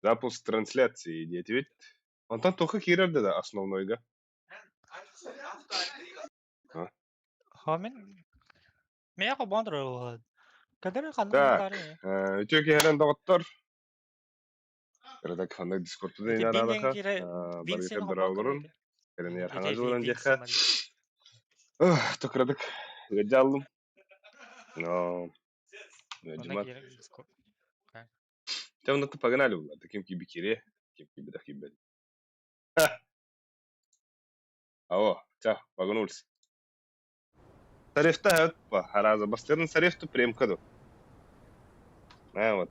Запуск трансляции диэтибит. Онтон туохха киирэр да основнойга? Хомин Миэхэ холбоон турар Кадыр ханнык Так, баары үтүө киһирэн доҕоттор. Кыратак ханнык дискордтун Ити Вин диэн инараалаха, киирэ Вин барыта сиэн холбоон дороолорун, көрбүтэ. кэлэнигэр Ити хаҥа дьылынан Вин диэххэ, симали. токурадык ыалдьааллым. Но, Онно дьымат. киирэ Дискорд. Те оннук погнали була, таким киби кире, ким киби да кибет. Ао, ча, погнулся. Тарифта хатпа, хараза бастырын тарифту премкаду. На вот.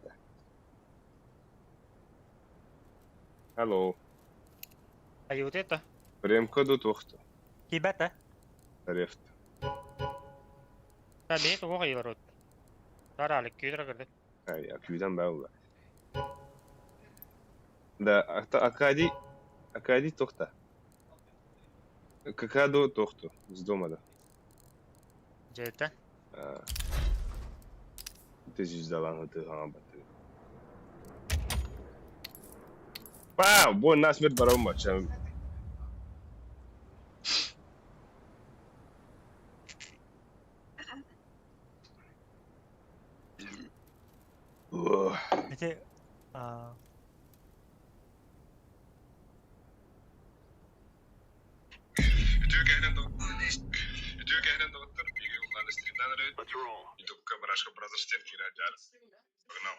Алло. Аюте это. Премкаду тухту. Кибета. Тарифт. Та бэйэ тугу хайылар Таралык күүтэр көрдө. Ай, күүтэн баа була. Да, Акади, Акади тухта. Какаду тухту, из дома да. Дьэйтэ. Ты звездалан ты батты. Вау, бу насмерть барабын бача. Ити Үтүө кэһинэн Үтүө кэһинэн доҕоттор, биһиги улахан стримнаан эрэбит. Ютубка Барашка Brothers диэн киирэн дьаар. Погнал.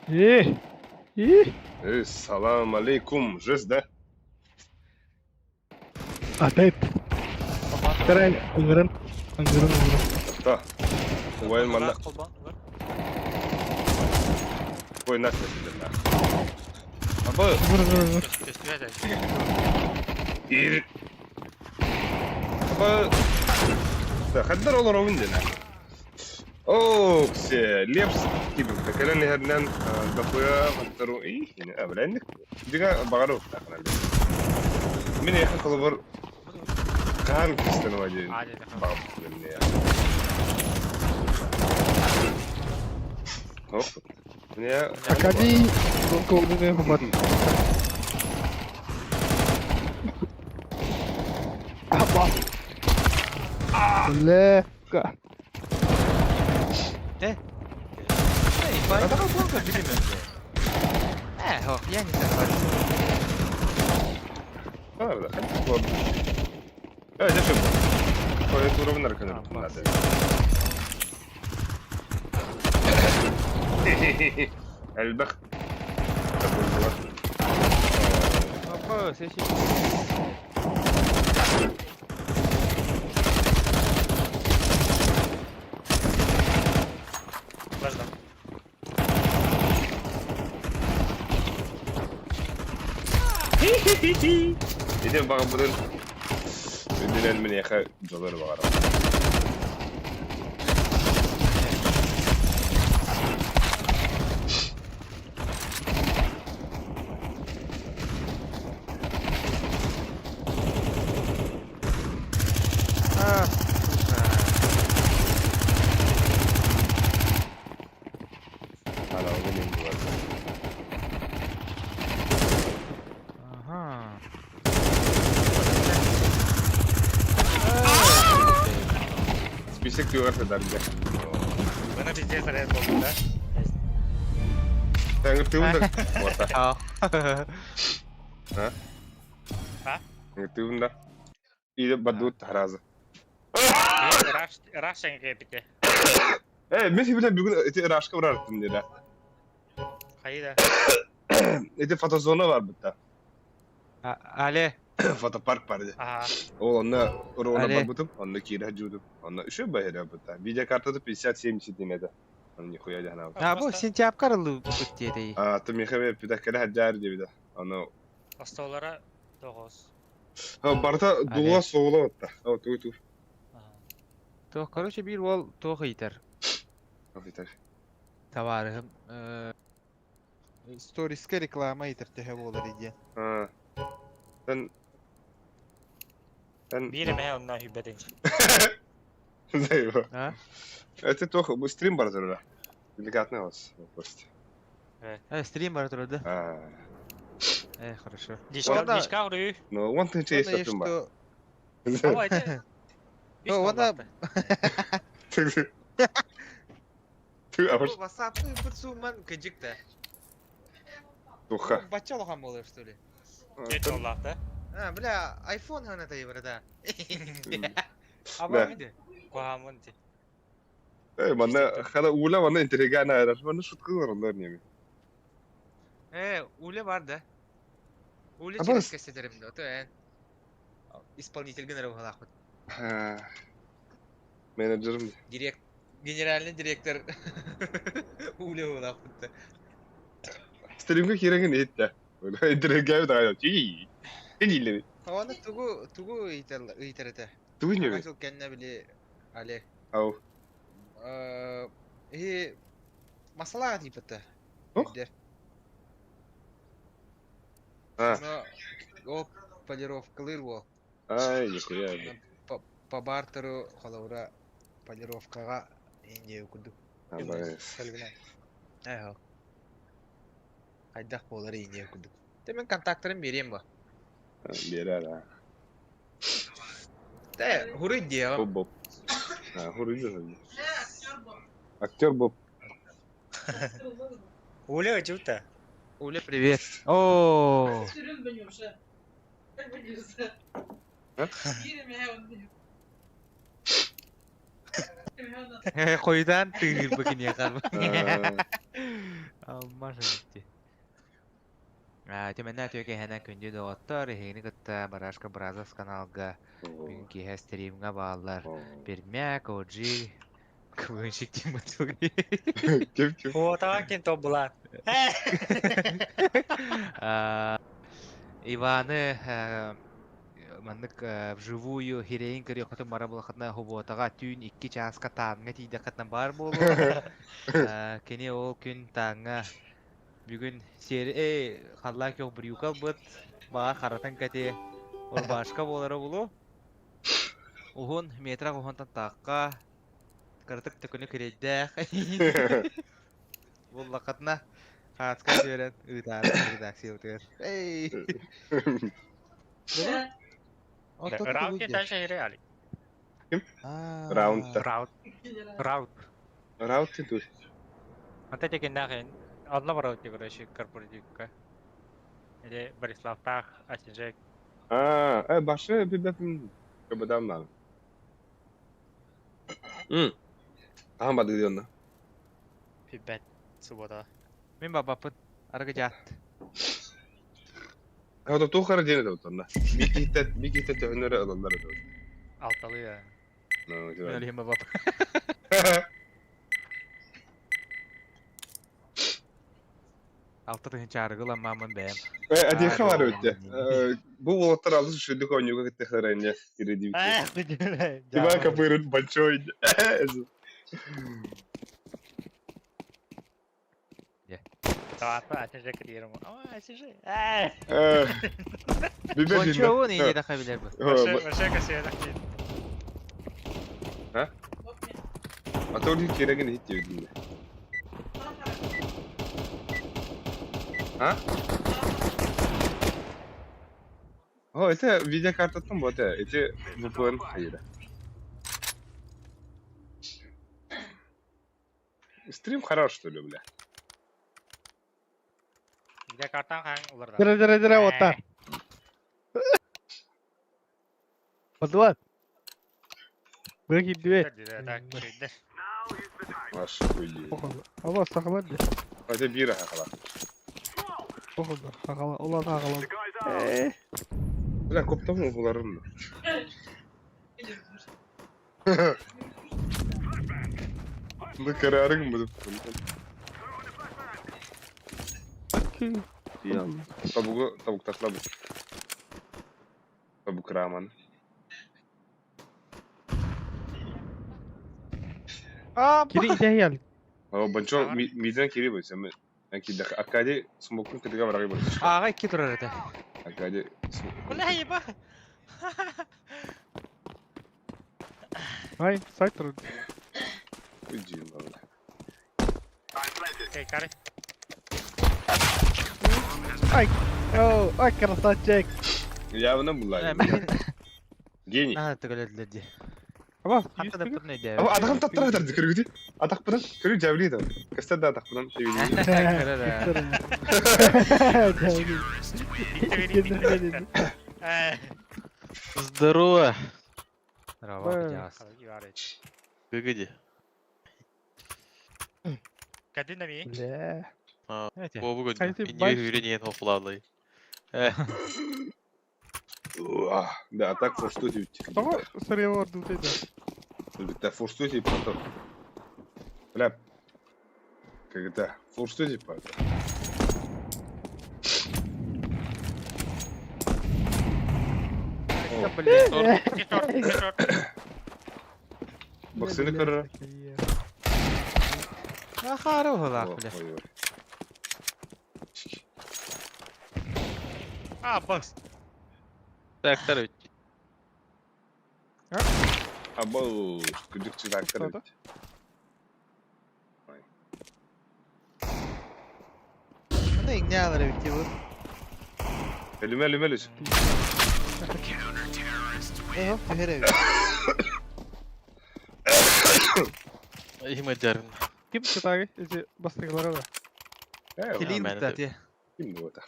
Э, э. Э, салам алейкум, жест, да? Опять. Вторая, ыҥыран, ыҥыран, ыҥыран. Да. Убайын манна. Ой, нас не на. Аба. Ыҥыр, ыҥыр, ыҥыр. Ир. Аба. Да, хаддар олоробун дена. Оо, ксе, лепс кибин кэлэн иһэринэн дохуя хатtarу и абрэнник. Дига багару тахана. Мин эхэ холобур хаан кистанова диэн баҕабын Хоп. Мне Акадий колдуны хумат. Апа. Лепка. Э? Эй, поэтому билимем. Э, о, я не согласен. А, да, ладно. Э, дешево. Клавиатура в нарконе надо. Элбэх. Опа, сеси. Подожди. Ити баҕабытын үрдүнэн миниэхэ дьолор баҕарабын. А, сука. Аналгын буолар. Ага. Список түгэр сытарга. Бына пиздец арен болду, да? Тэҥир да. Вот. А. А? А? Тыыбын да. Или бадут таразы. Раш, раш эңге бите. Э, мен сибилен бүгүн эти рашка барарттым деди. Хайда. Эти фотозона бар битта. Але. Фотопарк бар ди. Ага. Ол онно урона Але. барбытым, онно киирэ жуудум. Онно үшө баһыра битта. Видеокартада 50-70 дин это. Оны нихуя дихана. А, бу сентябрь лы бут А, ты мехабе питаккара хаджар дебида. Аны Остолара тоғыз. барта дула соула батта. О, ту ту. То, короче, бир ол тоқ итер. Офитер. Товарыһым. Сториске реклама итер төһө буолар идиэн. А. Тен Тен Биир эмэ онна хүбэтин. Зайва. А? Это тох бу стрим бар зара. Деликатный вопрос. Стрим бар турар да? А, Хорошо. Дишка, дишка уруу. Ну, он ты Уонна чей что... Ава, это... Уонна... Ты, а вот WhatsApp бит сумман кыжык да. Туха. Бачча улахан буолар, что ли? Кет оллаахта. А, бля, iPhone ханата ебара да. Аба, Да. куһаамын ти. Э, манна хана ула манна интеллигана арар. Манна шуткалар ондар неме. Уле бар да. Уле А через бас- кассетерим да, то Исполнитель генерал халахмат. Менеджерым. Директ генеральный директор Уле халахмат. Стримге киреген этте. Интеллиган да. Чи. Чи. Хаваны тугу тугу ыйтар ыйтар это. Тугу неме. Ажыл кенне били Олег. Ау. И масала типа-то. Ох. А. Но ол полировкалыр ол. Ай, нихуя. По бартеру холаура полировкага инде курдук. Абай. Айхо. Хайдах болар инде курдук. Те мен контакттарын берем ба. Берер, а. Те хуруй дело. Боп боп. А, хуруй дело. Актер Боб. Уле жута. Уле, привет. О, Хойдан ты бакине харба. Маша дитти. Төмәннә төкә һәнә көндө доғаттар, һегини кытта Барашка Бразос каналга бүгүн киһә стримга баалар. Пермяк, Оджи, КВНщик Тима Туги. Кем кем? Хуотаҕа кин тобула. Иваны маннык вживую хирейин көрө хотун бара булахатна хубуотаға түүн 2 чааска таанга тиийде хатна бар болу. Кини ол күн таанга бүгүн сери халлаан көх брюкал быт баа харатан кате орбашка болара булу. Уһун метра уһунтан таакка кыртык төкүнү кирейдэх. Буллакатна хаацка жөрен ыытаары редакция утугар. Эй! Раунд ки таша хире али. Раунд. Раунд. Раунд. Раунд ты. Ата текин нахен. Одна барау ти короче корпоративка. Или Борислав Тах, Асинжек. А, башы бибепин кабадам нан. Ахан бады дион. Пибет. Суббота. Мен бабапын аргы жат. Хата тухара дени да. Бики бики төхнөрө алалар да. Алталы я. Ну, Мен олихим бабап. Алты тыгын чаргыла мамын бэм. Ади хабар өттө. Бу болоттар алыс шүдүк ойнуга кеттехлер киредибит. Тиба капырын большой. Тавата Асинжек кирем. А, Асинжек. Бибепин. Бончоун ине да хабилер бу. Вообще касия А? А то ли керегин хит дебидин. А? О, это видеокартаттан вот это VPN хайра. Стрим хорош, что ли, бля? Видеокартан хаң уларда. Дыра дыра дыра вот так. Подват. Быки две. Так, шүйдер. Аш, хуй. Аба сахалар де. Это бира хахала. Похуй, хахала, улан хахала. Бля, коптам угуларым. Ну, карарың буду. Табугу, табук ташлабы. Табук раман. Кири идея. О, банчо, миден кири бойся. Анки да Акади смокун кедега врагы бойся. Ага, ики турар это. Акади. Бля, еба. Ай, сайт турар. Иди, ладно. Кейкари. Ай, о, ай, красавчик. Явно булла. Гений. Наһаа төгөлөдүлэр дии. Аба, Хантан юстыгы. ыппытын өйдөөбөт. Аба атахым таттара өтөр көрүгүтү. Атахпынан көрү жабли да. Көстөр да атахпынан шебили. Көрөр ээ. Э, Здорово! Здорово, Кудяс. Иванович. Выгоди. Кадин ми? Бля. Эти. Бо бүгін Қайсы не баш- үйренген оқылалай. Да, а так форштути. Того сырьевор дутайда. Да, форштути потом. Бля. Когда? Форштути потом. Да, блин. Шорт, шорт. Баксыны көрөр. Ахара уһулаах, бля. А, бокс. Так, второй. Або, күдүкчү тактар. Что-то? Аны иҥнэалар эбит дии бу. Элүмө элүмө элүс. Э, хоп, түһэр эбит. Има жарын. Ким чытагы? Эти бастыгылары да. Э, Килин Мэн да, ти. ким бу это?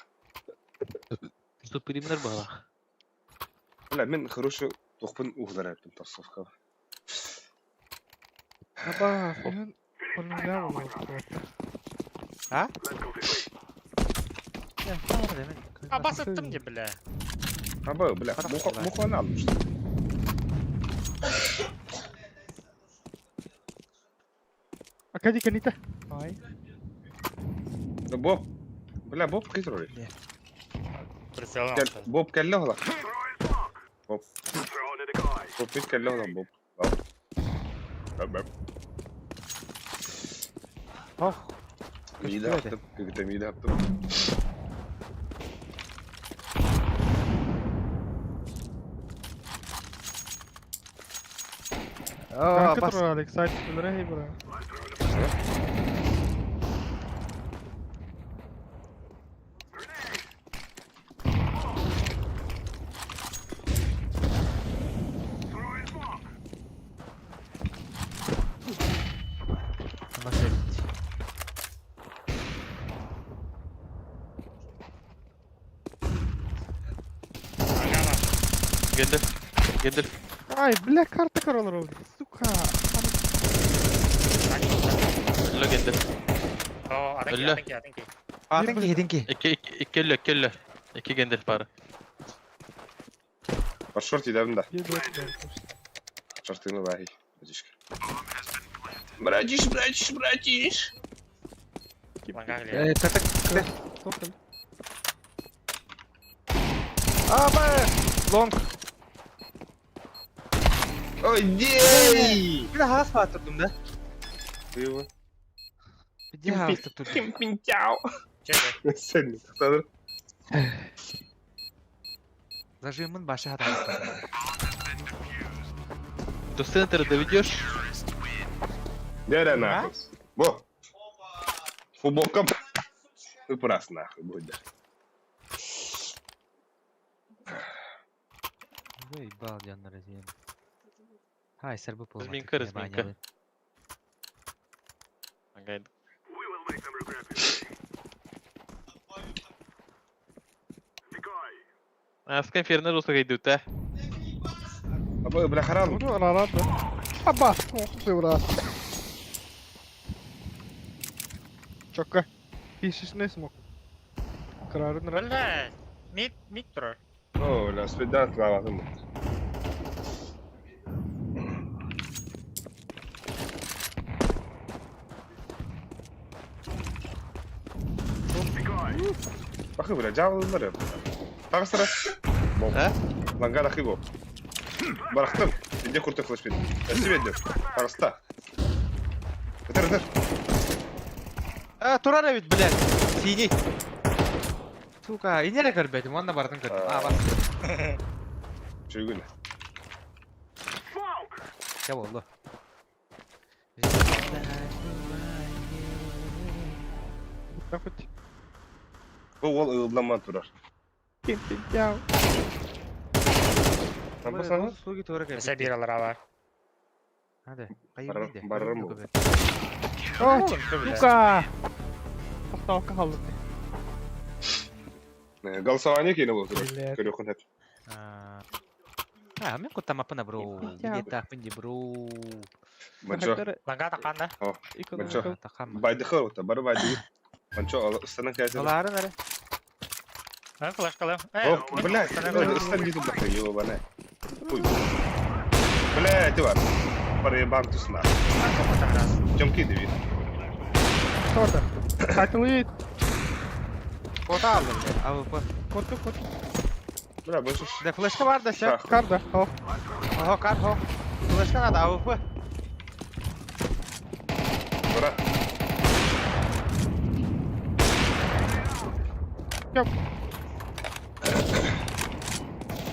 Супримнер бала. Бля, мен хороший тохпун ухлар эптим тасовка. Аба, мен полномя болот. А? Я, хара мен. А, басыттым де, бля. Або, бля, муха муха алmış. Акади канита. Ай. Боб. Бля, Боб хитрый. Прицел. Боб кэллэ ола. Боб. Боб бит кэллэ ола Боб. Боб. Боб. Ох. Миде аптым, көгүтө миде аптым. Аа, Как бас. это Александр Лрей, бра. Бас эбит. Гендер. Гендер. Ай, бля, карта король, сука. Өллө гендер. О, атанки, Өллө. атанки, атанки. Атын ки, хитин ки. Икки икки икки өллө, икки өллө. Икки гендер бары. Бар шорт идәбин да. Где да. Шортыңы бахи. Братишка. Братиш, братиш, братиш. Ланга гле. Э, так. Тоқал. Аба! Лонг. Ой, дей! Бля, хас батырдым да. Ты Бля, хас турдум. Ким пинтяо. Че, Сен, тоқтадыр. Зажимын башы хата. До центра доведешь? Дәрә нахуй. Бо. Футболкам. Выпрас нахуй будет. Ой, бал жаннар зен. Хай, сэр бу пол. Разминка, разминка. Ага. Аска инферно жолса кайдут, а? Або, бля, харам. Ну, рарат, да. Аба, ты брат. Чока. Пишешь не смог. Карарын ра. Бля, мид, мид тур. О, бля, спидан слава. Бахы, бля, жабылдыр. Тағыстыра. Боб. А? Лангар ахы боб. Барахтым. Иде курты флешпин. Спасибо, дед. Тағыста. Өтер, өтер. А, турар эбит, блядь. Синий. Сука, инере көрбөтүм, онна бардым көрдүм. А, бас. Чүйгүн. Я болду. Хоть. Бу уол ыылламан турар. Ким пиздял. Там сана? Услуги тура Өсө биир алара бар. Hadi. Барар- барарым бу. О, сука! Поставка халды. Голосование кейне болду. Блядь. Көрөхүн хеп. А, мен куттамаппын бро. Билеттаахпын ди бро. Манчо. Ланга таққанда. Манчо. Байдыхы ота, бары байды. Манчо, станан кәсі. Аларын әрі. Флешкалым. О, блядь, стан кетіп бақта, ебана. Ой. Блядь, бар. Бары бам тусна. Жомки деби. Кто это? Хотел Кота алдым. АВП. Коту, коту. Бля, больше. Да флешка бар да ше. Карда. О. Ого, кар, хо. Флешка надо, АВП. Бара.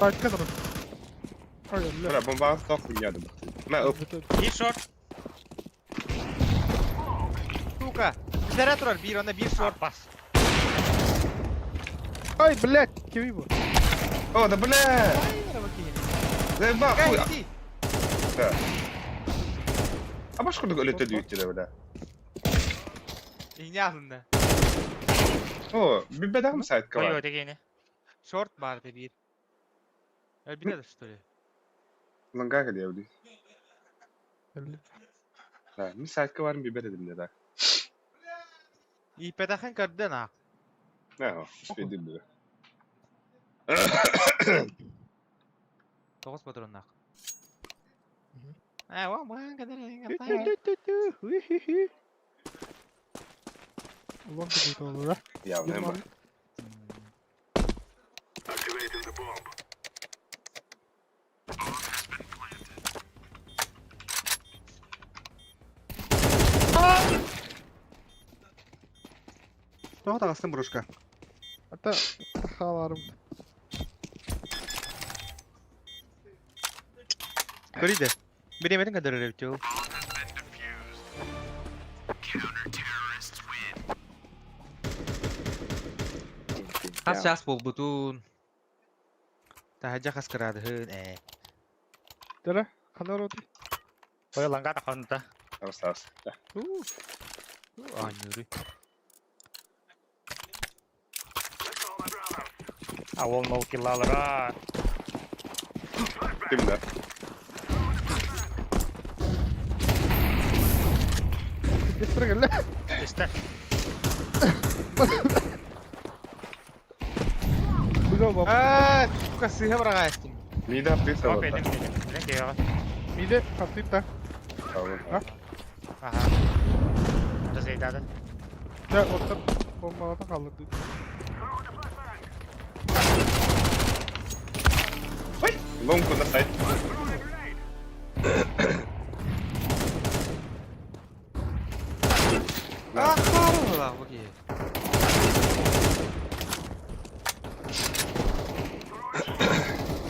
Тачка тұр. Ой, бля. Бля, бомба тоқ хуйняды. Мә, оп. Bir short. Сука. Bizlere турар, бир, онда бир шорт. Бас. Ай, блядь, киви бу. О, да бля. Да ба, хуй. Кай, Да. А баш курдук өлөтө дүйүттү бля. İğne alındı. О, бибедам сайтка Ой, бар. ой, дегені. Шорт бар да бир. Өлбүтэ что ли? Ланга келебди. Да, ми сайтка барын бибер эдим да. İpedахын көрдөн а. Да, успеди бля. Тоғыз патроннақ. Ә, о, маған кадыр. Улан кебит olur ha. Явно бар. Тоға тағастың бұрышқа. Hatta halarım. Көрейді. Беремедің кадыр өреп жол. Хас час бол бутун. Тахажа хас кырадыһын, э. Dere, kanar oldu. Ой, ланга таққанда. Ас ас. Анюры. А ол ноу киллалара. Ким да? Destre gel. İşte. Güzel baba. Аа, сука, сыһа бараға эстим. Мида аптыйса Оп, бар. едім, едім. Білен кейіға. Mide kaptıydı da. Аха. Дызайдады. Ya orta bombalada kaldı. Ой, ломку на сайт. Аа, харла, окей.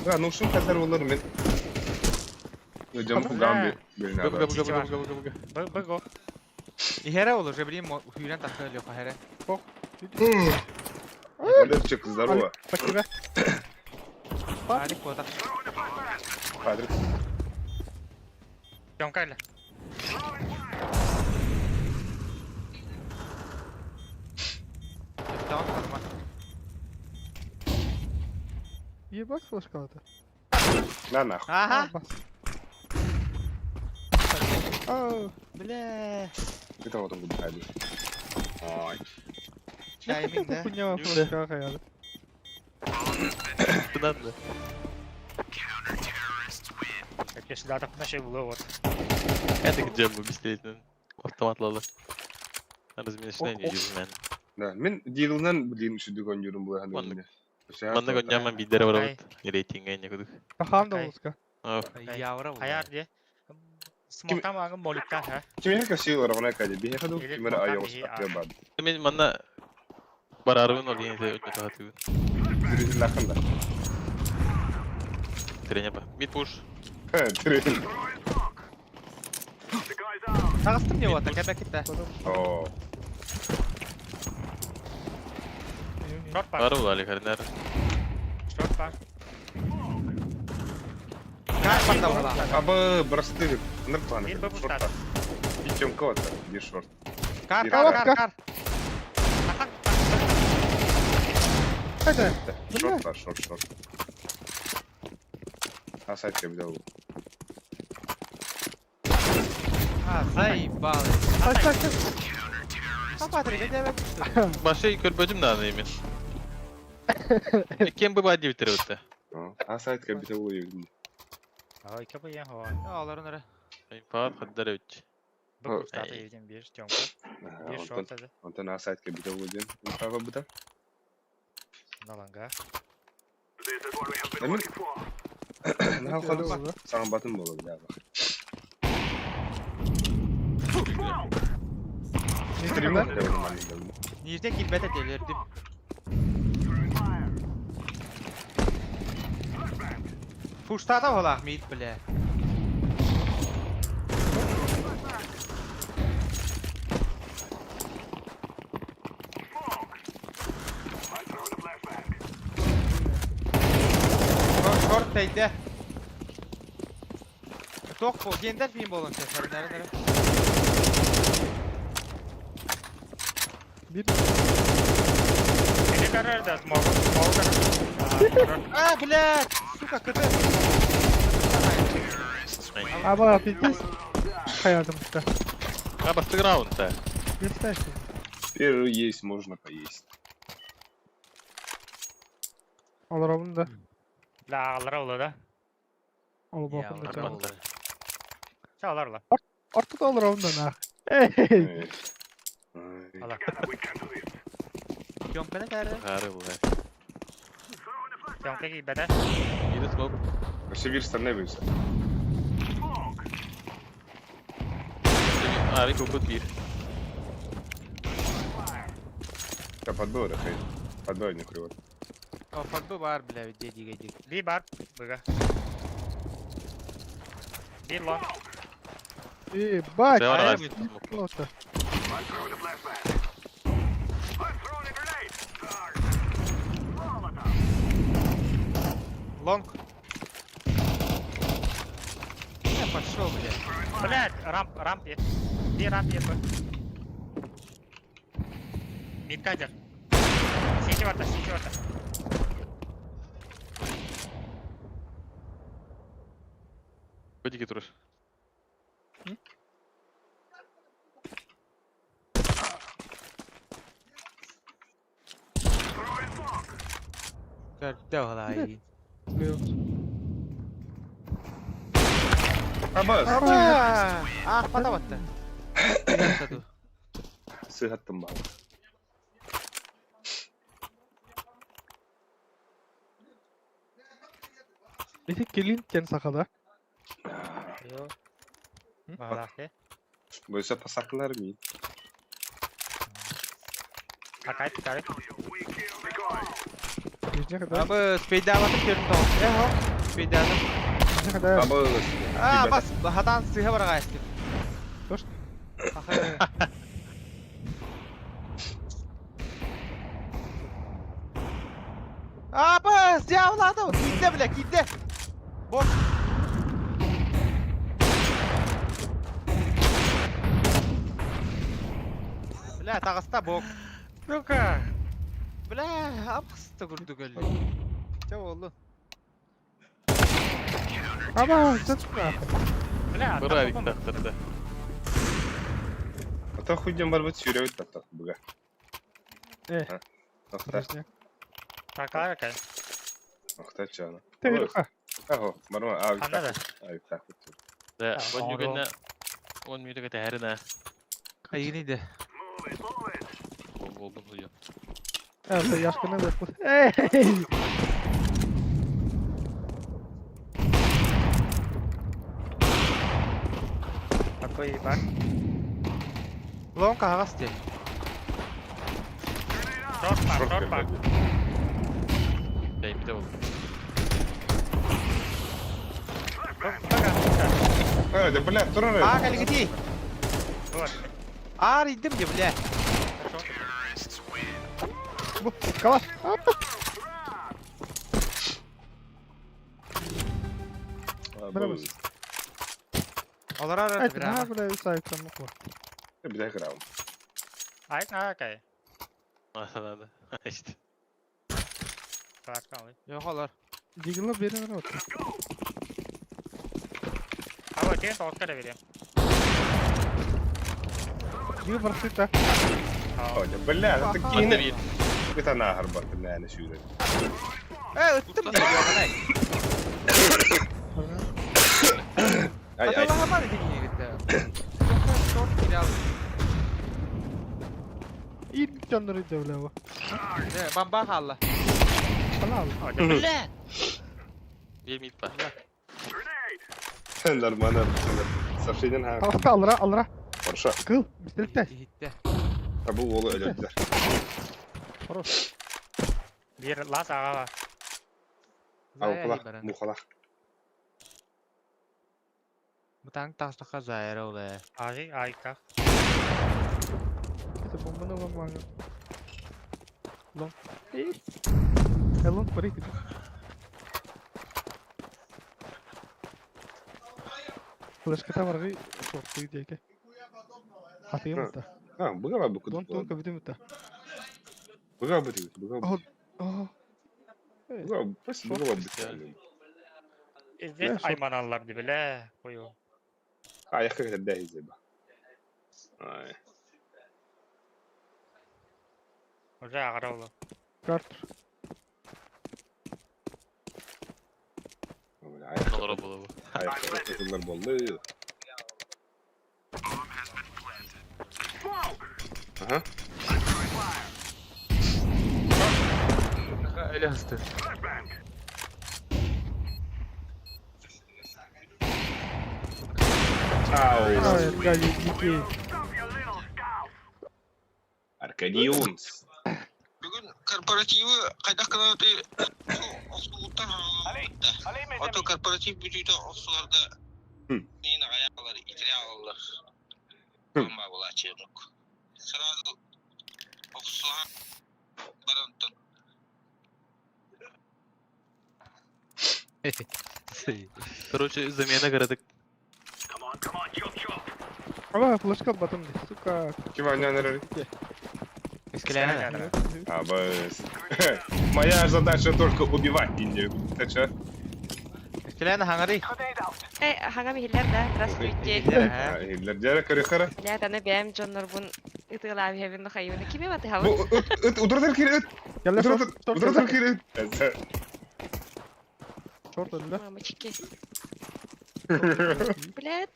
Да, ну шум хазар болар мен. Жам хугам бир Б, Б, Б, Б, Б, Б, Б, Б. Б, Б, го. Ихере olur, же билим, хүйрен тахта лёха хере. Олепчик, здорово. Спасибо. Алик кота. Кадрик. Жомка эле. Tamam, tamam. Ебать флешка это. На нахуй. Аха. Бас. Aa, Бля. Это вот он будет. Ой. ne Тайминг, kadar да? хуйня флешка kayarı. Надо. Кеше датап наше было вот. Это где мы бесплатно. Автоматлалы. Размешнение юзмен. Да, мен дилынан билим шүдүк ойнорум бу ханды. Маннык. Маннык онньаман биддere барабыт. Рейтинге не кудук. Бахам да Окей. olska. Явра. Хаяр де. Смоктам аңы моликка, ха. Кимер каши равна кади. Бихе хаду Или кимер смоктам айос бихе, атя бад. Мен манна барарыбын ол енесе өтө тахатыбын. Дүрү лаханда. Трене ба. Мид пуш. Трен. Тағыстым не вот, кәбә китте. О. Шорт бар. Бары улали хәрнәр. Шорт бар. Кар барда була. Абы бырастыы. Ныр планы. Бир бу Шорт бустат. бар. И Тёмка вот бир шорт. Кар, кар, кар, кар. Ахан. Хайда. Шорт бар, шорт, шорт. А сайт кебде ол. А, заебал. Сай, сай, сай. А, Патрик, я тебя Башы көрбөдүм да аны мен. Кем бу бадди битереп өттө. А сайт кебде ол ебин. Ай, кепе я хо. Аларын ара. Фаат хаддар өт. Бу бустат еден бир Тёмка. Бир шорт еді. Онтон а сайт кебде ол ден. Инфага буда. Наланга. Эмин. Наха ходу. Саған батын болу бля. Стример. Нижде килбет этелерди. Пуштата болах мид, бля. Шорт тейде. Ток бо, гендер фин болон сен, нere nere. Bir. Или король да смогу. Смогу король. А, блядь, сука, КТ. Аба, пиздец. Хаядым да. А басты раунд-то. Представь. Теперь есть можно поесть. Олоробун да. Бля, алар олы да. Ол бокун да. Арманды. Ча алар ла. Ортада олоробун да нах. Эй. Ай. Алар. Тёмканы кәрі. Хары була. Тёмка кийбете. Иди смок. Вообще вир стороны бился. Ари кукут бир. Да подбор, хей. Подбор не кривой. О, факты бар, бля, деди гедик. Би бар. Быга. Бир лон. Ебать. Давай, а, Плохо. Лонг. Я пошел, бля. Блядь, рамп, рамп е. Би рамп е. Мидкадер. Сити варта, сити варта. Бөдиге турur. Көрдө олай. Абас. А, пата батты. Сыгаттым бал. Ити келин кен сахада. Йо. Бағалақ, Бойса пасақлар ми. Акай, пикары. Нижне хада. Абы спейдаватып көрдүм тау. Эхо, спейдадым. Нижне хада. Абас. А, бас, хатан сыга барга эстим. Точно? А, бас, дьяволады. Кийде, бля, кийде. Бок. Бля, тагыста бок. Сука. Бля, апсты көрдүк эле. Ча болду. Аба, чачка. Бля, Бір арик тақтырды. Ата хуйден бар бит сүйрәбит таттак буга. Э. Охта, Нижне. Такая какая. охта чана. Ты Ахо, барма, а Анда да. А так. Да, А, он оро. югенне он мүтөкө тәһәренә. Айгиниде. Бол бол бол. Это яшканы выпуск. Эй! Такой бар. Лонг кагас де. Шорт бар, шорт бар. Дәй бите бол. Бага. А, да бля, турар. А, калигити. Вот. Ар идим де, бля. Шорт. Бу, калаш. Браво. Олорор Айт, бирама. на, бля, сайт там мукла. Бля, грам. Айт на кай. Надо. İşte. Калашка алый. Yok олор. Дигла берен рот. Аба, тен тоғыз кәрі берем. Дигла барсыта. Бля, это Антон кино. bir. Это нахар бар, наверное, сюда. Э, ыттым диye diyor Ай, ай. Аталаха бар дигине гитте. Шорт кире алды. И тённер иде, бля, его. Бамба халла. Канал. Бля! Bir mid var. Нормально. Сообщение на Алла, алра, алра. Хорошо. Кыл, бистрикте. Хитте. А бұл олы өлөдүлөр. Хорош. Bir лас аға бар. Аукулах, мухалах. Бутаң таштака зайра оле. Ағи, айка. Это бомба на ломаю. Лонг. Эй. Э, лонг, пари. Флешката баргы шорты диэки. Хатыйым та. А, быга бу Дон тонко видим та. Быга бу быга бу. О. Быга бу быга бу. Здесь айманалар ди бля. Қою. А, я как это изеба. Ай. Уже ағара олы. Картер. Olur bu bu. Ай, кызыллар болду. Ага. Öyle hızlı. Ау. Ай, Аркадий, дикий. Аркадиунс. Бүгүн корпоративы хайдах гынаты охсулуттан Ото корпоратив бүтүүтэ охсуларда нин аялар итире алалар. Бомба булачынук. Сразу охсула барантан. Короче, замена городок. Ава, флешка батым ди, сука. Ким ойнаныр? Искелене. А, быс. Моя задача только убивать Индию. Ты чё? Искелене хаңари. Э, хаңа михиллер да, здравствуйте. Хиллер көрөхөрө. Бля, таны бэм дьоннорбун ытыылаам иһэбин нахайыбын. Кими Бу батыһабын? ыт ыт удурдар кире ыт. Кэллэ Удурдар шорт, шорт, удурдар кире ыт. шорт өллө. Мамочки. Блядь,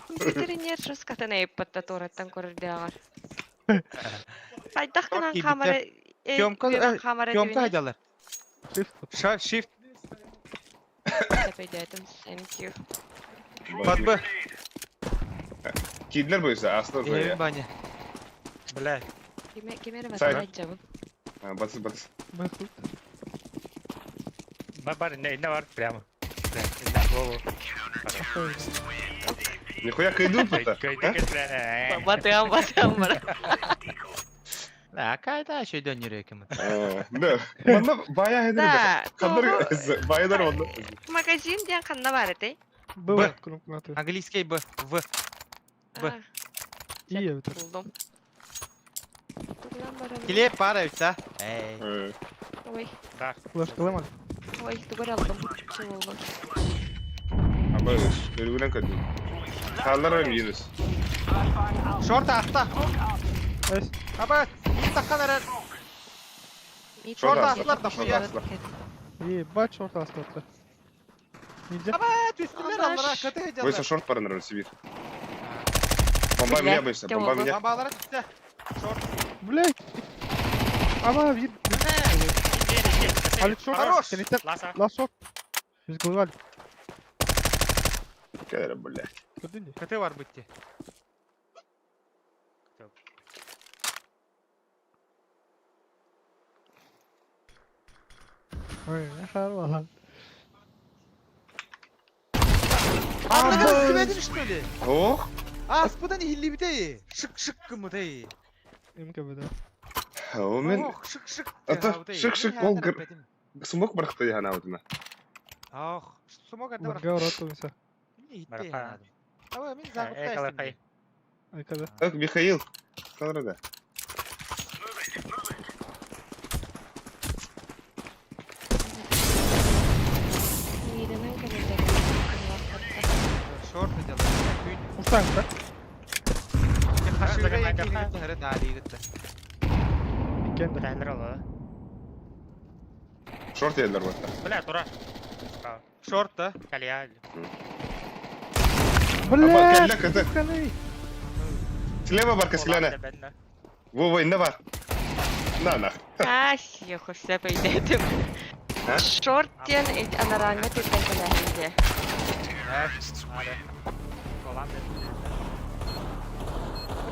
компьютеринер шускатын эйппатта туораттан көрөрдөөҕөр. Хайдах гынан Шорт хаамара Тёмка, хаамара Тёмка хайдалар. Shift. Ша shift. Сөпөйдөөтүм, thank you. Батбы. Кидлер бойса астын Эбин баня. Бля, Киме кимере Сайт. батыһаджабын. Батыс батыс. Бэхут. бар бар, не, не бар, прямо. Бля, не, во, во. Нихуя кайду тут. Батыам, батыам бар. Да, кайда шөйдөн жүрөкүм. Да. Манна бая хедер. Да, Хандар тоҕо баядар онда. магазин диэн ханна бар этэй? Б. Б. Кнопка Английский Б, В. Б. А, И это. булдум. Тугунан барабын. Килеп пара үтсә. Эй. Ой, Да. Флешка ломали. ой, тугар алдым. Чы болду. Аба өргүнөн көдү. Халлар минус. Шорт атта. Эс. Аба, таккан эрер. Мит- Шорт аслар да шорт хуя. аслар. Ебать, шорт астатты. Нельзя. Аба, түстүлөр аллара, каты Бойса хайдалар. шорт барыныр Сибирь. Бомба меня бойся, бомба меня. Бомбалара түстө. Шорт. Блять. Ава, вид. Алик шорт. Хорош. Кенеттен. Ласа. Лас шорт. Biz голы Алик. Кәдер, бля. Көрдүң де. Каты бар битти. Ой, харвалан. Анныгы күбедин что ли? Ох. Аспыдан хилли битей. Шык шык кымытей. МКБ, да. О, мен Ох, шик-шик. Ата, шик-шик, ол смок барахта яханаабытына. Ох, смок это Ларга ороту миса. Бараха. Ава, мин Э, загутта калахай. Айкада. Так, Михаил. Каларада. Миденен кэлэллэр. Шорт делаю. Күн. Устаң да. Хашыра Загамай якин даха. гыттары дали гытта. Иккен да. Тайлер ола. Шорт елдер батта. Бля, тура. Справа. Шорт да. Калия. Бля! кэллэ, кыты. Калей. Слева бар кэскилэне. Во, во, инне бар. На, на. А, сиху, все пойдет. А? Шорт диэн анараҥҥа тиртэн кэлээһин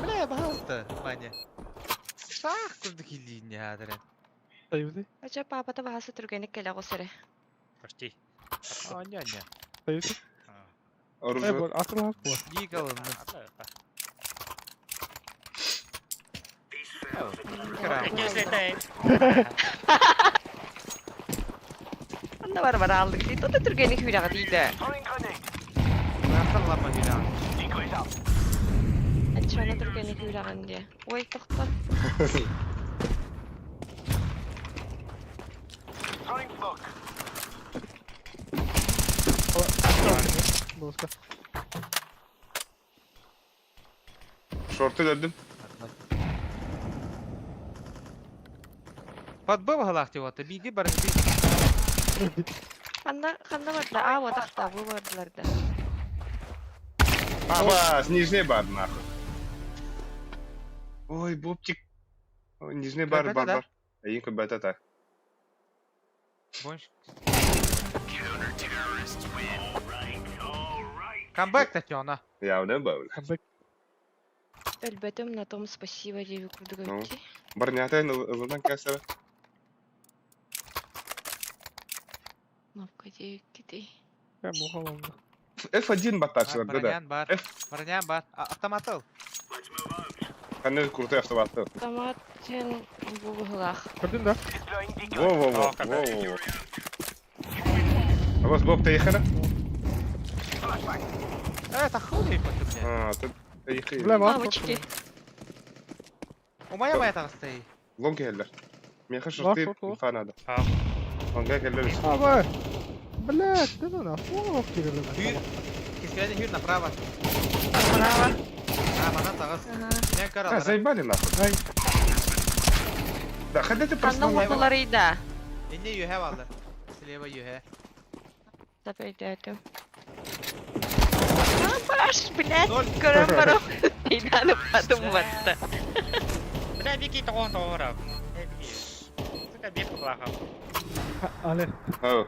Бля, пожалуйста, Ваня. Сах курдук илиин яадыры. Таюды. Ача папата баһасы түргэнник кэлэ оҕус эрэ. Почти. Аня, аня. Таюды. Э, Оружие. бол, атылак бу. Гигалын. Онно бар бар алдык дии. Тута түргэнник хүүрэҕэ диидэ. Лапа гилян. Аччана түргэнник хүүрэҕин диэ. Ой, тохтор. Болска. Шорты дердим. Подбыл галахти вот, биги бар би. Ханна ханна барда? Аа, батахта бу бардылар да. Аба, нижний бар, нахуй. Ой, Бобчик. Ой, нижний бар, Бета, бар, да? бар. Эйин бета так. Бонш. Камбэк Татьяна. Я не был. Камбэк. Өлбөтүм на том спасибо диэби курдук Ну. эбитти. Барнята, ылынан кәсәрә. Кнопка диэбиккити. Я мухаланды. F1 баттачылар, да, да. Бронян бар. F. Бронян бар. Автоматыл. Ханны крутой автомат. Автомат сен бу быһылаах. Көрдүң да? Во, во, во, О, во, во, во. А вас Боб таехара? Э, это хули потом, блядь. А, ты таехай. Бля, бар. Мамочки. У моя моя там стоит. Лонг хеллер. Меха Бар, шорты шорт, лонг. фанада. А. Лонга хеллер. Аба. Бля, ты ну нахуй кирилл. Хүйр. Кискелени хүйр направо. Браво. А, мана тагыз. Ага. Мен А, каралар. заебали нахуй. Ай. Да, ходите просто. Ханна уотуларыйда. Инне юхе алды. Слева юхе. Тапайдатым. Баш, блядь, Ноль. көрөн барам. Инаны потом батта. Бля, Вики тоҕон тоҕора. Э, Вики. Сука, бир кулаха. Але. Ау.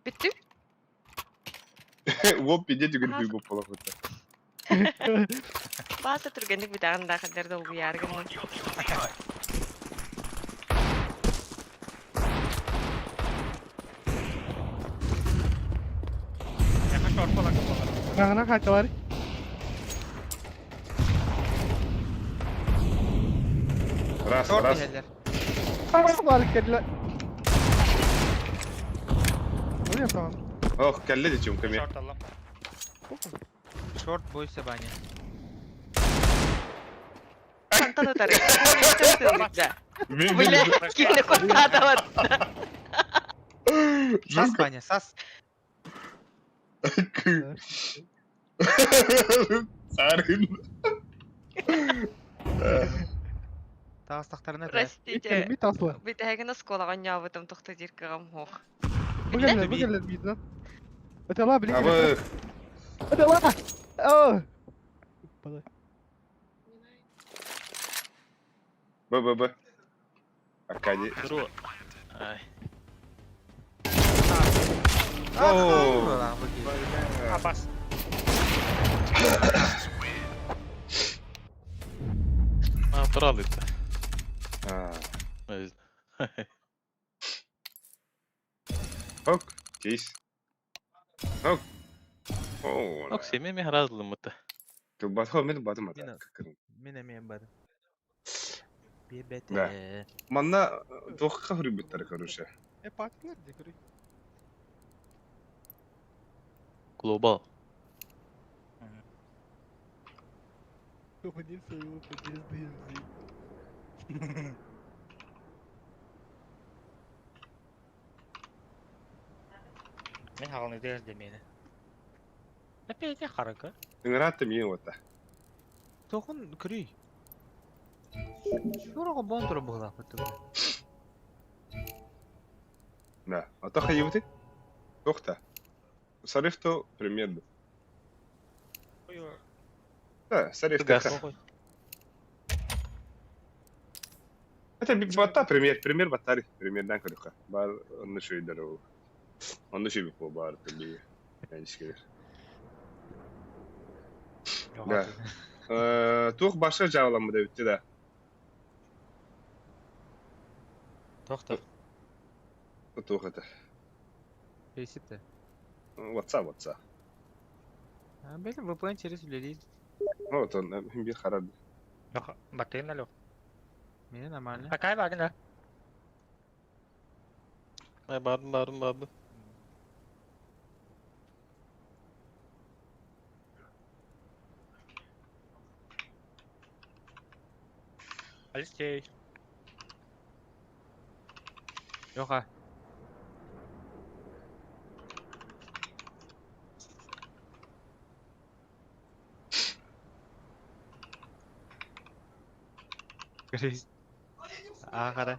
Бүттү? Воп, идите, говорит, хуй Боб полохута. Баса түргэнник бүтәгән да хәдәр дә уяргын. Яха шорт буолар буолар. Кагына качалар. Раз, Шорт раз. хеллер. Бар керле. Ой, tamam. Ох, келле дечим ками. Шорт аллам. Шорт бойся баня. Хантан утары. Бля, кимне куртата батта. Сас баня, сас. Сарын. Тагыз тактарына да. Простите. Ми таслы. Бүтәгән осколаган ябытым тохты диркагам хох. Бүгеллер, бүгеллер биден. Это ла, блин. Абы, Это ла. О. Б, Б, Б, Б. Аркадий. Тру. Ай. О. Абас. А, туралы-то. А, Ок, кейс. Ок. О, Ок, семья разлым это. Тылбатах мин батым Мин ата. мин эмиэ бардым. Да. Биэрбэтэ. Манна туохха хоруйбуттара короче. Э, патилар де көрүй. Глобал. Уходи своего подъезда язык. Мен хаҕалны тыас дэмиэнэ. Эппиэти харакы. Ыҥыраатта миин уота. Тохон көрүй. Шураға бон тура буһулаахпыт тугу. Да. Ото хайыбыты? Туохта? Сарифто премьер. Да, Сариф Газ. Это батта премьер, премьер баттари, премьерден көрүккэ. Бар онно шөйдер ол. Онно шөй бу бар түлли. Энчкелер. Да. Туох башка жаалам да бүтті да. Тохто. Туох это. Бейсипті. WhatsApp, WhatsApp. А, бәлем VPN через үлелейді. Вот он, бир харады. Баттыгын алё. Мене нормально. Акай багын да. Ay бардым бардым бардым. Алексей. Жоға. Грейс. А, қара.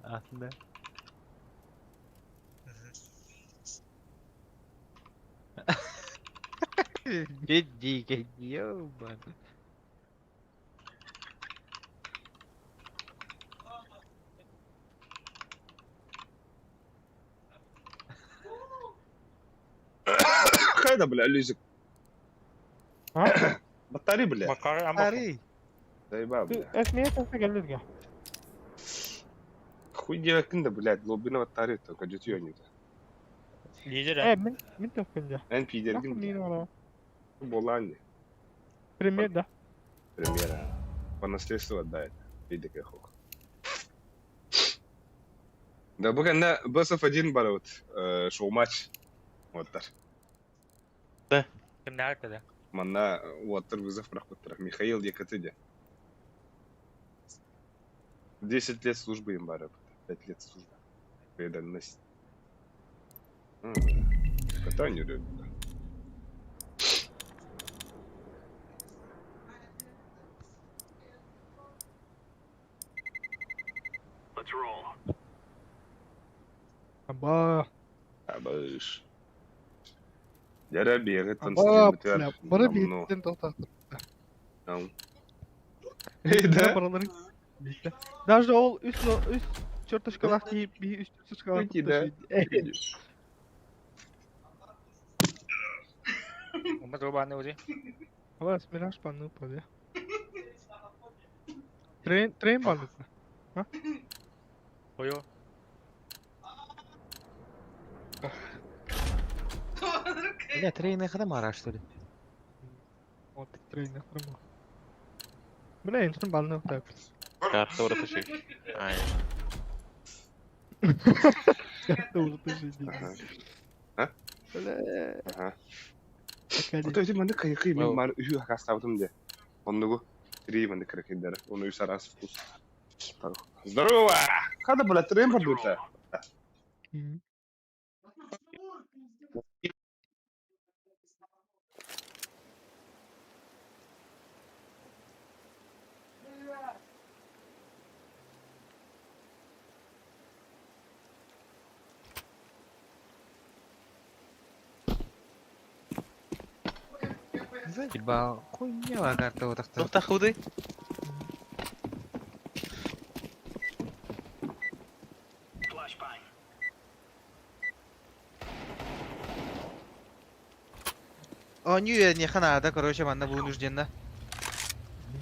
Астында. Бедиге, ёбаный. Хайда, бля, Люзик. А? Баттари, бля. Макар амбах. Ари. Заебал, бля. Эсмеет келдизге. Хуй девакын да, блядь, лобина баттари, только жетиё не Лидер. Э, мен мен тохкенде. Эн пидергин, Нахуй бля. ора. Боланни. Премьер да. Премьера. По наследству отдает. Видик хух. Да, бу кэннэ BSF1 бар вот, шоу-матч. Оттар. Кимнәр да. Манна уоттар вызов бырахпыттар. Михаил Якатыде. 10 лет службы им бары. 5 лет службы. Преданность. Катание любят. Аба. Абыш. Дәрә бегет Аба, бля, бары биттен тоқтаттыр. Эй, да? Бараларын битте. Даже ол үс үс черточкалах тиіп, би үс черточкалах Уйти, да. Ума зубаны узи. Ала, смираш панны паде. Трейн, трейн балык. Хойо. Бля, трейн хада мара, что ли? Вот трейн храма. Бля, инсен балны так. Карта урата шик. Ай. Это уже ты же Ага. А? Бля, Ага. такая Ото ити маннык кайыкый мен Ол. мар үһү хакастабытым де. Оннугу три маннык кракендер. Оны үс арас вкус. Здорово! Хада, бля, трейн продукта. Мгм. Заебал. Хуйня карта вот так. Тоқта худы. О, не, не хана, короче, манна вынуждена.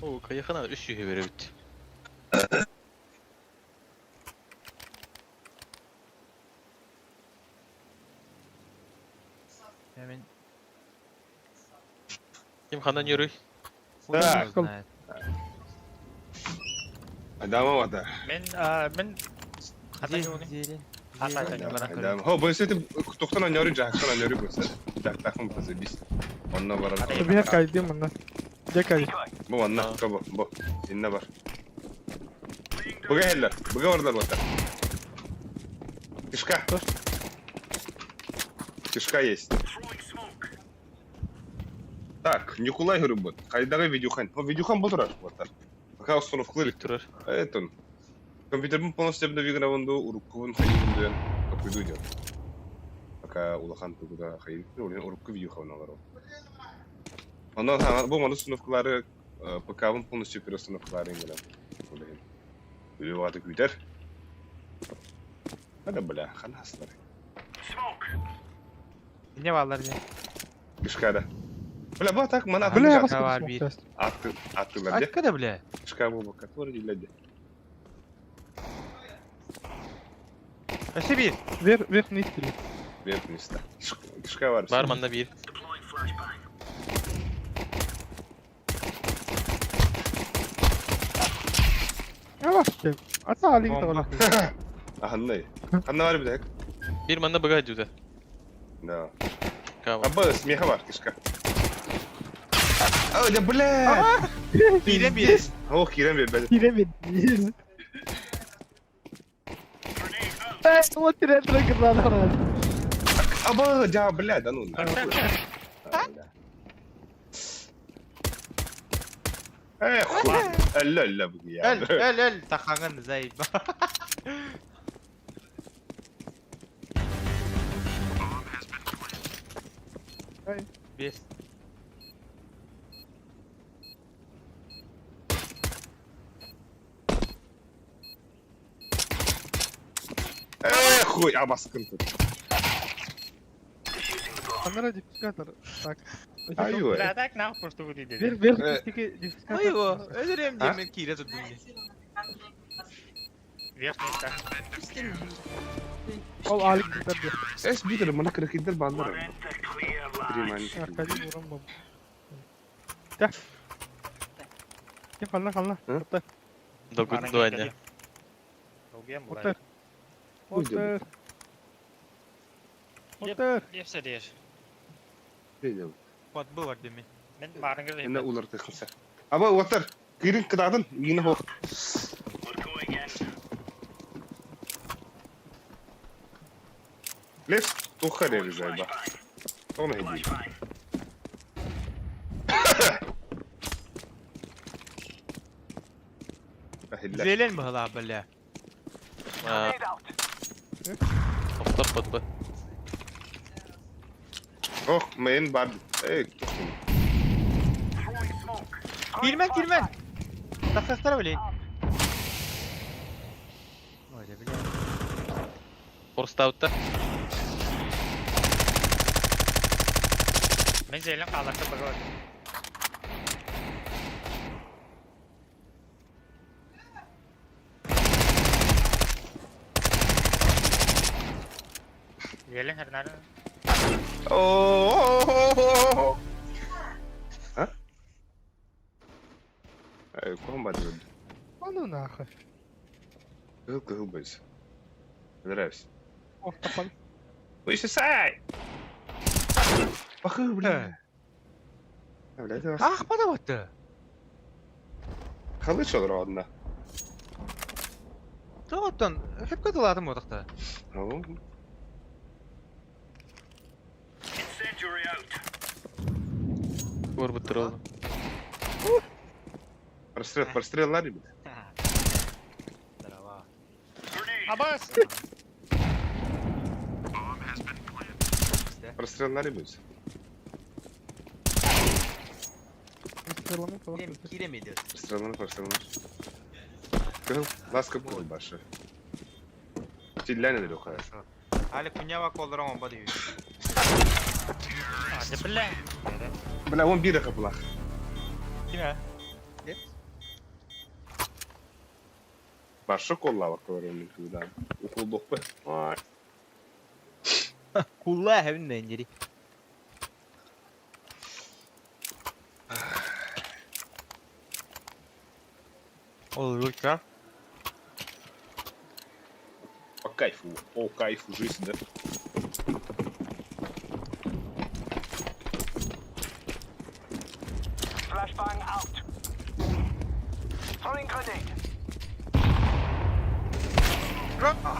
О, каяхана үс жүхе беребит. Я мен Ким ханан yürüy? Хуй Так. его знает. Адама вата. Мен мен хата Где- юуни. Зелень. Ата Зелень. юуни. Баран Адама. Хо, бу сети тухтан аньори жактан аньори бу сет. Жактахым позабис. Онна барар. Бир кайдым мында. Де кайд. Бу онна кабы бу. Инна бар. Буга хеллер. Буга бардар вата. Кишка. Кишка есть. Так, Николай говорю, Хайдага видюхан. О, видюхан был турар, вот так. Пока установка Бик турар. Это компьютерин полностью обновиграванду, уруккубун хайын какой дел. Пока улахан тугуда хайын, урукку видюхан алар. Онdan sonra bu установкалары ПК-вын полностью переустановкалары ингелем. Үлі күтер. Ада бля, ханаслар. Не баллар не. Кишкада. Бля, бу так мана Бля, Ага, бас бир. Атты, аттылар де. Откуда, бля? Кишка бу который диледи. Вообще бир. Вер, верхний стиль. Верхний ста. Кишка бар. Бар манна бир. Yavaş gel. Ата алиг Бомба. тавала. Аханнай. Ханна бар бит. Бир манна бага жүдө. Да. Кава. Аба, смеха бар, кишка. А, да бля! Кирен бир. О, кирен бир, бля. Кире бир. Э, вот тире тире кырдалар. Аба, да, бля, да ну. нахуй. А, бля. Эх, хуй. Алла, алла, бля. Эл, эл, эл, тахаңын заеб. Бес. Эх, хуй, а баскын тут. Камера диффузатор. Так. Аю. Бля, так нахуй просто выйди. Вер, верхний стиль диффузатор. Ой, его, өлөрөм А? демен кире турдум. Верхний ста. Ол алиг дитер. Эс битер, мана кракидер бандар. Триман. Аркадий уран бомба. Так. Кем хална хална. Hı? Отыр. Догут дуанья. Отыр. Отыр. Отыр. Лепсе деш. Кот был бар демен. Мен барыңгыр Эне улар тыхса. Аба, отыр. Кирин кыдадын, мини хо. Лес тухаре зайба. Он иди. Зелен быһыла, бля. Оқтап бат Ох, мен бар. Эй, тухын. Кирмен, кирмен. Тахтастар бля. Ой, да, бля. Орстаутта. Мен зелен қалақы баға. Зелен хернары. О. А? Эй, ком бад. А ну нахуй. Кыл кыл бойся. Нравится. Ох, тапан. Ой, сай! Пахы, бля. Бля, это Ах, подаватты. Халыч одна. Тоғыттан, хеп кадыладым отақта. О. Көр буттыр Прострел, прострел лари, бля. Здорово. Абас! Прострел лари бойся. Стрелами Кирем, кирем идет. Прострел, прострел. Кыл, ласка был баша. Тилляне далеко. Хорошо. Али кунява колдырам оба дейбит. А, да бля. Бля, он бира каплах. Киме? Баша коллава көрөмүн куда. Укул бе. Ай. Кулла хәбин нәнҗери. Ол лучше. По кайфу. По кайфу жизнь, да?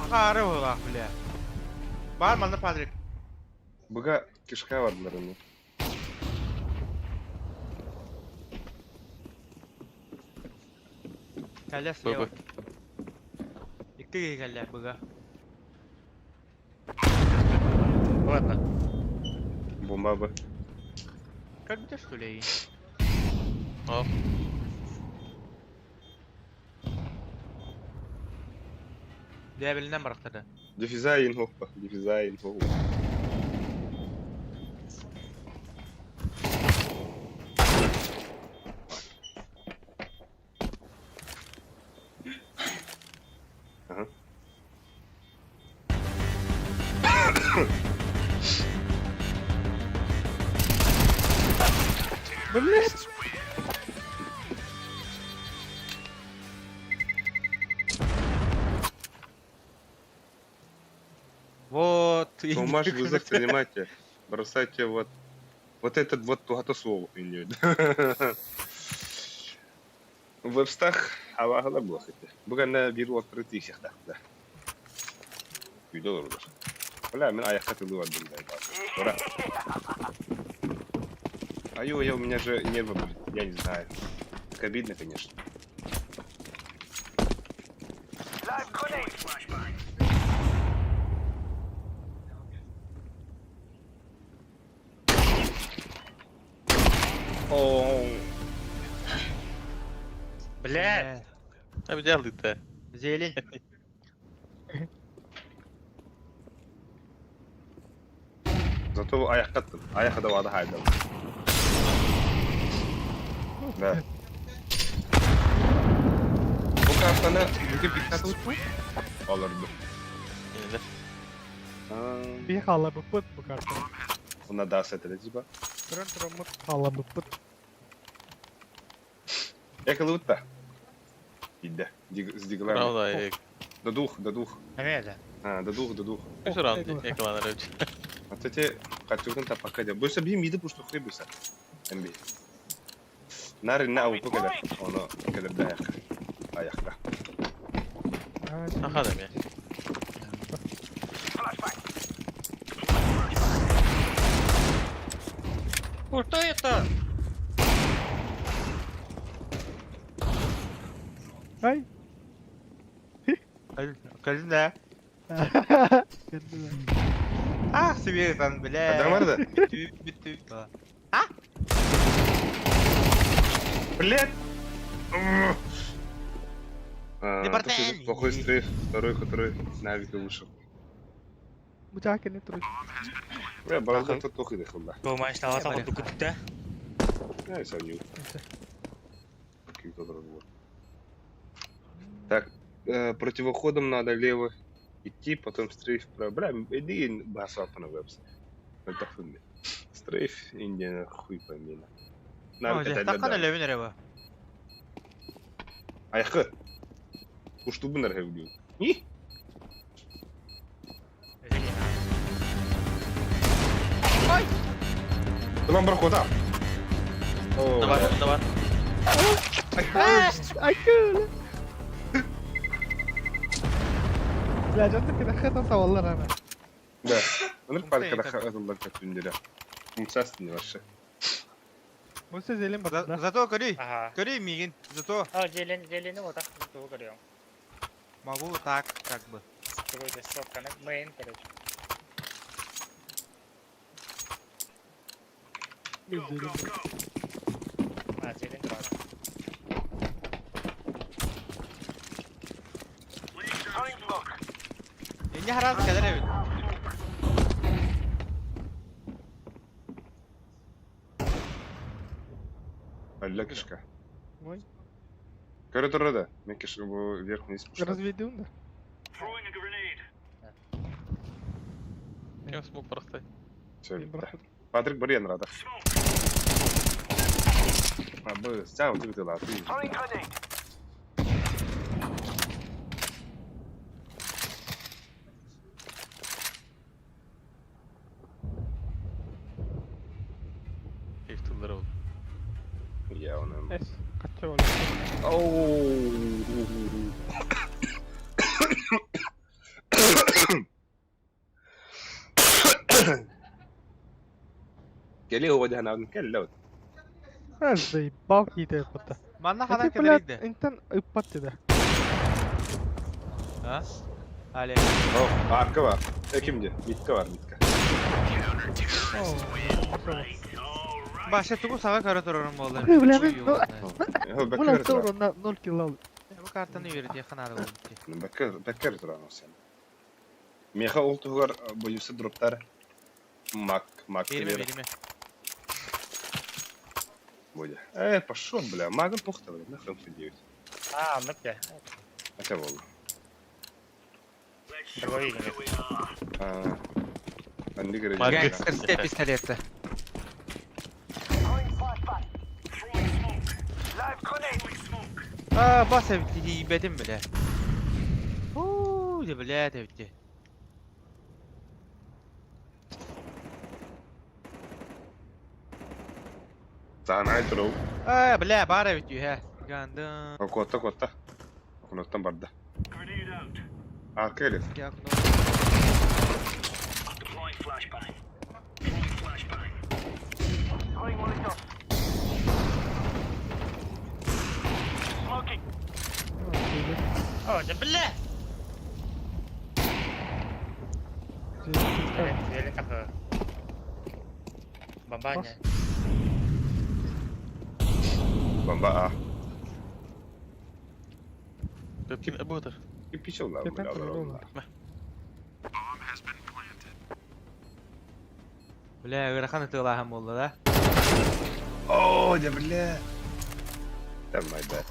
Хары була, бля. Бар манна Патрик. Быга кишка бардылар аны. Кэлэ слева. Икки киһи кэллэ быга. Ладно. Бомба бы. Как что ли? О. Дәбелинен барахтады. Дефизайн хоппа, дефизайн хоппа. Ага. Блять! Вот. Томаш вызов принимайте. Бросайте вот. Вот этот вот тугато слово. Вебстах авахала блохите. Бүгін бір открытый всех да. Үйде олар. Бля, мен аяққа тылы бардым да. Ура. Аю, я, у меня же нервы, блин, я не знаю. Так обидно, конечно. О, Блядь! А где ты? Зелень. Зато аяққа аттым. Аяққа да вада хайдам. Да. Bu kartana bugün bir kat Olurdu. Yine. Bir халабыппыт бу карта. Ona да сетеле типа. Туран тураммыт халабыппыт. Экалутта. Иде. С диглами. Правда, До двух, до двух. Эмиэ А, до двух, до двух. Үс раунд экаланар эбит. Вот эти качугун тапака де. Быса би миди пушту хуй быса. Эмби. Нары на упу кадar. Оны кадar да аяққа. Аяқта. Аха да мен. Что это? Ай! Кэлин да. А, себе там, бля. Адам бар да? Бүтү, бүтү. Блядь! А, Не такой Плохой стрейф, второй, который навика вышел. Бутака не труд. Бля, баразда тут плохо дыхал, да. Думаешь, что это вот куда? Я и сам не. Какой-то разговор. Так, противоходом надо лево идти, потом стрейф вправо. Бля, иди басапа на вебс. Это хуй. Стрейф, Индия, хуй пойми. На. Такана левин рева. Аяқы. Уштубын әрхәвдю. И? Ой! Lan bırak o da. Давай, давай. Ай, көл! Бля, жаттық кеде хата саваллар ана. Да. Onu parka da хатылар көтүндөрө. Умсастын вообще. Бу зелен бар. Зато көрүй. Көрүй мигин. Зато А, зелень, зелень, вот так, тугу көрüyorum. могу так, как бы. Какой-то сотка, мейн, короче. А, зелень правда. Не хараз кэлэр эбит. Алла кишка. Ой. Көрө да. Мен кишка бу вверх вниз пошла. Разведем да. Кем смог прохтай? Всё, да. Патрик бар рада. А, бу, сау, ты ты. Явно. Эс, качча болар. Оу. Кели هو ده انا كلا Заебал киитэ ыппатта. Манна Эти, ханан блядь, кэлэрий да? интен ыппат да. А? Але. О, arka var. E kimdi? Mitka var Mitka. Баша тугу саҕа көрө турарым буолла. Ой, бля, мен- Ho Ула бэккер тура. тура 0 килл алды. Бу картаны үөрэтиэххэ наада буолбут. Бэккер бэккер тура sen. Меха ол тугар боюсы дроптар. Мак, мак. Бериме, бериме. Будет. Э, пошел, бля, магом пухта, бля, нахрен ты делать. А, ну те. Хотя волна. Другой видим. А, Анди говорит. Маг. Гангстерские пистолеты. А, бас эбити бетим бля. Уу, да бля, эбити. Саанай туру. А, бля, бар эбити хэ. Гандын. Котта котта. Окуноттан барда. Арка келет. О, да бля! Бомбаня. Бомба А. Ким Эботер. Кипичел да, Кипен бля, туру. Бля, ырахан ытыалааһын буолла да. О, да бля. Там my bad.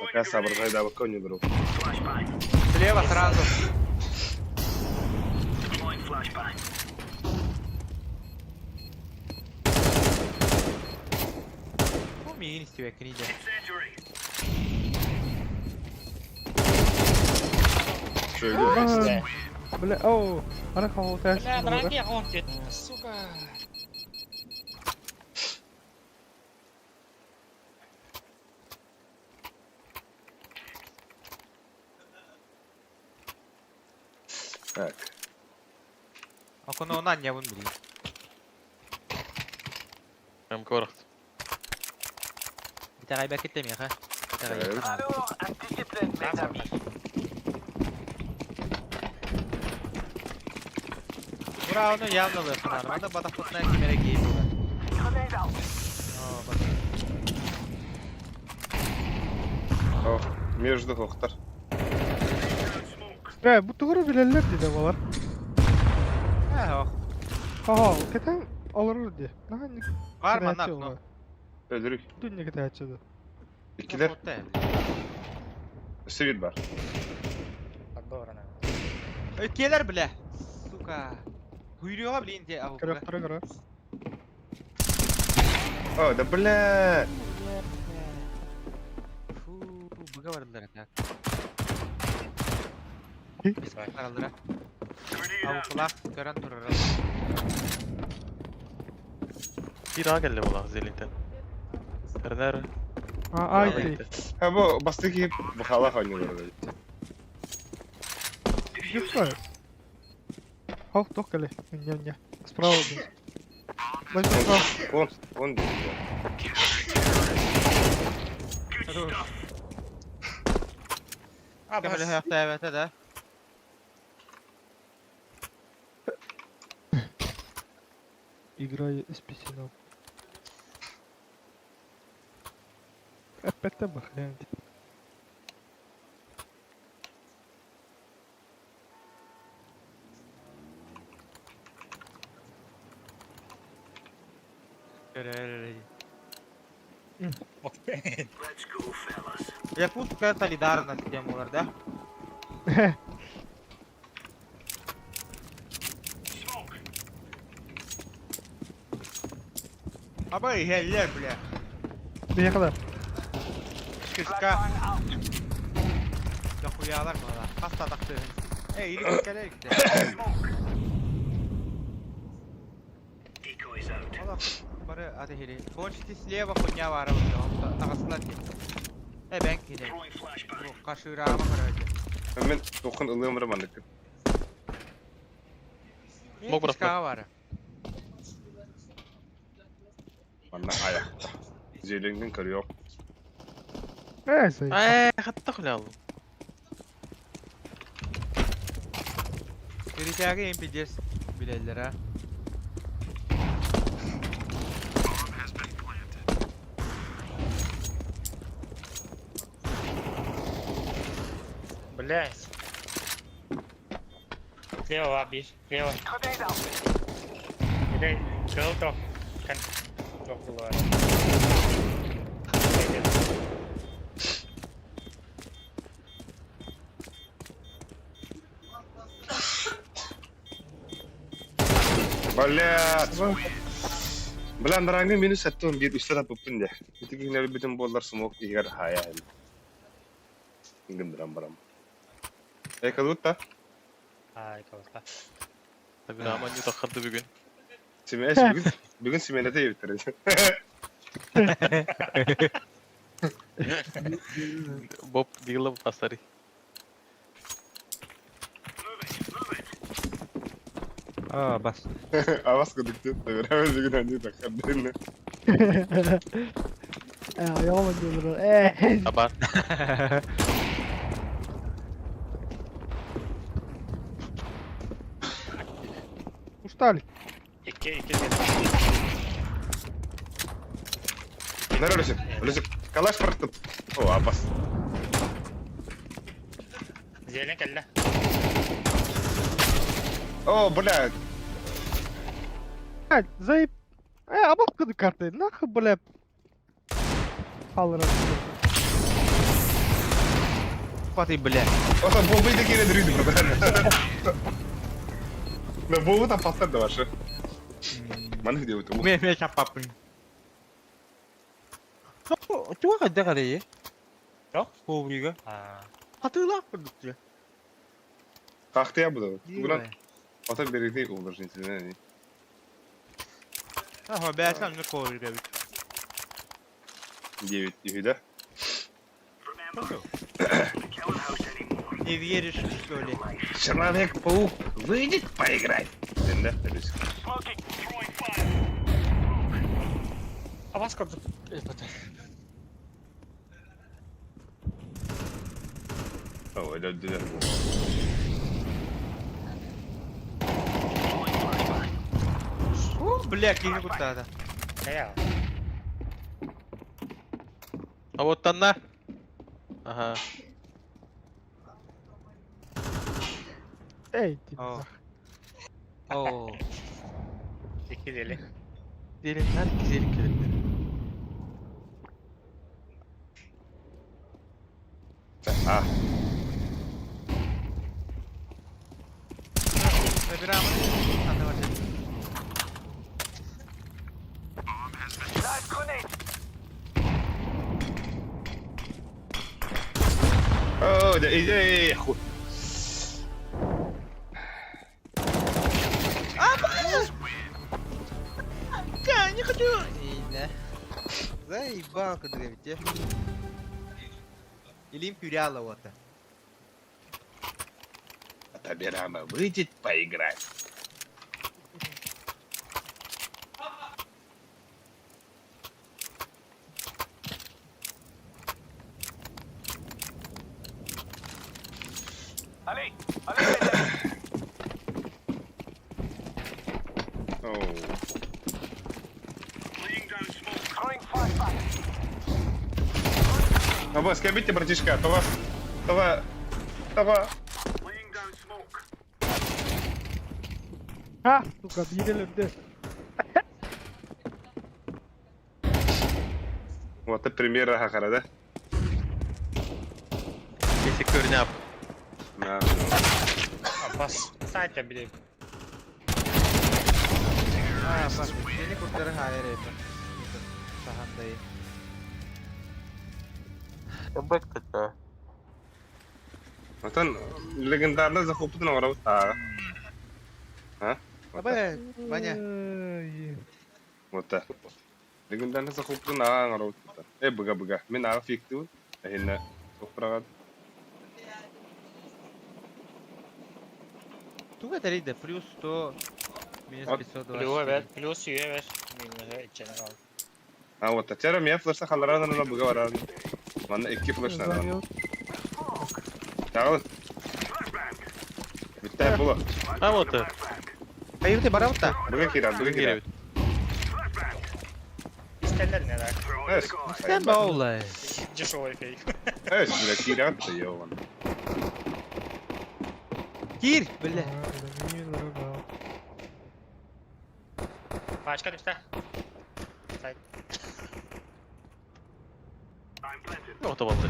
Пока соображай, да, пока не беру. Слева сразу. Бу миигин истибэккин иде. Что я Бля, оу, ана хавал Бля, драки, он тебе, сука. Так. Окуну онан ябын билин. Эм корахт. Итэҕэйбэккит миэхэ. Ура, ону явно лыхнар. Манда батахпытна кимере кейп була. О, бат. О, между хохтар. Э, бу тугуру билеллер диде балар. Э, ох. Ага, кетен алыр ди. Нахан Бар манна окно. Öldürük. Дүнне кетәчеди. Икилер. Севит бар. Подобрано. Келер, бля. Сука. Хуйрёга, блин, те. ау, Көрөк көрө көрө. О, да бля. Фу, быга бардылар так. И? Баралдыра. Ау, кулак, көрөн турар. Bir A geldi була зелинтен. Тернер. А, ай, Ha bu бастыки бухала ойнолор. Юксай. Хох, токали. Не, не. Справа. Бачу справа. Он, он дейт. А, Кемеле бас. хакта evet да. Играю с писином. Опять бахляет. Якутская солидарность темалар, да? Абай, хеллер, бля. Приехала. Кыска. Дохуялар мала. Хаста такты. Эй, или келер гите. Ала, бар. Бары аты хири. Почти слева хуйня баара буолла. Таҕыстылар дии. Э бэн кини. Бу хашыыраама көрөөчү. Мен тохын ылыам эрэ маннык. Мог Кишкаҕа баара. Манна айахта. Зелеңдин көрүөх. Э, сай. Ээ, хатта хулял. Перетяги им пиздец билэллэр а. Блять. Слева, бишь, слева. Иди, кыл тох. Кан. Тох было. Блядь. Бля, андарааҥҥы минус 71 үстэ таппыппын дьэ. Ити киһини өлбүтүм буоллар смок иһигэр хаайа иһин. Гынныран барам. Э, калутта. Ай, калта. Табирама не таххарды бүгүн. Симэс бүгүн бүгүн симэлэтэ ебиттэр. Боб дигла пасари. Аа бас. Авас кудукту. Табирама бүгүн они таххарды. Э, айаҕым анньыылара. Э. Аба. Устали. Икки, икки, икки. Нар өлөсүк, өлөсүк. Калаш бырахтым. О, абас. Зелень кэллэ. О, бля. Блядь, заеб... Э, абат кыды карты. Нахуй, бля. Халыра. Паты бля. Ото бомбы да кире дрюди, На бомбу там пастар да ваша. Маны где это? Ме ме чапапын. Туга кайда карайы? Жоқ. Коврига. Аа. Хатыылаах курдук. Как я буду? Тугунан ото береги уложительно. Аха, бәсән не коврига бит. 9 да? Не веришь, что ли? Человек-паук выйдет поиграть? Да, өлөсүк. Абас көрдүк. О, өлөдүлөр. О, бля, киһи куттаата. Кая. А вот танна. Ага. Эй, типа. О. О. Икки зелень. Зеленнер зелен келиптер. А, Забираем. Анда бар. О, да, эй, эй, хуй. Я не хочу. Не. Заебал куда ведь. Или империала вот. Табирама выйдет поиграть. Оу. Абас, кабите, братишка, това, това, това. Ха, сука, биир өлөрдө. Вот это премьера хахара, да? Кесик көрүнө ап. На. Абас. Сайта биле. А, бас. Сени куттары хайыр это. Сахандай. Бэк тата. Отон легендарный захопытын оҥоробут тааҕа. А? Абы, Ваня. Эй. Вот так. Легендарный сахуппун аҕа оҥоробут. Э, быга-быга. Мин аҕа фиктибин. Эһиннэ туох Туга этэрий да плюс 100 минус 524. Плюс эбэт, плюс үйэ эбэт, минуһа иччэнэ хаал. А вот, тачара меня флеша халаран на быга барар. Манна икки флеш надо. Тагыл. Бүттэ була. А вот. Айыбыты барабыт да. Быга кират, быга кират. Истэллэр не да. Эс. Sen баулай. Дешевый фейк. Эс, бля, кират да ёбан. Кир, бля. Пачка түстэ. Сайт. Ото балды.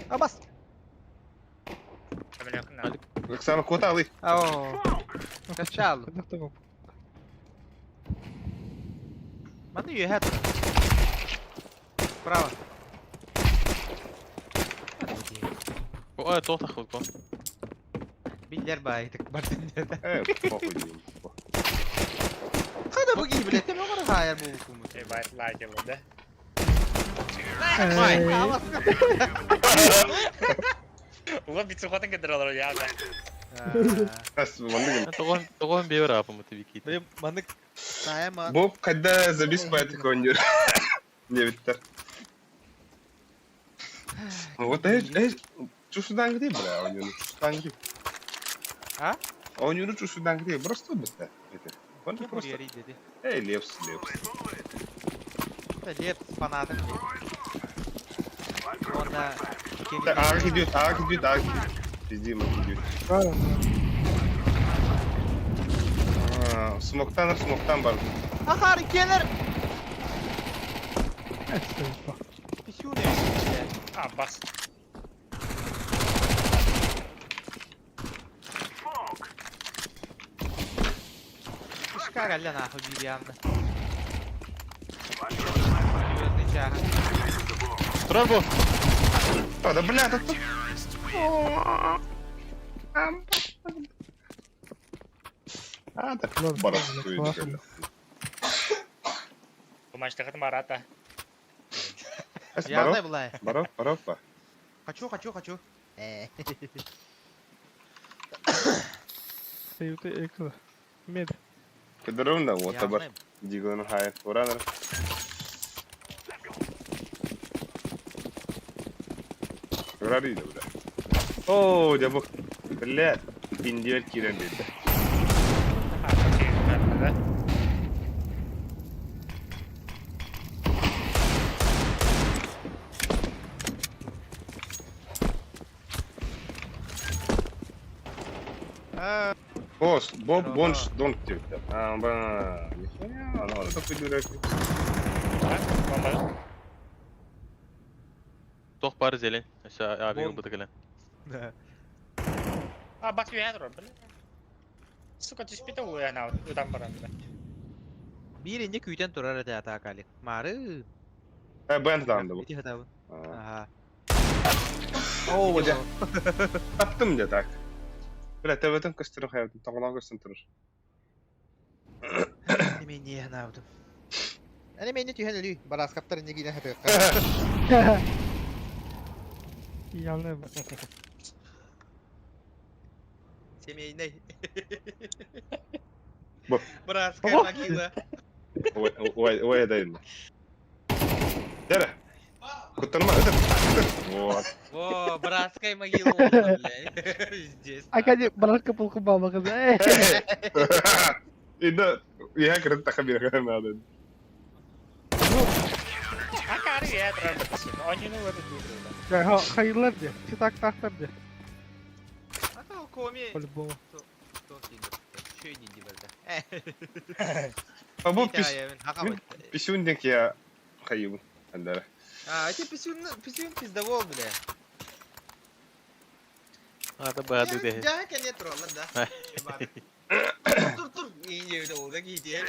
Абас. Оксана, куда алы? Ао. Качал. Маны юхат. Право. Ой, тоқ тақылды кон. Биллер бай, так бардын. Э, похуй. Қада бұги, блядь, ты могу хайр бу куму. Эй, байт лайк да? Бай. Ула бицухатын кедералар я да. Ас, маннык. Тоғын, тоғын бейбір апым өте Блин, маннык тайма. Бу когда забис по этой конюр. Не биттер. Вот эй, чушудан где, бля, ойнуну чушудан где. А? Ойнуну чушудан где, просто битте. Он просто. Эй, лепс, лепс. Лепс фанатым. Онда Аг идет, аг идет, аг идет. Пизди, мать идет. Смоктан, смоктан бар. Ахар, келер! Писюны. А, бас. Ишка галя нахуй бирянда. Звездный чах. Турар бу. А, да бля, тут... А, так барахтует. Бумажтахат марата. Явно была. Баров, баров, ба. Хочу, хочу, хочу. Мед. Кедерунда, вот табар. Дигон хайр, уранер. Рари, бля. О, дябок. Бля, индиер кирен dedi. Босс, Боб Бонш Донк деп. А, ба. Нихуя, ну это такой Тоқ бар зелен. Өсө аби бұды келен. А, бас үйә бля. Сука, түспейді ол ана удан барам, бля. Бир инде күйтен турар эте атакали. Мары. Э, бэнд да бу. Ити хатабы. Ага. О, дя. Таптым дя так. Бля, төбөтөн көстөрүн хаябытын, тоголоон көстөн турur. Неме не ханабытым. Әне мен түйен өлүй. Бараскаптар не гине хатык. Явно. Семейный. Бу. Братская могила. Ой, ой, ой, дайын. Дәрі. Куттарма, это. Вот. О, братская могила, бля. Здесь. А кәде братка полку баба кызы. Инде я кіріп тақа берген надо. А кары үйә турар, Они ну в этот дуры. Хайырлар де. Читак тақтар де. А то коми. По-любому. А бу писюндек я хайыбын. Андара. А, эти писюн, писюн пиздовол, бля. А, да бады де. Да, конечно, тролла, да. Тур, тур, не не, да, гиде.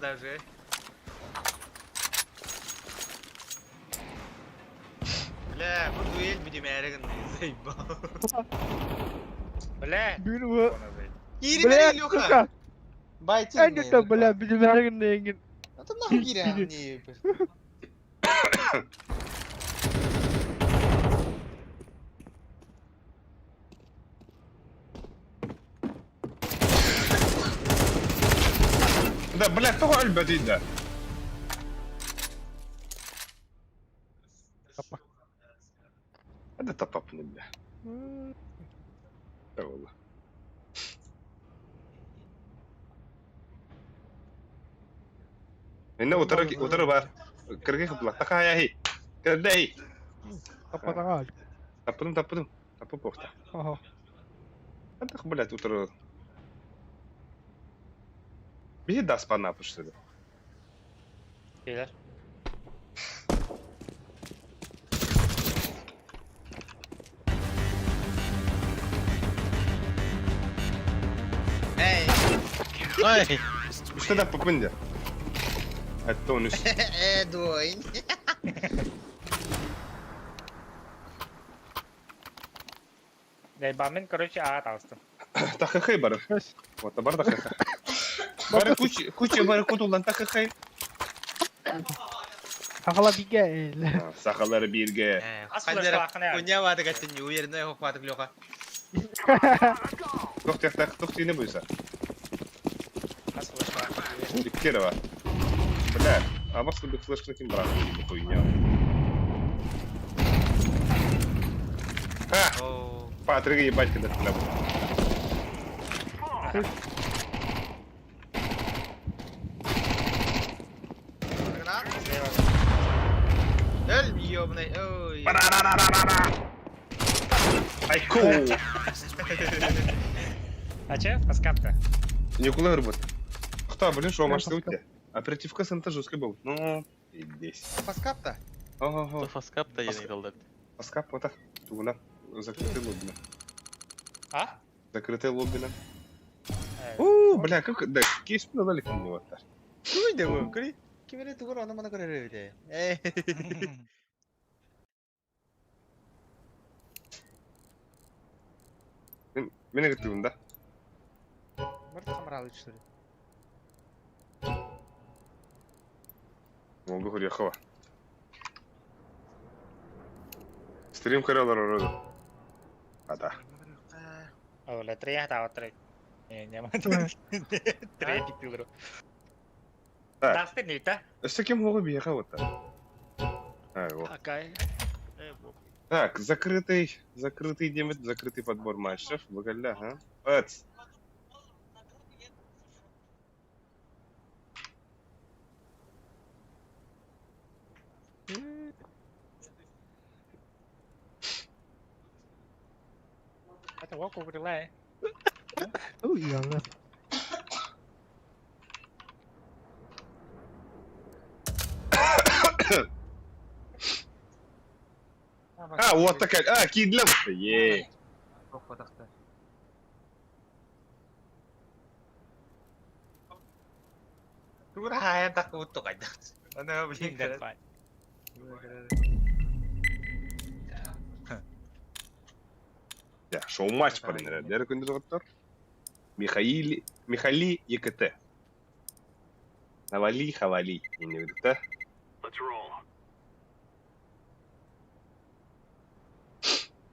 даже. Бля, бу дуэль бүтүмээри гынна, заебал. Бля! Бүгүн бу Киирин Бля, Илюха! сука! Байтин Энди бля, бүтүмээри гынна эҥин. А ты нахуй киирэн не Да, блядь, тоҕо өлбөтүй да? Таппа. Это таппаппын бля. Да буолла. Инна утары утары бар. Кыргы хыпла. Такая Кырдай. Таппатаҕа. Таппытым таппытым. Таппы похта. Ага. Это блядь, утары. Биһи даспан апышты. Келер. Эй! Ай! Үстэ таппыппын дьэ. Это он үс. Э, дуэнь. Дайбамын, короче, аа таҕыстым. Тахахай бары. Вот, бар тахахай. Бары куча, куча бары кутулан тахахай. Сахала бигэ. Сахалары бииргэ. Ас флешлаахына. Хуйня ватык аттын, уверенный хохватык Леха. Тух тех тех тух тине буйса. Ас флешлаахына. Иккерова. Бля, а вас кудык флешкны ким брат, хуйня. Ха! О, Патрик ебать, когда хлеб. Өл, ёбаный, ой. Айку! А че? Паскапта. Николай Рубот. Кто, блин, шо машты у тебя? Оперативка сента жесткий был. Ну, здесь. Паскапта? Ого-го. Фаскап та ений талдат. Паскап, вот так. Тугуна. Закрытый лоббина. А? Закрытый лоббина. Э, У, бля, как... Да, кейс надали ко мне вот так. Туй да бу, кри. Кимере тугур аны мана көрөр бите. Эй. Меня говорит, да? Может хамралы что ли? Могу говорить, Стрим көрөлөр ороду. Ата. Ола, три та отри. Не, не Три пипилру. Так. Дасты не та? Өссө ким оҕо биэхэ вот А, вот. Акай. Так, закрытый, закрытый демет, закрытый подбор матчев. Багалля, ага. Эц. Это воку урила. Ой, яна. А, вот такая. А, кидлем. Ей. Хохватахта. Тура хаян так утто кайда. Ана блин. Я, шоу-матч парень, дәрі күндіз оттар. Михаили, Михали ЕКТ. Навали, хавали. Не видит, да?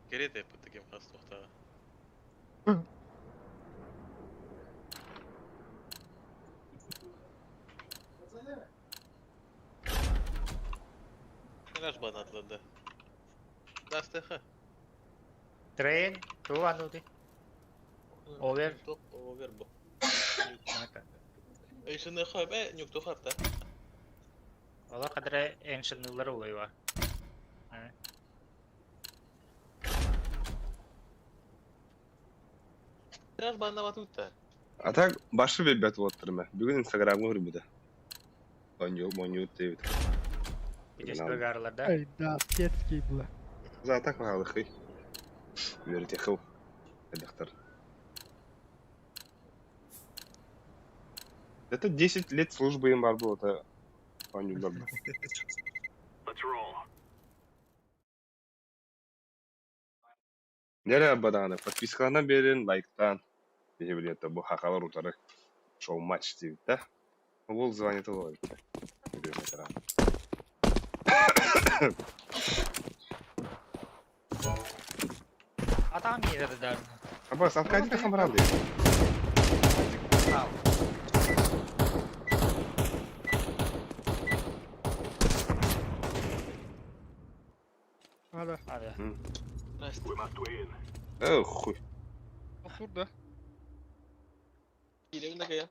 Керете таким хас тохта. Наш банатлады. Дастыха. Трейн, ту ануди. Овер. Овер бу. Эйшене хабе нюкту хапта. Ола кадре эншенлар улайва. Наш банаватутта. А так, башы бебет оттырма. Бүгін инстаграмға үрбіді. Оню, моню, дейбіт. Здесь гарлар, да? Ай, да, детский было. За так мағалықы. Верите хыл. Эдақтар. Это 10 лет службы им бар буолта оонньууллар. Нэрэ бадааны подпискаланан биэрин, лайктаан. Биһи билиэтэ бу хахалар утары шоу-матч диэбит да. Ол званиета ол эбит. Атаҕым киирэр да. Абас, Аркадий хамрал диэн. Ада. Ада. Эх, хуй. Охур да. Киирэбин да кыйа.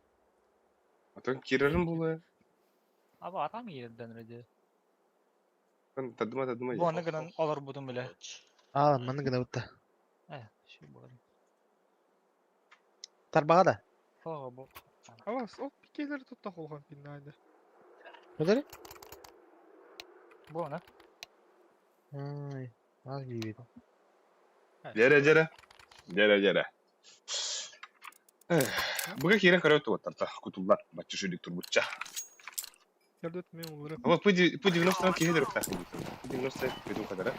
Атын киирэрим буолуо. Аба атаҕым киирэрдэн эрэ Тадыма тадыма. Бу аны гынан олорбутум билэ. Аа, манны гына бутта. Э, ши буолар. Тарбаға да. О, бу. Авас, ол пикелери тутта холхан пиннайды. Öyle. Бу аны. Ай, аз бийбит. Дьэрэ дьэрэ. Дьэрэ дьэрэ. Буга киирэн көрө туоттарта кутуллар бачча шүдүк турбутча. Көрдөт мен улары. Ама P 90 киһи дөрүктаах P 90 бүтүн кадара.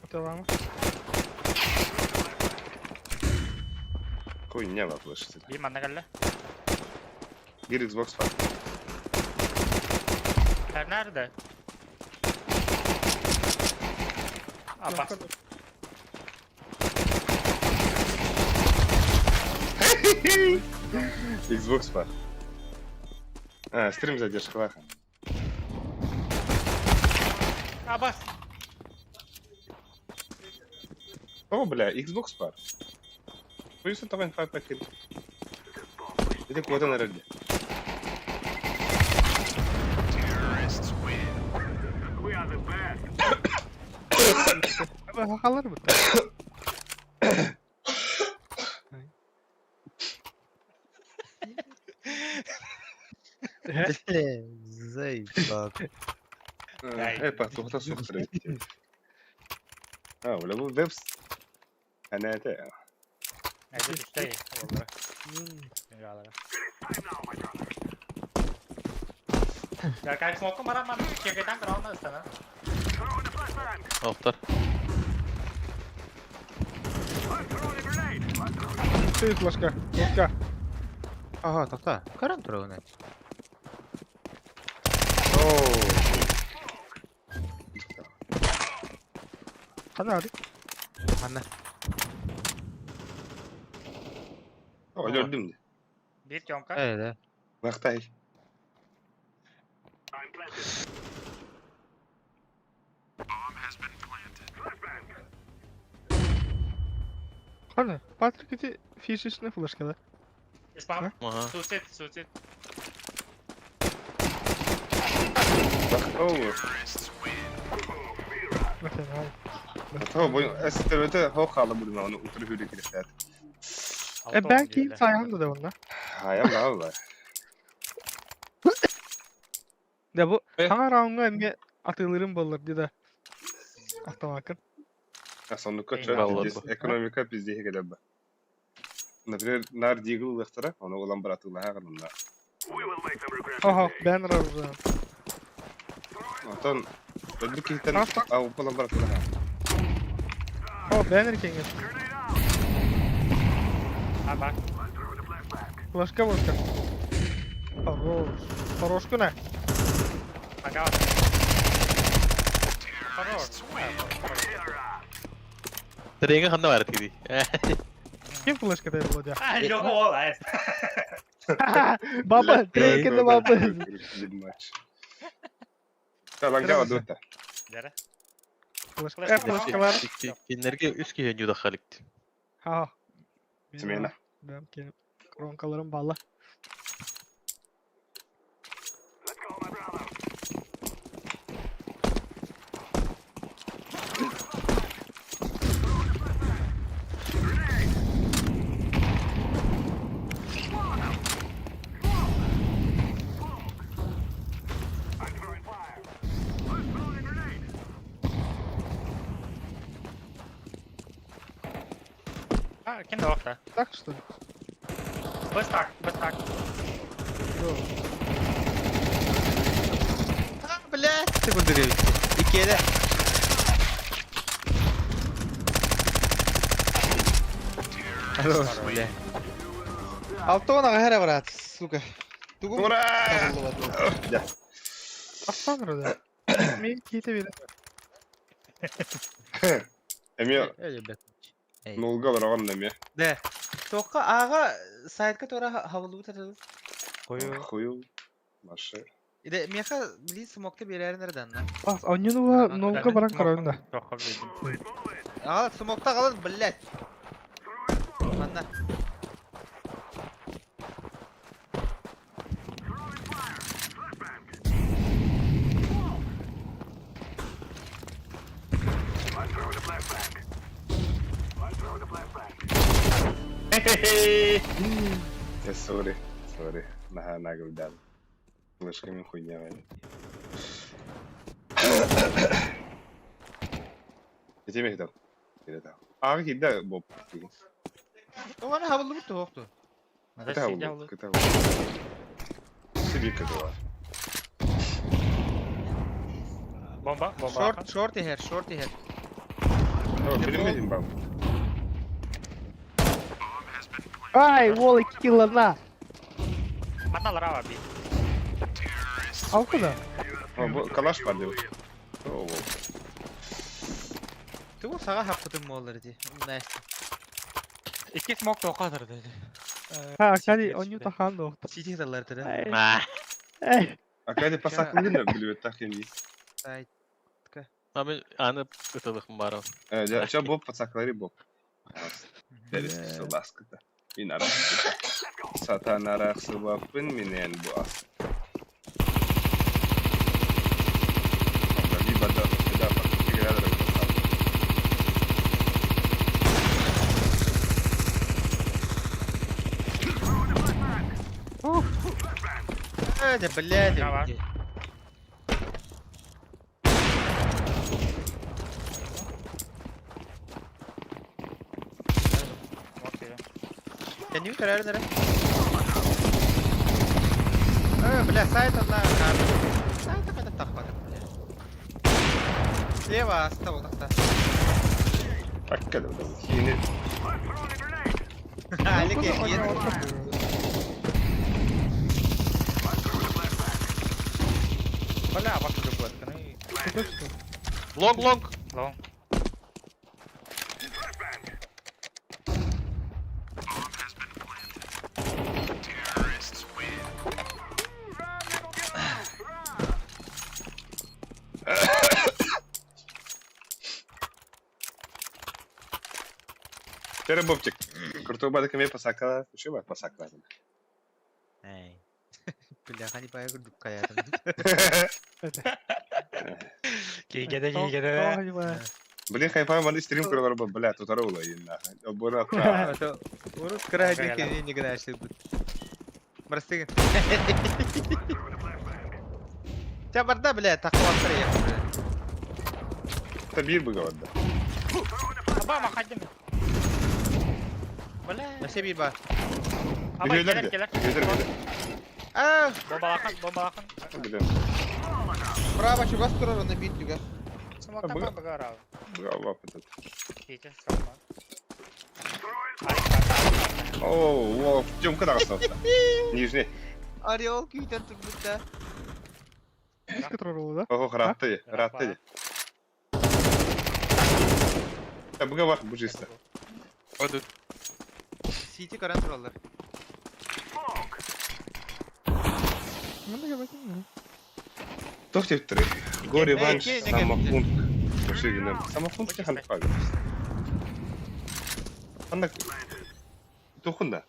Отелама. Хуйня воплошится. Биир манна кэллэ. Бир Xbox бар. Nerede? Абас. Xbox бар. А, стрим задержка Абас. О, бля, Xbox бар. Плюс это инфа пакет. Это куда на рынке? Хахалар бутта. Заебал. Эпа, тухта сухтыр. А, бля, бу вебс. Ана это. Это түштэй. Олора. Я как смоку марам кегетан грауна стана. Автор. Ты флешка. Флешка. Ага, тоқта. Көрөн турабын. Хана ари. Манна. О, өлдүм. Бир тёмка. Э, Мақтай. Хана, Патрик эти фишечная флешка, да? Спам. Ага. Суицид, суицид. Мақтау. Нахрена. Мақтау, бу эстерөтө хо халы буду оны утыр хүрү кирет. Э, ben ki sayhan da онна. Хая бала. Да бу Э. хаңа раунга эме атылырым боллар дида. Автомакын. Соннука Баллар чө экономика пиздеhe келер ба. Например, нар дигл лыхтара, оны улан братылаха гынна. Ага, ben разы. Отон өндү кихтен Авто. ау улан братылаха. О, бэнер кеңес. Аба. Флешка флешка. Хорош. Хорош күнә. Ага. Хорош. Тренге ханна бар тиди. Ким флешка дай Володя? А, жок ол. Баба, трекенде баба. Таланга адута. Дәрә. Флешка, э, флешкалар. Кинерге үс киһи нюда халикт. Ха. Смена. Бәм ке кронкаларым балла. Аха, ким да охта. Так что ли? Быстак, быстак. А, блядь, ты кудыревич. Икеле. Хорош, бля. Алтон ағара, брат, сука. Тугу Ура! табыллыбат. Да. Астан да. Мен кете бере. Эме Өлі Эй. нулга бараган эме. Да. Тоққа аға сайтка тора хавылы бутады. Кою. Хую. Машы. Иде меха блин смокты берерин эрдан. Бас, онюнуа нолга баран караында. Тоққа білдім. Ага, смокта қалын, блядь. Манна. Я сори, сори. Нага нагрудал. Лышками хуйня. Ити мехтал. Или там. Ага, кида боб. Оған хавылы бутты хоқты. Кыта бул, кыта бул. Сиби кыта. Бомба, бомба. Шорт, шорт ихер, шорт ихер. О, билмедим бам. Ай, уол киллана. Манна ларава би. Алкуда. О, бу калаш бар деп. О, бол. Тугу саға хаппытым моллар ди. Настя. Икки смок тоққа тұрды. Ха, Акади оню тахан до. Сити талар теді. Эй. Акади пасакылын билбет тахини. Сайт. Ами аны ытылыхым бар. Э, ча боб пасаклари боб. Дәрес ласкыта. Мин арахсыта. Сатан арахсыбаппын минен бу ас. Либо да, да, Э, блядь. Давай. Can you карар нere? Э, бля, сайт одна карта. Сайт это тахпады, бля. Слева остал тахта. Аккада хини. Алик я Бля, бак любой. Лонг, лонг. Лонг. Тере бобчик. Крутой бадык эме пасакала. Что ба пасакала? Эй. Бля, хани пая гурдук каятым. Кигеде, кигеде. Блин, хайфа маны стрим көрөр бу, бля, тутары ула инна. Буна та. Урут край дики не гнашты бут. Просты. Ча барда, бля, тахваттар я. Та бир быгавада. Аба, махадим. Бля. Вообще биба. Аба, келер, келер. Келер. А, Бомбалахан, бомбалахан. Блин. Право, чугас турар, на бит юга. Смокта бомба гарав. Браво, этот. Киче, сама. О, о, Тёмка дагы Нижний. Орел күйден турбутта. Диск турар да? Ого, ратты, ратты. Та буга бар, бу чисто. Оду. Сити каран туралар. Ну, да, возьми. Тохтеп Горе Иванович Эй, самопункт. Самопункт хан пага. Анда тухунда.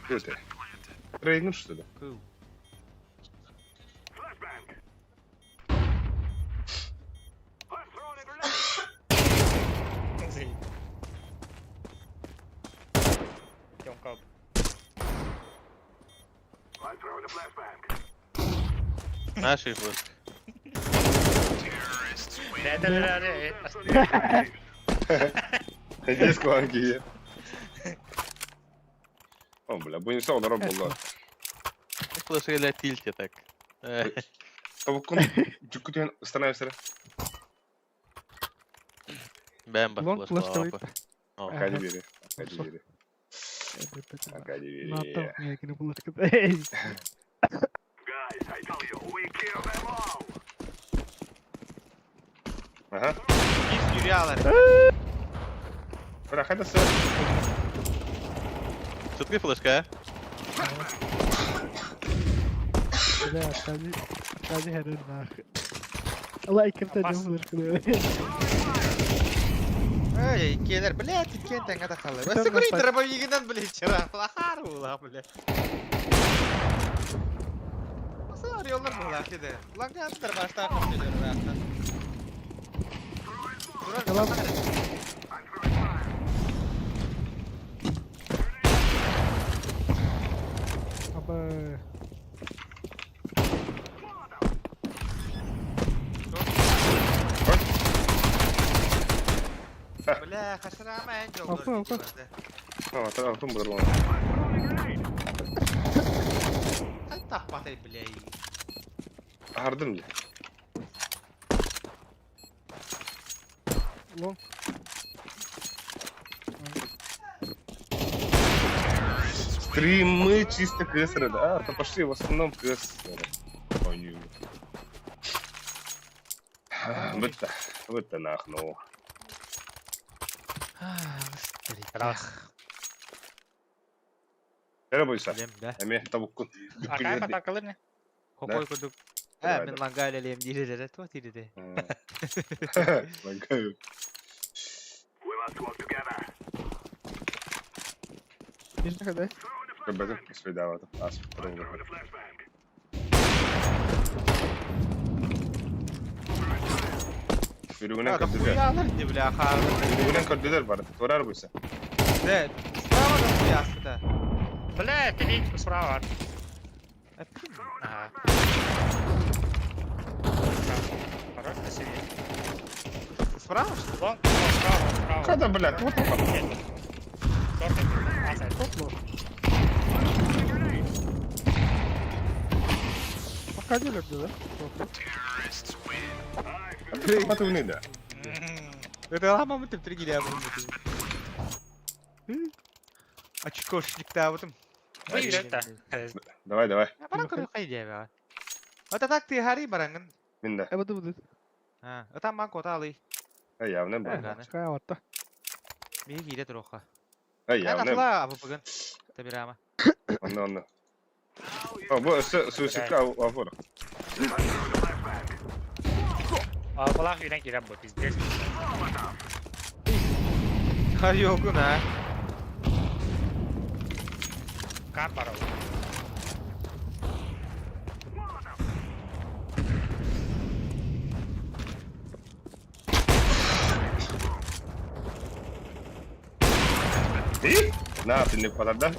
Өте. Трейнер что ли? Кул. Тёмка. Наши флешки. Да, да, да, да. Диск куһаҕан киһи. О, бля, бу не олорор буолла. Флешка тильте так. Тобуккун дьүккүтүн становишься. Бэм бар Лонг флеш флеш лапы. Аркадий бери. Аркадий бери. Аркадий бери. Ага. Ис юрялар. Бля, хайда сыр. Все-таки флешка, а? Бля, Аркадий, Аркадий херен нах. Лайк это не флешка. Эй, келер, блядь, иккен таңа да қалай. Өсі көрей дробовигінен, блядь, вчера. Лахар була, блядь. Осы арыялар була, кеде. Лангаттар башта қып келер, Аба. Бля, хашырама ән жолдар. Апа, апа. А, алтын бұдыр Қай таппатай, бля. Ардым бля. Лонг. Стримы чисто КСР, да? А, то пошли в основном КСР. Ой, не. Бытта, бытта нахну. Раз. Кere бойса. Билем, да. Эме табуккун. Аркадий атакалыр не? Хокой курдук. Давай, Э, мен ланга элем дире то тире. Лангаю. Нижний ходай. Ребята, свидава. Ас, Yürügünen kördüler. Хуялар не, бля, хар. Yürügünen kördüler бар. Турар бойса. Да, справа да хуясты. Бля, ты справа. Ага. Хорош на себе. Справа, что ли? Лонг, справа, справа. Когда, блядь, вот он. Шорт, Аркадий люблю, да? Батыгны да. Это лама мы там три гиля Очкошник та вот. Давай, давай. Баран көрө кайда. Ата так ты хари барангын. Мин да. Э, буду, буду. А, ата ман кота алы. Ай, явно был. Чекай, вот так. Миги кире туруха. Ай, явно. Атла абы бүгін. Табирама. Онно, онно. О, бу суицидка афор. А, была хрена кира бу, пиздец. Хайогун а. Кар барау. И? На, ты не подождал?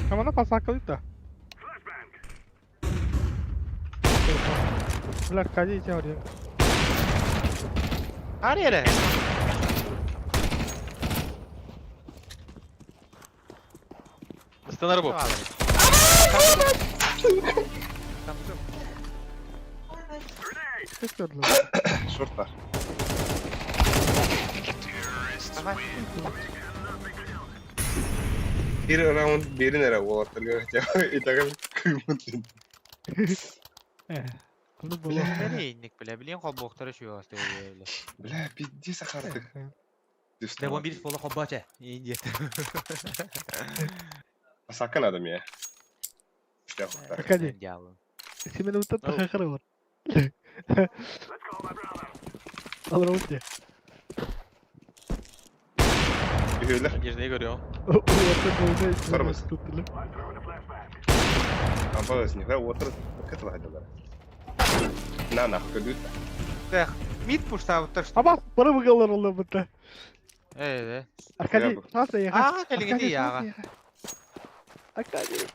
Камана пасакалыта. Бля, Аркадий теория. Хари эре. Станар бу. Шорттар. Бир раунд берин эре олаттарга хотя и так кыймын. Ну было. Бля, бля, билен холбоктары şu асты бля. Бля, пизди сахардык. Да вон бир бола холбача. Инди. Сакан адам я. Аркадий. Сен мени утат хахара бар. Ал раундте. Ühüler. Нижний görüyorum. Сармыз. Апа, не отыр. Кэтл хайдалар. На нах, көдүт. Так, мид пуштабыттар что. Аба, бары бұғалар олар бұнда. Э, Аркадий, шанс еға. Аа, келген яға. Аркадий.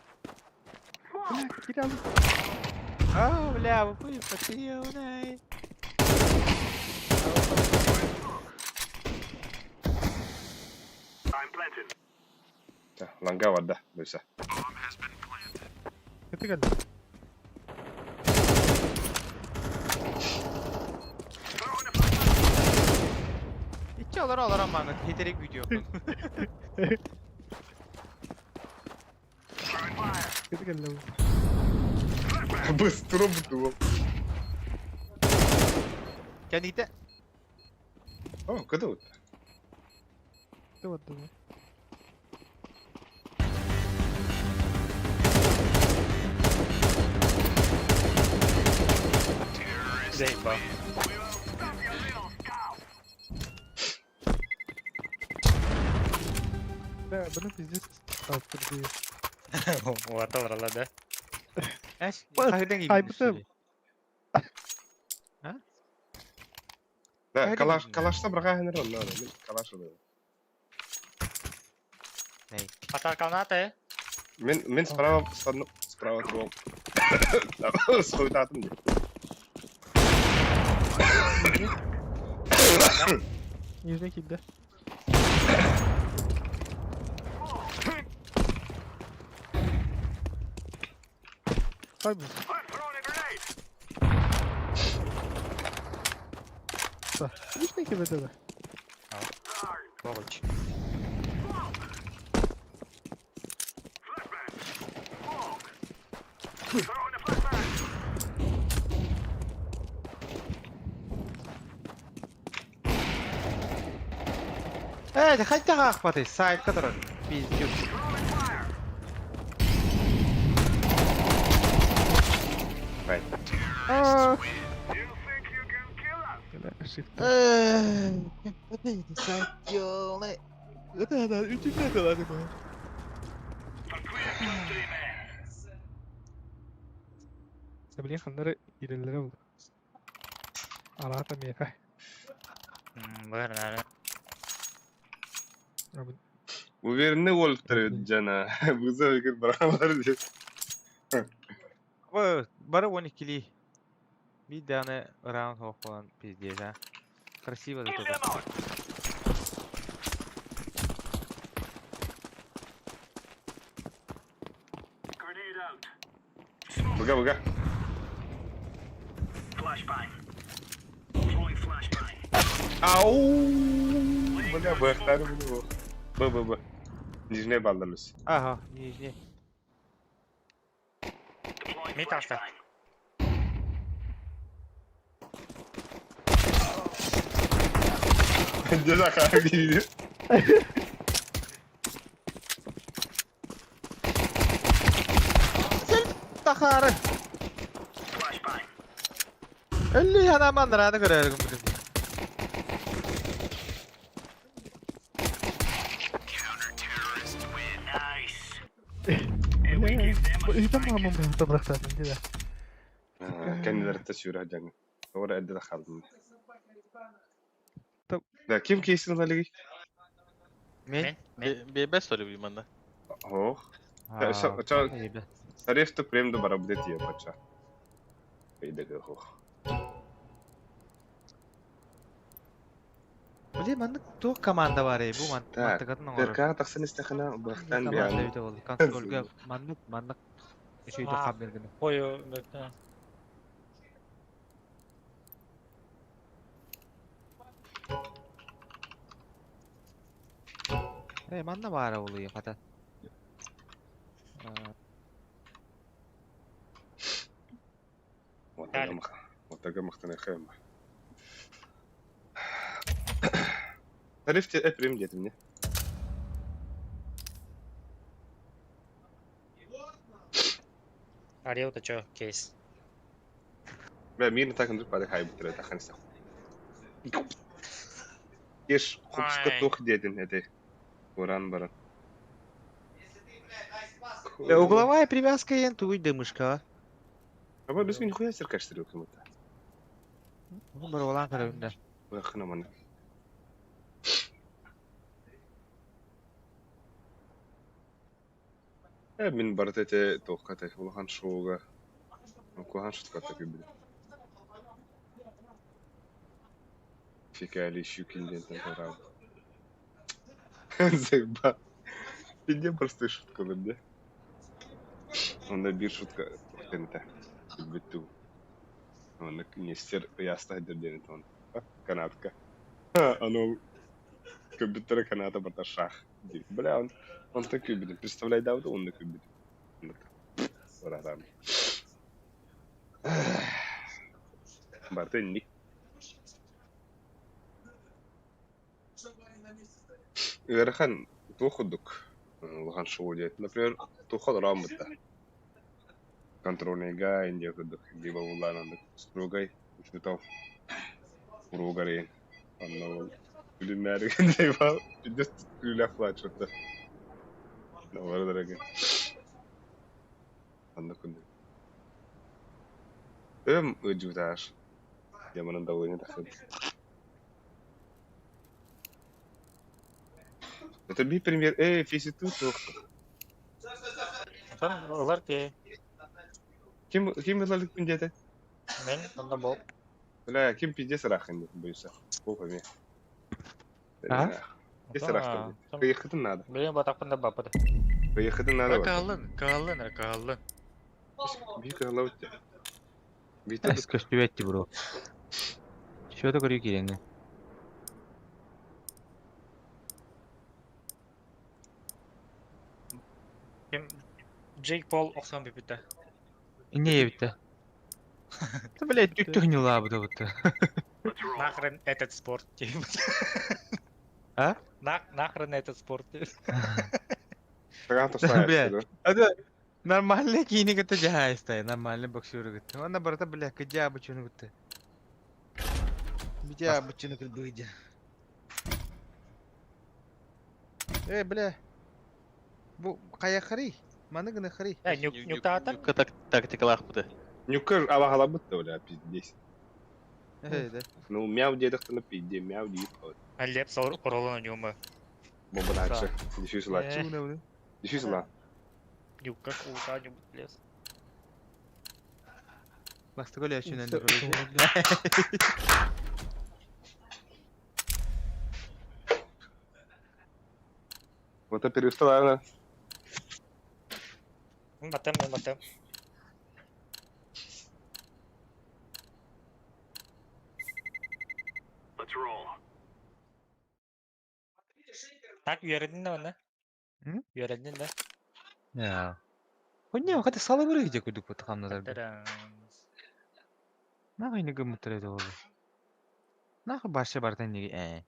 Бля, кире алды. А, бля, вы патреонай. Ланга барда, бүйсә. Это кэллэ. Иччи олар олар амманы хитерик видео. Это кэллэ бу. Быстро бутуом. Кәнитә. О, куда вот? Это вот думаю. Заебал. Бля, блин, пиздец. Алттыр дии. Уаталрала, да? Әш, Бат, кайдан хайбытым. Да, Хайда калаш, билдиң? калашта бирга хәнер онна, мин калаш улы. Атаканаты. Мин мин справа стану, справа турам. Схуйтатым ди. Нижний килде. Хайбы. Да, нижний килде да. Богуч. Э, хайда ахпаты, сайт который пиздюк. Right. А. Бля, shift. Блин, ханнары иреллere бул. Араата миэхэ. Быр, наверное. Уверенный уолтер жана. Буза бекер баралар дип. Бу бары 12 ли. Bir tane round hop falan пиздец, а. Красиво зато. как. Буга буга. Ау! Бля, бэхтар бу. Б б б. Нижний балларыз. Ага, нижний. Мид аста. Жана хаби. Тахары. Өллü yanamан раны көрөрүм бүгүн. Ыйтам мамам бырахтаатын дии да. Кәниләртә сүрә жаңы. Ора әдді қалдым. Топ. Да, ким кейсин алыгы? Мен. Мен. Бебе сори биманда. Ох. Тарифты премді бара буде тие пача. Бейдеге хох. Блин, маннык туох команда бар эй, бу Так, мантыгатын оҥорор. Берка тақсын истехана бахтан Команда биан. өтө болду. Контрольга маннык маннык үчөйдө А. хам бергени. Қою, бөтті. Э, манна баара болуй хата. Отага мақтан хем. Тарифте эпрем дедим не? Ариота чё, кейс? Бә мин так ндүр пады хай бутыр тахан истех. Еш хупска Ай. тух дедин эте. Уран баран. Угловая привязка ен туй дымышка. Аба без нихуя серкаштыр кымыта. Бу бар олан көрөндө. Бахна мана. Э мин барат эте тоқката улахан шоуга. Куһаҕан шутката күлбүтүм. Фекалий Щукин диэнтэн туораабыт. Заебал. Пиздец простой шутка да? Онно биир шутка тэнитэ. Күлбүт Онно Нестер ыйааста сылдьар диэн этэ Канатка. Аны көрбүттэрэ каната барыта шах диир. Бля, он онтон күлбүтүм. Представляйдаабыта уонна күлбүтүм. Братан. Барыта инник. Ыарахан туох курдук улахан шоу диэт. Например, туохха олороон да. Контрольныйга Индия курдук либо буллаан оннук строгай учуутал уруогар иһин онно ол күлүмээри гыннайбал пиздец күлүүлээх плачута. Олору дорогой. Оннук курдук. Өм ыдьуутааш. Дьэ манан давление тахсыбыт. Это би премьер, эй, физиту туох. Онтон ылар киһи. Ким ким ылалыкпын диэтэ? Мин онно бол. Бля, ким пиздец ыраахын диэн боюся. Бог эмиэ. А? Пиздец ыраахтар диэн. Кыйыххытын наада. Билигин батахпын да баппыт. Кыйыххытын наада. Кааллын, кааллын, эрэ кааллын. Биир кыһаллабыт дии. Биир Көстүбэт бро. Что такое кииреңҥэ? Ким Джейк Пол охсон бүппүтэ. Инне ебитте. Да блядь, түктүк нюлаабыта бутта. Нахрен этот спорт диэн. А? Нахрен этот спорт диэн. Саҥа тостаайа. Бля. Это нормальный киини кытта жаһаайыстай, нормальный боксеры кытта. Онна барыта бля, кыдьаа бычыны кытта. Битя бычыны кырбыйдя. Э, бля. Бу хайа хари. Маны гына хари. Э, нюктаатар? Нюкка тактикалаах быты. Нюкка абаһалабыт да, бля, пиздец. Э, да. Ну, мяу диэтэхтэнэ пиздец, мяу диир. Лепс оролон ньума. Бомбанааччы. Дефьюз ылааччы. Дефьюз ыла. Нюкка куута ньум лес. Бастык өлөөчүнэн да. Вот это перестала. Батым, мен батым. Так үөрэннин да онно? М? Үөрэннин да? Я. Хуйня, хата салабыры где кудук вот хамназар. Тарам. Нахуй не гыммыттар это ол. Нахуй башы бартан неге э.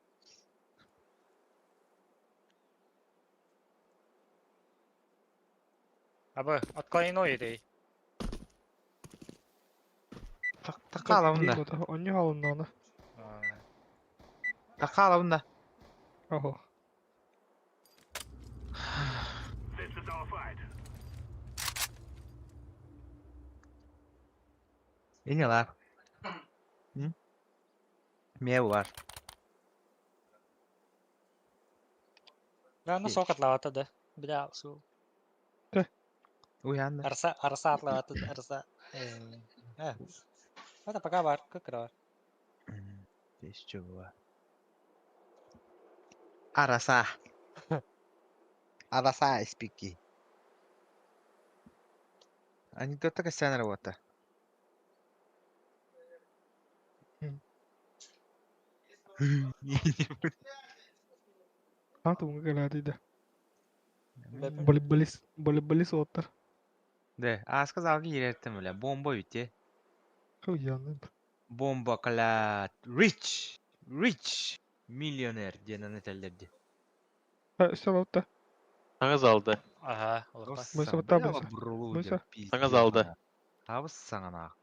Абы, отклонено едей. Такаалабын да. Онньу хаалынна аны. Такаалабын да. Ого. Ине лар. Ме бар. Да, ну сокатлаата да. Бля, су. Уянна. Арса, арса атлаата, арса. Э. Это пока бар, как раз. Здесь чего? Араса. Араса спики. Анекдот такая работа. А туҥа кэлээти да. Волейболист, волейболист уоттар. Да, а сказал киирэртэн бля, бомба үтте. Хуянын. Бомба калат. Rich. Rich. Миллионер диэн аны этэллэр дии. Все лапта. Саҥа залда. Ага, олохпа. Мыса бата, мыса. Мыса. Саҥа залда. Табыс саҥанаах.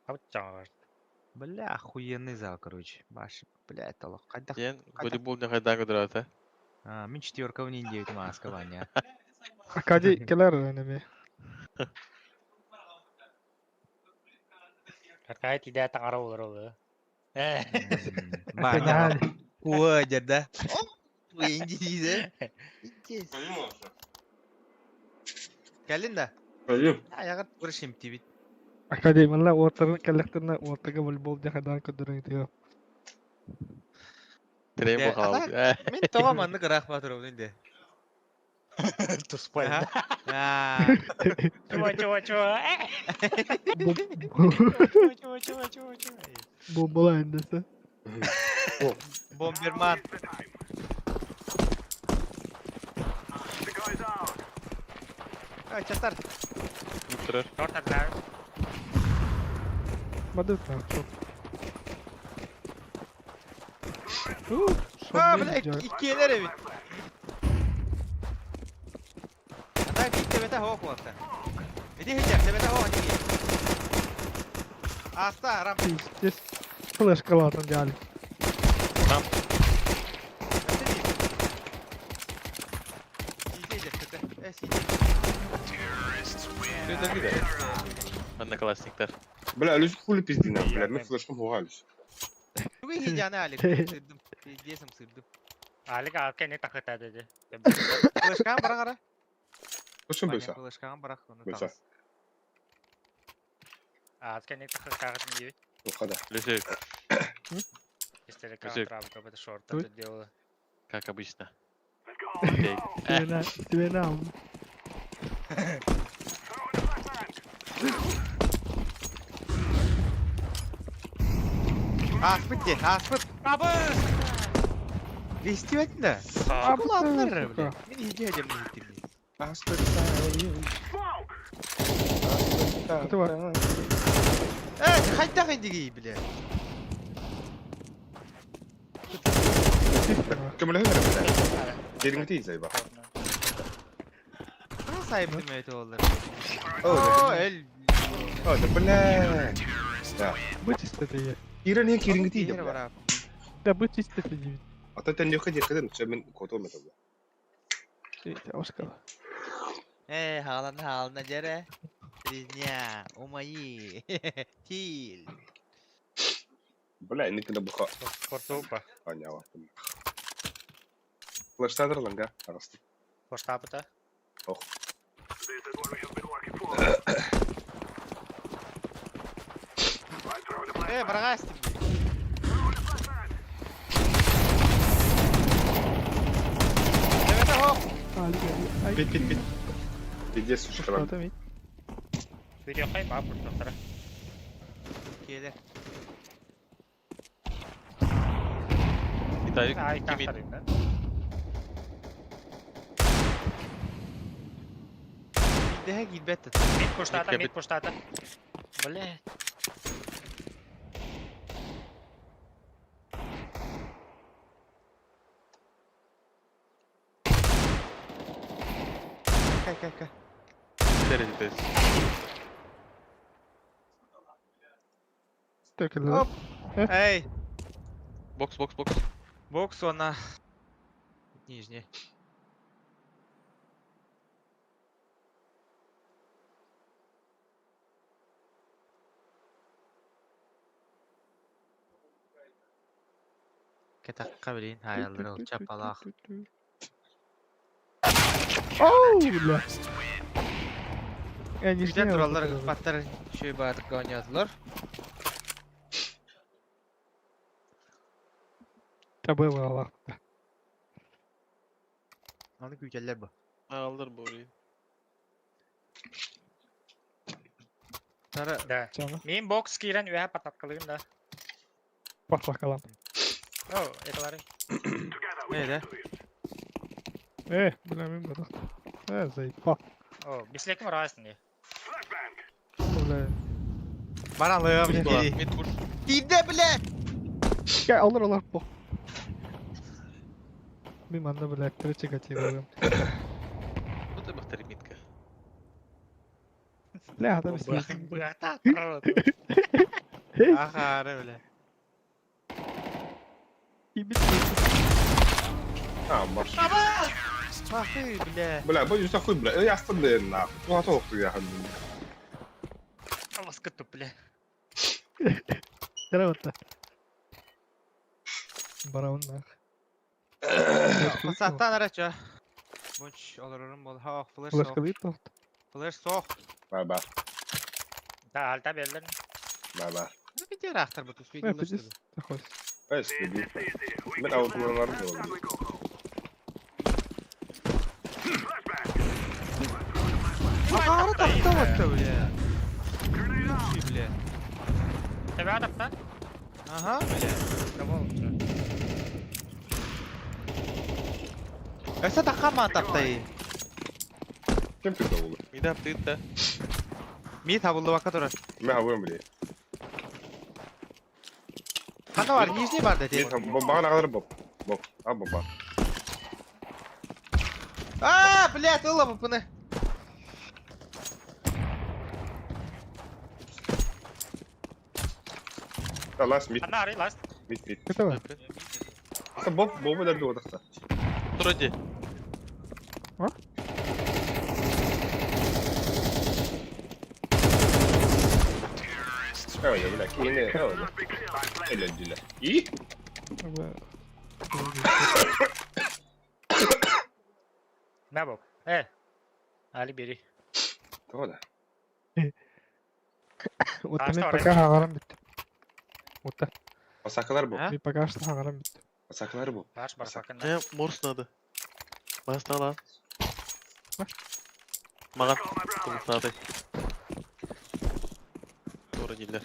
Абыччаҥар. Бля, охуенный зал, короче. Баш, бля, это лох. Хайдах. Диэн волейбол ньахайдаан көтөрөөтө. А, мин четверка в ней девять маска, Ваня. Аркадий келер энеми. Аркадий тиде таҥара олор олы. Э. Ваня, куа, да? Уинди да. Кэлин да. Пойдем. Аяҕар көрүшүм тибит. Академиялар уоттарын кэллэхтэринэ уоттага волейбол диэн хайдаан көрдөрөн итигэ. Трейн Дэ, бу хаалбыт. ата, мин тоҕо маннык ыраах баатырабын дэ. Туспай. Аха. Аа. Чего, чего, чего? Чего, чего, чего, чего, чего? Бомбалайын десе. Бомберман. А, чатар. Турар. Торт отправил. Мадыт нахуй. А, бля, иккиэлэр эбит. Ата биир тэбэтэ хоох уолта. Иди сылдьар, тэбэтэ хоох иди. Аста, рам. Пиздец. Флешка ладно, дяли. Там. Өссө биир. Сиити сылдьар, кыта. Э, сиити. Одноклассниктар. Бля, Люсь хули пизди нам, бля, мы флешком хугались. Тугу иһдьааны Алик, сырдым. Пиздесом сырдым. Алик алка не тахыта dedi. Флешкаҕын бырах ара. Зачем Ваня, бойся? флешкаҕын бырах, ону Бойся. таҕыс. Алка не тахыта не Ухода. Люсик, Пистолет Люсик. травка, это шорт Тут? это дело. как обычно. Окей. Тебе на, тебе на. Ааспыт дии, ааспыт. Абы! Истибэтин да. А, Шоколаднар, сука. бля. Мин иһдьэ дьэм иһиттим дии. Это var. Э, хайдах индигий, бля. Көмөлөһө бер, бля. Дериңти зайба. Хана сайбытым эти оллар. О, О, эл. О, да бля. Да. Вычисти это я. Ирен не кириңти Киһи бля. барап. Да вычисти это не. Ата тен yok дикеден, мен кото мета бля. Ошкала. Э, хаалан хаална дьэрэ. Резня, умайи, тил. Бля, никогда буха. Портупа. Аняла. Флештадр ланга, арасты. Поштапыта. Ох. Э, бараҕаастым дии. Эбэтэ хоох. Али, Бит, бит, бит. Пиздец, сучка. Что там? Видео хай ба портуптара. Киэлэр. Виталик, Ай, кимит. тахтарин, да? Биирдэһэ киирбэт да. Мид поштата, Мид мид поштата. Бля. Кай, кай, кай. Дерезитесь. Tökülür. Оп. Эй, Бокс, бокс, бокс. бокс она. Нижний. Кэтакка билин хаяллар ол чапалаах. Оу, бля. Я не Күтэн знаю. тураллар ыппаттар үчүгэй баатыкка оонньоотулар. Табыла Аллах. Аны күүтэллэр бу. Алыр бурый. Тара Да. Чана. Мин бокс киирэн үөһэ пататкалыым да. Патлакалам. О, эталары. э да. Э, бля, мин бада. Э, заебал. О, бислеким разный. Бля. Баралыам Мид кири. мид пуш. Тиийдэ бля. Gel alır alır bu. Мин манна бля, короче, гатирую. Ну ты бахтари мидка. Бля, там все. Бата. Ахаары бля. А, марш. Пахы бля. Бля, боюсь хуй, бля. Я остановлю нахуй. Ну, а то хуй я ханду. Ласкату, бля. Грамотно. Бараун нах. Саттан арача. Бунч олорорум бол. Хаах флеш соох. Флешка вип Флеш соох. Ба, ба. Алта беллер. Ба-ба. Бити ыраахтар бу Ой, пиздец. Такой. Эс, били. Мен аутуларым болду. Ахара таптаватта, бля. Лучший, бля. Тебя тапта? Ага, бля. Кого лучше? Өссө тахама таптай. Ким пизда болду? Мида аптыгыт да. Мид хабыллыбакка турар. Мен хабыйм били. Хана бар, нижний бар да Мен бомбаға нағалар боб. Боб. А бомба. А, блядь, ыла бупыны. Да, лast мид, Ана ары ласт. мид, мид. Этого? Аса боб, бобу дәрді одақта. Тур иди. А? Öyle бля, кийини, öyle. Öyle диле. И? На бок. Али бери. Тода. Вот А, мен что, пока хагарам бит. Вот так. Масакалар бу. А? Мен пока что хагарам бит. Масакалар бу. Баш барсакын. Э, морс надо. Бастала. А? Маған. Надо. Тура дилер.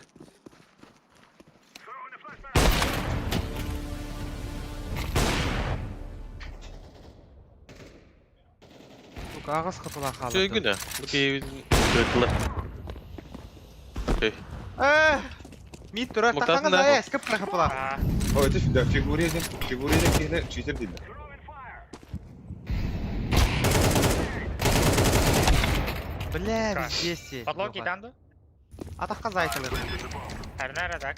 Сука, ағас қытыла қалды. Сөйгүнэ. Бу кей көтүлэ. Эй, Э, мид турар Муктатын тахаңа да. да, скып хапыла. А, О, это да, фигуре фигуре кийини читер диле. Бля, Как? везде. подлоги данду? Атаққа зайтылы. Арнара так.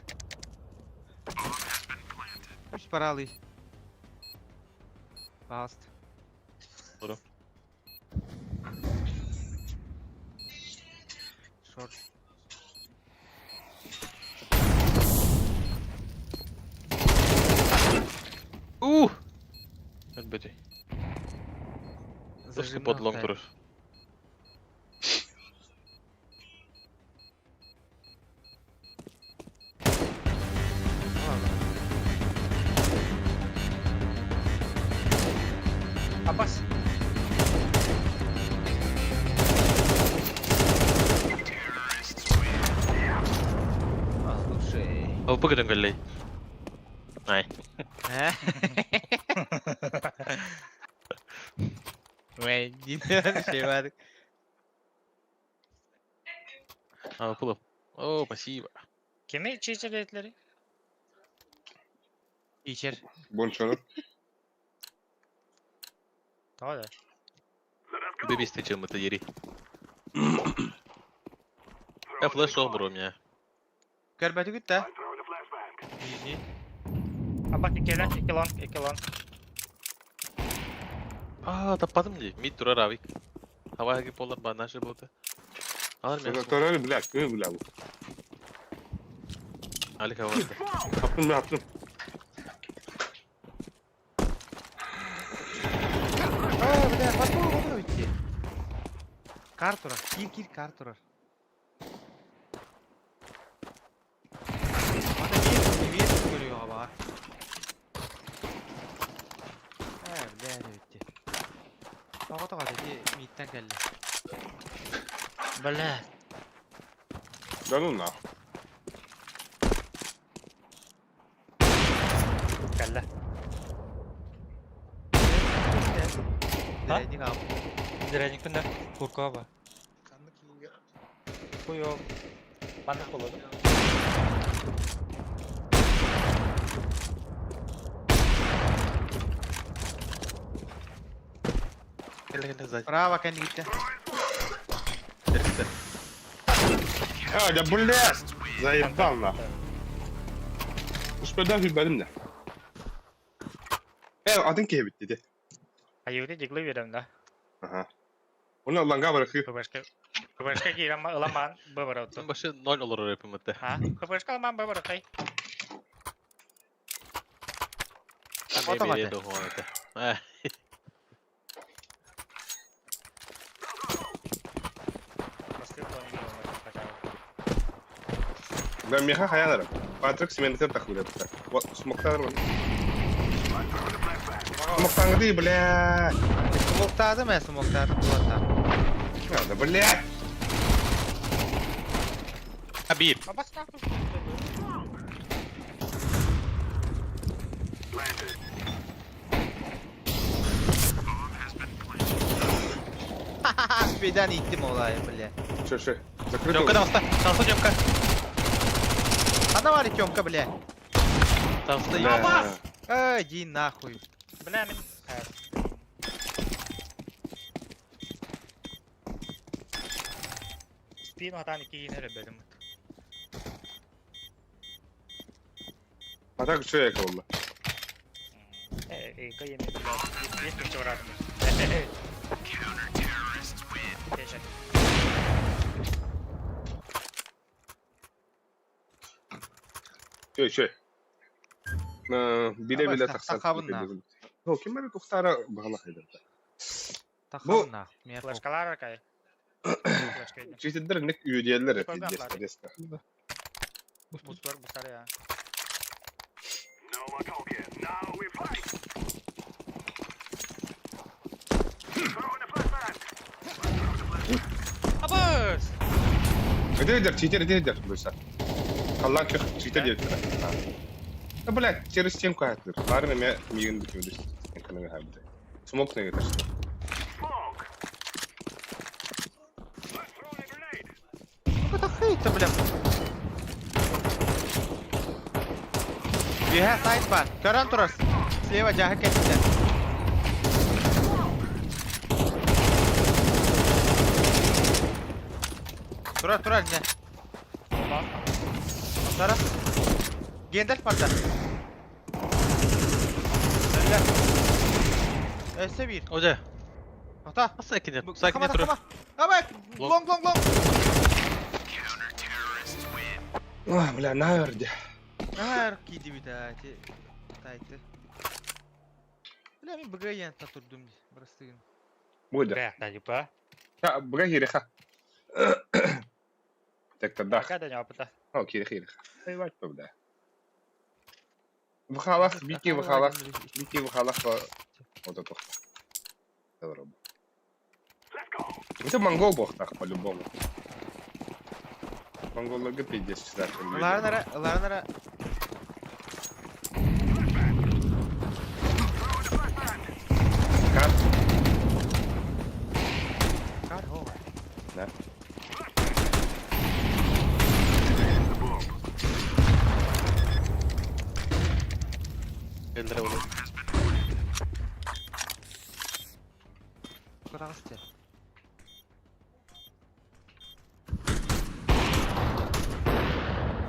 Үш паралы. Пожалуйста. Здорово. Шорт. Ух! Өлбөтүй. Дұрыс Зажимнал под лонг тайм. турur. Абас. А, слушай. Алпы көтөн көллей. Ай. Э? Ой, не şey var. Алпы. О, спасибо. Kimi çiğçiletleri? Içer. Бончону. Tamam da. Бэби встречал это ери. Я флеш обру у меня. Көрбөтү күттэ. Нижний. Абас iki long, iki long, iki long. А, таппадым ди. Мид турар авик. Хава хаги полар ба наши болду. Алар мен. Торары бля, кы бля. бу. Алик хава. Аптым мен аптым. Aa, бля, потом olur bitti. Kar turar. Кир кир kar turar. Ата bir bir görüyor ama. He, бля, bitti. Тоға тоға dedi, midden geldi. Бля. Да ну на. Калла. Ha? Дәйник ап. Зрәник күндә курка ба. Куйо. Мандык болду. Келе келе сзади. Браво, kendi gitti. Эркте. А, да бля! Заебал на. Успеда хүлбәдим да. Э, адын кие битти де. Аюды диглы берем да. Ага. Оны ланга баракы. ПВшка. ПВшка кирам ыламан быбыр оту. Башы 0 olur рэпим это. А? ПВшка ыламан быбыр отай. Ото бате. Э, Баскы тони хотя бы. Да, миэхэ хайаан эрэ. Патрик сменитер тахыырапта. Вот, смоктаар бар. Смоктаҥҥытый, бля. Смоктаатым ээ, смоктаатым туоттаах. Да, бля. Хабиб. Спидан иттим ол аайы, бля. Шо, шо. Закрыто. Тёмка таҕыста. Таҕыста Тёмка. Ханна баар Тёмка, бля? Таҕыста. Бля. Эй, иди нахуй. Бля, мин... Спин атан иккиһин эрэ бэлим. А так что я колла? Э, кайын бес күнче барадым. Чё, чё? Биле-биле тахсан. Тахабын Ну, ким бары тухтара бағала хайдар. Тахабын нах. Флешкалар кай. Читеддер ник үйдиэллер резко. Бустар, бустар я. Абыс! Эдер, читер, эдер, буйса. Халлан көх читер диэбиттэрэ. Да, блядь, через стенку аһаттыр. Барын эмэ миигин бүтүбүт стенканы хаабыта. Смок нэгэтэр. Это хейта, бля. Үһэ сайт бар. Көрөн турар. Слева дьаһы кэттэ. Турар, турар, не. Сара. Гендальф барда. Өллө. Өссө биир. Оде. Ата. Сакине, сакине турар. Абай, лонг, лонг, лонг. А, бля, наверде. Наар киидибит аа, ити тайты. Бля, мин БГ янта турдум бырастыгын. Буде. Бля, да, типа. Ха, БГ хиреха. Так тогда. Пока да не опыта. О, кире хиреха. Ай, бля. Вхалах, бики вхалах, бики вхалах. Вот это. Это монгол бог так по-любому. Монголларга пиздец читать. Ларнара, Ларнара. Кар. Кар, о. Да. Элдер олор. Курагысты.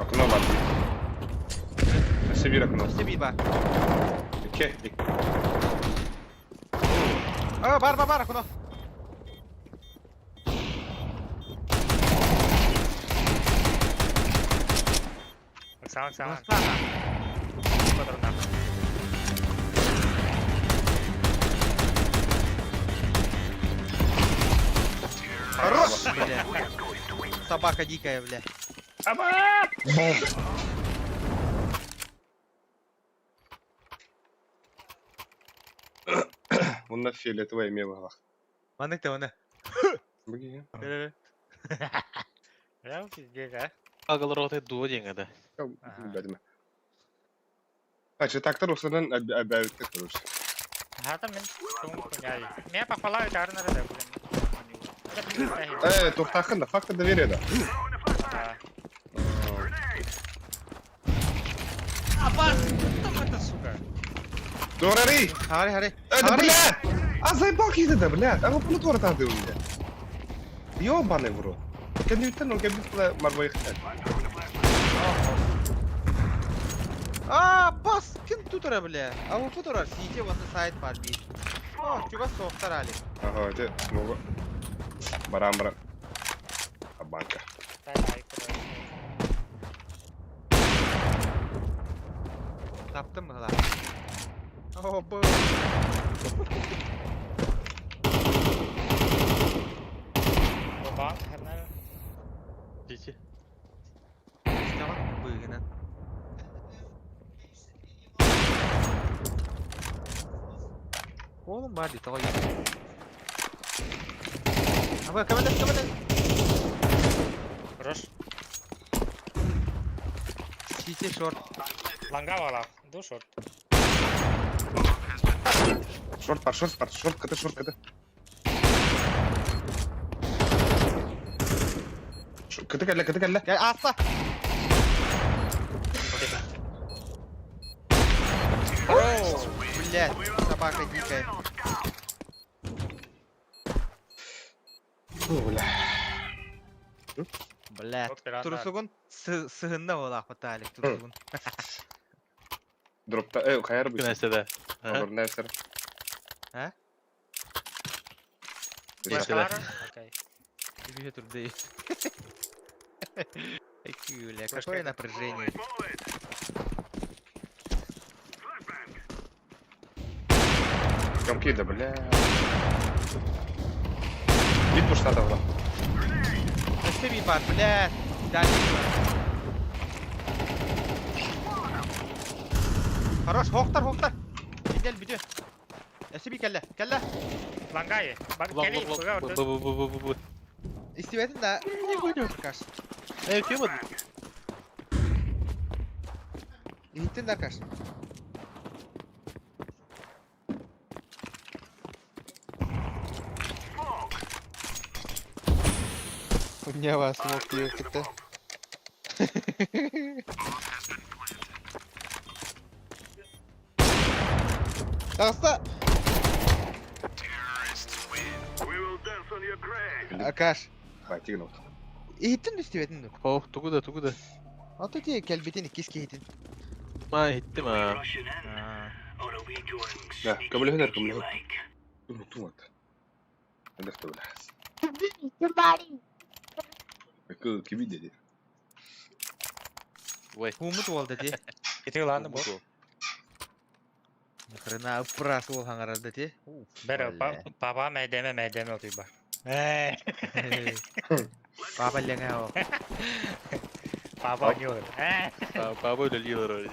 Окно бар. Өссө биир окно. Өссө биир бар. Икки. А, бар, бар, бар, окно. Оксана, Оксана. Оксана. Патронах. Хорош, бля. Собака дикая, бля. Бум. Онна фиолетовая эмиэ баҕалаах. Маннык да оны. Быгы. Я пиздец, а. Агалар отой дуо диэҥэ да. Билбэтим. А, читактар усанан әбәбиттер короче. Ага, мин туң хуняй. Меня похвалают, арнера да, блин. Э, тухтахын да, факты доверия да. Абас, там это, сука. Дорари! Хари, хари. Э, да, бля! А заебал киһи да, бля! Ага, полутора тарды у меня. Ёбаный в рот. Кэнниттэн ол кэбит марбайыхтан. А, бас, ким тутара, бля? А вот тутара, сидите, вот на сайт барби. О, чуга софтарали. Ага, это смогу. Барам-барам. А банка. Таптым мыла. О, б. Банк, хернер. Дити. Давай. Дробовигынан. Oğlum бар дии, тоҕо Аба, команда, команда. Хорош. Сити шорт. Ланга валах. Ду шорт. Шорт бар, шорт бар, шорт кт, шорт кт. Кт кэллэ, кт кэллэ. Кэл, аста. Блядь, собака дикая. Фу, бля. Блядь. Турсугун сыһынна буолаахпыт Алик турсугун. Дропта, э, хайар бу. Күнәсә дә. Олор нәрсә. А? Нәрсә? Окей. Тебе турды. Бля, какое напряжение. Комки да, бля. Бит пушта давно. Өссө бар, блядь. Да, Хорош, хоқтар, хоқтар. Идел бүтү. Өссө би кэллэ, кэллэ. Лангай. Бар Лонг, кели. лонг, лонг. Б, б, б, б, б, б. Истибэтин да. Аркаш. Э, кем это? Иһиттин да Аркаш. У меня вас смог ехать-то. Таста! Аркаш. Хватит, Иһиттин да истибэтин да. Ох, тугу да, тугу да. Ата ти кэлбитин иккис киһитин. Ма, иттим а. Да, көмөлөһөнөр, көмөлөһөн. Тумат. Эндехте бля. Кы киби деди. Ой. Хумут уолда ти. Ити ланды бу. Ни хрена упрас уол хаҥарарда ти. Бер папа мәйдеме мәйдеме отуйба. Э. Папа леңэ о. Папа ойноор. Э. Папа өлөлүөр.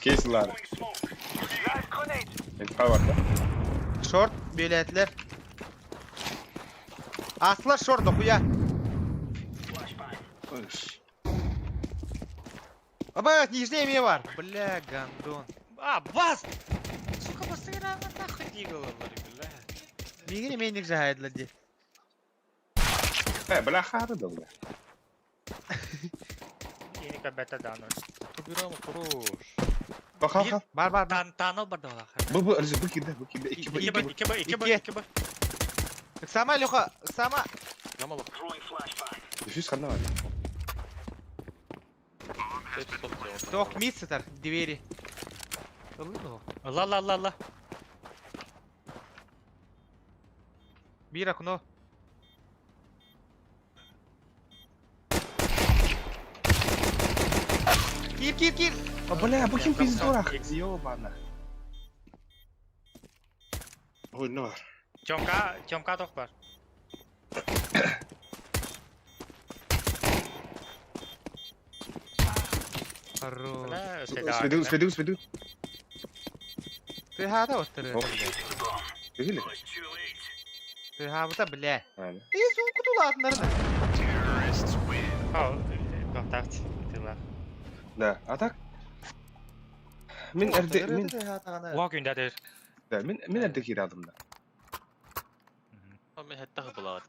Кейс лар. Инфа бар да. Шорт билетлер. Асла шорт дохуя. Аба, нижний эме бар. Бля, гандон. А, бас! Сука, бастыгына нахуй дигала бар, бля. Мигин эменник жахайдылар ди. Э, бля, хары да, бля. Кини кабета дану. Тубирама хорош. Баха, ха. Бар, бар, бар. Тан таныл бар да. Бу, бу, арзы, бу киде, бу киде, икки бу, Икки икки б, бу. икки б, икки б, Икки. икки б. Сама, Леха, сама. Намало. Дефьюз ханна бар. Тох, мисситер, двери. Ла ла ла ла. Бир окно. Кир, кир, кир. А, бля, бу ким пиздурах? Ёбана. Ой, ну. Тёмка, Тёмка тох бар. Хорош. Бля, седа. Сведу, сведу, сведу. Ты хата оттыры. Видели? Ты хабыта, бля. А, И звук тулатынарына. Ау, тоқтат. Тыла. Да, а так? Мин эрде, мин, Уа күндәдер. да, мин, мин эрде кирадым да. Мен хәтта булат.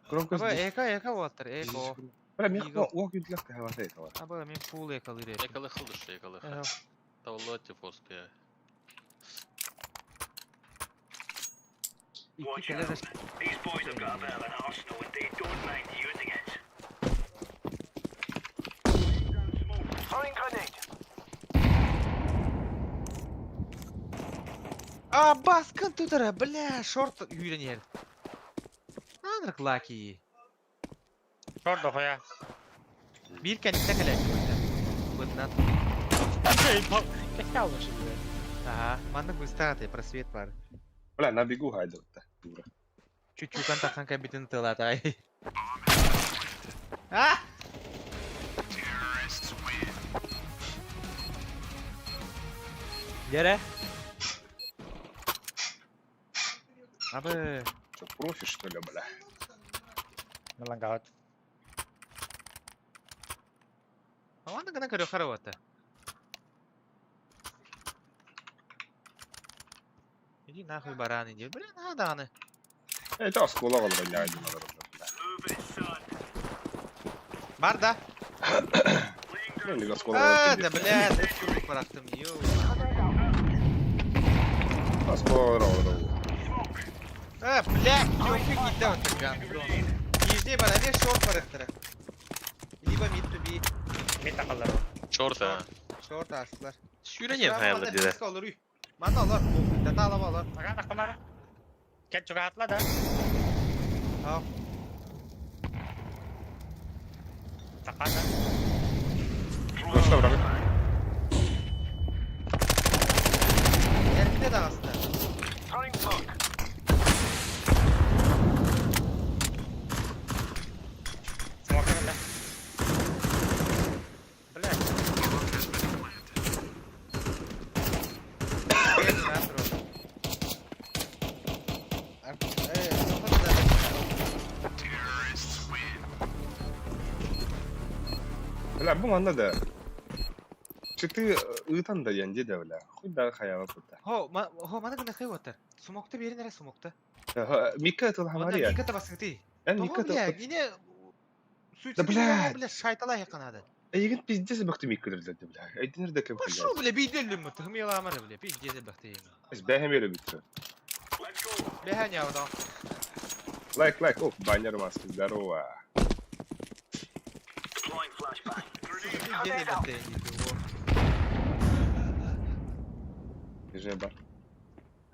Громкость. Аба, эка, эка оттыр, эко. Бля, мен Eagle. уа күндлек хаваса это. Аба, мен фул эка лыре. Экалы хылыш, экалы. Тавлы тифос я. Икки келе А, баскын тутара, бля, шорт үйренер. Анрак лаки. Шорт дохуя. Бир кәнекте кәлә. Бытнан. Кәкә алышы, бля. Ага, маннык быстараты, просвет бар. Бля, на бегу хайда. Дура. Чуть-чуть тахан кабитин тылатай. А! Дьэрэ. Абы. Что, профи, что ли, бля? Мелангаут. Аны гына көрө харабата. Иди нахуй бараны диир. Бля, наһаа даҕаны. Это оскуола оҕолоро ньаайдын олороллор, бля. Бар да. Ну, оскуола А, оҕолоро да, пиздец. блядь, курдук бырахтым, йоу. Оскуола оҕолоро олороллор. А, блядь, ёлки киирдэ оттон гандон. Киирдэ бар, эмиэ шорт барыахтара. Либо mid to B. Мин тахаллар. Шорт, а. Шорт аастылар. Сүүрэн хайалар диде. Олор үй. Манна олор. Дата алаба олор. Ага, тахалар. Кет чугаатла да. Ау. Тахата. Ну что, брат? Эрдэ даҕаста. Смокер да. Бля. Э, соһон да. Бля, бу манна да. Чыты ыытан да янди да, бля. Хуй да хаяла кута. Хо, ма, хо, маны гына хый отар. Смокта берин эрэ смокта. Мика это Онна хамария. Мика табасыгы. Эн Тоҕо Мика бля, это... кине Да, блядь. бля, шайтала яканады. Эйигин пиздец бахты Мика дерде, бля. Айдинер да кем Пошел, бля, бейделлим, тыгмыйламар, бля, пиздец бахты. Бэхэм еле битре. Бля, не авдал. Лайк, лайк, оп, баннер маски, здорово. Пиздец бахты. Бежи, бар.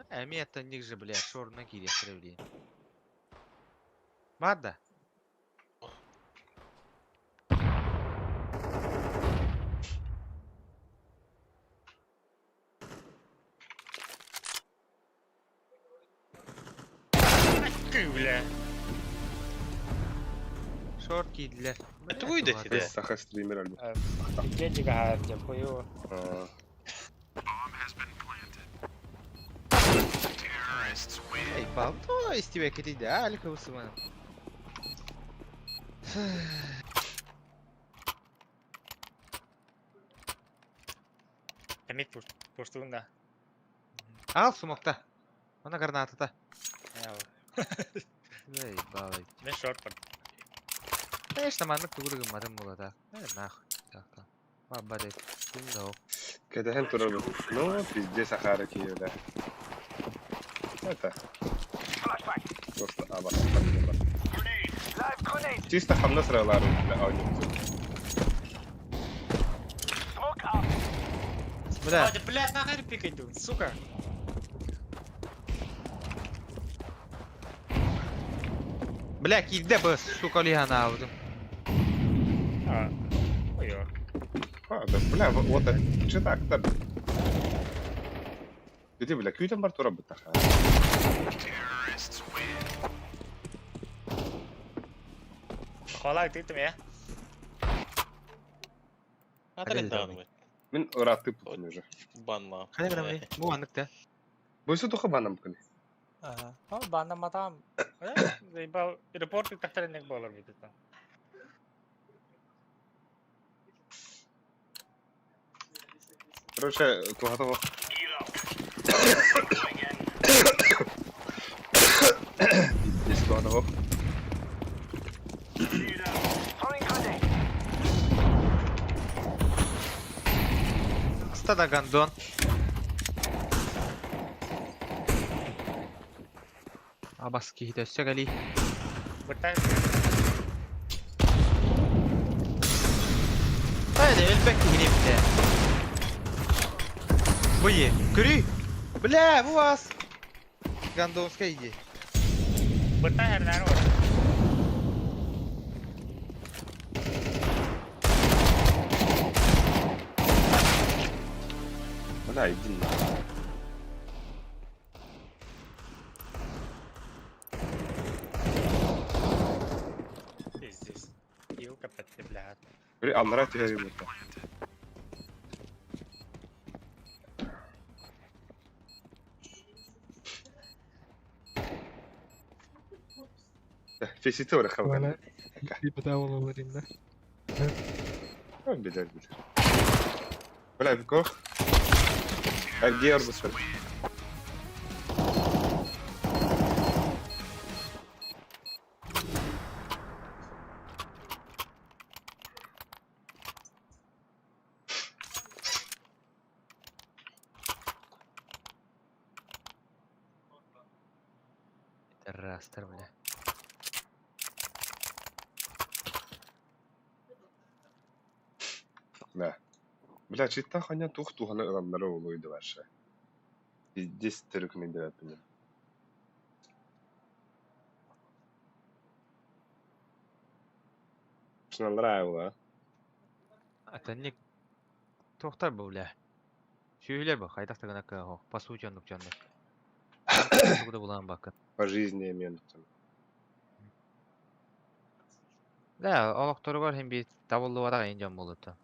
Эми это них же, бля, шорна кире бля. Бар да. Ты, бля. Шорт кийдилер. Это выйдет, да? Саха стример альбо. Где дига, где хую. Эй, балто из тебя кетиде, а, алика усыман. Эмит пуштуун да. Ал смокта. Она граната-то. Яа. Эй, балай. Мен шорт бар. Конечно, маннык тугургын мадым була да. Э, нахуй. Так, так. Баба дет. Ким да Кэдэхэн турар. Ну, пиздец Сахара киевда. Это. Просто аба. Чисто хамнас ралары, бля, а Бля, Бля, блядь, нахер пикать, сука. бля, кийде бы, сука, лигана алдым. А. Ой, А, да, бля, вот это. Че так, да. Иди, бля, күүтэн бар тура бытаха. Холай ты там я. Атарен дааны. Мин ыраатты путун уже. Банла. Хайа грамы. Бу аннык да. Бойсу тоха банам кыны. Ага. О, бана матам. Э, заебал. Репорт тахтаренек болар бит там. Короче, туха Пиздец, туха Стада гандон. Абас кихите өссө кали. Быттай. Haydi элбек кихини бля. Быйы, көрүй. Бля, бу вас. Гондонская иди. Быттай хернер бар. Бля, иди на. Пиздец. Илка петли, блядь. Бля, аллара түһэр бутта. Фесити бар хабы. Валя bir bedava olurlar indi. Билер билер. Бля, кох. Аргер бысыр. Растер, бля. Да. Бля, чита ханя тух туханы ыламнары олуйду вообще. Пиздец төрүкүнө деп аппын. Шыналар а? Атанник тохтар бу, бля. Сүйүлер бу, хайдах тагына хо. По сути оннук жоннор. Тугуда булан бакын. По жизни мен. Да, олохтору бар хем бир табылды барак эң жон болупту.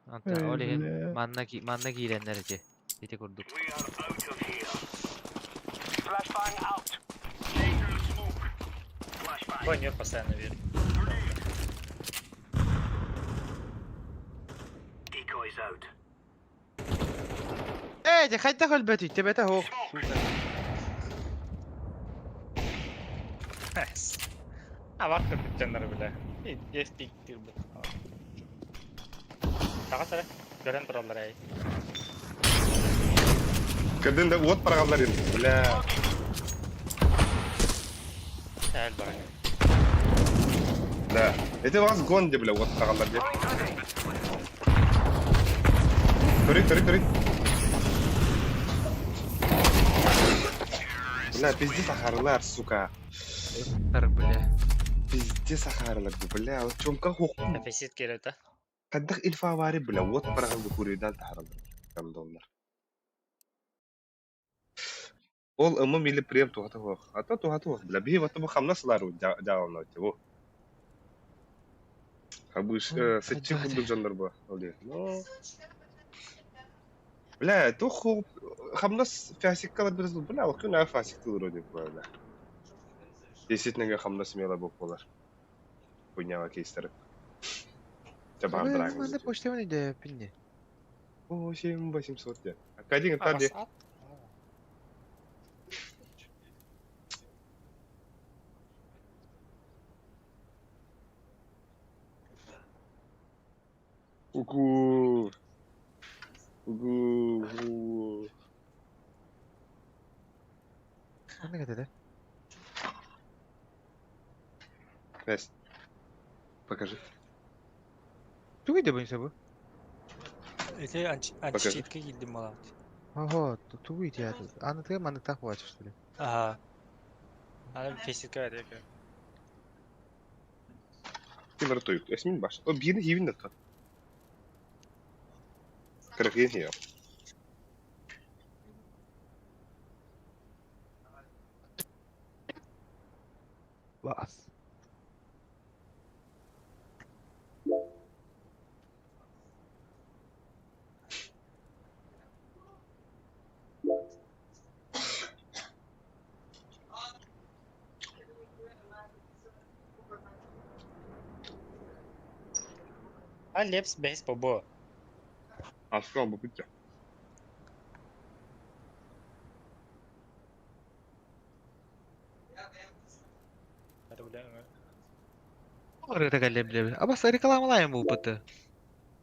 Anta Эй, ол иһин бля. манна ки манна кииреннер ити. Ити курдук. Конер постоянно верит. Э, де хайдах өлбөтүй, тебете хоқ. А вак кырдык бля. Есть тик тир бу. Тага сара. Көрөн тураллар ай. Кырдын да уот парагалар енді. Бля. Сәл бар. Да. Это вас гон де, бля, уот парагалар деп. Төрит, төрит, төрит. Бля, пиздец ахарылар, сука. Тар, бля. Пиздец ахарылар, бля. Вот чомка хоқпун. Фесит келет а. Қандақ инфа бары, бля, уот парагалды көрейдан тахарылар. Гандоннар. Ол ымы мили прем тухаты хоқ. Ата тухаты хоқ, бля. Бии ватты бу хамнасылар жауына өте, бу. Абыш, сетчи курдук жоннор бу. Ол Но... Бля, туху хамнас фасиккалар бираз бля, ол күн фасикты вроде бля. Действительно хамнас мела боп болар. Хуйнява кейстер. Табар драгон. Манна почта де пинне. 8 800 де. Акадин тади. Угу. Угу. Манна кетеде. Настя, покажи. Тугуй де буйса бу. Эти античитка килдим малат. Ого, тугуй те. Аны тыга манны так болачы, что ли? Ага. Аны феситка берет. Ким ротуют? Эсмин баш. О, бирин хивин да. Крахин хио. Бас. А лепс бейс бобо. Аскал бу битте. Орыта калле биле. Абас рекламалайм бу быты.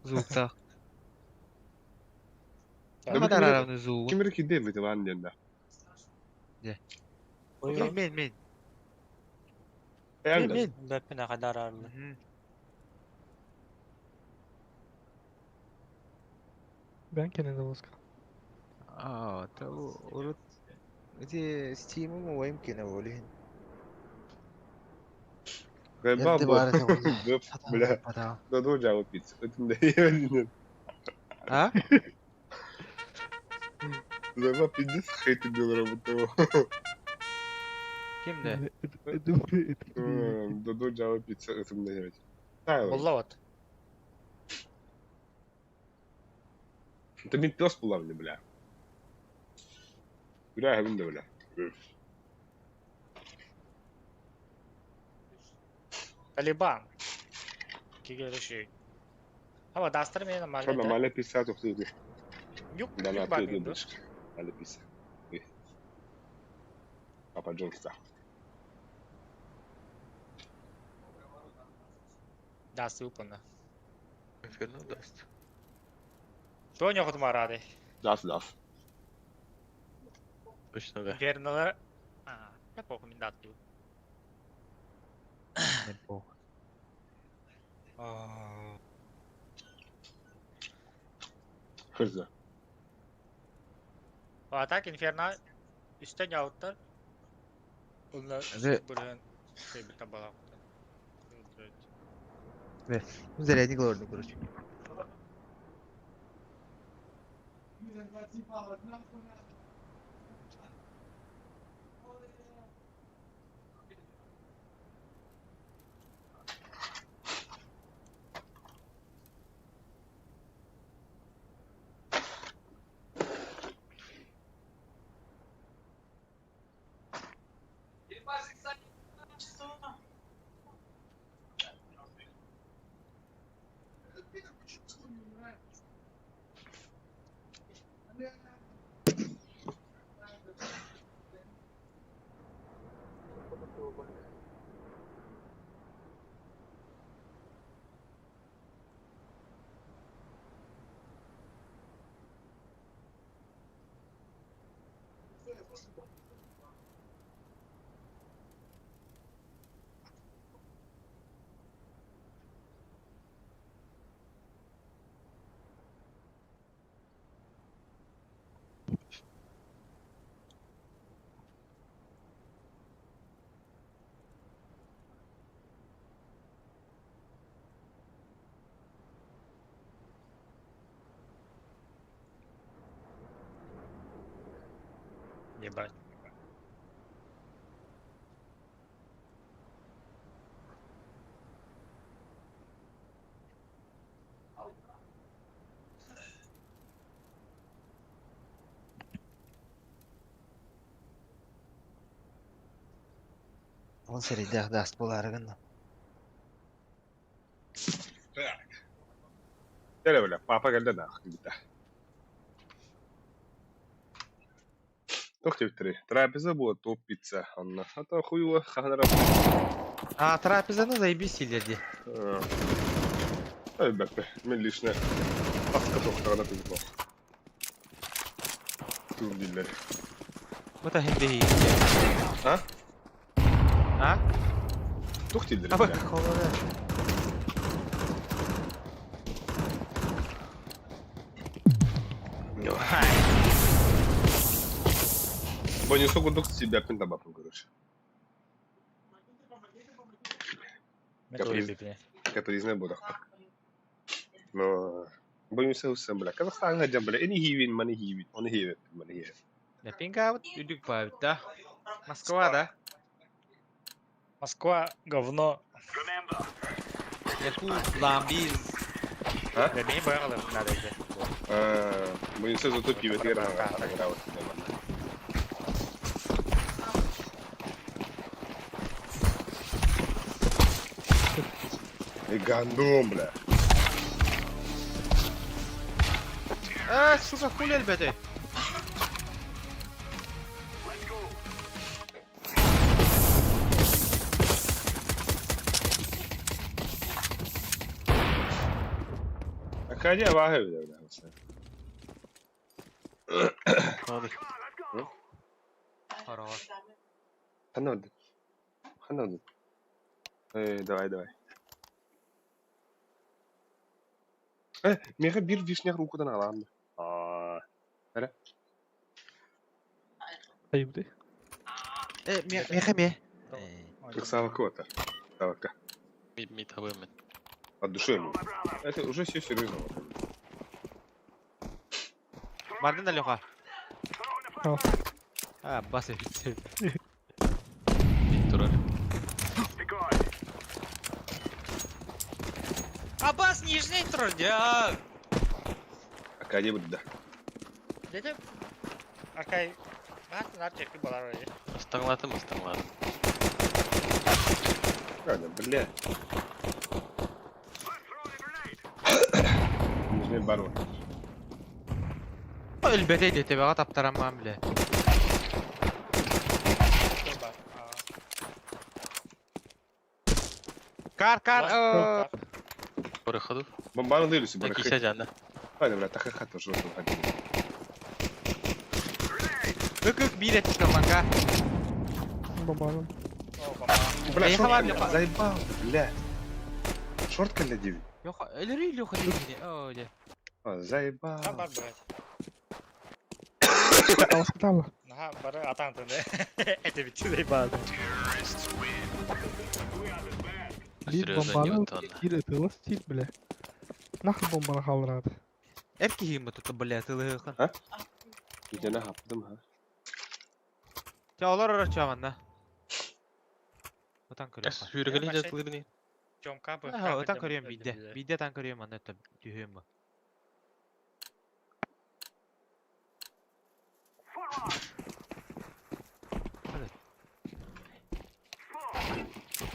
Звукта. Да, Адараравны звук. Ким рки де бит ван ден да. Мен мен мен. Мен Мен. Бөппүнэ кадар арлы. Ben kendine воска. Аа, та урут эти Steam-ым уайым кене болин. Бабо. Бля. Да ду жауап пицца. Өтүндө ебенин. А? Зама пиздец хейт бил работу. Кимде? Даду жауап пицца өтүндө ебет. Тайлор. Болла вот. Это мен пес буламын, бля. Күрээһэбин да бile. Талибан. Кигериши. Ама дастар мен нормально. Шо нормально писать охтыды. Нюк, Да нюк на бар ты мен ду. дыбыш. Надо писать. Папа Джонса. Дасты упана. Инферно даст. Что у него рады? Дас, дас. Точно да. Инферно. А, я похуй мен дасту. Хз. А так Инферно үстен яуттар. Онна Же- бүрен şey табалак. Зарядник лорда, короче. Ебать. Он средях даст буларыгын. Gel böyle. Papa geldi de gitti. Тохти битри. Трапеза была топ пицца. Анна. А то хуево ханара. А, трапезаны заебись или Ай бәппе. Мен лично аска тоқтағана тізіп Тур диллер. Bu da hindi. А? А? Тух диллер. А bak kolları. Бонусу кудук себя пентабапын, короче. Мен Каприз. тоже Капризная будах. Но Бонуса усам, бля. Казахстанга жам, бля. Эни хивин, мани хивин. Оны хивин, мани хивин. Ne pinga üdük да? Москва, да? Москва говно. Якут, ламбиз. А? Да мен баягы надо идти. Бонуса зато пиво тегер Эй, гандон, бля. А, сука, хули elbette. Акадия ваһы бля, бля. Hadi. Хорош. Ханна Ханна Э, давай, давай. Э, меха бир вишня рукудан алам. А, Айыбды. Э, меха ме. Савака это. Савака. Мид мид хабымен. От души. Это уже все серьезно. Бардın da Леха. Ал. А, бас Мид турар. Абас нижний трудяг. Акадия будет, да. Дедим. Акай. Наар чэпчэки буолар эбит. Ыстаҥалаатым, ыстаҥалаатым. Правильно, бля. Нижний барон. Өлбөтө ити төбөҕө таптаран баан билэ. Кар кар Барыхаду. Бомбаны дыйлысы Кисе барыхы. жанна. Правильно, бля, тахы хата жопу ходили. Ык ык биир эттэ манга. Бомбаным. Бля, Эй, шорт хабар, кэллэ, Леха. заебал, бля. Шорт кэллэ диэбит. Леха, өлөрүй Леха диэбини. Оо дьэ. А, заебал. Бар блядь. Аласкатала. Наха бары атаң тынды. Это ведь заебал. Биир Серьезно, не бомбаны вот он. биир ытыла стиль, бля. Нахуй бомбаны хаалларады. Эр киһи тут бля тылыһыхан. Идене хаптым ха. Ча олор орор чаманна. Отан көрүөх. Сүүргели жатылырни. Тёмка бы. Отан көрүөм биирдэ. Биирдэ отан көрүөм манна түһүөм бу.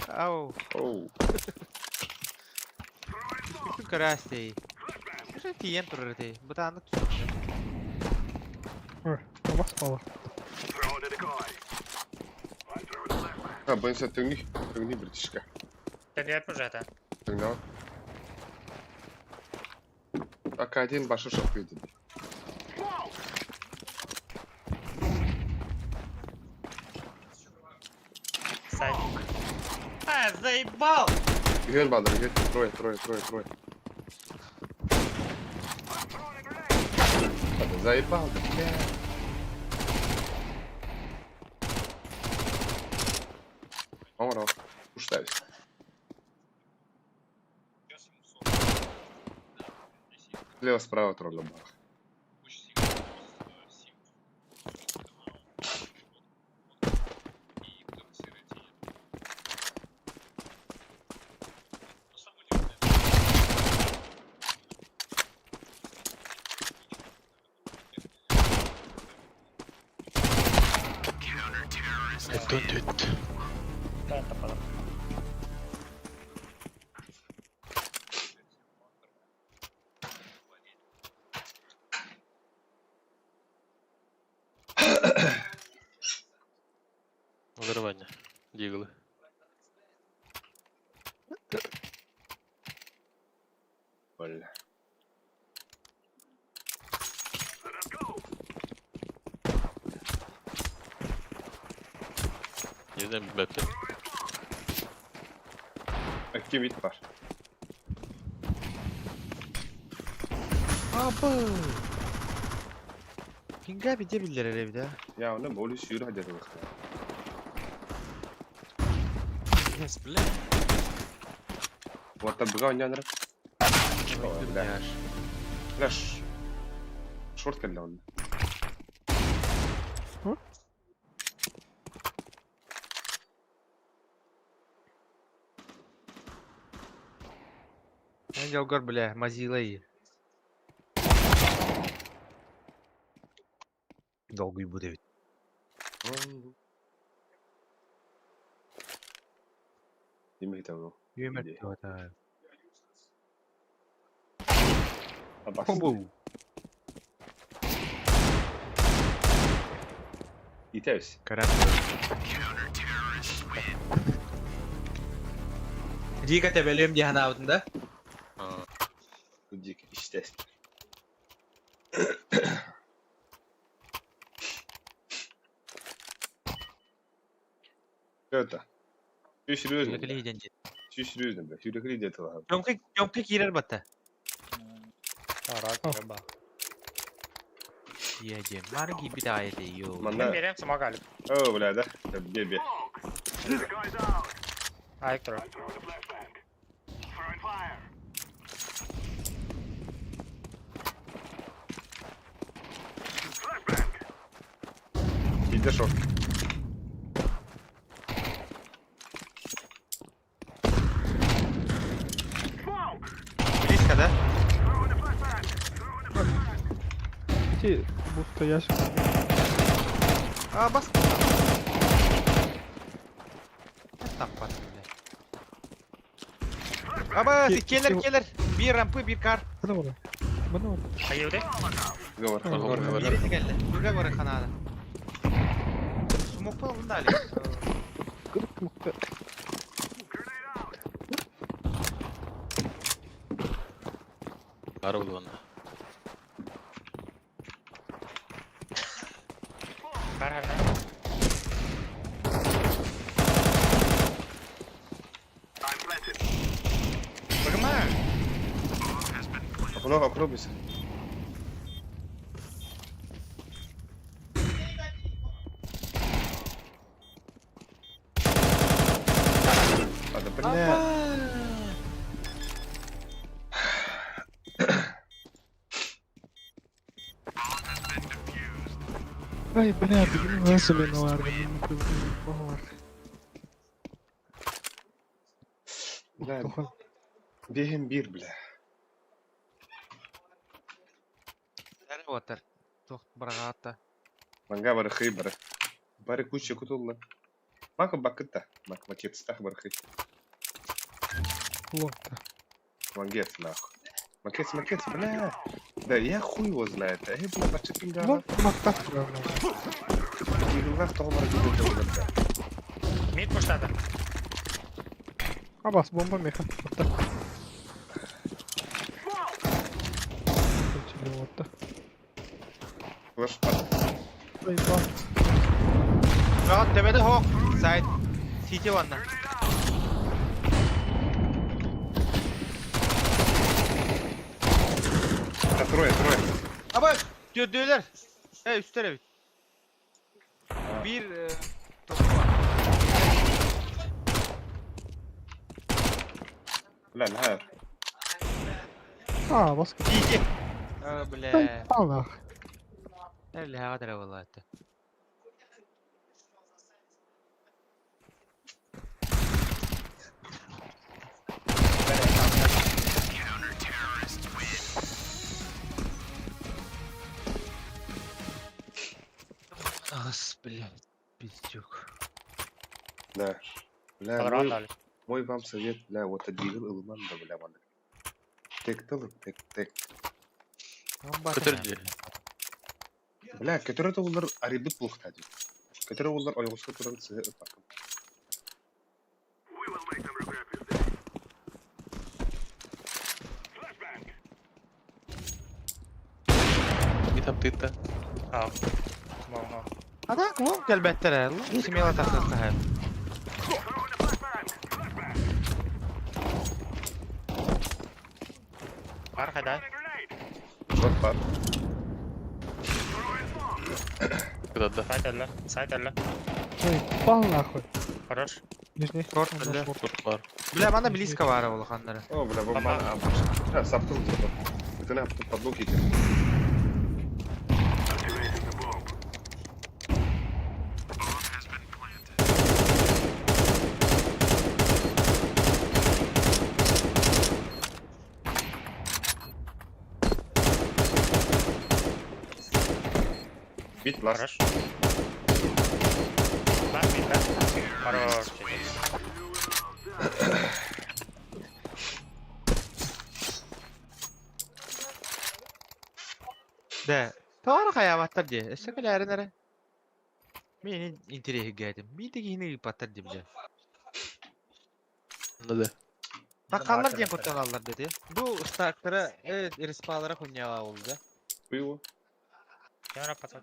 Ау, Оу. көрөөстей. Уже тиен турар этей. Бытааннык түсүн. Бомба спала. А, бойся, тыңни, тыңни, братишка. Тәнер уже Тыңнау. АК-1 башы шок видит. Сай. А, заебал! Үһүөн баалар, үһүөн. Трое, трое, трое, трое. Ладно, Заебал, да, бля. Оро, уштаюсь. Слева, справа тролля бах. Түн түт. Тән тапалар. Взорвание. Диглы. Бля. Не знаю, бэппин. Акки вид бар. Абы. Пинга бите биллер эре бит, Я, оны болі сүйір хадет олық. Yes, бля. Вот там быга ойнаныр. Бля. Бля, шорт кэллэ онно. Мен жолгор бля, мазила и. Долгый будет. Демек там Юмер Иди. это. Абас. Итәбез. Дига тебелем дияна аутында. Дик иштес. Это. Ты серьезно? бля? Ты серьезно, бля? Сүүрекли деді лаһа. Жомка жомка кирер батта. Арак, рыба. Едем. Марги битает ее. Мен Манна. берем смог алып. О, бля, да? Бебе. Айк тұр. Иди шорт. Близко, да? Ити будто ящик. А, бас. Таппат бля. Аба, келер, келер. Бир рампы, бир кар. Бына бар. Бына бар. Хайыуды? Говор, А, говор, говор. Бир келді. Бирге көрі қанады. Смок бол мында әлі. Кырк мыкты. Бары булган. Бар хана. Бігіма. Окно, окно бис. А, да бля. Ай, бля, бүгүн весело бар. Бар. Бля, Тохан. бехем бир, бля. Әрі отыр. Тоқ барағатта. Манга бары хый бары. Бары куча кутулла. Мака бакыта. Мак макет стах бары хый. Лонта. Мангет нахуй. Макет, макет, бля. Да я хуй его знает. Эй, бля, бачы Лонг мактап. Дигилгах того бары гидел. Мид пуштады. Абас бомба меха. Вот так. Тебе вот так. Флеш пад. Ай, ба. Rahat tepede hok. Side. CT ванна. Да, трое, трое. Аба, dördüler. He üstte evet. Bir topu var. Бля, нахер. А, баска. CT. А, Ай, Бля. палах. Әлі ғадыр болады. Ас, блядь, пиздюк. Да. Бля, Алран мой, дали. мой вам совет, бля, вот дигил ылман да, бля, маны. Тек тылым, тек, тек. Көтөрдү. Бля, который олар арибит булхтады. Который олар ойгуска туран сыгы ыпакым. Мид хаптыта. А. Смолно. Ада, ну, келбеттер. Смело тахтар. Бар хайда. Вот бар. Куда-да. Сайт әлі. Сайт әлі. Ай, пал нахуй. Хорош. Нижний. Шорт, бля. Шорт бар. Бля, мана близко бар ол ханнары. О, бля, бомба. А, саптыл зато. Это на подлог идет. Бит ласт. Хорош. Бар мид, да? Хорош. Да. Тора хаяваттар де. Эссе каляры нере. Мен интерес гәдим. Би дигини паттар деп же. Да. Бакалар ден куттаналар деди. Бу стактара, э, респалара хуняла oldu. Хуево. Кемера пацан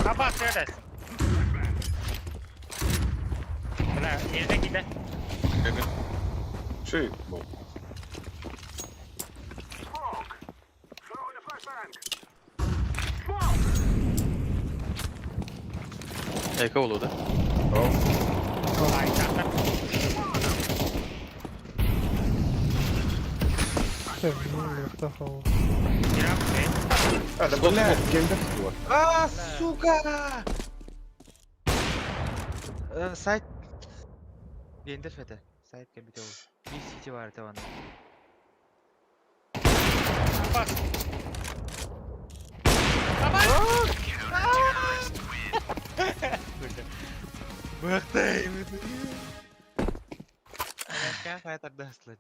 Аба, следес. Бля, нижний киде. Шей, был. Эко болу да. О, Ай, тахтар. Ирак, эй. А, да бля, гендер вот. А, сука! Сайт. Гендер фете. Сайт кембите ол. Bir city var tavan. Абас! Быахтай! Кафе тардыһаслын.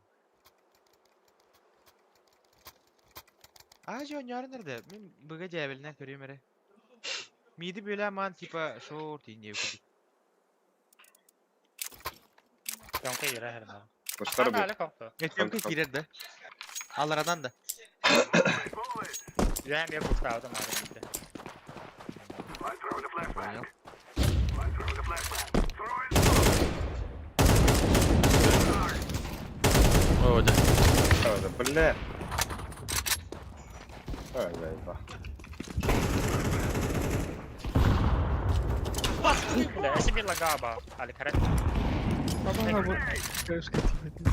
Аа, жо ньөрөн эрдэ. Мин быга дьээбэлинэн көрүөм эрэ. Миди бөлө маан типа шоу тиинниэ курдук. Тонка yere her Кустар Ана бу. але копто. Өтөмкө киирэр да. Аларадан да. Үһәм я кустаабытым аары миитэ. Понял. О, да. А, да, бля. Ай, заеба. Бля, эси бир лагаба. Али карат. Абаға bu Крышка тип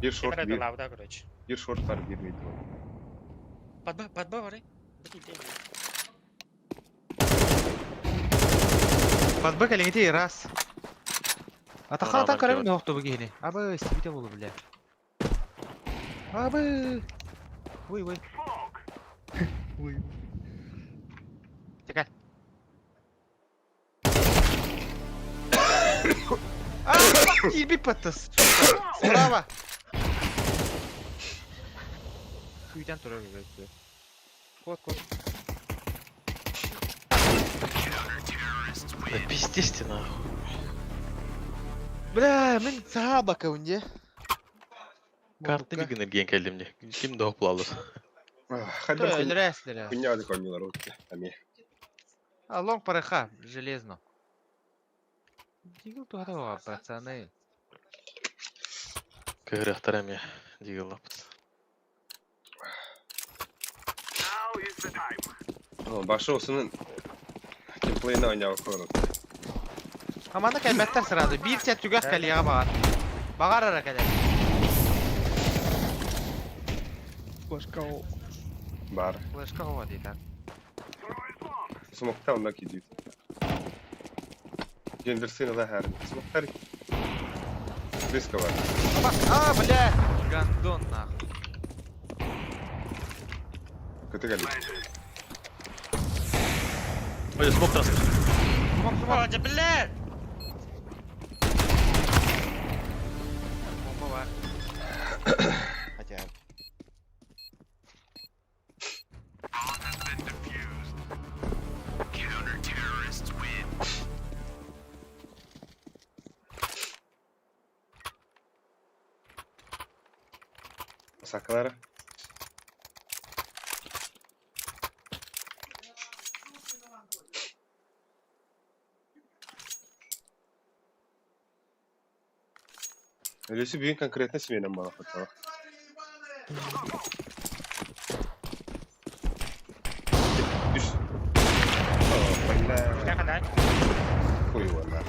Bir short Кемере bir, лавда короче. bir short var bir mid var. Подба, подба бары. Подбы кэлиҥити раз. Атахаатан Араанан көрөбүн кэлэр. оһохту бу киһини. Абы сибите болу бля. Абы. Уй уй. Ой. Чекай. А, киирбит паттас. Справа. Күүтэн турар өттө. Кот кот. Да пиздец ты нахуй. Бля, мин саха бакаунде. Карты бигин эрген келдим не. Ким да хоплалыр. Хадыр Өлөрәсләр. хуйня алып ойнуулар өттө. Ами. А лонг параха, железно. Дигл туһата пацаны. Кыгырыктар эми. Дигеллапыт. Башы осунун геймплейini ойнап көрөт. Аманда кэлбэттэр сразу. Биир сет түгэх кэлиэҕэ баҕар. Баҕар ара кэлэр. Флешка ол. Бар. Флешка хоҕо диэтэр. Смокта онна кидит. Гендерсин да хар. Смоктар. Близко бар. Аба, а, бля! Гандон нахуй. Көтө келди. Ой, смок тас. Смок, смок. О, бля! Бомба бар. Хотя. Сакалара. Öylesi бүгүн конкретно сменам бала хотела. Düş. О, бля. Кахана. Хуй его, на.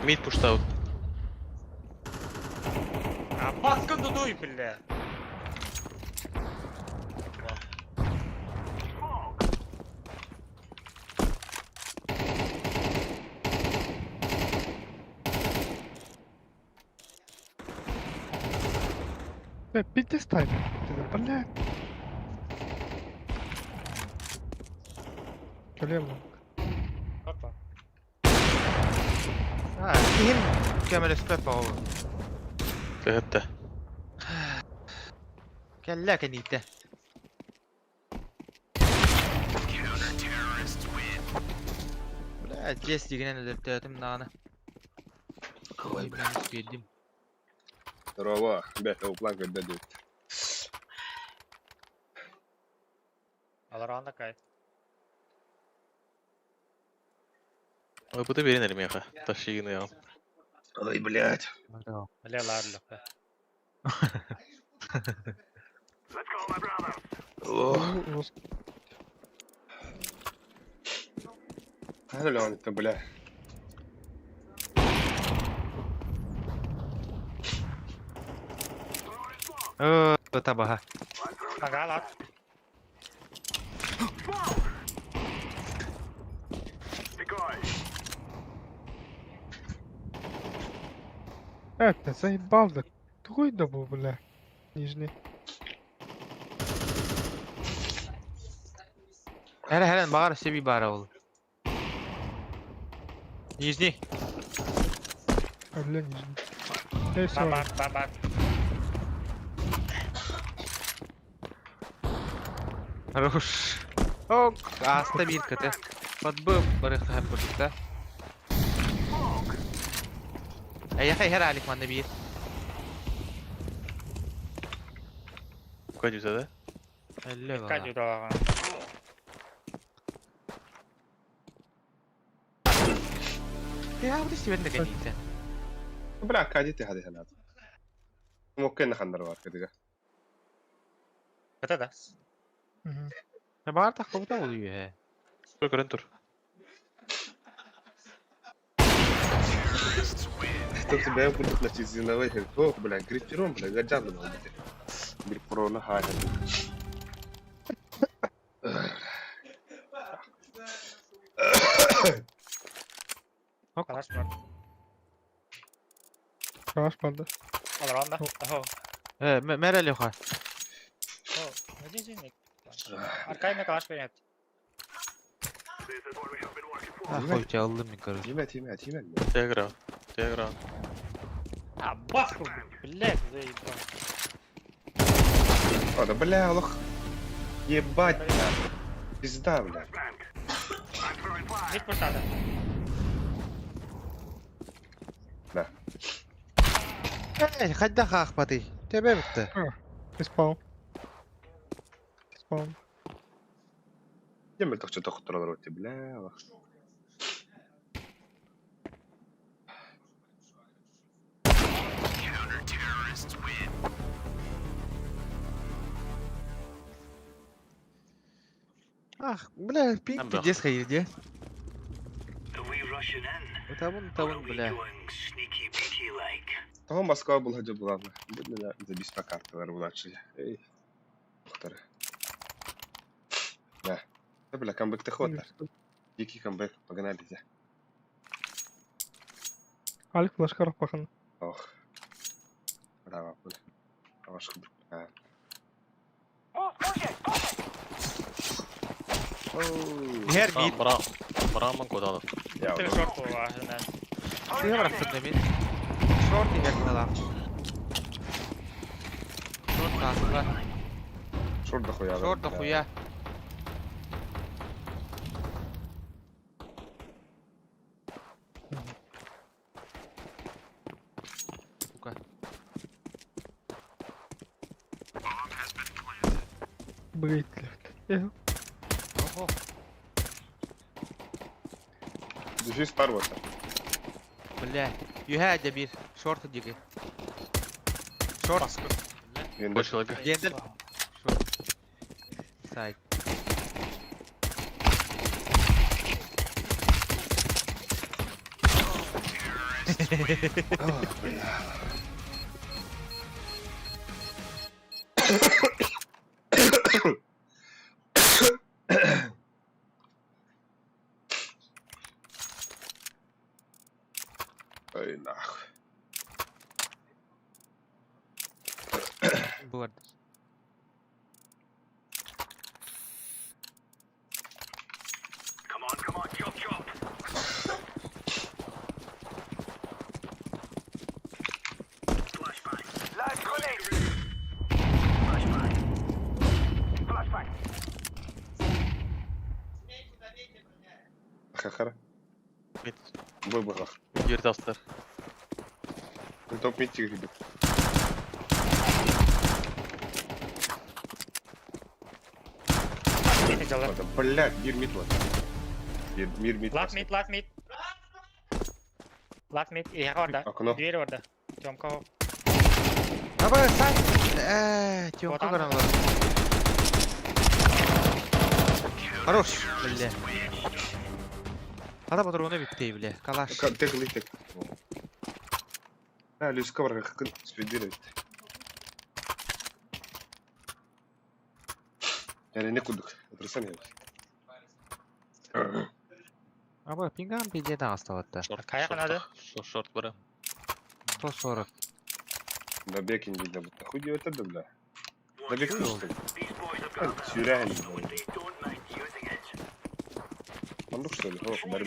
Мид пуштаут. А баскын дудуй, бля. Бля, пиздец тайминг. Бля. Кэлиэ лонг. Опа. А, киһим көмөлөспөт баҕа. Кыгытта. Кэллэ кэниитэ. Бля, здесь дигинен өлөртөөтүм нааны. Ой, бля, келдим. Здорово. Бля, ол план когда дейт. Алар кай. Ой, бу да берин элем яха. Ташыгын я. Ой, блядь. Бля, ларлык. Ох. Алло, это, бля. Э, табаха. Ага, лат. Это, заебал да. Тугуй да бу, бля. Нижний. Хәрә хәрән багар себи бара ул. Нижний. А, бля, нижний. Эй, Бар всё. бар бар бар. Хорош. Ок, аста бир кыты. Подбы барых хәп курдукта. Әйе, хәр алик манны бир. Кадюта, да? Әллә бала. Кадю далаган. Я буду себе на границе. Бля, кадите хади ханат. Моккен хандар бар кедиге. Это да. Мгм. Бар тақпыта ол үйе. Тур көрөн тур. Тут бэм курдук начизиновый хо, бля, гриферон, бля, гаджан бля. Бир корона хай. Калаш бар. Калаш бар да. Алар анда. Ахо. Э, мәрәлі ха. О, один же Аркай калаш берет. Ахой, алдым мен, короче. Тиме, тиме, тиме. Тегра. Тегра. А, баху, блядь, заебал. А, да бля, лох. Ебать, бля. Пизда, бля. Мид портада. Эй, хадда хахпаты. Тебе бітті. Респаун. Респаун. Демел тохчо тохторолор өтө, бля, лох. Ах, бля, пинг Там да. пиздец хайырде. Табын, табын, бля. Того Москва была где была. Бля, забис по карталар булачы. Эй. Тохтор. Да. Да, бля, камбэк ты ход. Дикий камбэк, погнали, да. Алик флашка пахан. Ох. Браво, бля. Аваш бля. Хер мид. Бра. Браман кодалов. Я Ты шорт важен. Ты барахтын мен. Шорт егер тала. Шорт асыла. Шорт дохуя. Шорт дохуя. Сука. Брейт лефт. Эх, Ого. Дефьюз пар вот. Бля. Юхә дә бир. Шорт диге. Шорт. Больше лага. Гендер. Шорт. Сайт. Ой, нахуй. Булар. Хахара. Мид. Бой бахах. Дверь астар. Топ мид тигр. Мид жалар. Блядь, мир мид вот. Мир, мир мид. Last mid, last mid. Last mid, и орда. Окно. Дверь орда. Тёмка. Аба, сайт. Э, Тёмка Вот караңлар. Хорош, бля. Ата патроны битте, бля. Калаш. Тек ли тек. А, Люска бар спидировать. Yani ne kurduk? Otursana ya. Аба, пингам пиздец асталатта. Шорт. Кая шорт, канады? Шорт, шорт бара. 140. Добек инди да бутта. Хуй диэбэттэр да бля. Добек что ли? Сүүрээһин. Оннук что ли? Ох, бары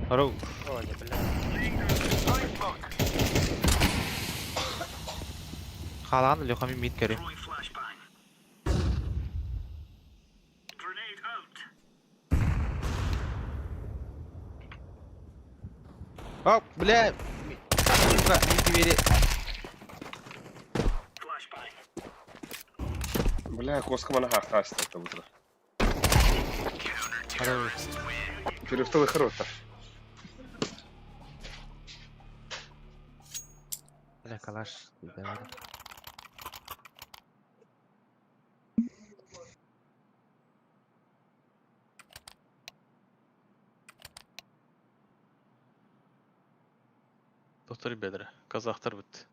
Хорош. Ой, бля. Халаан Леха мин мид көрүм. Оп, бля! Сука, мид двери. Бля, коска мана хаахтааста это утро. Хорош. Перевталы хороша. Бля, калаш. Давай. Доктор бедре. Казахтар бит.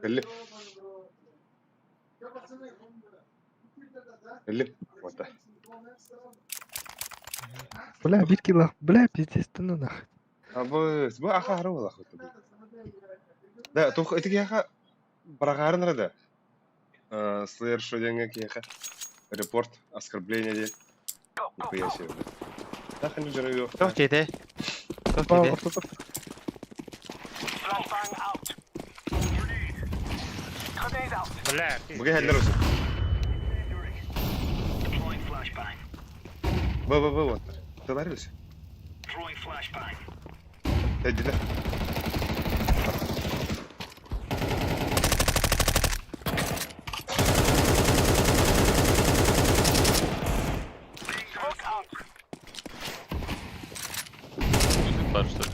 Элли. Элли. Вот так. Бля, биир кило. Бля, пиздец, да ну нахуй. Абы, бу аха хары була хуй. Да, тух ити киһиэхэ быраҕаарын эрэ да. Слэр шо диэҥҥэ киһиэхэ репорт, оскорбление диэн. Нихуя себе. Так они дьоро Туох диэтэ? Туох Ба, диэтэ? ортото. Бля, Бу киһэллэр өсө. Бу бу бу вот. Тылар өсө. Тэдилер. Суицид бар что ли?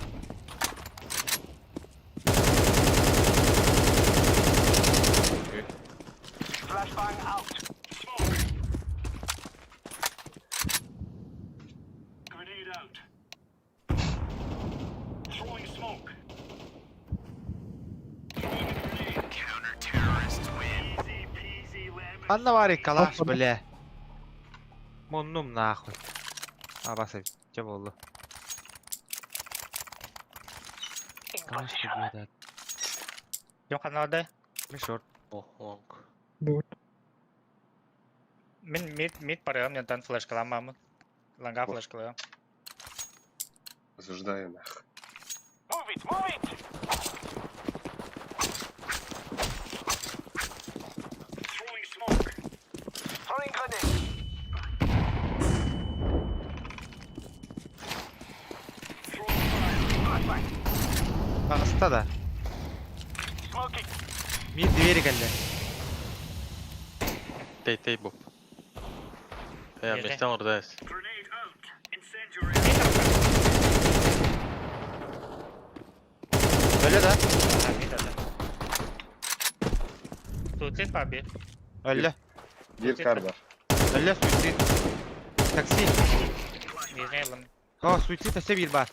Окей. Ханна баарый калаш, Опа. бля. Муннум нахуй. А, басы, чэ буолла. Калаш да. Ким ханалдай? Мин шорт. О, лонг. Вот. Мин мид мид барыам, янтан флешкаламамын. Ланга флешкалыам. Осуждаю нах. Аста да. Мид двери кэллэ. Тей, тей, Боб. Э, Нежне. местен ордайс. Өлө да. Ага, мид это. Суицид бар бир. Өлө. Биир кар бар. Өлө суицид. Такси. Нижний лым. О, суицид өссө биир баар.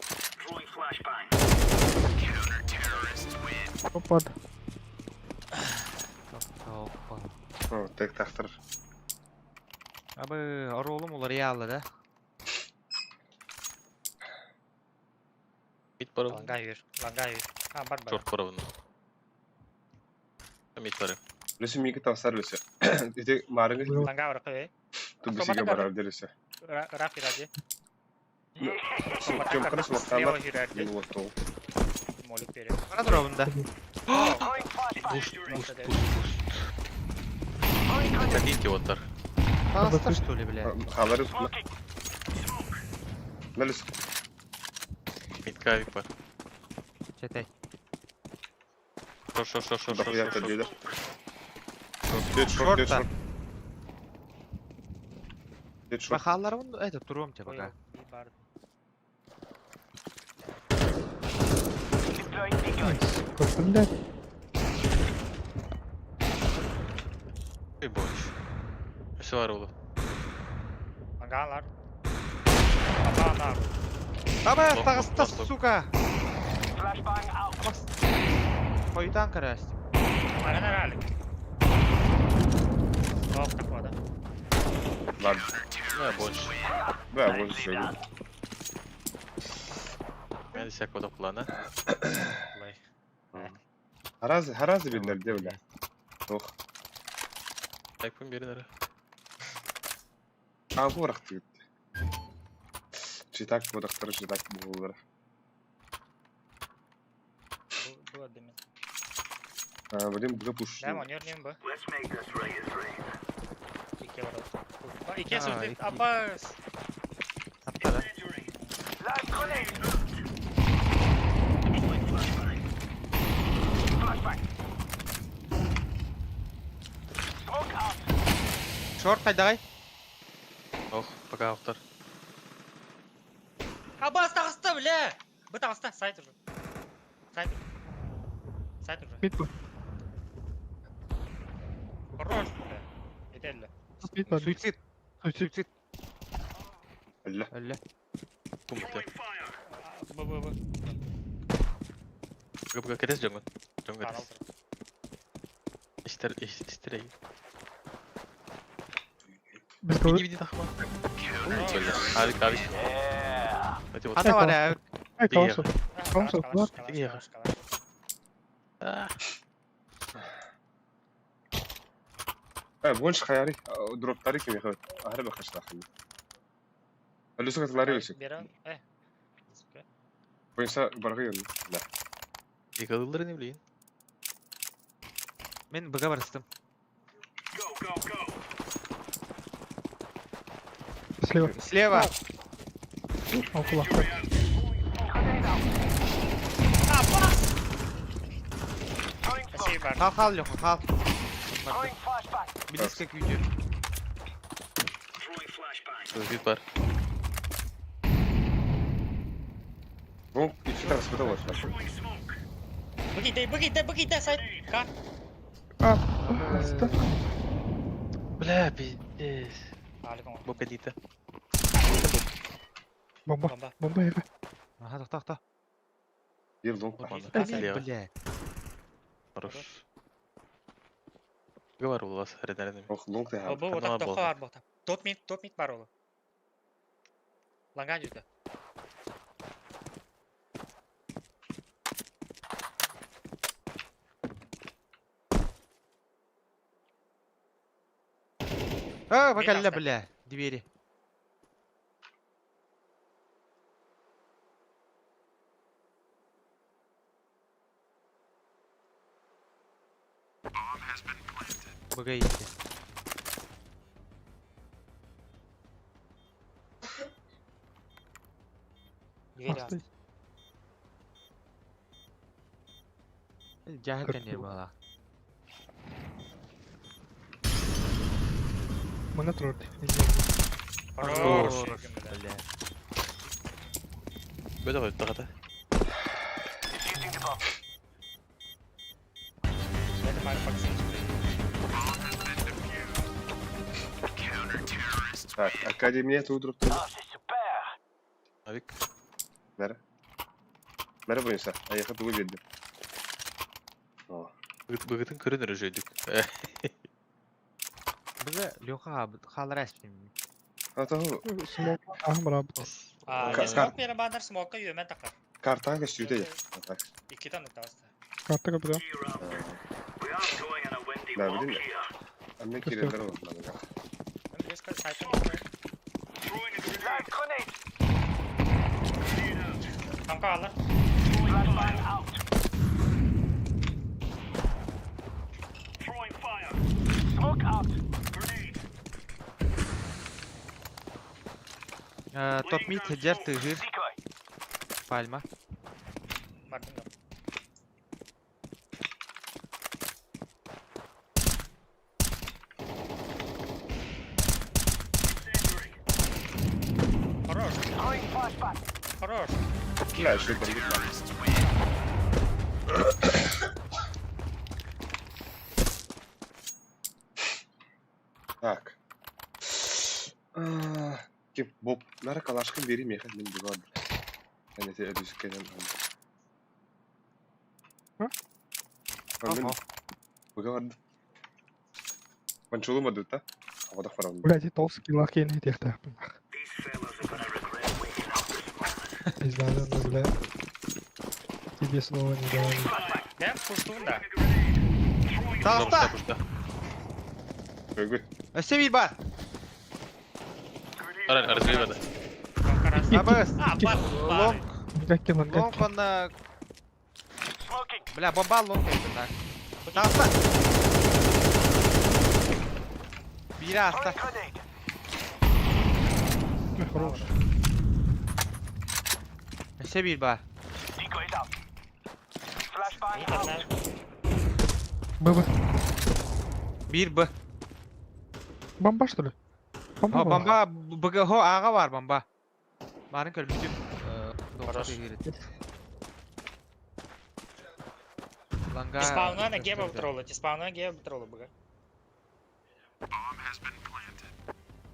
Опа. Опа. О, тек тахтар. Абы, оруолум уларыйа аалла да. Мид барабын. Ланга юр. Ланга юр. А, бар бар. Шорт барабын. Мид барабын. Лүсү миги тавсар лүсү. Ити марыңы Ланга баракы. тубисиге барар дерүсү. Раф иради. Кем кырыс Слева вактандар. юрэрди. Мен вот ол. Молик берет. Бара туруобун да. Буст, буст, буст, буст. Хотите вот так. Аста что ли, бля? Халары На лүсү. Мид кавик бар. Чэтэй. Шорт, шорт, шорт, шорт, шорт, Дохуя шорт, шорт. диде. Дед шорт, дед Шорта. шорт. Дед шорт. Бахалларыбын это туруом те пока. Бар. Сука, блядь. Ой, боч. Все арулу. Лангалар. Ата ана. Аба, Лох, таҕыста, лох, лох. сука! Хойутаан көрөөстүм. Баран аралык. Ох, такого, да? Ладно. Да, больше. Да, больше. Мен всякого плана. Лай. Харазы, харазы биллэр дебиле. Ох. Айкун берин ара. Аапы барахтыгыт. Читак бодактары читак буоллара. Бу админ. А, блин, бу пуш. Да, монер нем бу. Икки бар. Икки А, суицид. икки. Апас. Аптара. Шорт хайдагай. Ох, пока автор. Абас тағысты, бля! Бу тағысты, сайт уже. Сайт уже. Сайт уже. Мид бар. Хорош, бля. Этелле. Мид бар. Суицид. Суицид. Суицид. Алла. Өллө. Кумты. Б, б, б. Гыбга кетес жоңун. Жоңун Канал кетес. Истер, истер. Без Биди биди тахма. Авик, авик. Эти вот. Ата бар ә. Ай, Тиге. калаш. Калаш, Калаш, калаш, Тиге. калаш, калаш. А, А, больше хаяри дроптары ким яхот. Ахры бахаш тахны. Алло, сука, лари өсөк. Берен, э. Бойса баргы Да. Yıkıldılar не билейин. Мен быга барыстым. Слева. Слева. Около. Спасибо. Хал хал Леха, хал. Близко к видео. Суицид бар. Ну, икки тарас быта бар. Быгиде, быгиде, быгиде, сайт. Ка. А, ста. Бля, пиздец. Аликом. Бу кадита. Бомба. Бомба. Бомба эбе. Ага, тохто, тохто. Бир лонг. Слева. Бля. Хорош. Говор у вас, рядом. Ох, лонг та. Бу Канал отак бол. тохо бар бота. Топ мид, топ мид бар олы. Ланган жүзді. А, бакалла, аста. бля. Двери. Быга итти. Двери асты. Жахыл кәне бала. Мына турар. Хорош. Бля. Бөдө койду тагата. Это мар паксин. Так, Академия ту дроптары. Авик. Мера. Мера бойса. Аяхы ту бирди. О. Быгытын көрөнөр жөйдүк. Быга Леха халар әспим. А то Смок. Ага, брат. А, Ка- смок бере бандар смокка юмен такар. картаң көстүтэ. Так. Икки тонны таасты. Карта капыда. Да, билин. Анне кирелер бар. Мен резко сайттан Тамка алар. Топ мид жер тыгыр. Пальма. Бардым да. Хорош. Хорош. Бля, что это? Так. А, Ким, Боб, нара калашкын бери меха мен буга. Әне те өдүс кенен. Мен быга бардым. Панчулу мадыта. Абадах барам. Блядь, и толстый лаки не тех так. Пизда, ну, бля. Тебе снова не дали. Бэм пуштун да. Таҕыста! Пушта, пушта. Көйгү. Өссө биир баар. Ара, разливада. Абыс. А, бар, бар. Лонг. Гакки лан Лонг гакки. онна... Бля, бомба лонг эбит так. Таҕыста! Биирэ ааста. Хорош. Өссө биир баар. ББ. Биир Б. Бомба что ли? Бомба. О, была. бомба БГХ ааҕа баар бомба. Баарын көрбүтүм. Хорош. Ланга... Спауна на геба бутрола, спауна геба бутрола быга.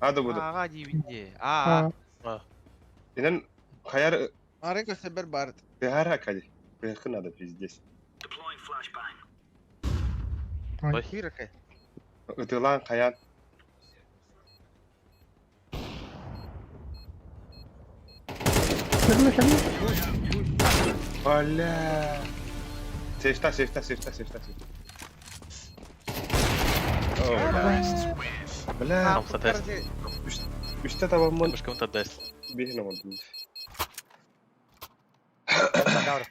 Ада буду. Ааҕа диибин дии. Аа. А, Инен хаяр Баарын көрсөбөр бар. Бехара кади. Бехы надо пиздец. ай. Хиракай. Ытылан хаян. Кэллэ, кэллэ. Бля. Сейфта, сейфта, сейфта, сейфта, сейфта. О, бля. Бля. Хамса тест. Үстэ табаммын Пушка он тест. биһин оҥордум.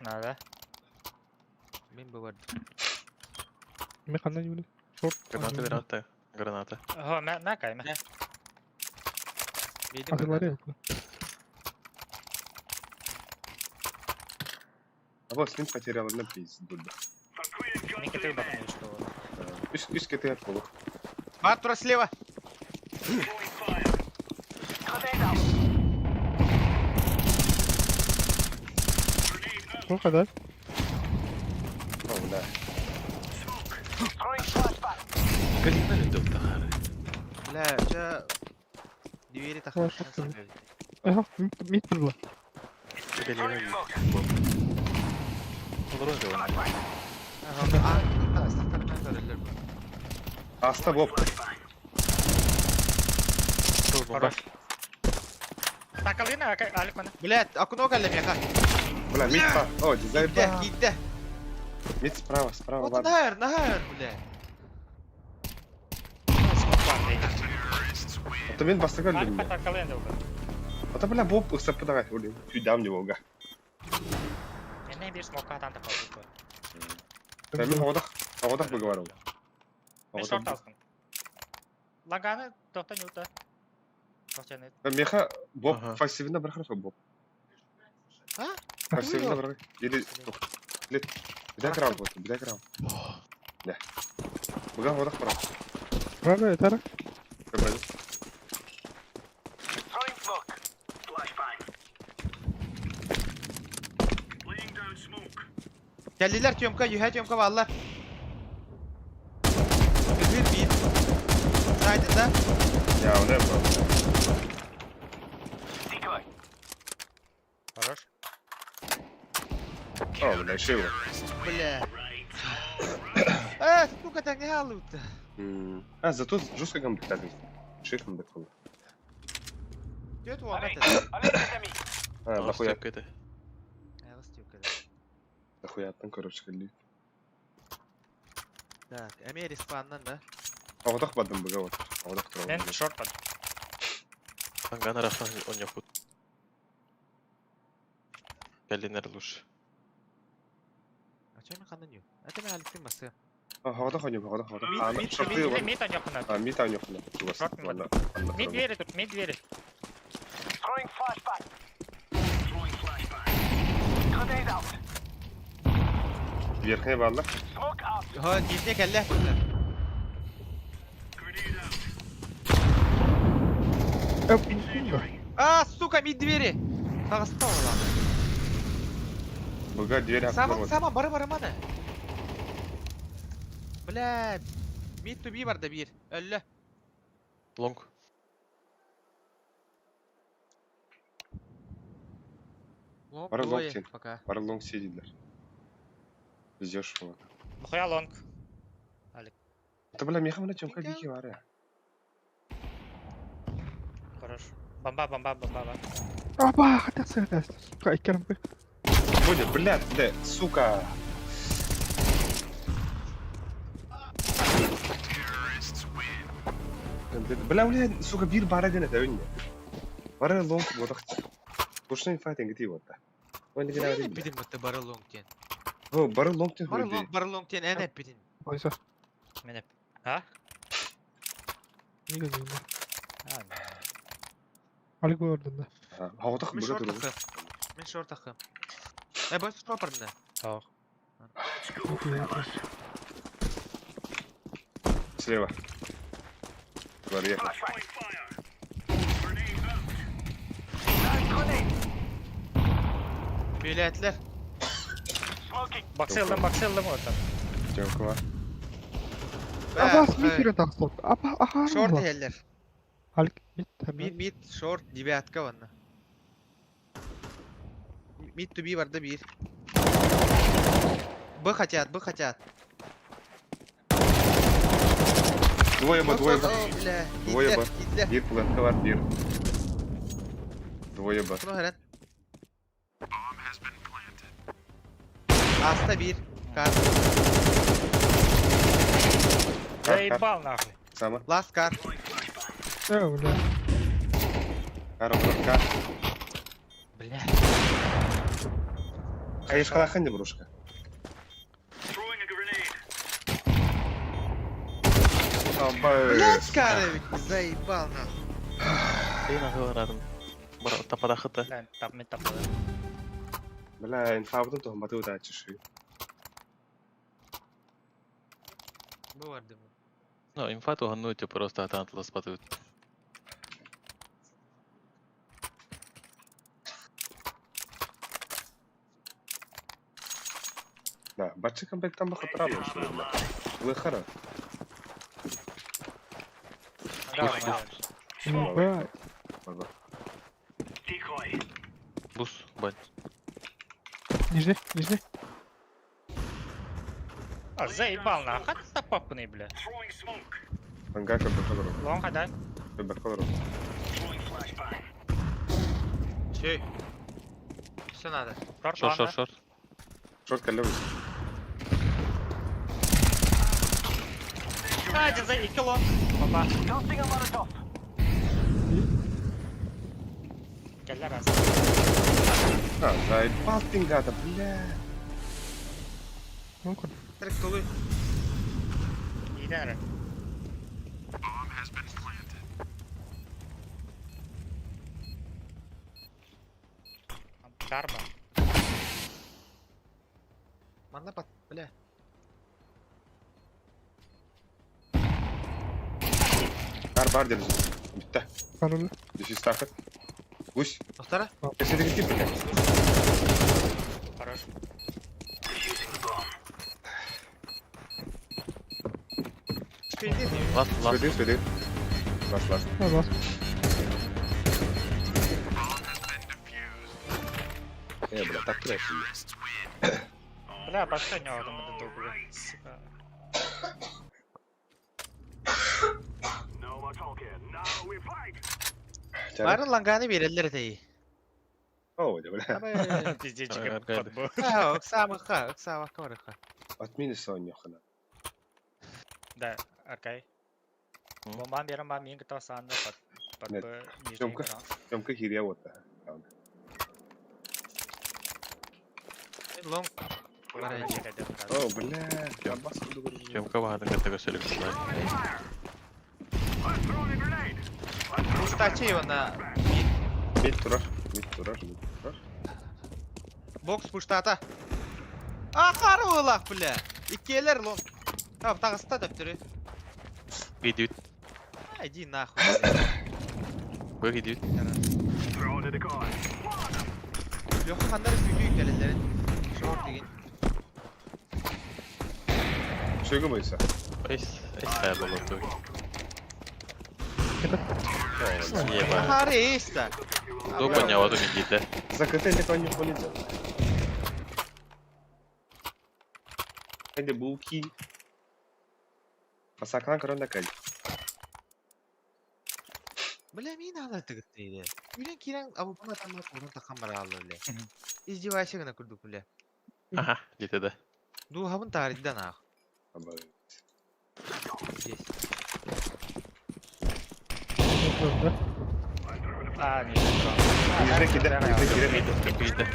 Надо. Мен бу бар. Механа не были. Шорт. Граната, граната, граната. Ого, мэ, мэ кай, мэ. Бейдим А ты граната. ларел. А вот слим потерял одна пизду. да. Микки ты бахнул, что. Үс үс кетер болу. Бар тура слева. Плохо, да? О, бля. Калина ли доктор? Бля, ча... Двери Ой, тахта. шорт. Ага, мид мид было. Калина ли? Аста боп. Бомба. Такалина, Алик мана. Бля, окно кэллэ миэхэ. Бля, мид па. О, Киирдэ, дизайн. киирдэ. Мид справа, справа, Вот ладно. нахер, нахер, бля. А то мен бастыгар Алик дим. такалина. А то бля боп ыксап давай. Оли, түйдам деп олга. Эне бир смока там такал. Мен оғдақ, оғдақ выговаривал. Мен шорт астым. Лаганы тоқта не ута. Тоқта не. Меха боп Ага. пассивно бір хорошо боп. А? Пассивно бір. Или или бля грам вот, бля грам. Да. Бұға оғдақ бар. Правда, это Көрмәді. Кэллилэр Тёмка, юһэ Тёмка бааллар. Бир бир. Сайдында. Я, оны бар. Хорош. О, бля, шево. Бля. Э, сука, так не алут. А, зато жестко гамбит Шеф гамбит был. Тёт уамат. А, нахуя, это. нахуя там, короче, кэлли. Так, эмиэ респаннан да. Оғдақ бардым бұға вот. Оғдақ туралы. Мен шорт бар. Ангана рафан он не худ. Калинер лучше. А чё мен ханан ю? Это мен Аликтин масы. Оғдақ ойнап, оғдақ, оғдақ. Мид, А, мид, шорты мид, вот. Мид анёхна. А, мид анёхна. Шорт Мид двери тут, мид двери. Верхняя банда. Ха, нижне кэллэ. А, сука, мид двери. Таҕыста ола. Бұға дверь Сама, открыла. сама, бары бары маны. Бля, мид туби бар да бир. Өллө. Лонг. Лонг Бары двое лонг пока. Бары лонг сидилер. Везешь вот. Нахуя лонг? Это, бля, меха, бля, чемка бики варя. Хорош. Бомба, бомба, бомба, бомба. Аба, хотя сыграть. Сука, икерм бы. Будет, блядь, да, сука. Бля, бля, сука, бир бара гына тәвин. Бара лонг бодахт. Пушный файтинг ди вот. Вон гына Эн бир. эппитин бытты бары лонг диэн. О, бара лонг тен Бары хуйди. лонг, бары лонг диэн эн эппитин. Ойса. Менеп. А? Не говори. А, Алик көрдüm да. Хагытак Мин бага шорт туру. ахы. Мин шорт ахы. Э, бой шорт барында. Ох. Окей, окей. Слева. Говори. Бүләтләр. Баксылдым, баксылдым вот там. Тёмкова. Аба, смит тахсот. Аба, аха. Шорт хәлләр. Алик мит. Мид, мид, шорт, девятка ванна. Мид to be барда бир. Б хотят, Б хотят. Двое ба, двое ба. О, бля. Двое ба. Итлер, итлер. Бир плентка бар, бир. Двое ба. Куну хәрән. Аста бир. Кар. Заебал нахуй. Сама. Last кар. Э, бля. Кар, кар, кар. Бля. Кайышкалахын не брушка. Блядь, каровик, заебал нахуй. Ты нахуй радом. Бара тападахыта. Бля, тап, мен тап. Бля, инфабытын тухматы удачиши. Бу барды бу. Ну, инфа туһанну типа просто атан спатып. Да, бачы комплектан бахатыра что ли, бля. Лыхара. Давай, давай. Ебать. Баба. Бус, бань. Нижний, нижний. А, заебал нахуй. Хат тапапный, бля. Анга кабы Лонг, да? Кабы Чей. Все надо. Шорт, Шорт, шорт, лонг. шорт. Шорт каллы. А, один за и лонг. Опа. Кэллер раз. А, заебал ты, гада, бля. Ну, көр. Трек толуй. Иден Карба. Манна пат, бля. Бар бар держи. Битте. Пароль. Деши стахат. Гусь. Доктора? Кеседе гитти, бля. Хорош. Впереди. Ласт, ласт. Сведи, сведи. Ласт, ласт. А, бас. Э, бля, так трэш. Бля, башка не адам это бля. Сука. Бары ланганы берелер тей. О, бля. Пиздечек Ага, подбор. Ха, оксамыха, оксамаха. Отмени Соню, хана. Да, окей. Бомбам берем бам минг то санна под под Нет. Б нижний Тёмка. экран. Тёмка хирия вот. Лонг. О, бля. Я бас буду Тёмка баһатын кытта көрсөлүк. Пустачи на Мид турар, мид турар, мид турар. бокс пуштата. А, харылах, бля. Иккелер лонг. А, тагыста дөптөрү. Идют. А, иди нахуй. Бык идют. Лёха хандар күйдүү келелерин. Шорт деген. Сөйгө бойса. Эс, эс хайа болот. Еба. Хары эста. До коня вату мидите. Закрытый не конь не полетел. Хайда булки. Пасакан көрөн да кэл. Бля, мин аалар тыгыттыйды. Үүнэн киирэн абыппын атаммар куурун таххан барааллар, бля. Издевайся гына курдук, бля. Аха, дите да. Дууһабын таарыйда наах. Здесь. А, не Yüzde киде, yüzde кире. Киде.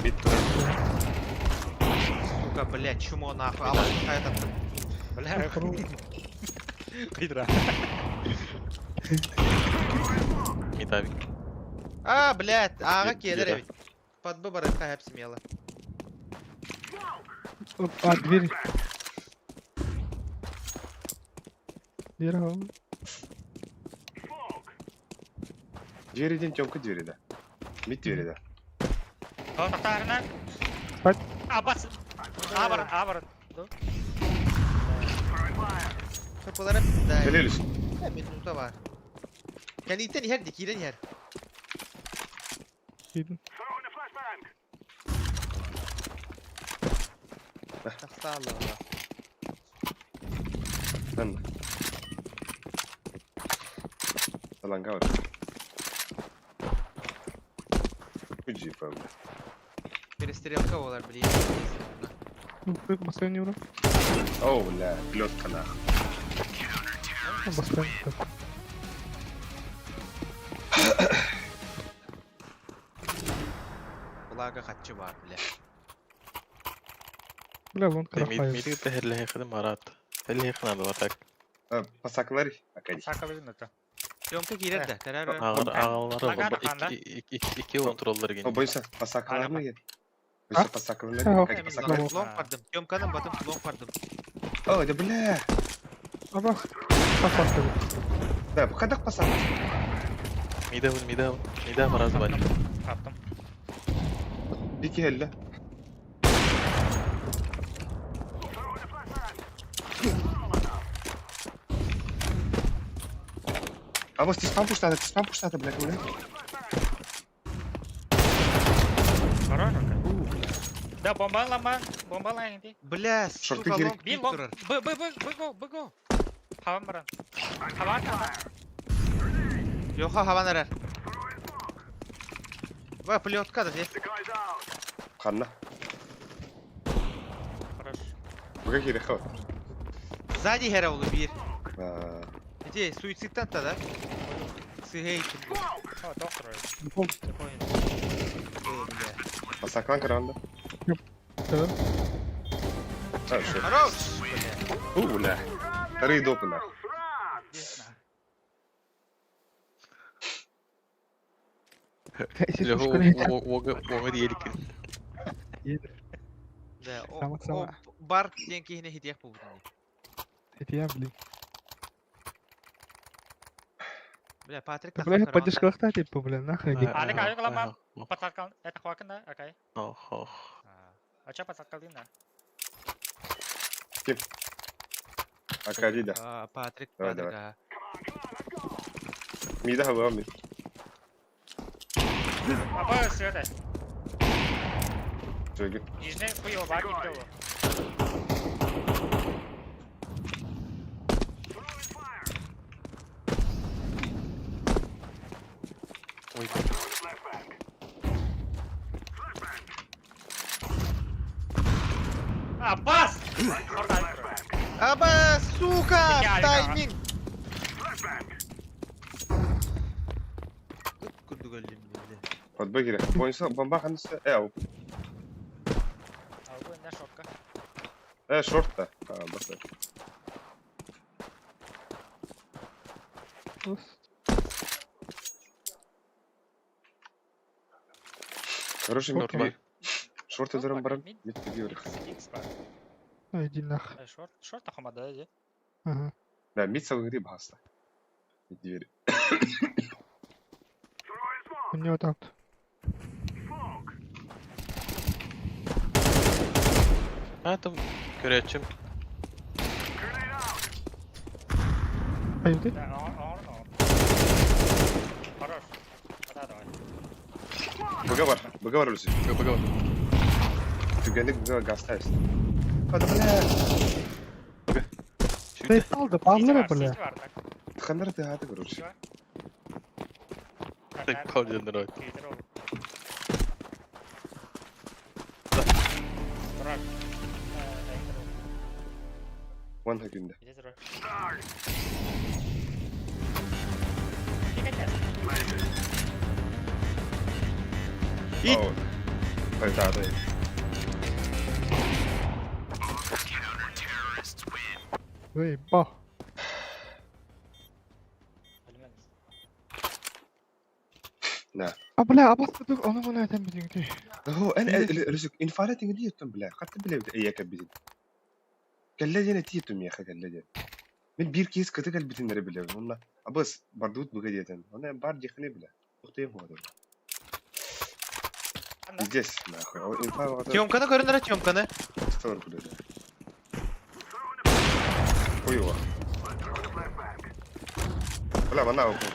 Бит турар. Сука, бля, чмо нахуй. Ала, хайа таптым. Бля, кыйдыра. Митавик. А, блядь, ага келер Где-то. эбит. Под Б барыхха хэп смело. А, дверь. Дверь, ага. Двери ден Тёмка двери да. Мит двери да. Тохтарына. Спать. Абас. Абар, абар. Капылара да. Келелис. Да, минута бар. Кәниттен иһэр ди, киирэн иһэр. Видно. Тахса алла. Lan. Таланга бар. Күжи пам. Перестрелка болар, блин. Ну, бассейн не ура. О, бля, плетка нах. Бассейн. Благо хатчы бар, бля. Бля, вон Мид карахай. мид тахерле хадым марат. Хелли хнады ватак. Пасаклар, акади. Сака бизин это. Тёмка киирэр да, кэрэр. Агар агалары Агар ханда. ики контроллер О, ген. бойся, пасаклар мы ед. А? Бойся, пасаклар мы А, ед. Пасаклар. Лонг бардым. Тёмканың батым лонг бардым. О, да бля. Абах. Папа, Да, кадак пасак. Мида мида мида мараз бар. Таптым. Бики хелле. Абас, ти спам пуштады, ти спам пуштады, бля, бля. Хорош. Да, бомба лама, бомба лайын ди. Бля, Шорты сука, керек. лонг Би киип лонг. турар. Б б б б го, б го. Хаван баран. Хаван хаван. Леха хаван эрэр. Ва, плетка да, Ханна. Хорош. Буга керек хават. Сзади хера олу бир. А, Иди, суицидтан та да? Сыгей. О, доктор. Пасаклан каранда. Да. А, шо. Хорош! Бля. У, бля. Вторые допы, нах. Лехо ога ога диелик. Да, о, Сама, о, сама. бар ден кихине хитиэх буолбут. Это я, блин. Бля, Патрик Да, бля, поддержка лахта, типа, бля, нахуй. иди. Алик, алик лама. Пацакал, это хвакын да, окей. Ох, ох. А чё пацакал да? Акади да. А, Патрик, Давай, Патрик, давай. а. Мида хава ми. Аба сюда. Жөгі. Нижний хуй бар кипти. Ой, Аббас! Аба, сука, Я, я. тайминг! Курдук өлдүм, бля. Подбы керек. Бойынса бомба ханысы. Э, ау. Алгу не шотка. Э, шорт та. А, баса. Короче, мид Шорт бар. Шорт өдөрөн баран. Мид тебе керек. Икс бар. Ну, иди нах. Шорт, шорт ахмада иди. Ага. Да, мид сабы баста. Мид двери. У него там. А там көрәчем. Пойди. Да, он, он, он. Хорош. Да, давай. Быга бар. Быга бар өлсө. Быга. Түгэнник быга гастайс. Хата бля. Ты палда, пална бля. Хандар ты хаты короче. Так пал народ. One hakünde. Ит. Хайтаары. Эй, ба. Да. А бля, абас бутук оны мына этен битиңти. هو انا رزق انفارات ديتم بلا قد بلا اياك بيتن كلا تيتم يا اخي كلا من بير كيس كتك بيتن بلا والله بس بردوت بغديتن انا بارد يخني بلا اختي هو هذا Здесь, нахуй. Ол инфа ваҕата Тёмканы көрүнөрө Тёмканы. стор күледі. Хуево. Бля, мана оқу.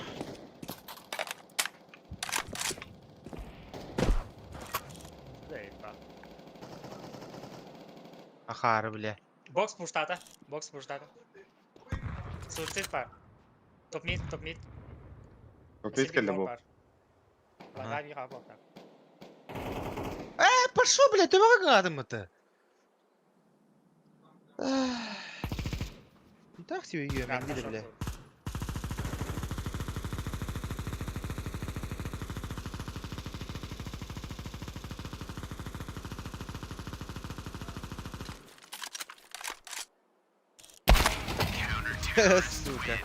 Ахары бля. Бокс пуштата. Бокс пуштата. Суицид бар. Топ мид, топ мид. Топ келді бұл. Лага биға бокта. Э, пошел, бля, ты гадым это. Не так себе ее, мен бля. Сука.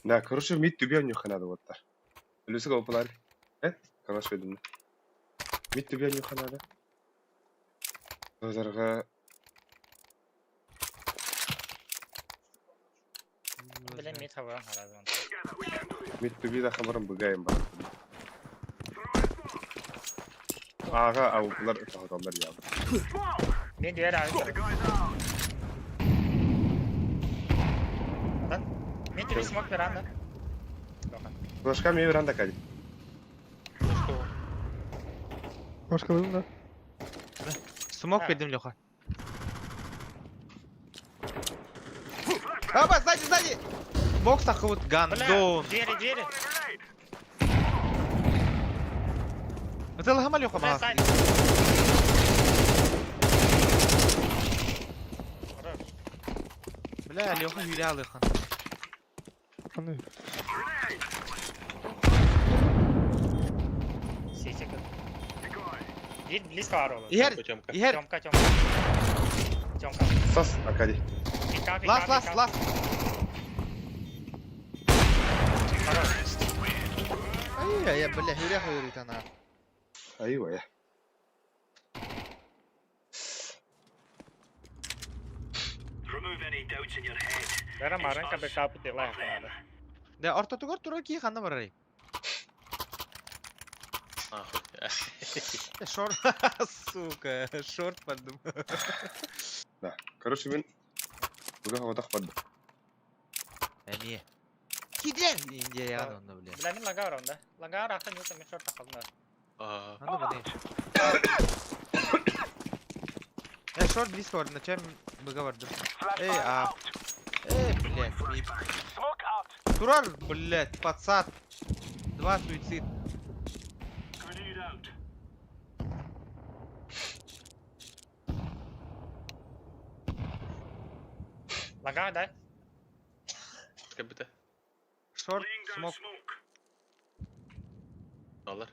Да, короче, мид түбе нюханады оттар. Үлісі опылар. Э? Калаш ведім. Мид түбе нюханады. Базарға Билен мид хабаран харады. мид түбе да хабарым бұгайым бар. Аға, ау, бұлар тоқталдар я. Мен дүйер ары. Atan. Мен түбе смок беран да. Флашка мен веранда кәді. Башкаларын да. Смок бердим, Леха. Аба, сзади, сзади! Бокс вот гандон. Двери, двери. Это лохама, Леха, Бля, мала. сзади. Хорош. Бля, Леха юля, Леха. Аны. Сечек. Бир близко бар ол. Ихер, Тёмка. ихер. Тёмка, Тёмка. Тёмка. Сас, Акади. Пика, пика, Лас, лас, пика. лас. Хорош. Ай, я, бля, юля говорит она. Айва, я. Бәрі марынка бэкапы дела ханада. Да, орто тугар тура ки ханна барай. Нахуй. Шорт, сука, шорт поддум. Да. Короче, мен бұға одақ барды. Әме. Кидер, Индия яғын онда, бля. Бля, мен лагар онда. Лагар ақы ньютон мен шорт тақалдым. Аа. Анда баны. Э, шорт близко бар, начнем быга бардым. Эй, а. Эй, блядь, мид. Турар, блядь, подсад. Два суицид. Лагар, да? Кәбіті. Шорт, смок. Алар.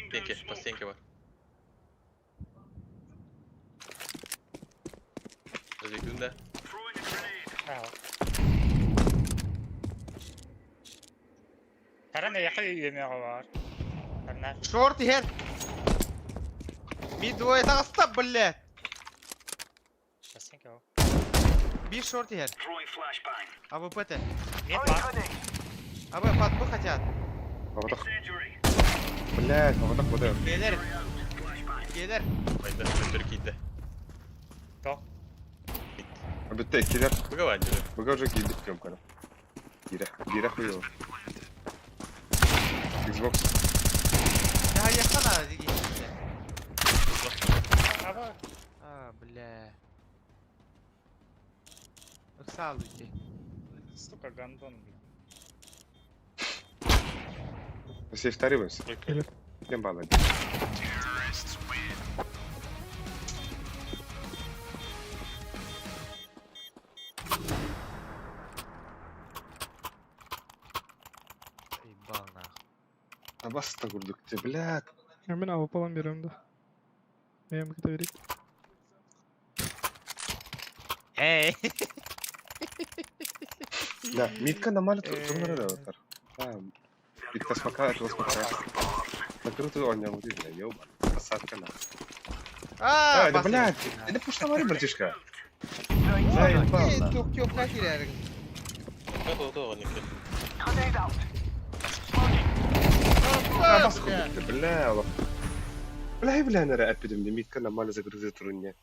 Стенке, по стенке бар. Разведем, да? Каран яқы үйеме бар. Карнар. Шорт, хер. Мид двое таста, блядь. По стенке ол. Би шорт, хер. АВП ты. Мид лас. АВ, под Б хотят. Одақ. Блядь, одақ бұды. Келер. Келер. Майда, көтөр кейді. То. Бүтте иккилер. Быга баанньыра. Быга уже киирбит кем көрө. Киирэ. Киирэ хуйу. Xbox. Я надо, иди. Аба. А, бля. Ыксал уйти. Сука, гандон, блин. Сейфтаривайся. Окей. Кем баллади? Ебал нахуй. А баста курдук ты, блядь. Я мен АВП-лан берем да. Мен кете берейик. Эй! Да, митка нормально турнира да отар. Да. Митка смока, этого смока. Закрытую он не будет, бля, ёба. Посадка на. А, А, да, блядь, это пушта вари, братишка. Заебал, Эй, на. тух тёх нахер. А, бас курдук ты, бля, лох. Бля, бля, нара эпидем, митка нормально закрытую турне.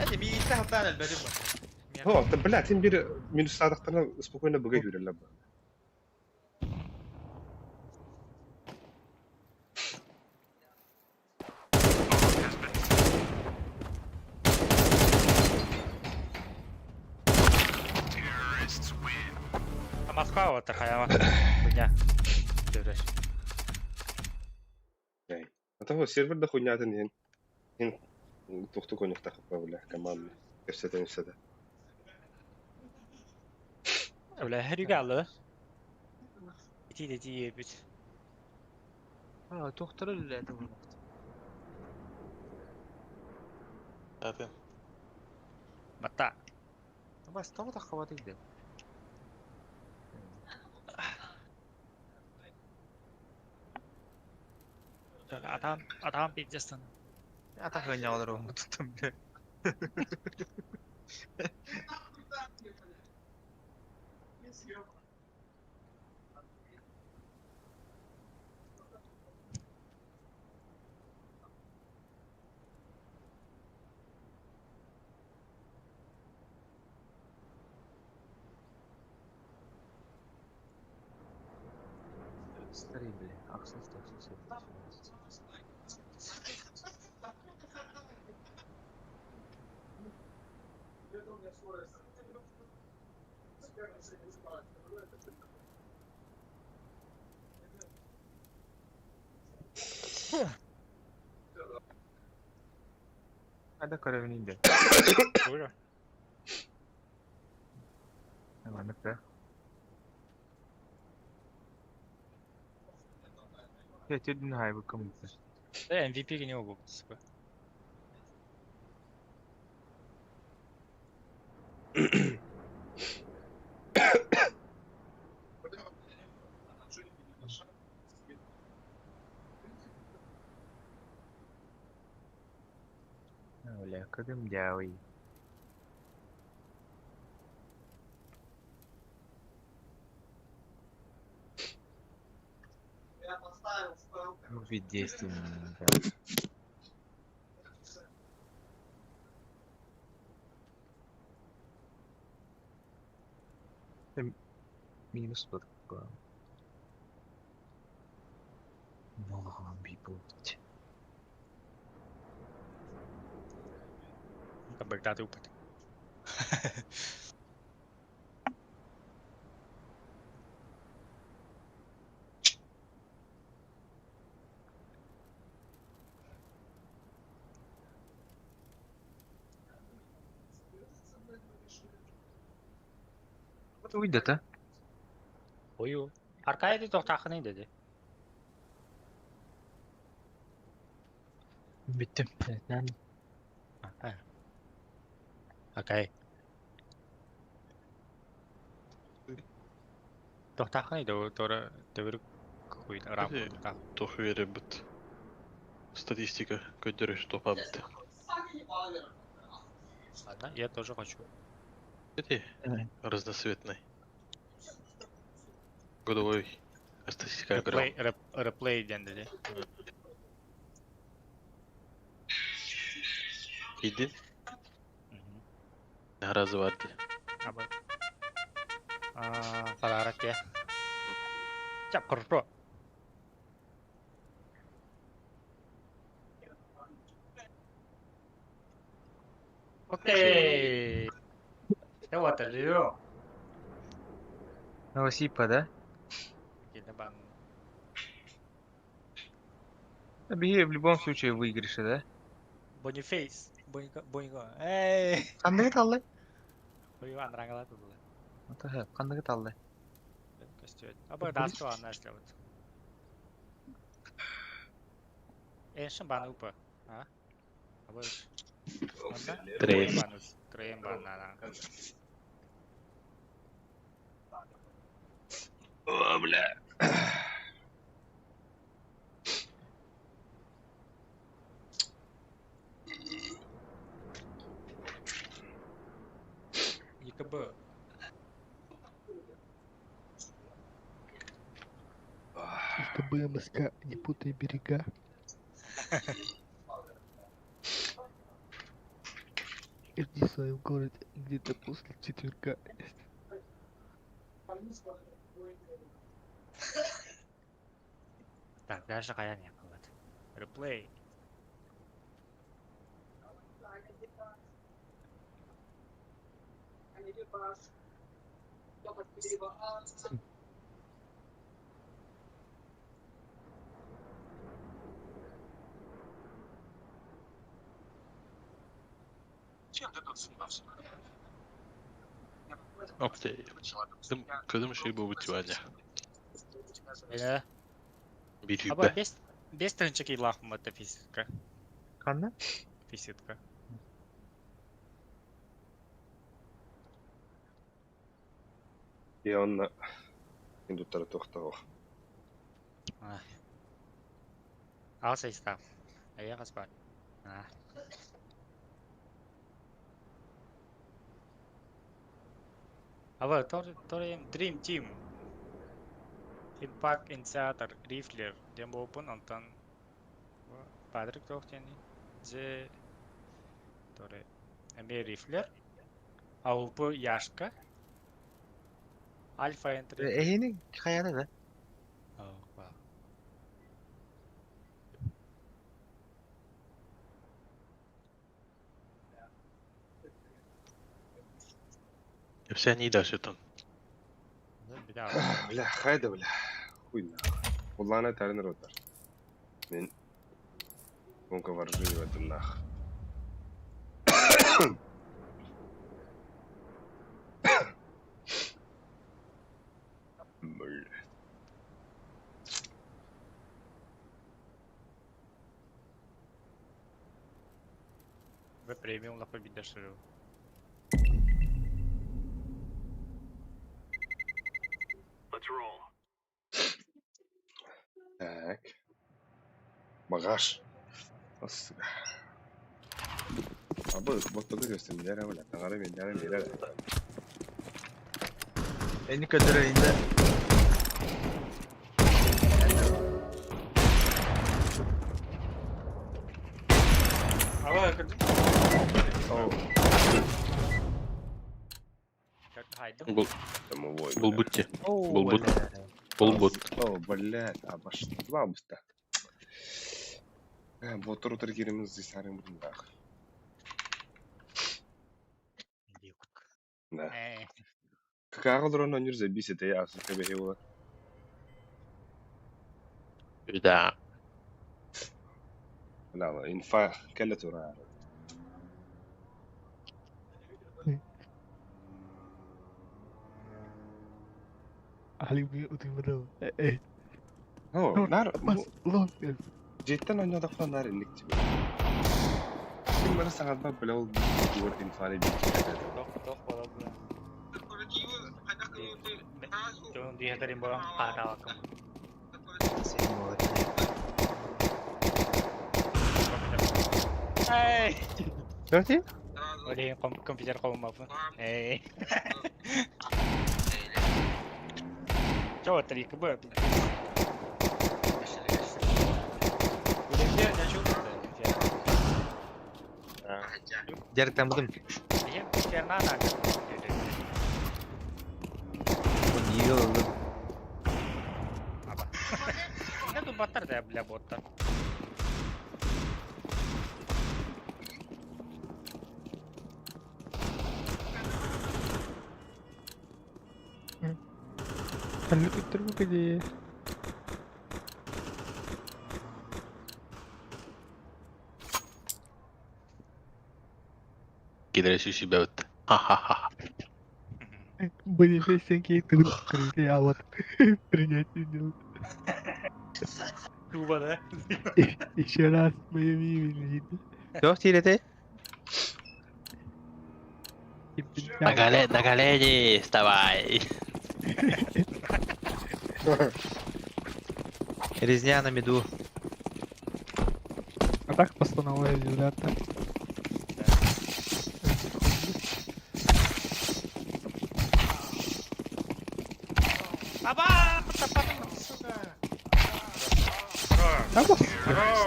Эти миитте хатан элбедим. О, да, блядь, им бир минус садақтарына спокойно быга жүрелер. А Москва вот такая, хуйня. Дөрөш. А того сервер да хуйнятын хин. Хин тухту конюхта хапа, бля, команда. Кепсетен все. Бля, хэрэг алла. Ити ити бит. А, тохтор эле это. Атын. Бата. Бас тоғы таққабат иде. Атам, атам пиздецтен. Ата хыня олар оңы туттум бля. Старый, бля. Аксус, аксус, Hadi görevini indir. Buyurun. Hemen be. Tehdidin haybu komite. MVP гэнэ уу сука. Бля, каким дявый. Вид действий. Да. Минус вот People. Багдад упад. Вот уйдет, а? Ою. Аркадий тохтахны dedi. Bitti. Neden? Окей. Тохтахны да тора төвөр хуй рам. Тох веребит. Статистика көдөрөш топабыт. Ладно, я тоже хочу. Эти разноцветный. Годовой статистика играл. Реплей, реплей ден dedi. Киирдин? Разы бар дии. Аба. А, подарок тебе. Чап, хорошо. Окей. Вот это Новосипа, да? Кида бан. А Беги в любом случае выигрыше, да? Boniface. Bonico, Bonico. Эй. Ханныгы таллай? Ой, анрангала тут было. Ата ханныгы таллай? Костюм. Аба дасту ана вот. Эншин бан упа. А? Аба. Трейн. Трейн бан на. О, бля. ЕКБ. ИКБ МСК, не путай берега. Жди в своем городе где-то после четверга. Так, дальше кая не было. Реплей. Окей. Кыдым шей бу бутиваня. Э. Бир Аба юбе. без без тынчык илахым это физика. Ханна? Физика. И он индуктора тохтоо. Ал сайста. Ая каспар. А. Аба тор тор Dream Team. Impact Initiator Rifler диэн буолбун онтон Патрик туох диэний Дьэ торе эмиэ Rifler Аупы Яшка Альфа Entry Эһини хайана да? Эпсәни да шытын. Бля, хайда, бля. Хуй нахуй. Улана тарин ротар. Мен Гонка варжи в этом нах. Бля. В премиум на победа шырыл. Так. Багаж. Сука. Абы, вот тогда göstereyim. Бля, бля, тагары мен, бля, бля. Эни көдөрө инде. Аба О, как хайдым. Бул домовой. бул бутте. О, Был бут. бля. Бул бут. О, блядь, а баш бабуста. Ботур утыр киреміз здесь арым бундах. Да. Э. Какая роль он забисит, я асыка его. Да. لا لا инфа кэлэ тура. Алиби утимадал. Э, О, нар бас лон. жеттен ойнодохто нар инник тебе. Ким бары саңарба бля ол дур инфаны бит. Тох тох бола бля. Корпоративы хайдах кылыты Чон диһәтәрин болан кааталакым. Сени болот. Эй! Төрти? Олейин компьютер колумапын. Эй. Чего это ЕКБ? Дьарыктаммытым. Ийэм пещернаан аата. Нига ыллым. Аба. Не тубаттар да бля боттар. Ханнык үттэр дии. Кидere сүүсүйбэбит. Ха-ха-ха. Были всякие крыты, а вот принять не делают. Туба да? Еще раз моим именем. Туох тиирэтэ? На колени вставай. Резня на меду. А так постановая ребята. Аба! Тапатым, сука! А вот. Хорош.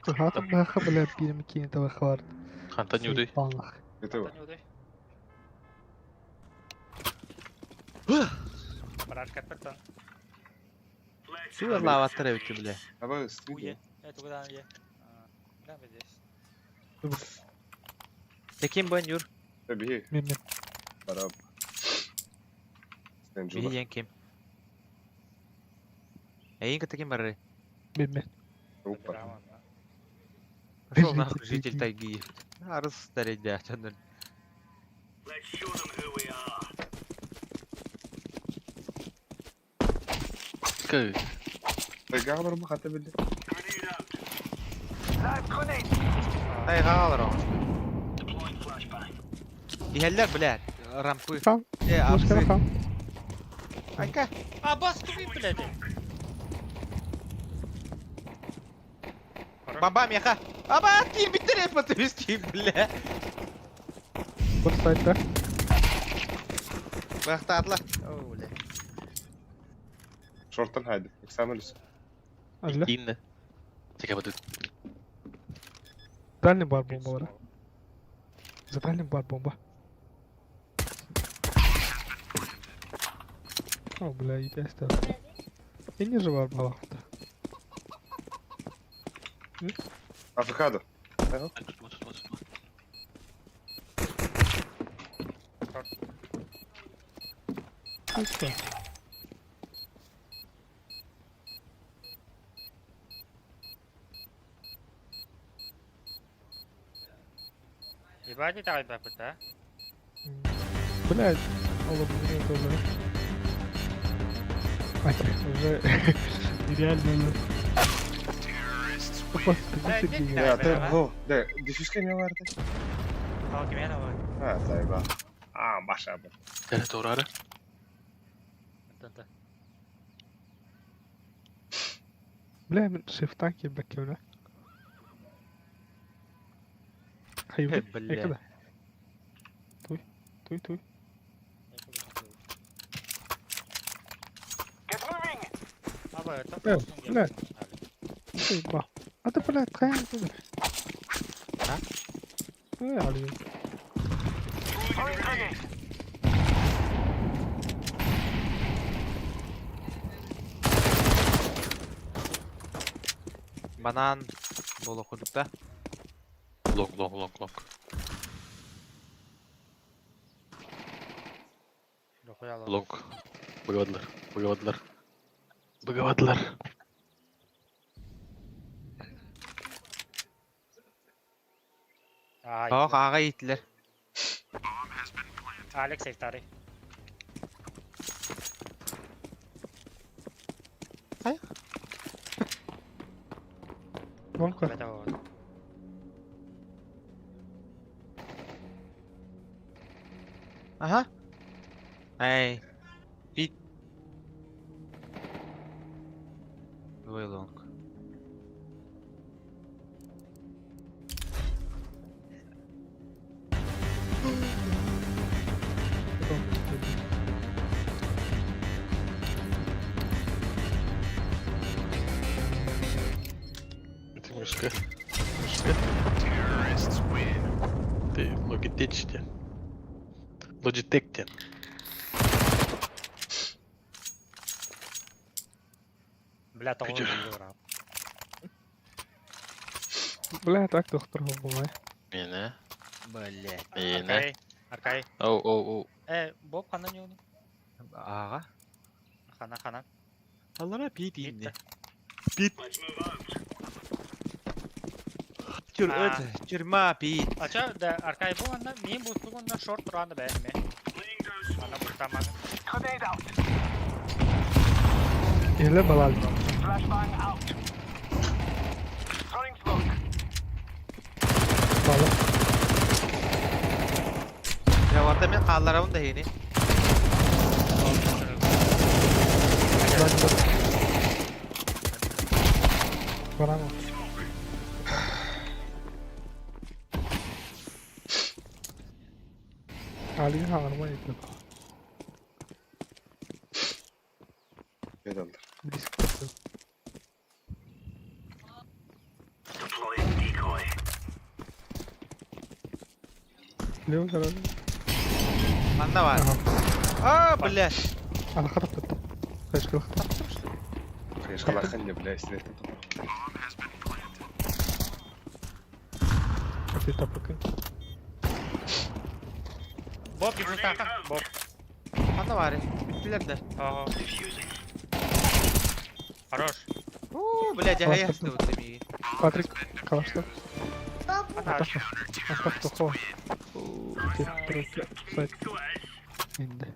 Хата бля пирм кинетова хварт. Хантан юдый. Палнах. Готово. Барашка пертон. Сурлааваттар эбит бля. Аба стыд. Уе. Это куда е? Да, здесь. Таким бен Юр. Биһи Мен барап. Сен жула. Биһи ким. Эйин таким бары. мен. Опа. Пошел нахуй житель тайги. Арыс старедя. Кы. Тайга бар бу хата билде. Тайга алар оҥо. Иһэллэр бля. Рампы. Хам. Э, Мушка абзы. хам. Айка. А, бас тугай, блядь! Баба меха. Аба, ким биттере потывиски, бля. Бір сайтта. Бахтаатла. О, бля. Шорттан хайды. Экзамен. Алла. Инна. Тека бутут. Дальний бар бомба бар. За дальним бар бомба. О, бля, иди оставь. Я не же бар балахта. Авокадо. Tutma tutma tutma. Опа. Ебать, не так, да? Блядь, алло, блин, тоже. Ай, уже нереально. Господи, Да, ты, о, да, дефюзка не варта. Ал ким ана бар. А, тайга. А, баша бу. Эре тоорары. Танта. Бля, мен шифтан кирбек кемне. Хайван. Бля. Туй, туй, туй. Аба, это. Э, блядь. Туй, ба. А ты, блядь, хайван. А? Э, али. Банан. Боло курдукта. Long long long long. Long. Быгавадылар. Быгавадылар. Быгавадылар. Ох, ага итлер. Алекс Эйтари. Вонка. Ага. Эй. Пит. Двое лонг. Это мышка. Мышка. Ти Logitech диэн. Logitech диэн. Бля, тоҕо Күтүр. өлдүрү Бля, так доктор болмай. Миэнэ. Блять. Миэнэ. Аркай, Аркай. Оу, оу, оу. Э, Боб ханан юуну? Ага. Хана, ханан. Аллара пит Мид инни. да. Пит. Тюр, А. это, тюрьма пит. Ача, да, Аркай бу анна, мин бу тугунна шорт туран да бэйме. Ана буртаманы. Еле балал. Бала. Я варда мен хаалларабын да хини. Барама. Али хаңарма итеп. Бедалдар. Близко. Лево карады. Манна бар. Ага. А, блядь. Ана хатап кетти. Кайшкылык. Хайышкалахан не, бля, силертен Ты тапыкын. Боб, буртаха. Боб. Манна бар. Бүттүлэр да. Ого. Хорош. У, блядь, я ясты вот миги. Патрик, калашта. Ана, Атак тохо. Сайт. Инде.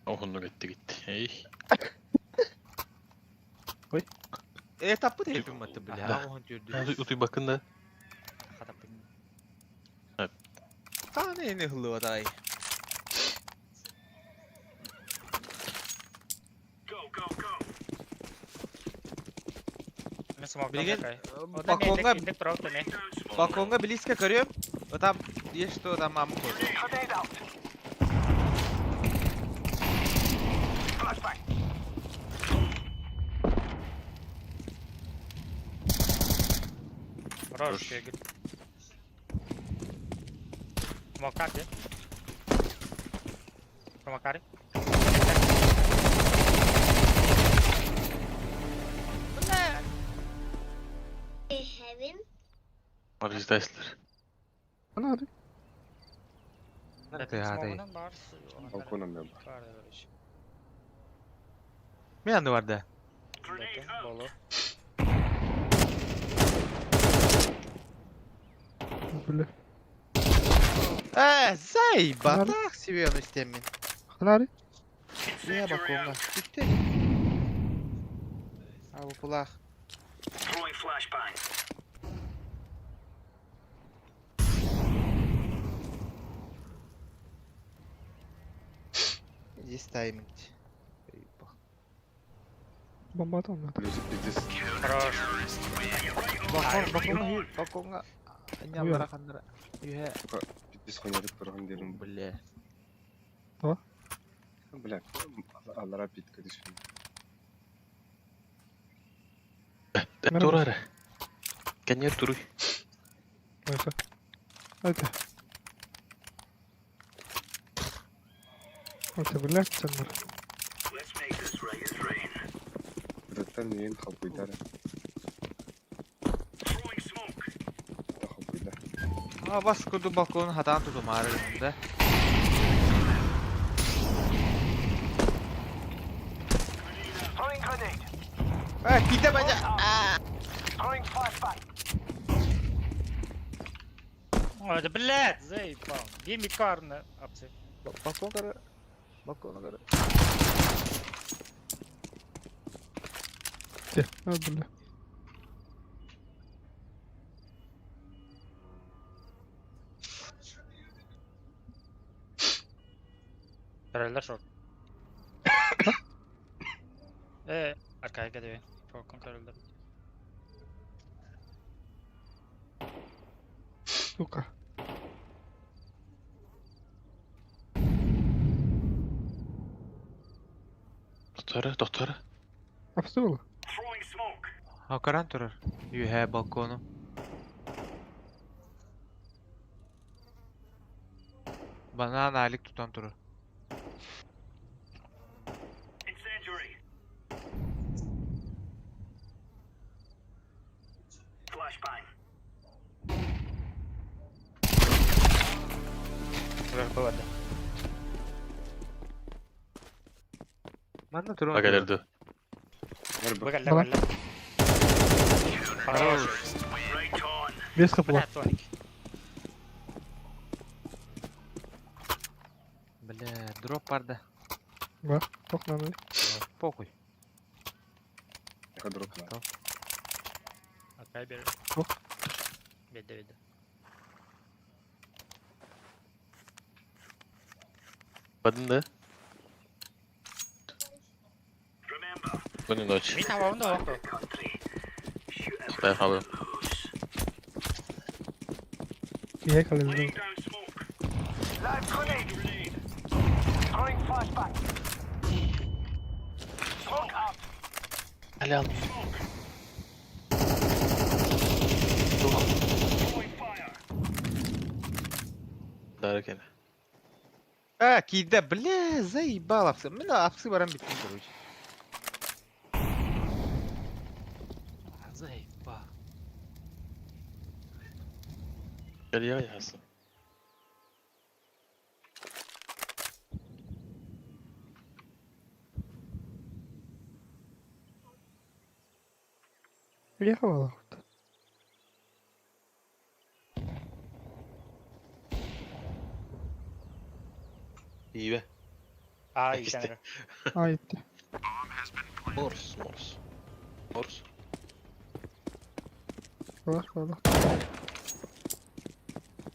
Оһуннук этти гитти. Эй. Э, таппыт хепим атты, бля. Да. Оһон түрдү. Утуй бакын да. хатап. Таны эне хылы атай. Мен смог Билген, Аркай. балконга, Индек турап теме. балконга близко көрөм. Вот там есть что там маму хочет. Хорош, Кегель. Смокар, де? Смокари? Марис Дайслер. Ана hadi. Ты атай. Балконам мен бар. Мен анды бар да. Болу. Бля. Э, заебатах себе он истемин. Ханари. Я балконга. Бүттү. А, бу пулах. Здесь тайминг. Бомба атам. Плюс пиздец. Хорош. Балкон, балконга, балконга. Анялара хандара. Юхэ. Пиздец хуйнятык турган дерим. Бля. Бля, аллара питка дишин. Турары. Кенер туруй. Neyse. Hadi. Hadi бля, сеннер. Бираттан мен халпыйдар. Халпыйдар. А, бас курду балконун хатаан тутумары да. Э, ките бажа. Ой, да блядь, заебал. Где микарна? Апсы. Балкон кара. Балкон кара. Те, hadi бля. Троллер шорт. Э, Аркай, где Балкон троллер. Сука. Доктора, доктора. Апсы было? Көрөн турар. Үөһээ балкону. Банан алик тутан турар. Турар бу Манна туран А турар. кэлэр Бу кэллэ кэллэ. Хорош. Без хапла. Бля, Тоник. Бля, дроп барда. Бар. Тох надо. Похуй. Дроп надо. Окей, бери. Ох. Беде, беде. Бадын да? Спокойной ночи. Мин хабабын да оқты. Құдай қалым. Я календер. Әлі ал. Дар екен. А, кида, бля, заебал апсы. Мен апсы барам биттим, короче. Заебал. Кел я ясын. Я хавала. Иибе. А, Экисте. итәнер. А, итте. Морс, морс. Морс. Бар, бар.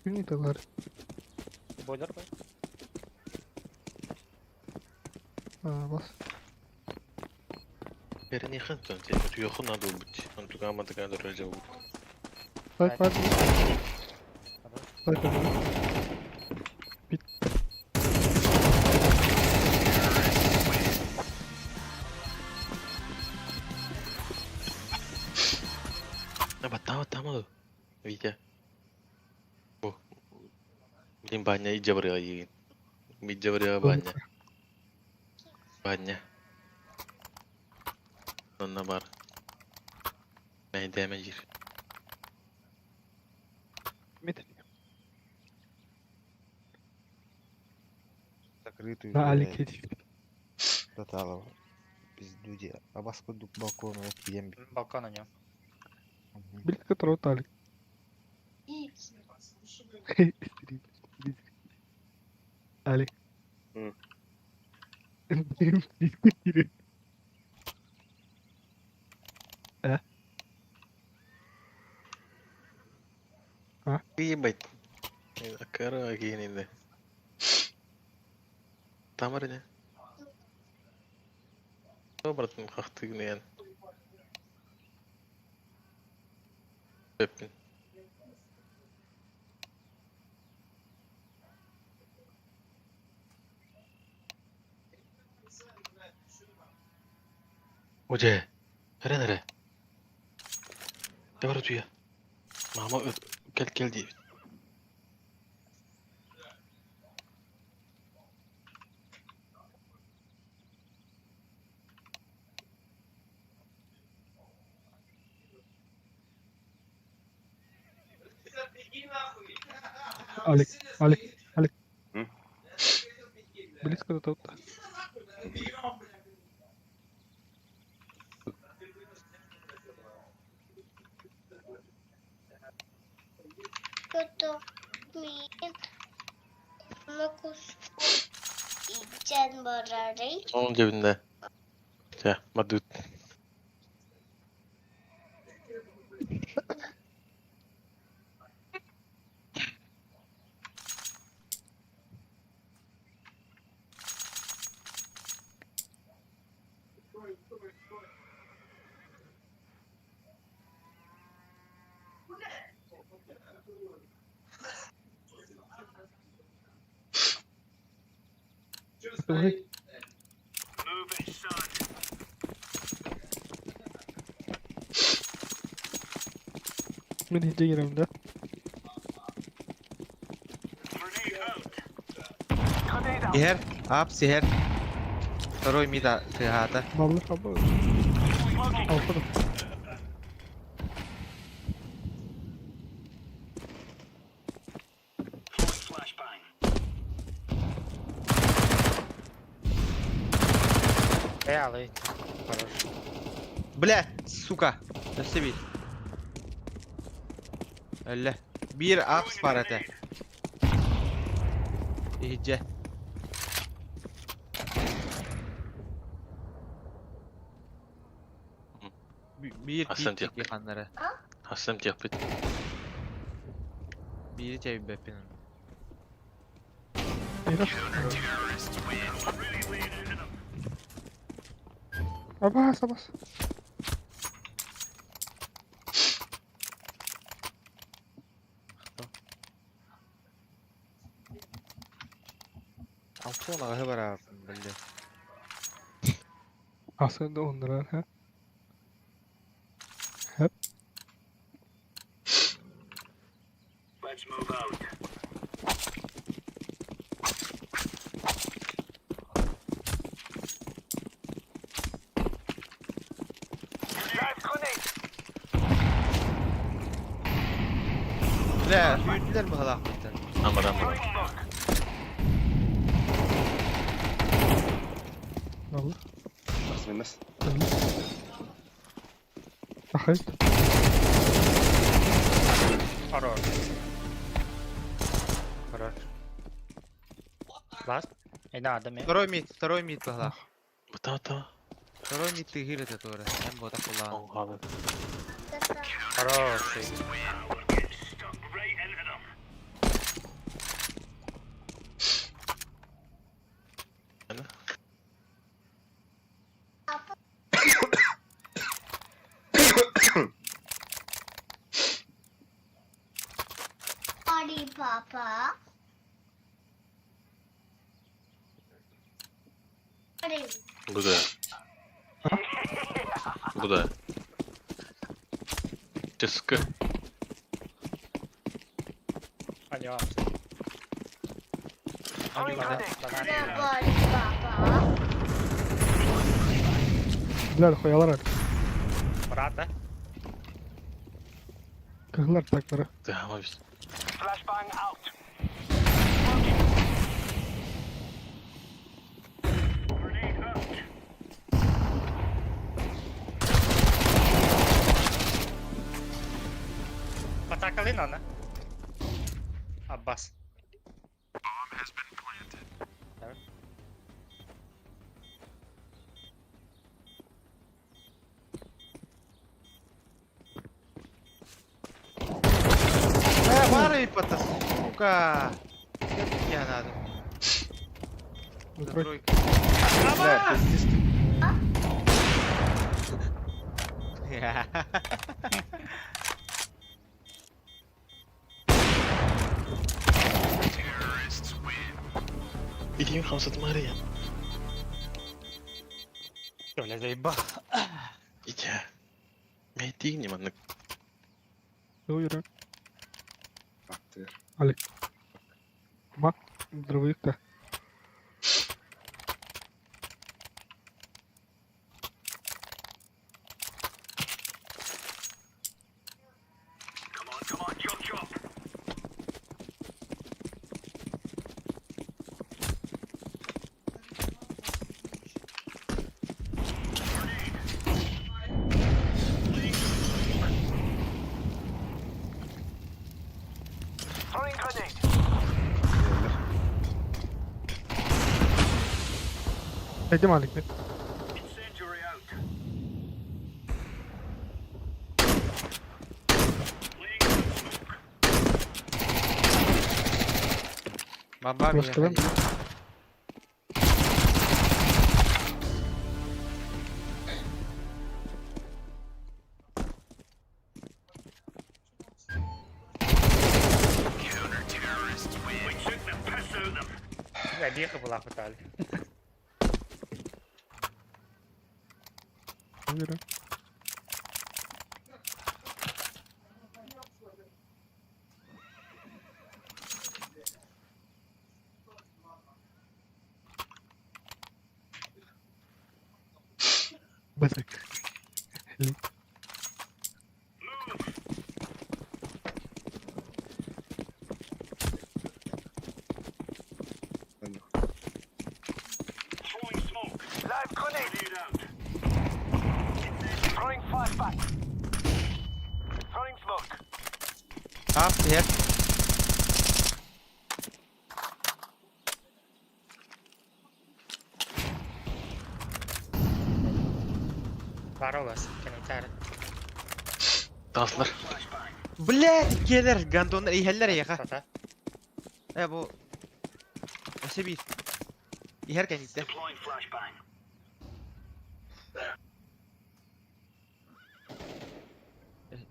Күн ите бар. Бойлер бар. А, бас. Бәріне хан тон. Туяхын ады бут. Антуга мадыга дөрәҗә бу. Сайт бар. Сайт бар. Бит. А баттама тама. Витя. Бу. Блин, баня иджа барыга егин. Иджа барыга баня. Баня. Онна бар. Мәйдәмә жир. Мит. Закрытую, На блядь, алик ити. Таталова. Пизду де. А бас курдук балкона кием. Балкон у него. Билет которого алик. Алик. А? А? Ебать. Акара генинде. Тамарыня. Обратно хахтыгнен. Пеппин. Oje. Nere nere? Ne var ötüye? Mama öt. Gel gel diye. Алик, Алик, Алик. М? Близко до того. Кто Ичен барарый. Onun cebinde. Ya, madut. Ой. Мен иһдьэ киирэбин да? Иһэр, апс иһэр. Второй мид тыаһаата. Баллы хаба. Алта да. Э, алый. Хорош. Бля, сука. Өссө биир. Өллө. Биир апс бар этэ. Иһирдьэ. Биир Асан пиит диэхпит. ханнара. Асан диэхпит. Биири чэйбэппин. Абас, абас. Алтын аҕаһы барааппын биллэ. Aslında onlara ha. Hep. Бля, сүүрдүлэр быһалаахпыттан. Амаран баран. Алла. Бас минас. Ахайт. Хорош. Хорош. Ласт. Не надо мне. Второй мид быһалаах. Бата-та. Второй мид тыһыыр этэ туора. Эн буотах буллаҕын. Оҥхалын. Хороший. Sorry, Papa. Sorry. Бу да. Бу да. Ческа. Алло. Алло. Sorry, Papa. Бля, хуялар. Брата. Кыһылар таклары. Тыһама бис. Потакали на, Аббас. Э, бары пата, сука. Я надо. За За тройку. тройку. Бля, пиздец. Илиим хамсат Мария. Бля, заебал. Итя. Мэтигни маннык. Уйра. Аттыр. Алик. Мак. Дровик да. Эдим Алик. Баба Просто мне. Бля, беха была хватали. Уйра. Басак. Ап, иһэр. Баролас, кэнитар. Таслар. Блядь, иккиэлэр, гандоннар иһэллэр эйиэхэ. Тата. Э, бу... Өссө биир. Иһэр кэнниттэн.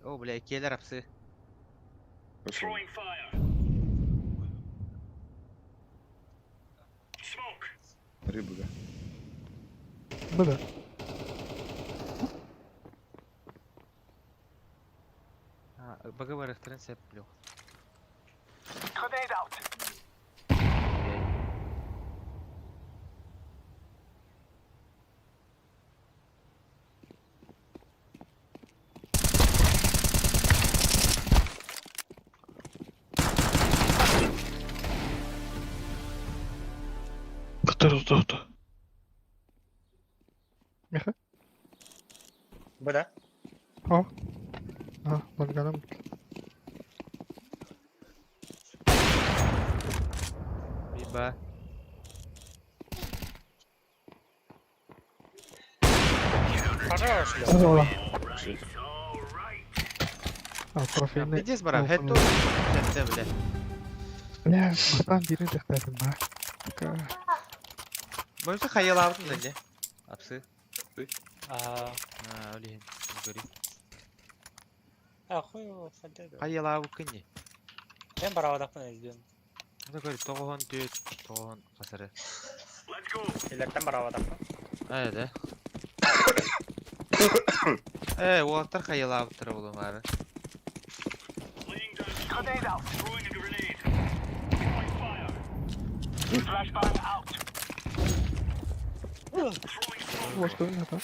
О, бля, иккиэлэр апсы. Рыбы, да. Быда. Бага барыхтарын сеп блю. Котор, тохто. Миха. Быда. О. А, ланганам. Биба. Хорош, бля. Ола. А, трофейный. Пиздец, барам, О, хетту. Сәттә, бля. Бля, бастан бирин тәхтәдем ба. Ка. Бойынша хайалабытын да, не? Апсы. А, А, олин. Гори. а хуй его фантазия. Хайалабы кынни. Мен барабадақпын ізден. Это говорит, тоғын түйет, тоғын қасары. Илерден барабадақпын. А, да. Э, уолаттар хайалабыттар болуңары. Может, у меня там.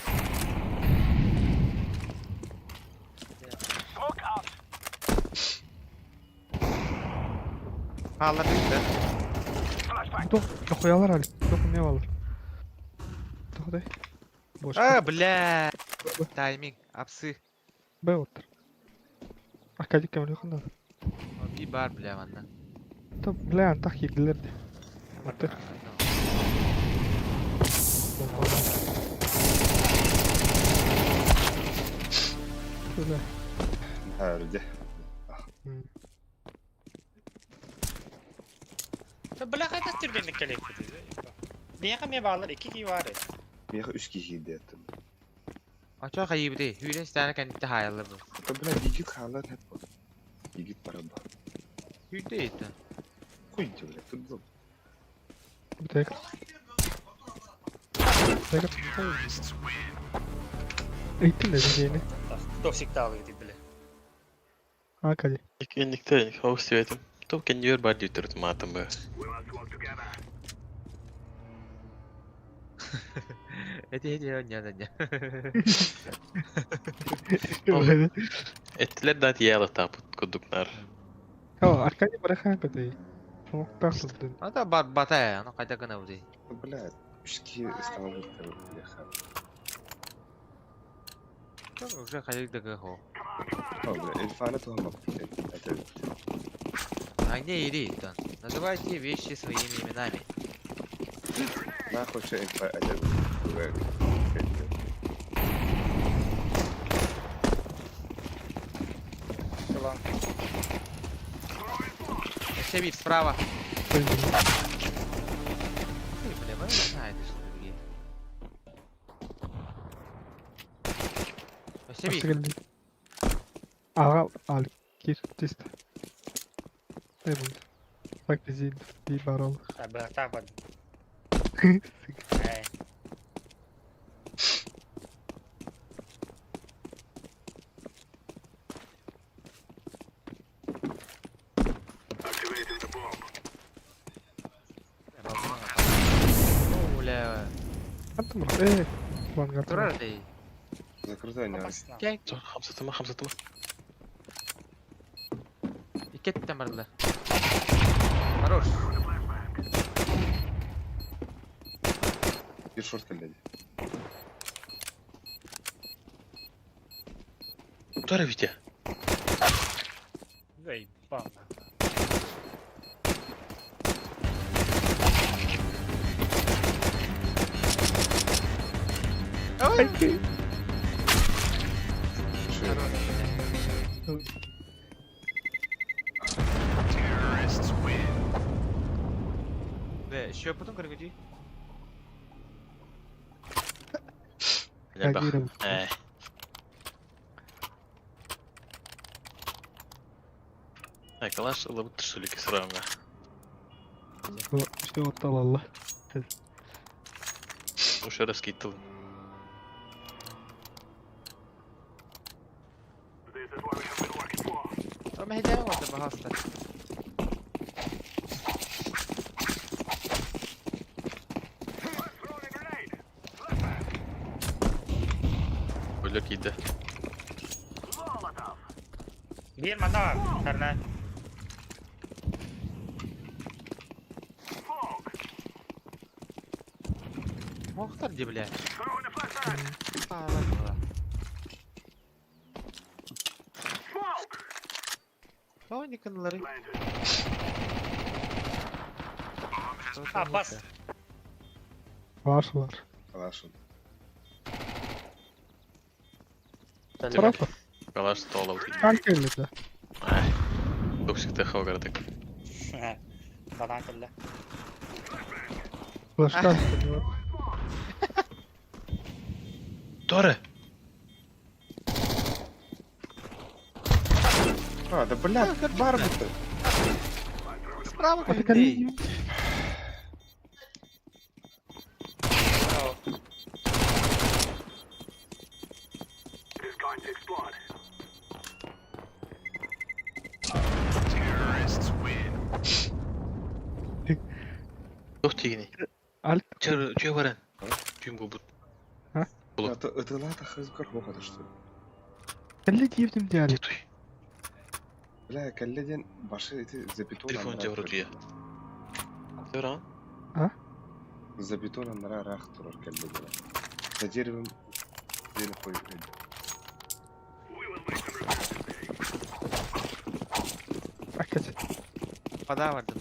Хаалар бит Тоқ, нахуялар али. Тоқ не алар. Тоқдай. Бош. А, бля. Тайминг, апсы. Б оттыр. Аркадий кемле ханда. Би бар, бля, манна. Топ, бля, антах кирдилер де. Оттыр. Бля. Herhalde. Бля, қайда түргендік келек Бияқа мен бағалар екі кей бар. Меха үш киши деттим. Ача хайыбды. Хүрен станы кәнитте хайалар бу. Это, бля, Егит халар хеп. Егит бараба. Хүрде еттен. Хуй бля, тут был. Бітек. Бітек. Эйттин де дегені. Токсик талы дейді бля. Аркадий. Enlikte, host етім. Топ кендер бар дейт матым бы. Эти эти не не не. Эттилер да тиялы тапыт кудукнар. О, Аркадий барахан көтей. Оқтақ сылдын. Ата бар бата, аны кайда гына бу. Бля, үш киши становится, бляха. Уже хайдыгы хо. О, бля, эльфана туһама. Это А не ири, Называйте вещи своими именами. нахуй что эльфа это. Лан. Еще справа. Ой, Ой, бля, вы не знаете, что другие. Еще Астыгылды. Аға, ал, кир, чисто. Эй, болды. Так, бизи, би бар ол. Бля, так бар. Эй. Бля, Антым, эй, лангар. турар дей. Закрытай не. Кәй. Хамсатыма, хамсатыма. Иккеттен бардылар. Хорош. Bir шорт келді. Тура Витя. Заебал. Ой. Бе, еще потом көргөдүй. Реагировать. Ай, калаш ылабыт түшүлүк сырааңа. Что вот алалла. Ошо раз киттил. Ama hediye vardı bahasta. Өлө кийди. Бир мана карна. Мохтар ди бля. А, ладно. Тони кынлары. А, бас. Var var. Калаш. Tarafı. Калаш тоолабыт. Kanka öyle de. Ай. Доксикте хавгардык. Банан келді. Флешкан. Тура! А, да бля, бар бітті. Справа көлдей. Тух тигини. Alt. Чөр чө баран. Түм бу бут. Ытыла тахызгар хоқады что ли? Кelle diyebilirim diğer. Туй. Бля, келледен башы эти за бетон. Телефон жабыр дүйе. Тура. За бетон нара рах турар келледен. За деревом дені қойып еді. Hakikaten. Pada vardı.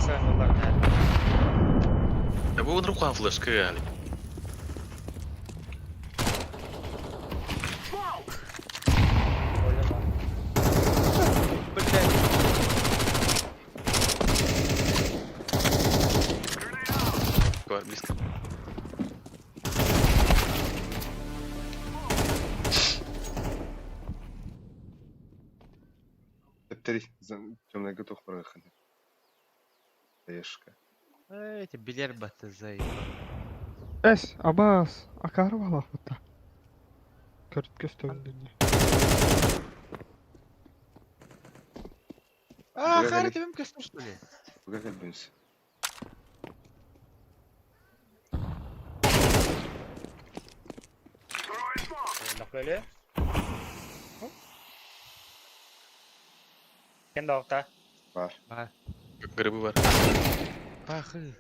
Sen олар. Я бу өнөр куан флешка яли. Блядь. Бар близко. Тәптери, темный готов барган. Ешка. Эти билер баты заебал. Es. Abas. Akar valla hatta. Kört gösterdi. А, Бля, Харри, блядь. тебе көстөр что ли? Буга келбинс. Лақлөлі. Кем дауқта? Бар. Бар. Грибы бар. Пахы.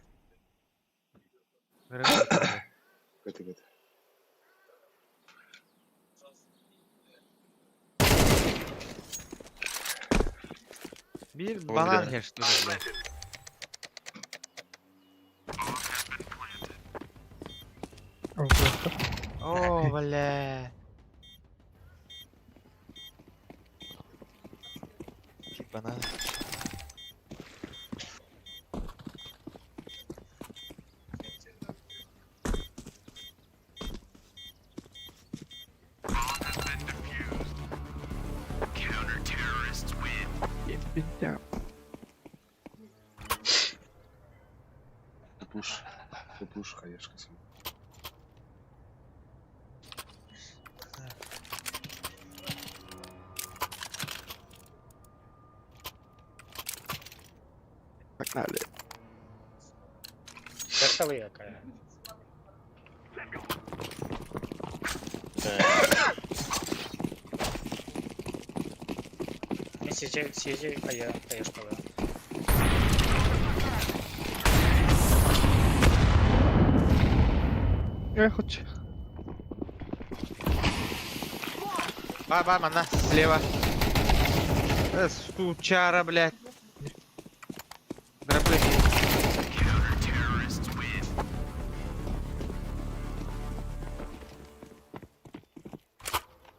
Көті көті. Bir Oğlum банан bir her что ли, блядь. О, бля. Банан. Ya. Пуш. Пуш хаешка сам. Погнали. Красивая какая. Сиже, сиже, айа, айашкала. Я хочу. Ба, ба, мана, слева. Сучара, блядь. Дробы.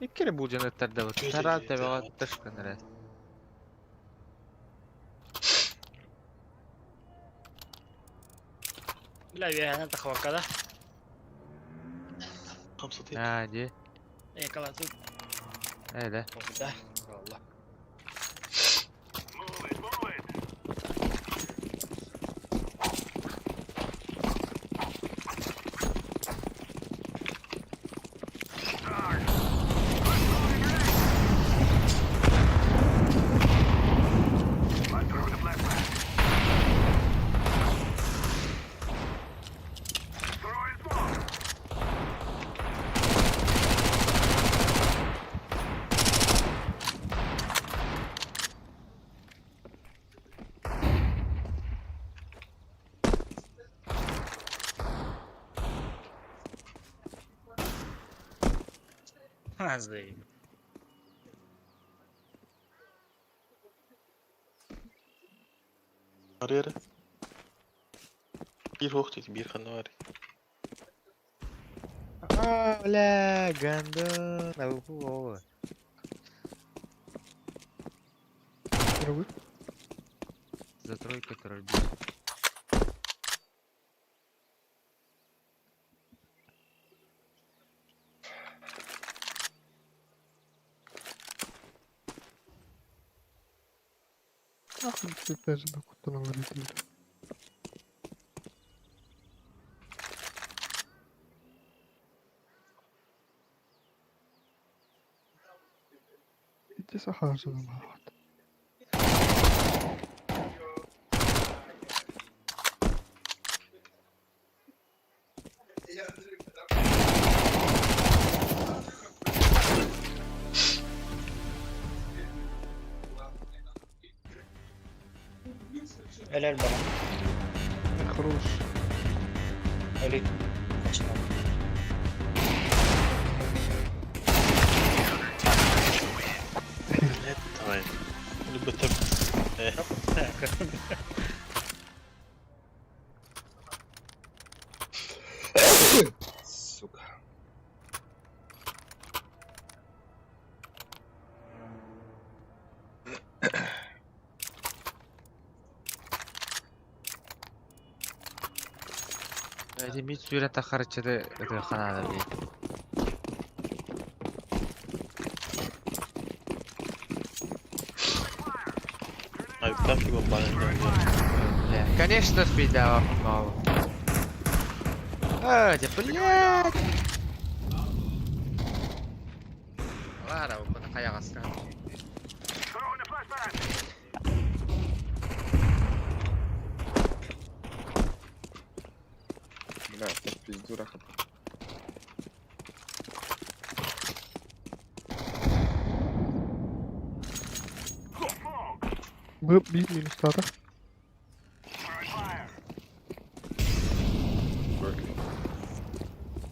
Иккere булдьан ыттардабыт. Тараа төбөҕө тышкын эрэ. Бля, үөһэнэн тахабакка да. Хамсатыы. Аа, дии. Экалатып. Ээ да. Да. Алла. Азы. Арыйара. Биир суох дии, биир ханна баарый? Аа, бля, гандон. Ауфу, Другой. За тройку тролльбус. Ах, ты даже на кутаналар этилер. Ити сахаржаны баҕат. Өлөр бара. Хорош. Өлүй. Начинал. Блядь, давай. Любит. Сука. Эти мид сүүрэн тахарыччады ытыахханаада дии. Айыптаах киһи буолбаҕын Бля, конечно, спидава мало. А, да, блядь! Ладно, вот хайаҕаска. Бля, так пизду рахат. Б биир минустаата.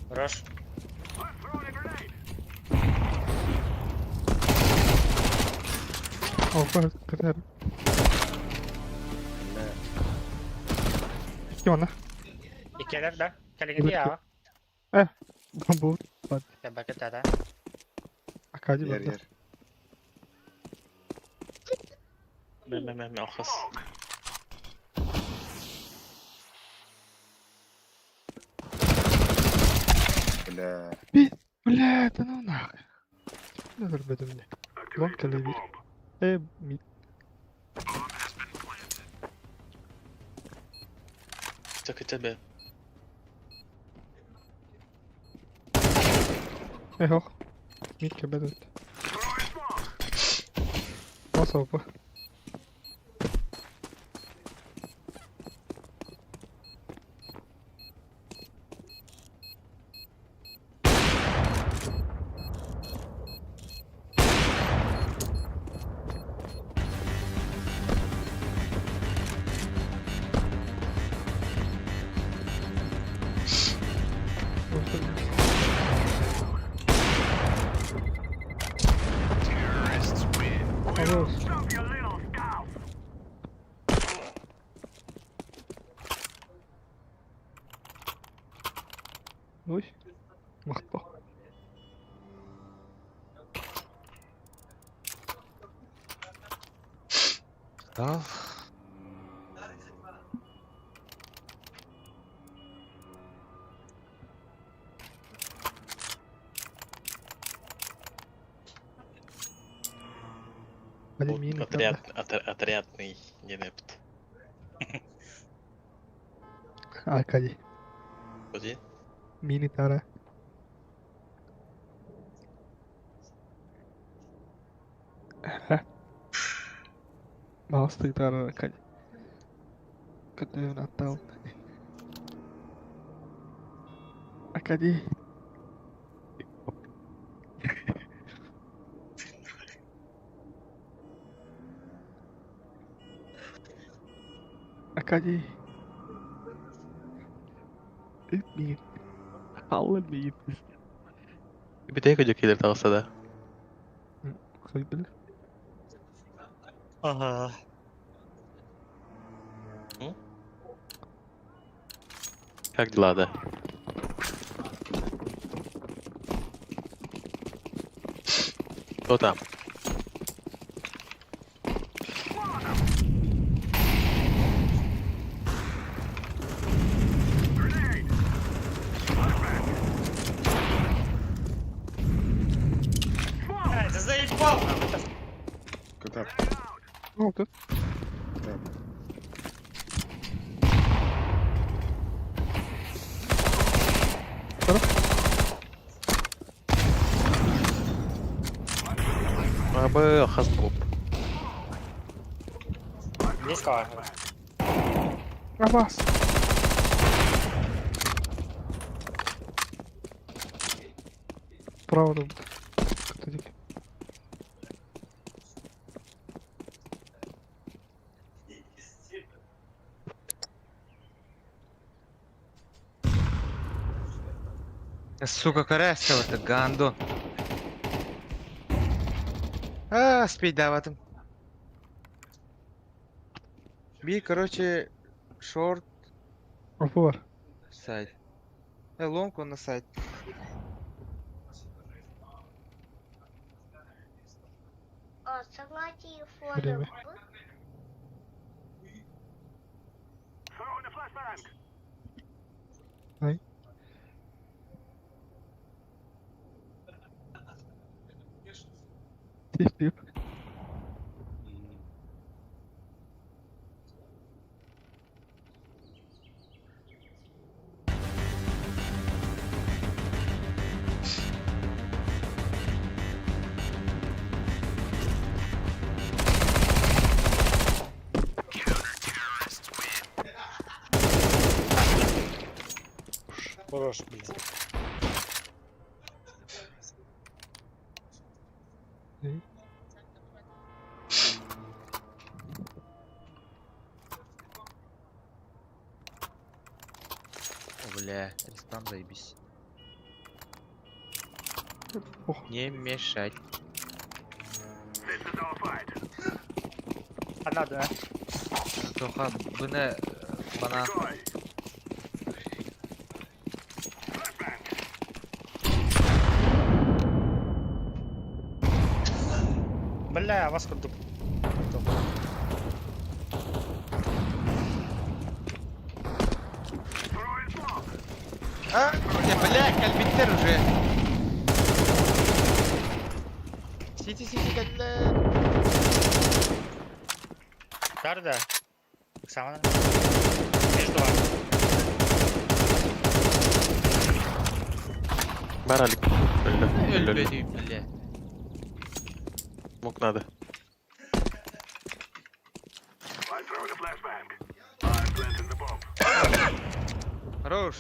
Хорош. Алпа кытар. Бля. Ким ана? Иккиэлэр да. Кэлиҥҥи дии Э, бу бат. Кэбэкэ тата. Акади Ер, барда. ер. Мэ мэ мэ мэ охас. Бля. Бля, да ну нахуй. Не көрбөтүм не. Лонг кэлэ бир. Э, мид. Так тебе. Э, хох. Мид кэбэдэт. Мас опа. Ой, махтал. Ал. Алюминий Отряд, отрядный ненепт. Аркадий. Подожди. Мини тара. Маастык тара Аркадий. Көтөөн аттаун. Аркадий. Аркадий. Ыт миигин. Алла миигин. Бүтэһик өдө кэлэр таҕыста да. Хойдул. Ага. Как дела, да? Кто там? Ты заебал! Кытар. Ну, тут. Кытар. Абы хас буп. Есть кого? Абас. Право тут. Кто-то Сука, карась это гандон. А, спить даватым. Би, короче, шорт Опор. сайт. Лонг он на сайт. Сама телефон. Время. Ай. Тип-тип. Хорош, блин. О, бля, ресторан заебись. Ох. Не мешать. А надо, Тоха, бына бана. Бля, вас курдук. А, бля, кальбиттер уже. Сити, сити, кальбиттер. Да, да. Сама. Между вами. Баралик. Өлбөдүй, бля. Мог надо. Хорош.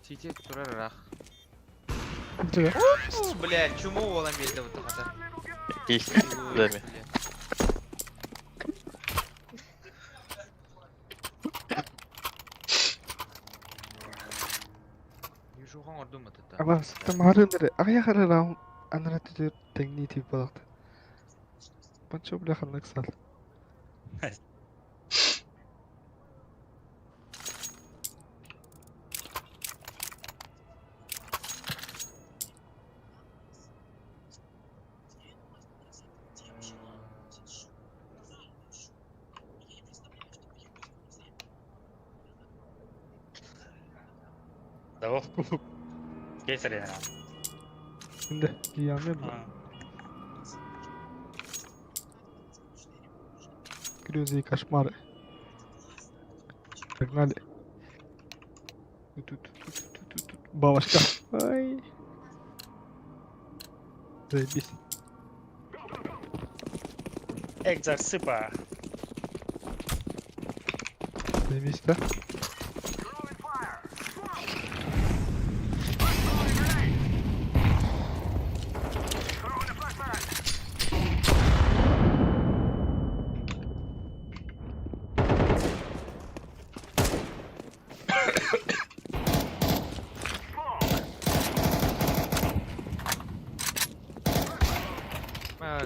Сити, турарах. Где? О, бля, чуму волан берді вот тахата. Есть. Дами. Южухан ордум это. Абас, там харыныры, аяхары раунд анара түтөр теңни тип балакты. Панчо бля ханнык сал. Да Кейсер я. Şimdi yanıyor mu? Грезы и кошмары. Погнали. Тут-тут-тут-тут-тут. Бабочка. Ай. Заебись. Экзорсыпа. Заебись, да?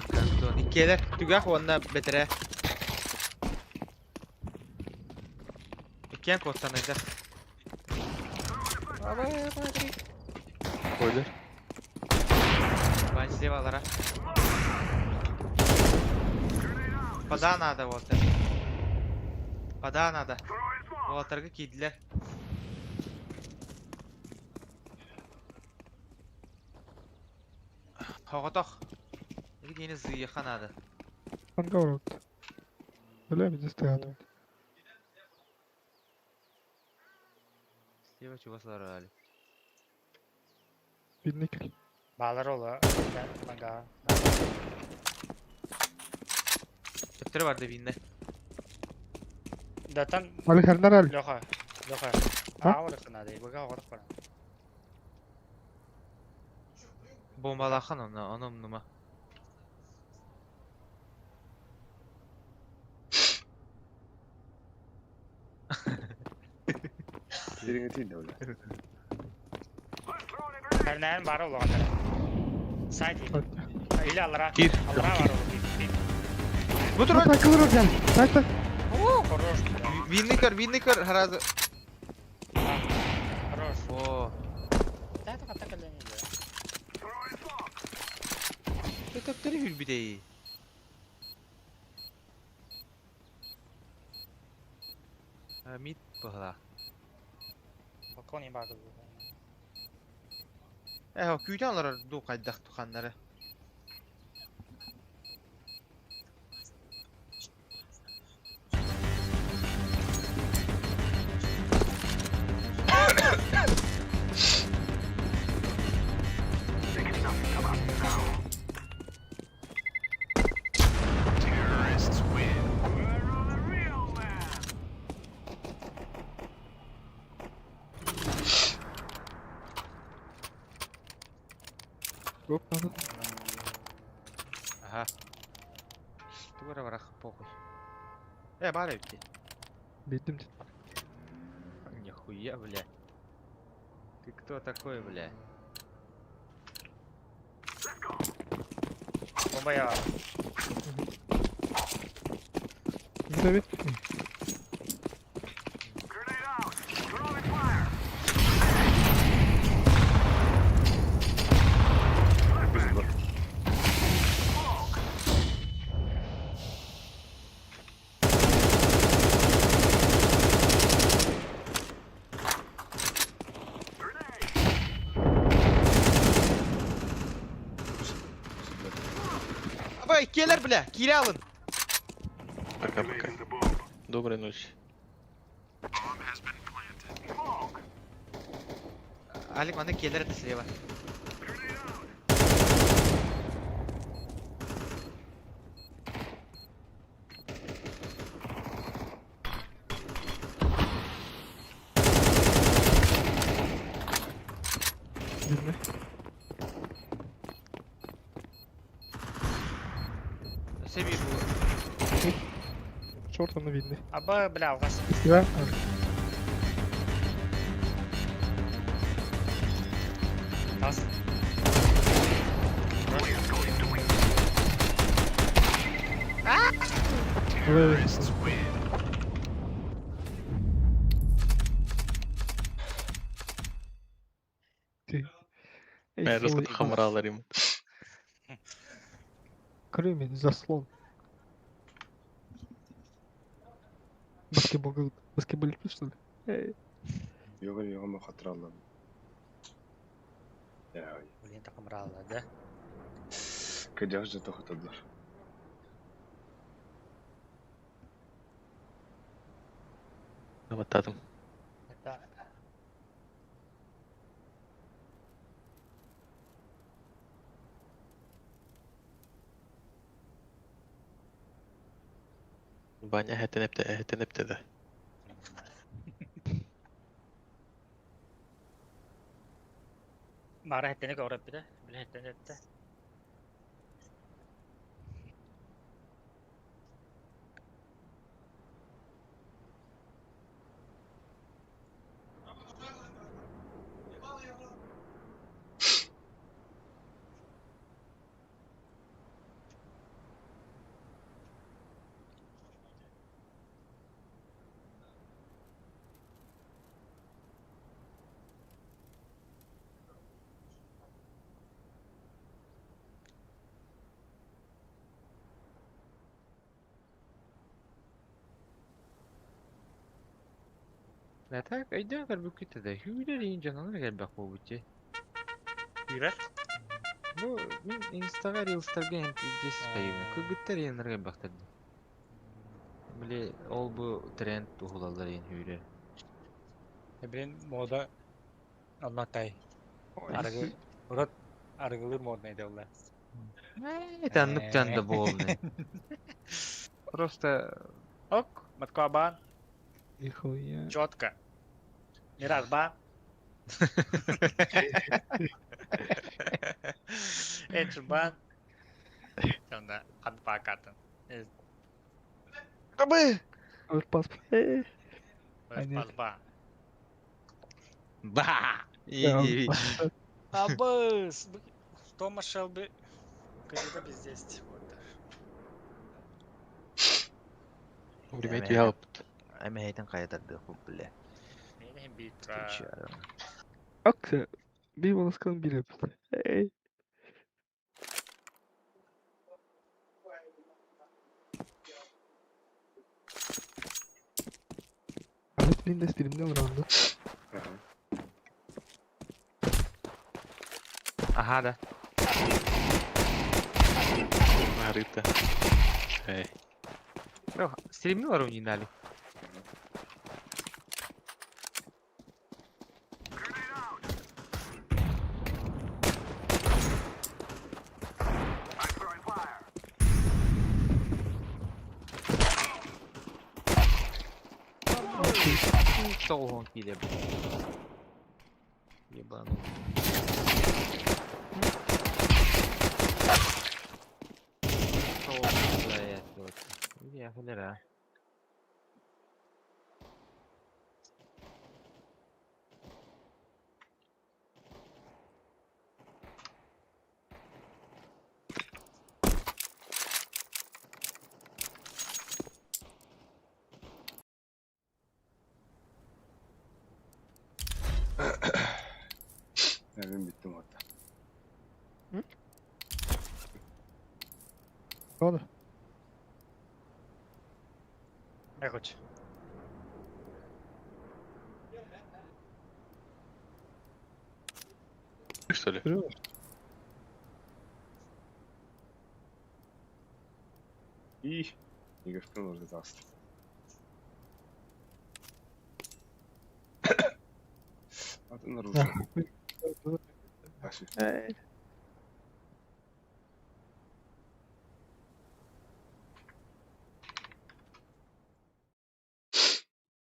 Кантон. Иккиэлэр түгэх уонна бэтэрэ. Иккиэн куоттанайдар. Бойлер. Бан слева алара. Пода надо вот. Пода надо. Уолаттарга киирдилэр. Хоҕотох. Ити киһини сыыйыахха наада. Ангар вот. Бля, везде стоят. Слева чугас олорор Алик. Видно кил. Баалар ола. Мага. Төптөрү барда бииннэ. Датан Али хернер али. Леха. Леха. А? Ауры надо, бага орох бара. Бомбалаахан онно, ону умнума. Дириҥэтиин да бля. Хернен бар ола. Сайт. Или алара. Кир. Алара бар ола. Бу турар! Кылыр gel. Сайт. Хорош. Винный көр, винный көр, харазы. Хорош. О. Да, так так эле. Төптөрү хүрбүтэй. Мид быһыла. Балкон бар. Э, күүтэн олорор дуу хайдах туханнары. Оп, надо. Аха. Тугара барах похуй. Э, баар эбит. Битим. Нихуя, бля. Ты кто такой, бля? Бомба я. Давид. Абай, келер, бля, кире алын. Пока-пока. Доброй ночи. Алик, маны келер это слева. Видно. Өсө биир бу. Шорт он видно. Аба, бля, алгас. Да. Тас. Ты. Мен раскат хамралар им. Крымень, заслон. Баскетбол, баскетбол что ли? Эй. Yok yok ama hatıralarım. Блин, такымраалла да. Кыдьаҕас дьэ тохотоллор. Баттаатым. Это Баня эһэттэн эптэ, эһэттэн эптэ да. Мара хэттени көҕүрэппитэ, били хэттэн эттэ. Да так, өйдөөн көрбүккүт да хүүлэр иин дьонолор элбэх буолбут дии. Күүрэр? Бу мин инстаҕа рилстарга илдьэ сыспайыбын. Кыргыттар иэннэр элбэхтэр дии. Били ол бу тренд уһулаллар иин хүүрэр. Блин, мода онно тай. Арыгы, урут арыгылыыр модный делла. Это оннук дьон да буолла. Просто Ок, Москва бан, Нихуя. четко. Мираж бан. Эдж бан. Сонда ханпакатын. Абы! Overpass. Overpass бан. Ба! Иди. Абыс! Томас Шелби. Когда без 10. Вот. Время helped. Эмэһитин хайатардыах бля. Мени битра. Окей. Bir bonus bir yaptı. Hey. Ahmet Lindes birimde vurandı. Аха да. Марыта. Эй. Стримни бар униндали. Тоғын киле. Ебану. Я холера. Evim bittim hatta. Ne oldu? Короче. Что ли? И Игорь нужно даст. Атын оружие. Hey.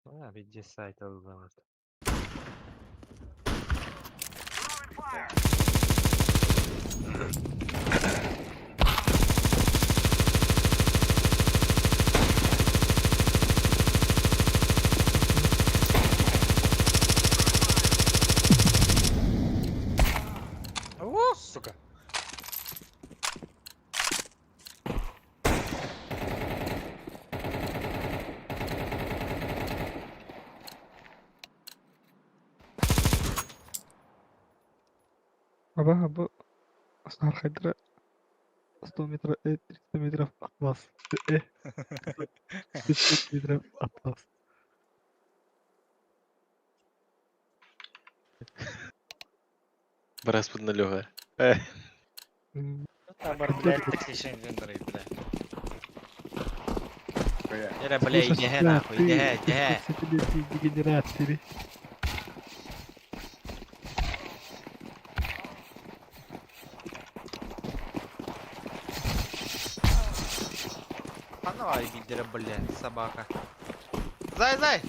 А, виде сайт аллах. О, сука. Аба bu Asar Хайдра 100 метров, 300 метров от вас. 500 метров от вас. Бараспытын Леха. Табар, блядь, токсичный гендер, блядь. Эрэ, бля, Слушай идэһэ сюда, нахуй, ты идэһэ, идэһэ. 16-летний дегенерат, сири. Ханна видера, бля, собака. Зай, зай!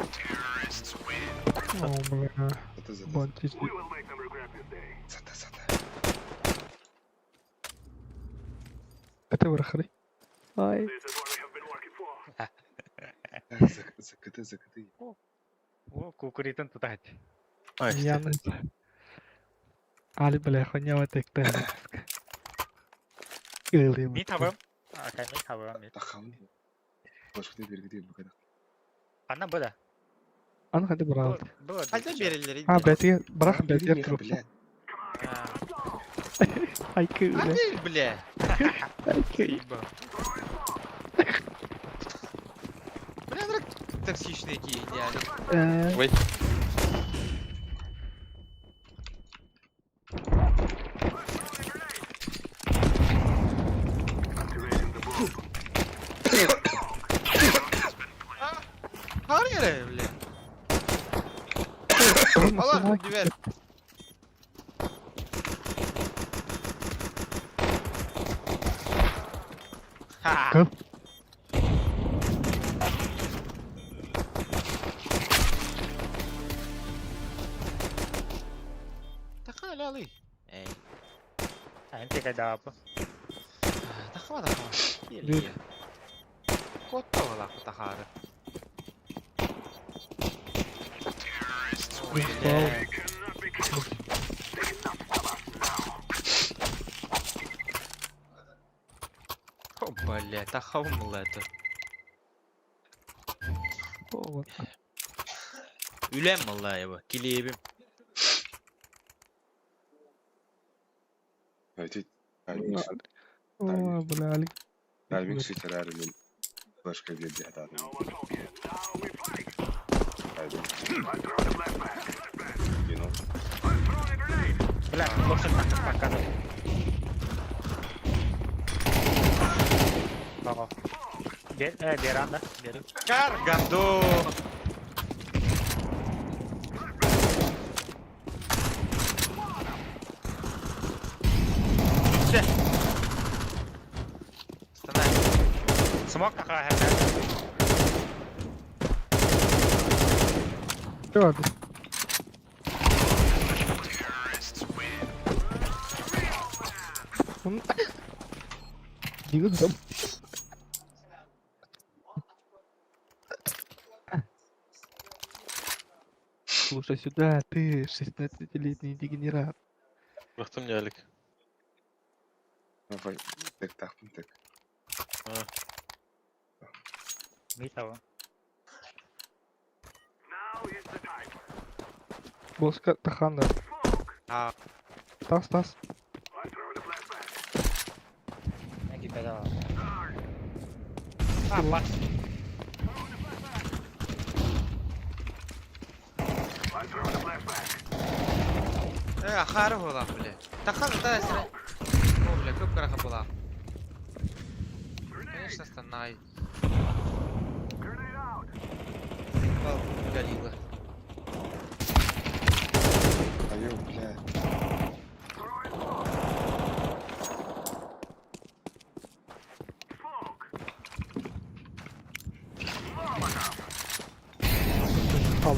О, бля, Зата, зата, бантик. зата, зата. Это врахали. Ай. Закаты, закаты. О, кукуритын тутать. Я не знаю. Али, бля, хуйня вот так Мид хабым. Акай, мид хабым, мид. Тахамын. Башкы бергеде букада. Анна буда. Аны хәтта брал. Было. Хайда берелер А, бәтигә, брах бәтигә труп. Блядь. Ай, кы, бля. Ай, бля. Ай, кы. Бля, драк токсичные такие идеали. Ой. Хар бля. Алар, дверь. Ха. Кып. Таха лялы. Эй. Антика кайдапы. Таха таха. Дверь. Котта вала тахары. О, бля, таха это. Вот. Үләм малла его, килебим. Айти. Тайминг. О, бля, Али. Тайминг сүтәрәр мин. Башка бирде хата. Тайминг. You know. Бля, лошадь показывает. Ого. Веранда, бери. Кар, гондон. Все. Останови. Смок такая. Чё, ты? Дига там. Слушай сюда, ты 16-летний дегенерат. Бырахтым не Алик. Давай. Так, так, так. Мид того. Боска таханда. А. Тас, тас. Неки кайдала. А, пас. Ахары була, бля. Тахан да сре. О, бля, көп караха була. Конечно, станай. Палку удалила. Айо, блядь. Ал.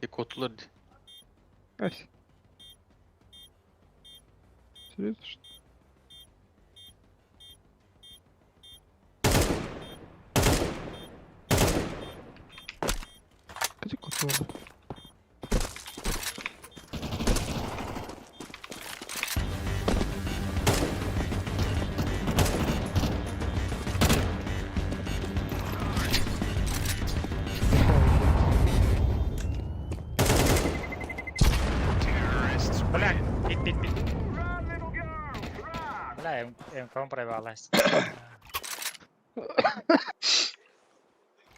И котулар. Ась. Серьезно, что ли? Где котулар? МК проебалась.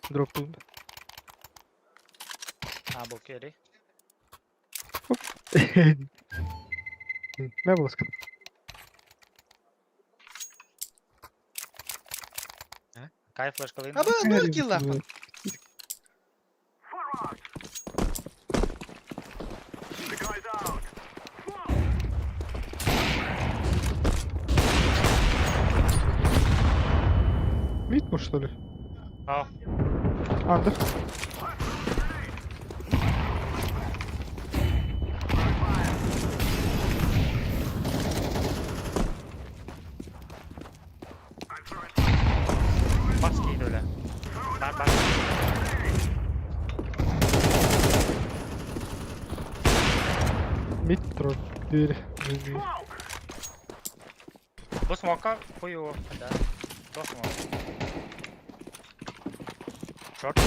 Дропнул. А, был керри. Мэ буласка. Кай флешкалын. Аба, ноль килла. Мид может, что ли? А. Андер. Бас кейді өлі. Бар, бар. Мид трон. Двери. Двери. Бу смока хую. Да. До смока. Шорт.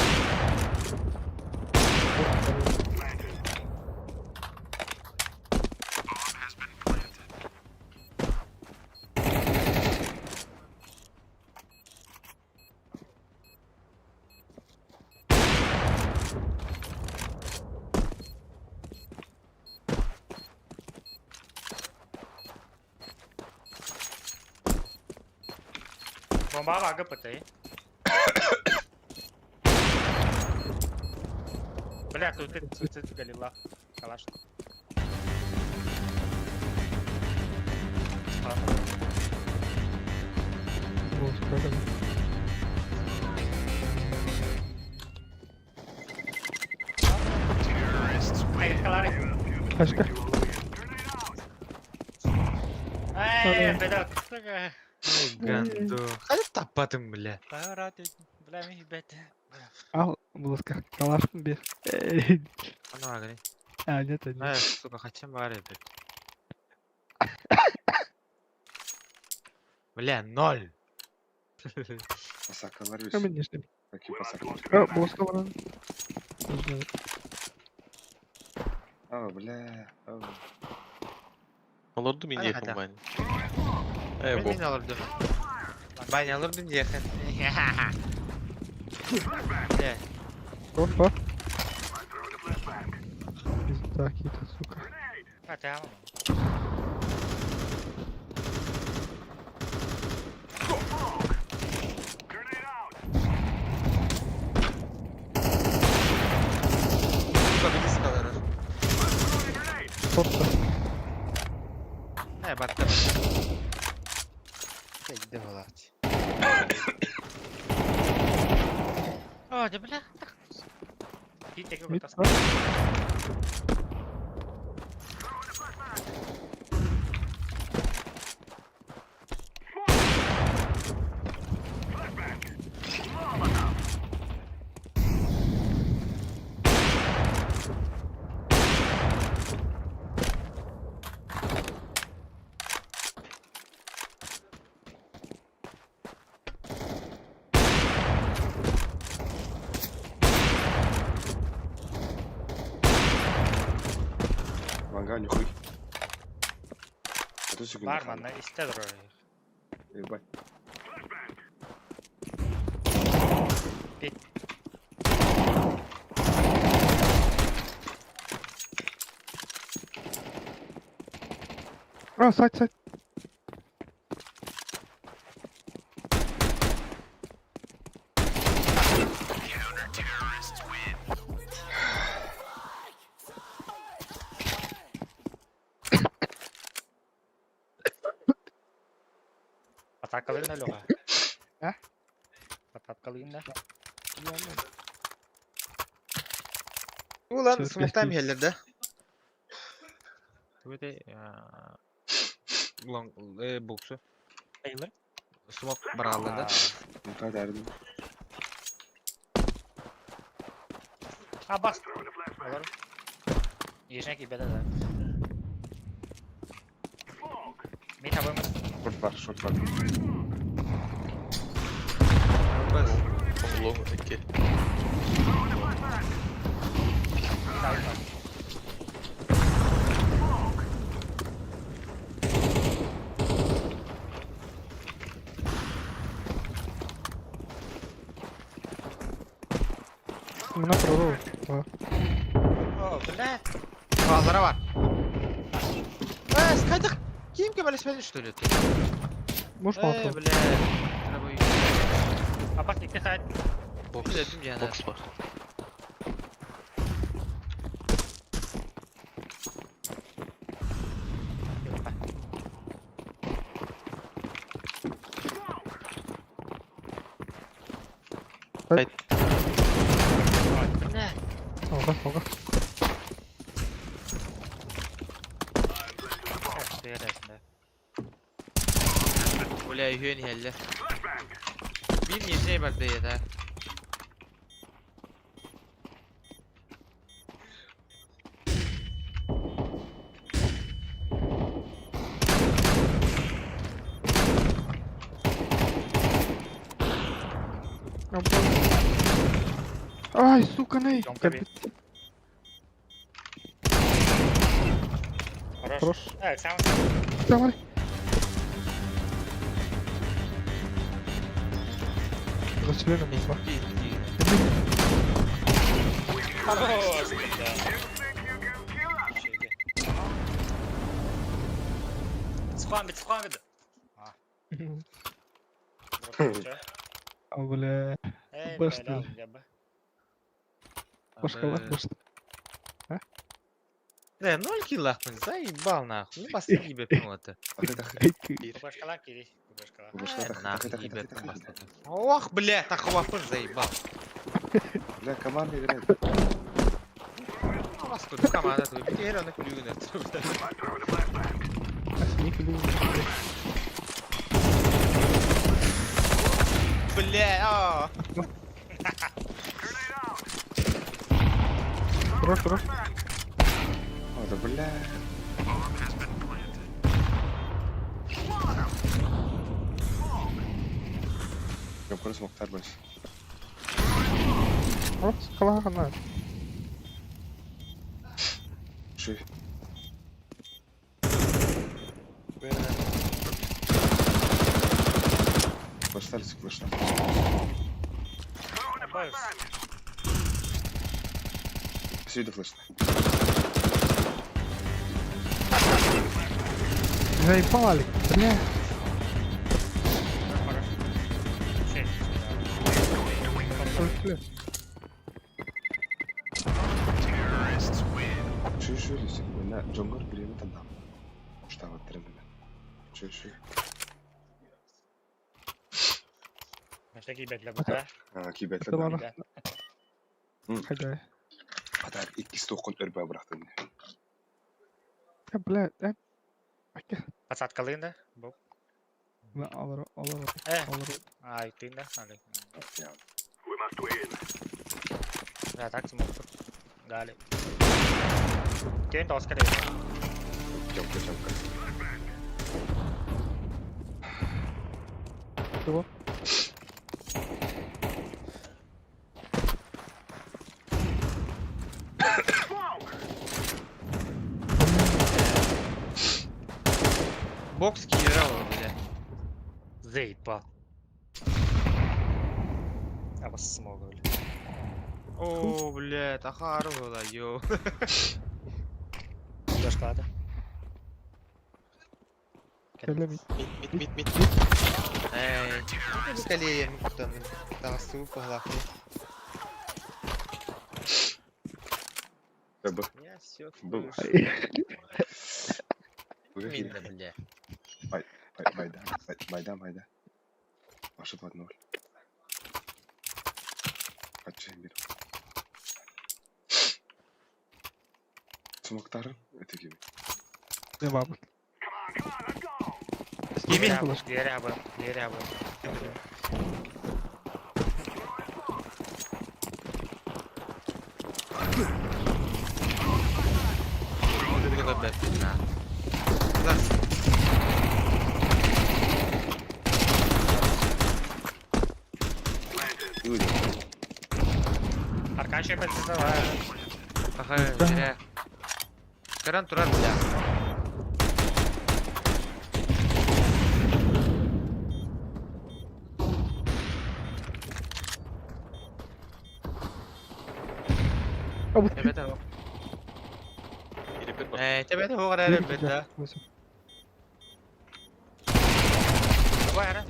Бомба вага пытай. Бля, тут ты тут галила. Калаш. Буласка, да. Тачка. Эй, бля, сука. Ганду. Хайда таппатым, бля. Бля, ми ебать. Ал, буласка. Калашкын бер. Ана агри. А, нет, нет. Ай, сука, хачам бар блядь. Бля, ноль. Пасакалар А үс. мен не ждем. Какие пасакалар? А, буласка баран. Не знаю. А, бля. А. Олорду мин Ай, диэхин хата. Ваня. Э, Мен бо. мен алырдым. Бань алырдым диэхин. Бля, Опа. Пизда какие-то, сука. А, ты ама. сука, близко алырыр. Сотка. Э, батта. Кайда булат. О, да бля. Китек Мид, его а? Ванга, нихуй. А то секунду. Бар манна исте durur. Ебать. Бит. А, сайт, сайт. Атакалын да Леха. А? Атакалын да. Улан, Всё, смоктайм пиздец. хеллер, да? Түбете, лонг, буксу. Тейлор. Смок баралды да. Ну та дәрдім. А, бас. Olur. Ежнек ибеде да. Мид абым. Шорт бар, шорт бар. Бас. Лонг икки. Мид абым. Мына проров. Да. О, блядь. Баллара бар. Э, скайдах ким көмөлөспөдү что ли ты? Можешь Э, палку? блядь. Травой. Апас икки сайт. Бокс. Блядь, я Бокс бар. Бля. Алға, алға. Бля, үһүөн иһэллэр. Биир нижний барды это. Ай, сука, ней! Жонка бей. Хорош. Хорош. Э, сам. Давай. Зачленом два. Хорош, да. Сухан бит, сухан бит. А, бля. Эй, Башта. бля, бля. Башкалар, башта. Да, ноль киллах, заебал нахуй. Ну, басты ебет, ну это. Башкалар кири. Башкалар. Нахуй ебет, Ох, бля, тахвапын заебал. Бля, команда играет. Ну, вас тут команда, тут теперь он клюнет. Бля, а. Хорош, хорош. О, да бля. Я просто Мухтар больше. Хорош, скала, Ши. Флештали, флештали. Сюда флешта. Заебали, бля. Хорош. Ши, ши, Люсик. На Джонгор время тогда. Что вот тренер. Ши, ши. Мәшәки бәтле бута. А, кибет. Tamam. Hadi. Hatta ikisi tokun örbe bıraktım. Ya бля, э. Посадкалыын да. Бу. Алар, алар, Э. алар. Ай, тыын да. Али. Ya. Да, так смог. Дали. Тен тоска де. Чамка, чамка. Чего? Бокс киллера, бля. Заебал. А вас смог, бля. О, бля, тахару была, ё. Башкалада. Кэлэми. Мид, мид, мид, мид. Эй, скалее, там, там супа, Б. Я все. Был. Видно, бля. Байда, байда, байда. Маша 2-0. Качаем бир. Смоктарын өте кеме. Не бабы. Кими? Диэри абы, диэри абы. Аркаша бәтсіз Ага, зря. Каран турар, бля. А вот Эбэтэ суох. Кирипер бар. Ээ, тэбэтэ суох эрэ өлбөт да. Давай, ара.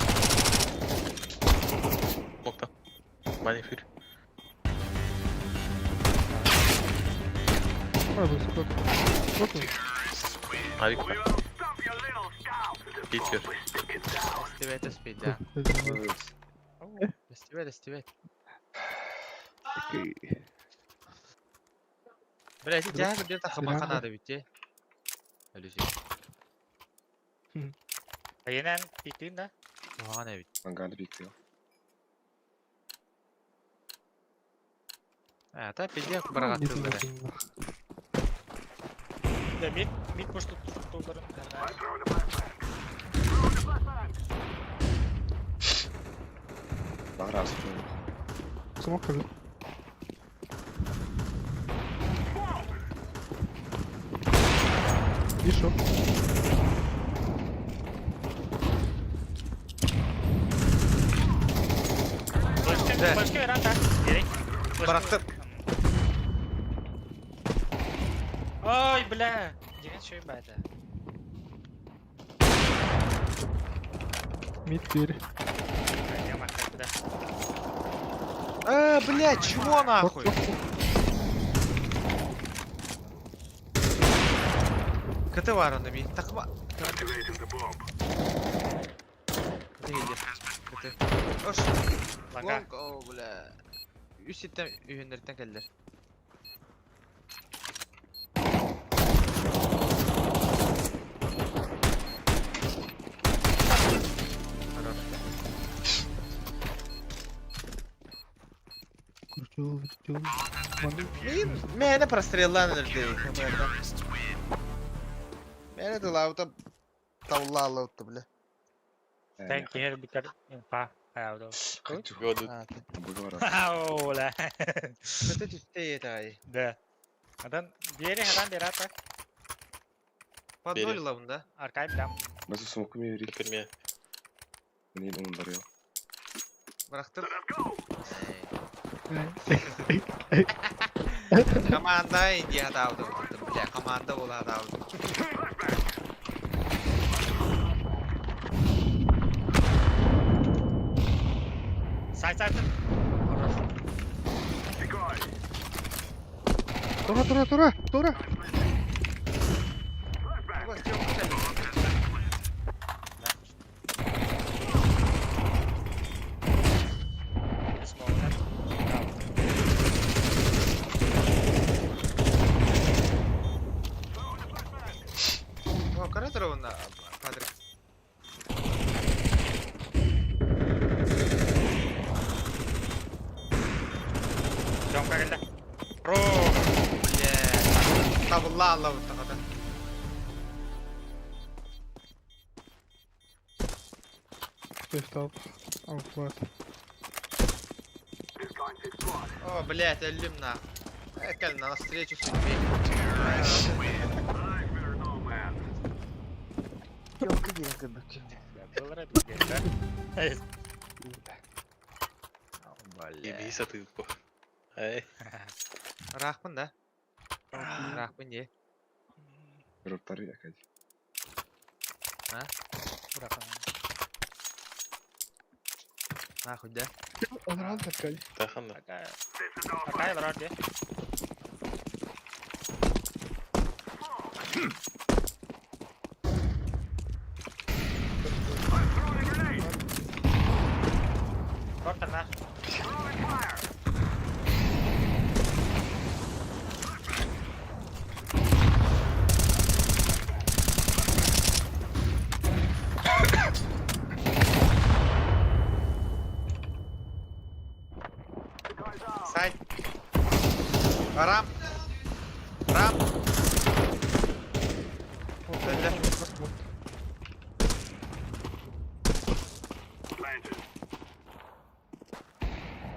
Смокта. Манифир. А, вот, вот. Вот он. Авик бар. Питер. Эстибэт эспит да. Эстибэт, эстибэт. Бля, эти дьаһа кырдьар таххыма ханаада битте. Өлүсү. Айынан питин да. Куһаҕан эбит. Ангарды биктио. А, та пиздец бараҕаттыыллара. Да, мид, мид может тут Баар ас. Смог как Еще. Флешка, флешка рата. Бери. Барахтыр. Ой, бля. Деген шөй бәді. Мид дверь. Э, блядь, чего нахуй? КТ вараны би. Такма. КТ келди. КТ. Ош. Ланга. Лонг, о, бля. Үс ситтен үйөннөртен келдер. Хорош. Крутил, крутил. Мин мэне простреллан өлдей. Мэне дылаута таулаалаутта, бля. Тән кеңер битер инфа. Аяуду. Хочу. Году. Быгара. Ола. КТ түстей этай. Да. Адан бери хадан бери ата. Под Бери. ноль лавын да. Аркай билям. Басы смокку мери. Теперь меня. Мен onun бар я. Барахтыр. Команда Индия дауды, бля, команда була дауды. Сай сай. Хорош. Тура, тура, тура, тура. О, каратор на Патрик. Жомка келді. Ро. Бля. Табылла тағада. Встал. Ауфлат. О, блядь, өллүм на. Экел на навстречу судьбе. Ибиса ты по. Эй. Рахмын да? Рахмын не? Роптары акади. Нахуй, да? Он рад Аркадий. Таханда. Аркай барар де. Кортана. Сай. Рам. Рам. Бля.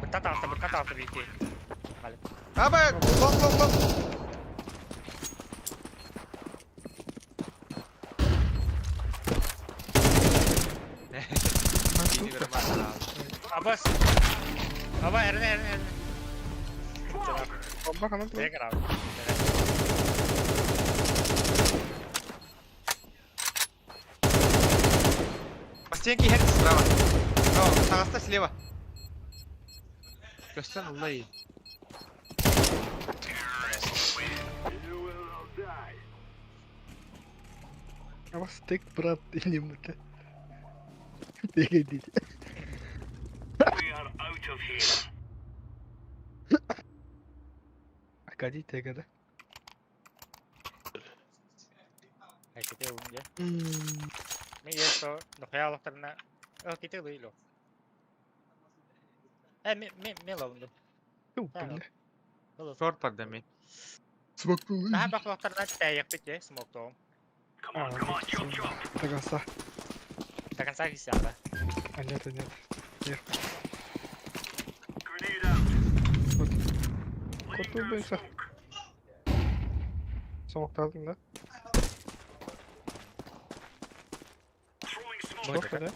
Бытта тағыста, бытта тағыста бейте. Аба, лонг, лонг, лонг. Абас. Аба, эрне, эрне, эрне. Бомба ханан турар? Бэйэ карабы. По стенке иһэр справа. О, таҕыста слева. Көстөн ылла и. А стык, брат, или мута. Бегай, Акади тега да. Ките унге. Ми есо нохая алохтарына. О, ките лыйло. Э, ми ми ми ловнду. Ту, бля. Шорт барда ми. Смок. Наха бахлохтарына тәйәкпит е, смоктоом. До конца. До конца кисяда. А нет, а нет. Вверх. Вот. Кот убийца. Смоктадың да? Шорт, да?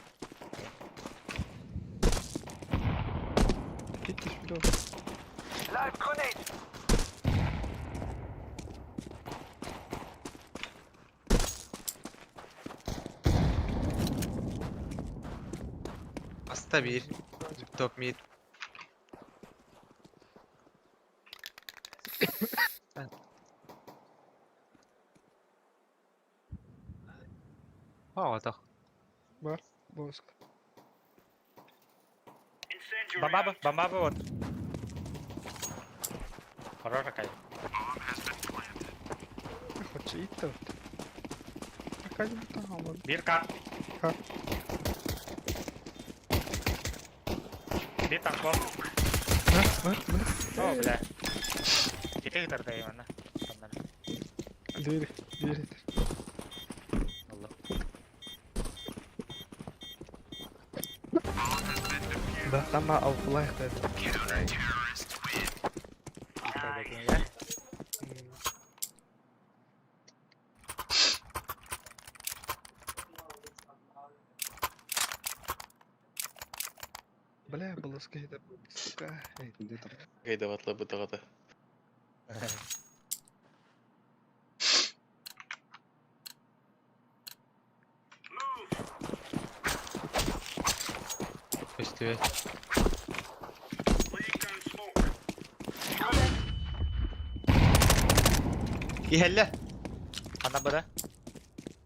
Киттиш, бля. Аста бир. Топ мид. О, отох. Бар, боск. Бомбаба, бомбаба вот. Хорошая какая. Хочет идти. Акади бутан Бир кар. Кар. Бир танков. На, на, на. О, бля. Ките гытарда именно. Двери, двери. Алла. Да, там ауфлайх да. Бля, было скейта, сука. Эй, где там? Гайдаватла бытаҕата. Көстүбэт. Иһэллэ. Ана бара.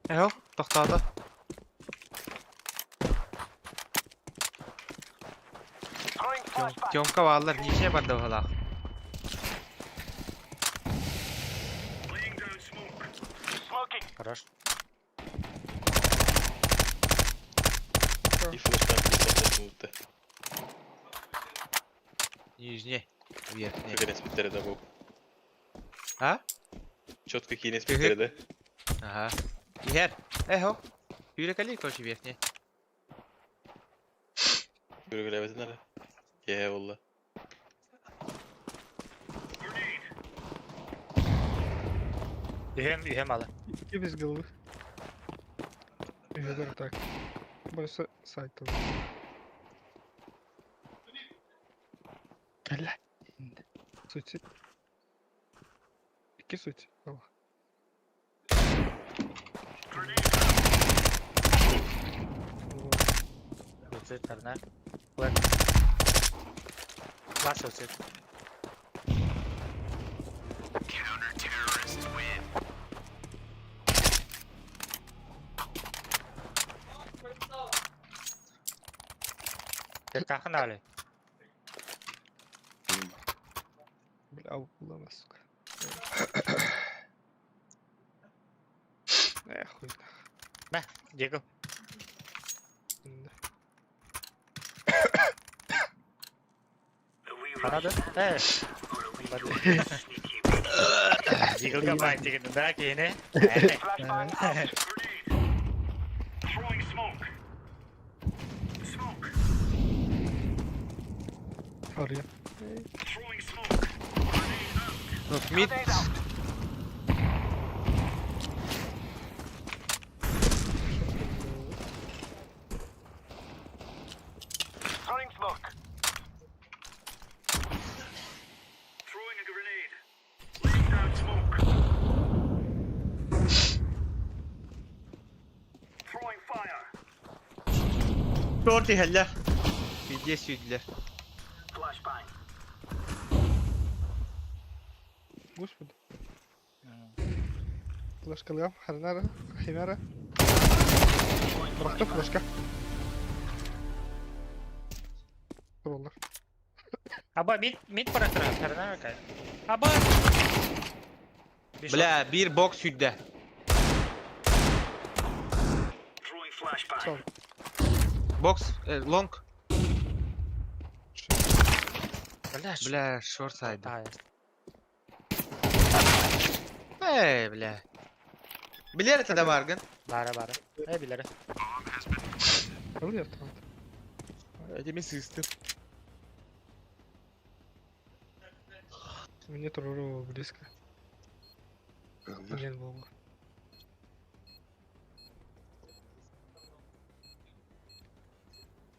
Эхо, тохтоото. Тёмка бааллар ниче барда баһалаах. Хорош. И флешбанг тоқтатылды. Нижний. Верхний. Кигенес биттері да бұл. А? Четко кигенес биттері да. Ага. Иһэр. Эхо. Сүүрэ кэлии, короче, верхний. Көргіләбетін әлі. Е, болла. Үһем, үһем алы. И без головы. Выбор так. Больше сайта. Бля. Суицид. Икки суицид. О. Суицид тарна. Блэк. Класс суицид. Каках али? Бля, улама, сука. Эх, хуй. Мә, Диего. Да. Анады? Э. Диего бай деген да кейіне. Ария. Топ мид. Шорт иһэллэр. Пиздец сүүрдүлэр. Господи. Флешкалыам, ханара, химера. Бырахта флешка. Тураллар. Аба мид мид бара турар, херна какая. Аба! Бля, биир бокс сүүрдэ. Сол. Бокс, лонг. Бля, Бля, шорт сайды. Да, Эй, бля. Билэр этэ да баргын. Бара бара. Э билere. Алый автомат. Эти сыстым. Мне туруру близко. Нет богу.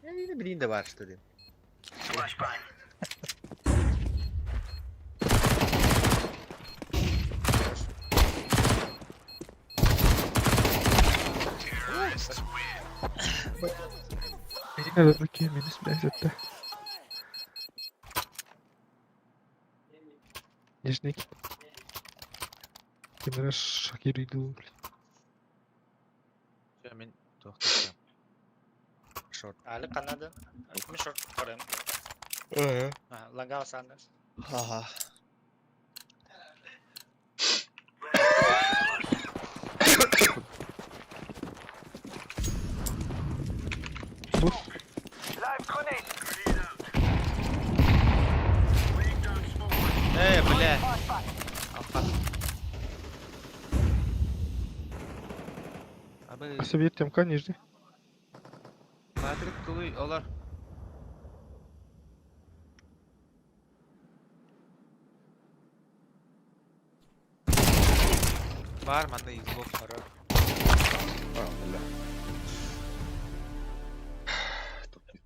Я блин да бар что ли. Yine de bakayım minus lezzetli. Нижний. Кемера шакир иду. Мен тоқтатсам. Шорт. Али Канада. Ми шорт көрем. Лагал Сандерс. Ага. Бус. Эй, бля. Алпас. Абы Себе темка нижний. Патрик тулуй олар. Бар манна Xbox бар. А, бля. Тупит.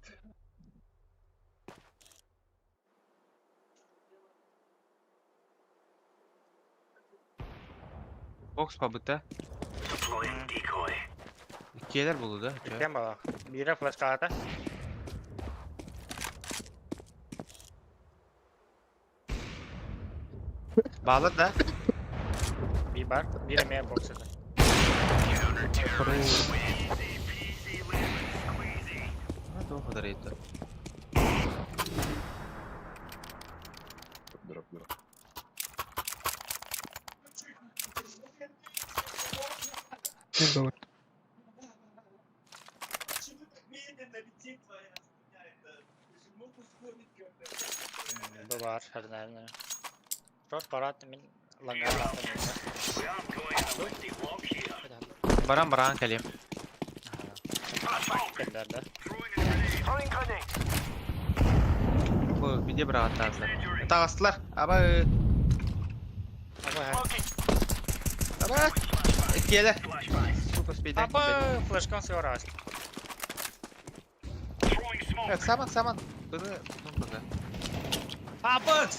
Бокс побыта. Иккиэлэр булу да. Кем бала? Бире флешкалата. Баалар да. Би бар. Бире ме боксета. Тоох ударыйды. Дроп, дроп. Кем доллар. Бу бар, херна. Шорт барат мин лагал. Баран баран кэлиэм. Кендерде. Бу виде бырағаттааздар. Тағастылар. Аба Аба. Аба. Иккиэлэр. Сука спейден. Аба флешкан сыграс. Саман саман. Бұны ну Аба!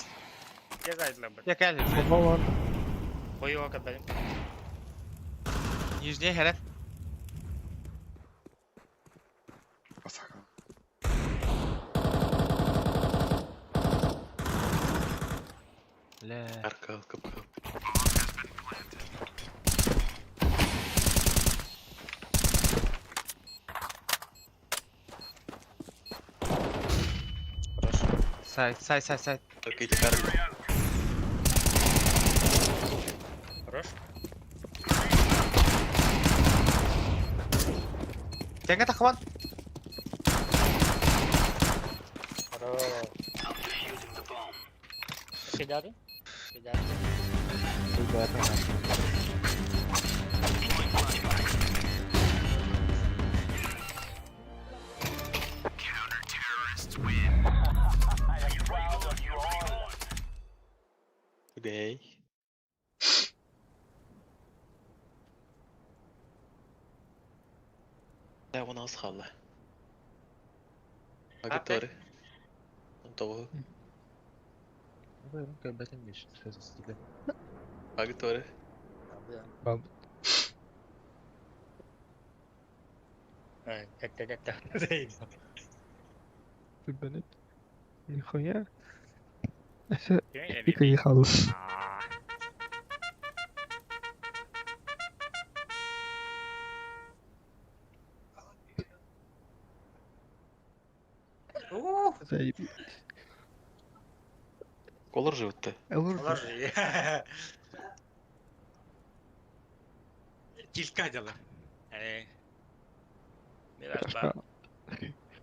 Я зайдла бы. Я кэлли. Балан. Хуёво кабель. Нижний хэрэг. Басака. Бля. Арка, капкан. Хорошо. Сайт, сайт, сайт, сайт. Окей, теперь. Хорош. Теңге тахван. Хорош. Кидали? Кидали. Окей. Да, он нас хавла. Агиторы. Того. Агиторы. Бал. Этте Ты, Нихуя. Пика ехал. Заебись. Колор живытты. Олар Килька дела.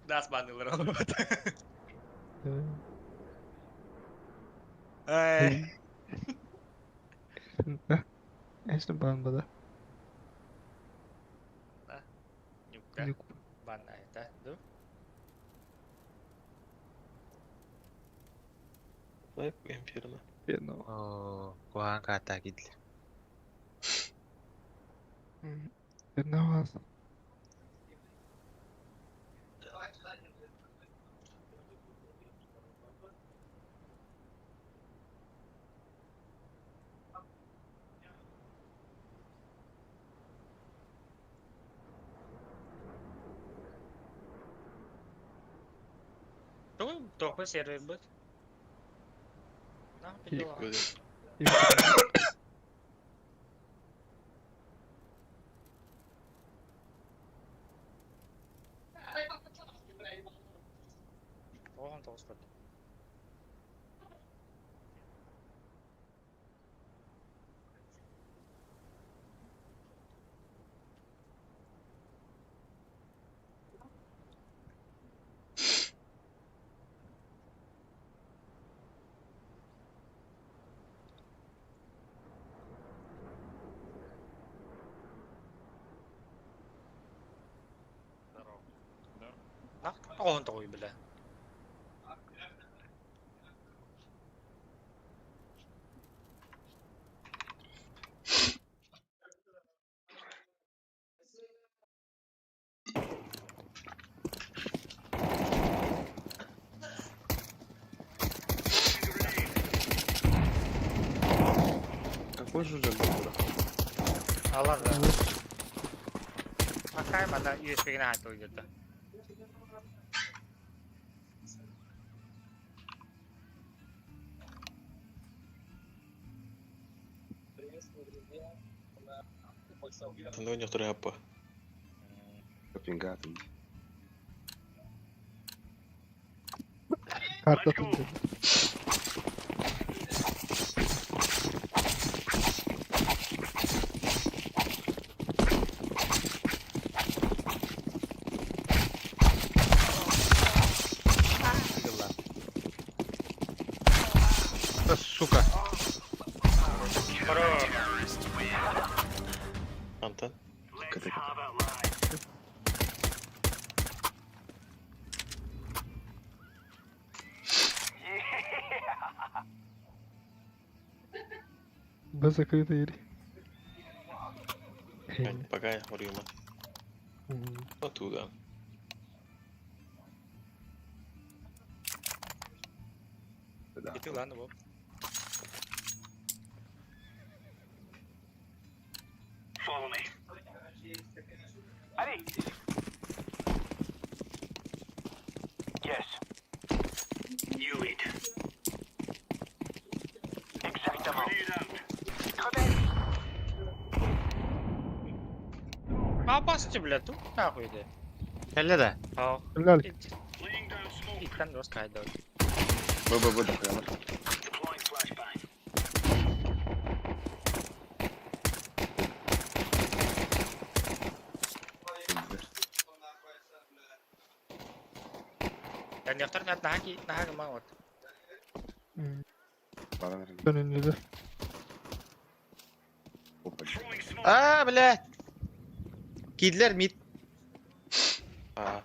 Нас банылар олорбут. Эй. Эсне бан бада. Нюкка. Бан это, да? Лайк Инферно. Инферно. О, куһаҕан каата киирдилэр. Инферно вас. Тоқпы сервер бұд. Оған тоғыз бұрды. Оҕон тоҕуй билэ. Какой же уже был? Алар да. Акай мана USB-гин хаайтыл где-то. Тандой некоторые апа. Пингатын. Карта тут. Да, сука. Антон. Б закрыто или? Пока я Урюма. Оттуда. Да. Ити ладно, бо. Апасты, бля, тут нахуй иди. Кэллэ да? Ау. Ляль. Иттен дос кайда. Б, Б, Б, да, прямо. Дәнияқтар наһаки наһаки ма вот. Önünde. А, блядь. Кидлер мид. А,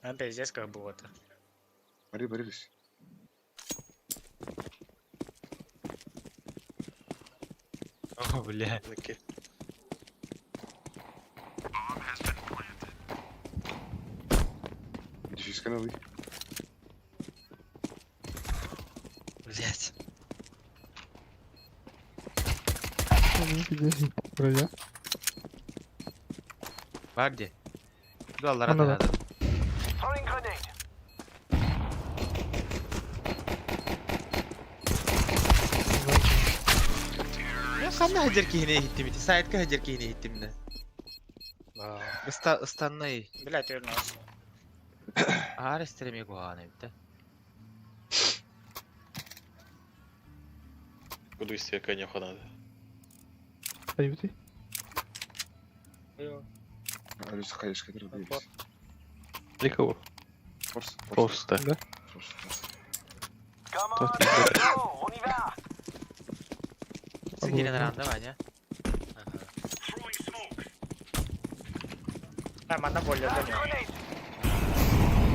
А пиздец как было-то. Бери, бери, О, бля. окей. Дефиска новый. Блять. Броня. Бар где? Аллара Онно да. түһээдим. Мен ханна сылдьар киһини иһиттим ити? Сайтка сылдьар киһини иһиттим да. Ыста ыстаннай. Блядь, вернулся. Аар истэр эмиэ куһаҕан эбит да. Буду истиэкэ не надо. Айбыты. Алис хайышка кирдибит. Никого. Форс, форс, Просто. Да. форс, форс. Сигирен ранда Ваня. А, манна более да не.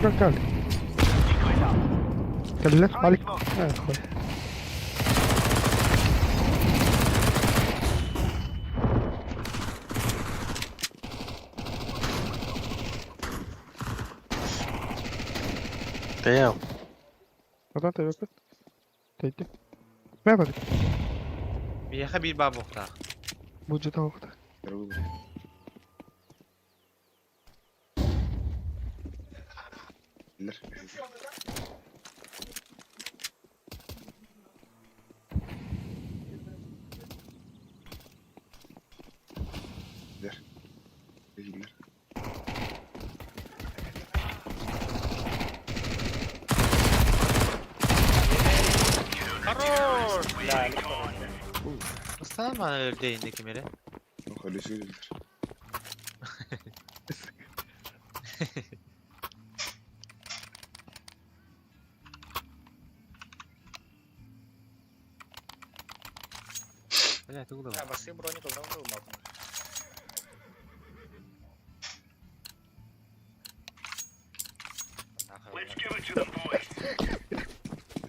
Как Кэллэр, Алик. Э, хуй. Damn. Одан тэбэппит. Тэйди. Мэ бады. Биһиэхэ биир баа буохтаах. Буджета оҕута. Кыргыз. Билер. Билер. Билер. Хорош! Бля, Ыстанан мааны өлдө инде ким эрэ. Ну, халюси билер. Бля, ты А, басы броник должен был мапну.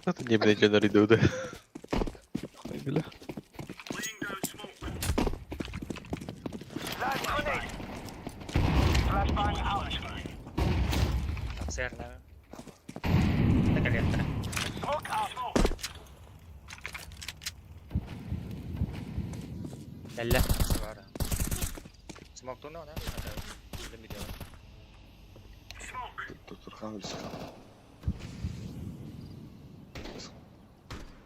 Это не блядь, на ряду, да. Бля. Обсер, да. Так, электро. Кэллэ. Свара. Смок туно, да? Это видео. Доктор Хан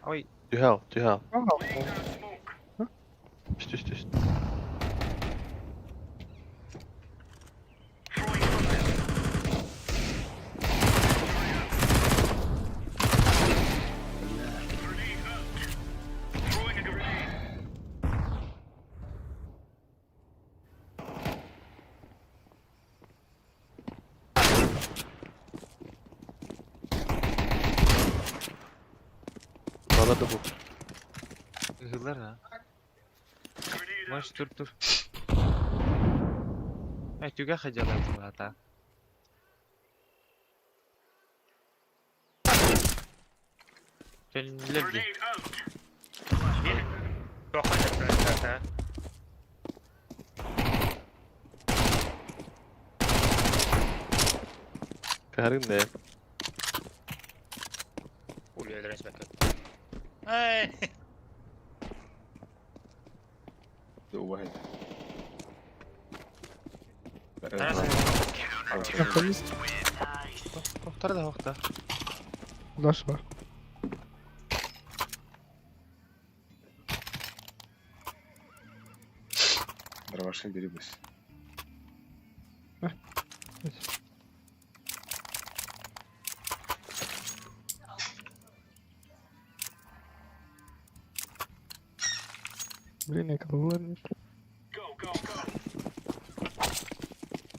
Ой, Түһэл, түһэл. Аа. Түс, түс, түс. Bana da bu. ыһыллар ha. Маш тур тур. Эй, түгэ хадьалар буолата. Төннүлэр дии. Тоха да. Карын не? Ули өлөрөн спекке. Эй! واحد. Тохтар да хохта. Даш бар. Дровашин бери бус. Блин, я кололар нет.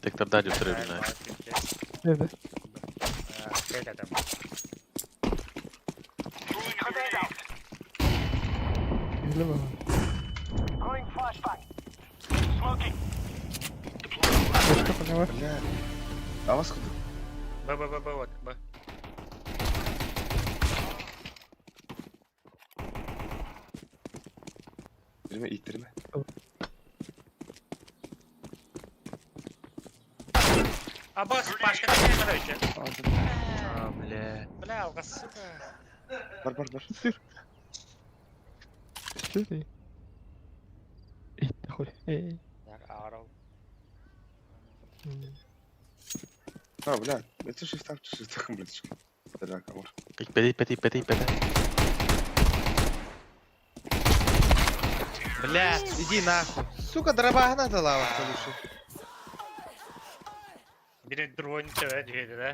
Tekrar götürebilirler. Nerede? Кайда İzle bana. Başka ne var? Бля. А вас куда? Б, Б, Б, Б, вот, Б. İttirme, ittirme. Абас, Пашка, ты не короче. А, бля. Бля, алга, сука. Бар, бар, бар. Sür. Sür değil. İtti хуй. Эй. Так, арал. М. А, бля, это шестак, шестак, блядь. Да, камер. Иппэт, иппэт, иппэт, иппэт. Блядь, иди нахуй. Сука, дробагна дала лучше. Бiri drone төбө дүйеді да.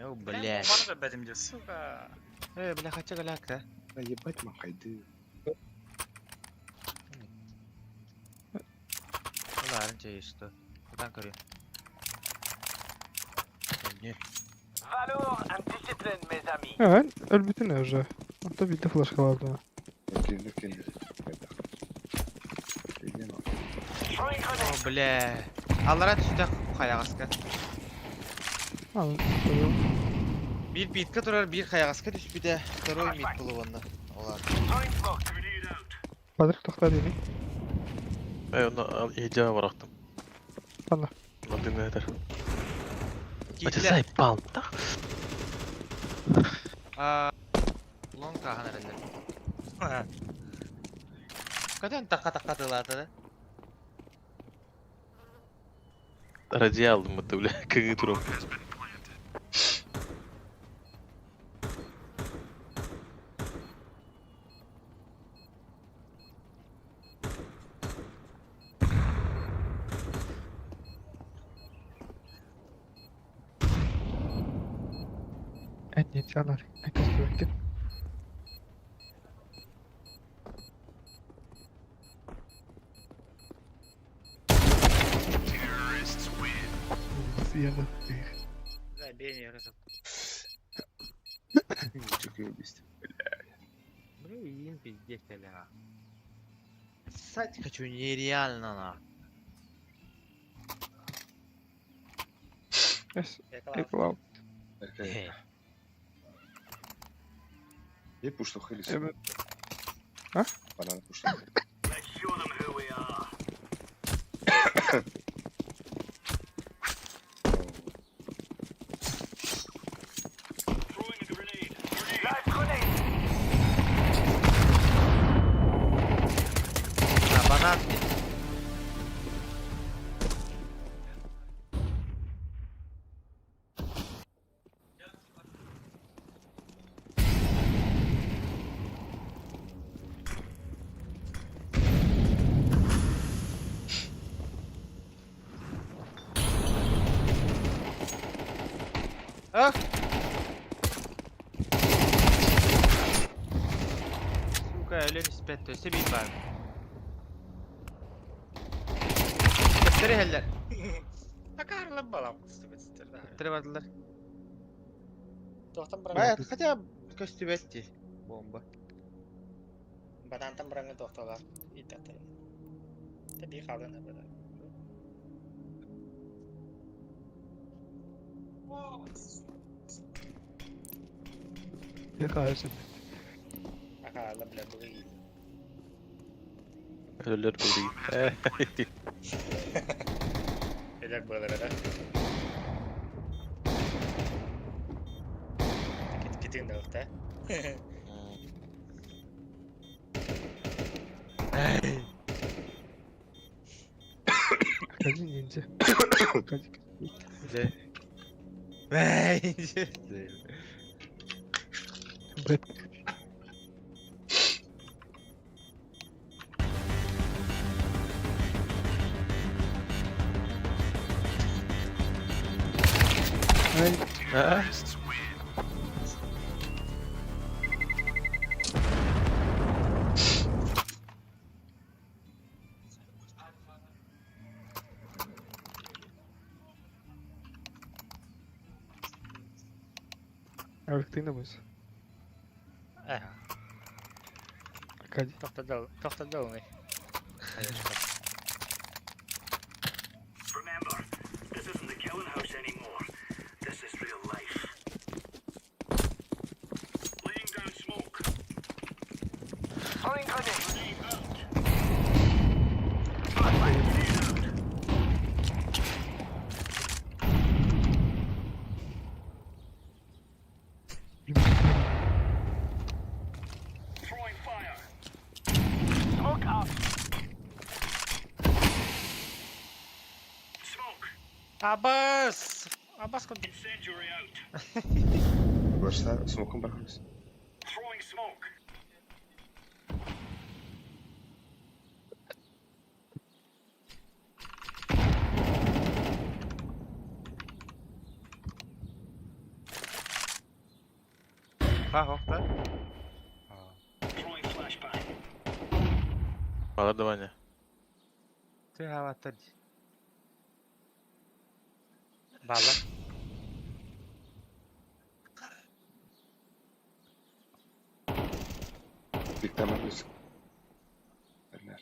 О, блядь. Бары да бәдімде, сука. Э, бля, хотя голяк, да? Да ебать махайды. Ну да, раньше что. Кудан көрү. Не. Э, өлбүтүн уже. Онто бийде флешкаларды. Килдер, килдер. О, бля. Аллара түстэ хайаҕаска. Ал, Биир биитка турар, биир хайаҕаска түспүтэ. Второй мид булуонна. Олар. Патрик тохта дейми. Эй, оны иһдьэ барахтым. Ана. Мантын этер. Ача Киирдилэр. заебал, да? Аа, Лонг каахан эрэллэр. Көтөн такка-такка тылаата да. Радиа алдым бытты, бля, кыгы турам. Эн нече алар. Эн көстүбэккин. Сияна. Забей, разок. Блин, пиздец, бля. Ссать хочу нереально на. Эс, эклау. Я пушту хелис. Эбэ. А? Банан пушту. На банан мид. Ах! Сука, өлөн испэт, өссө биир баар. Төптөрү иһэллэр. Акарлы балам. Төптөрү бардылар. Тоқтан Бай, бұраңы. хотя көстүбэт дии. Бомба. Банантан бұраңы тоқталар. Итаты. Таби қалын абыда. Я хаашын. Акарлы бля бұғы. Өлөр булды. Элек было, да? Китин да, Аркадий ниндзя. Аркадий. Дьэ. Бэй. Бэт. Ай, А? Алексей мыс. Ага. Аркадий. Тоқтадал, тоқтадал. Абас! Абас курдук. Барса смокун бархас. Ха, хохта. Балар да Ваня. Ты хаваттар ди. Балла. Диктамар үс. Эрнер.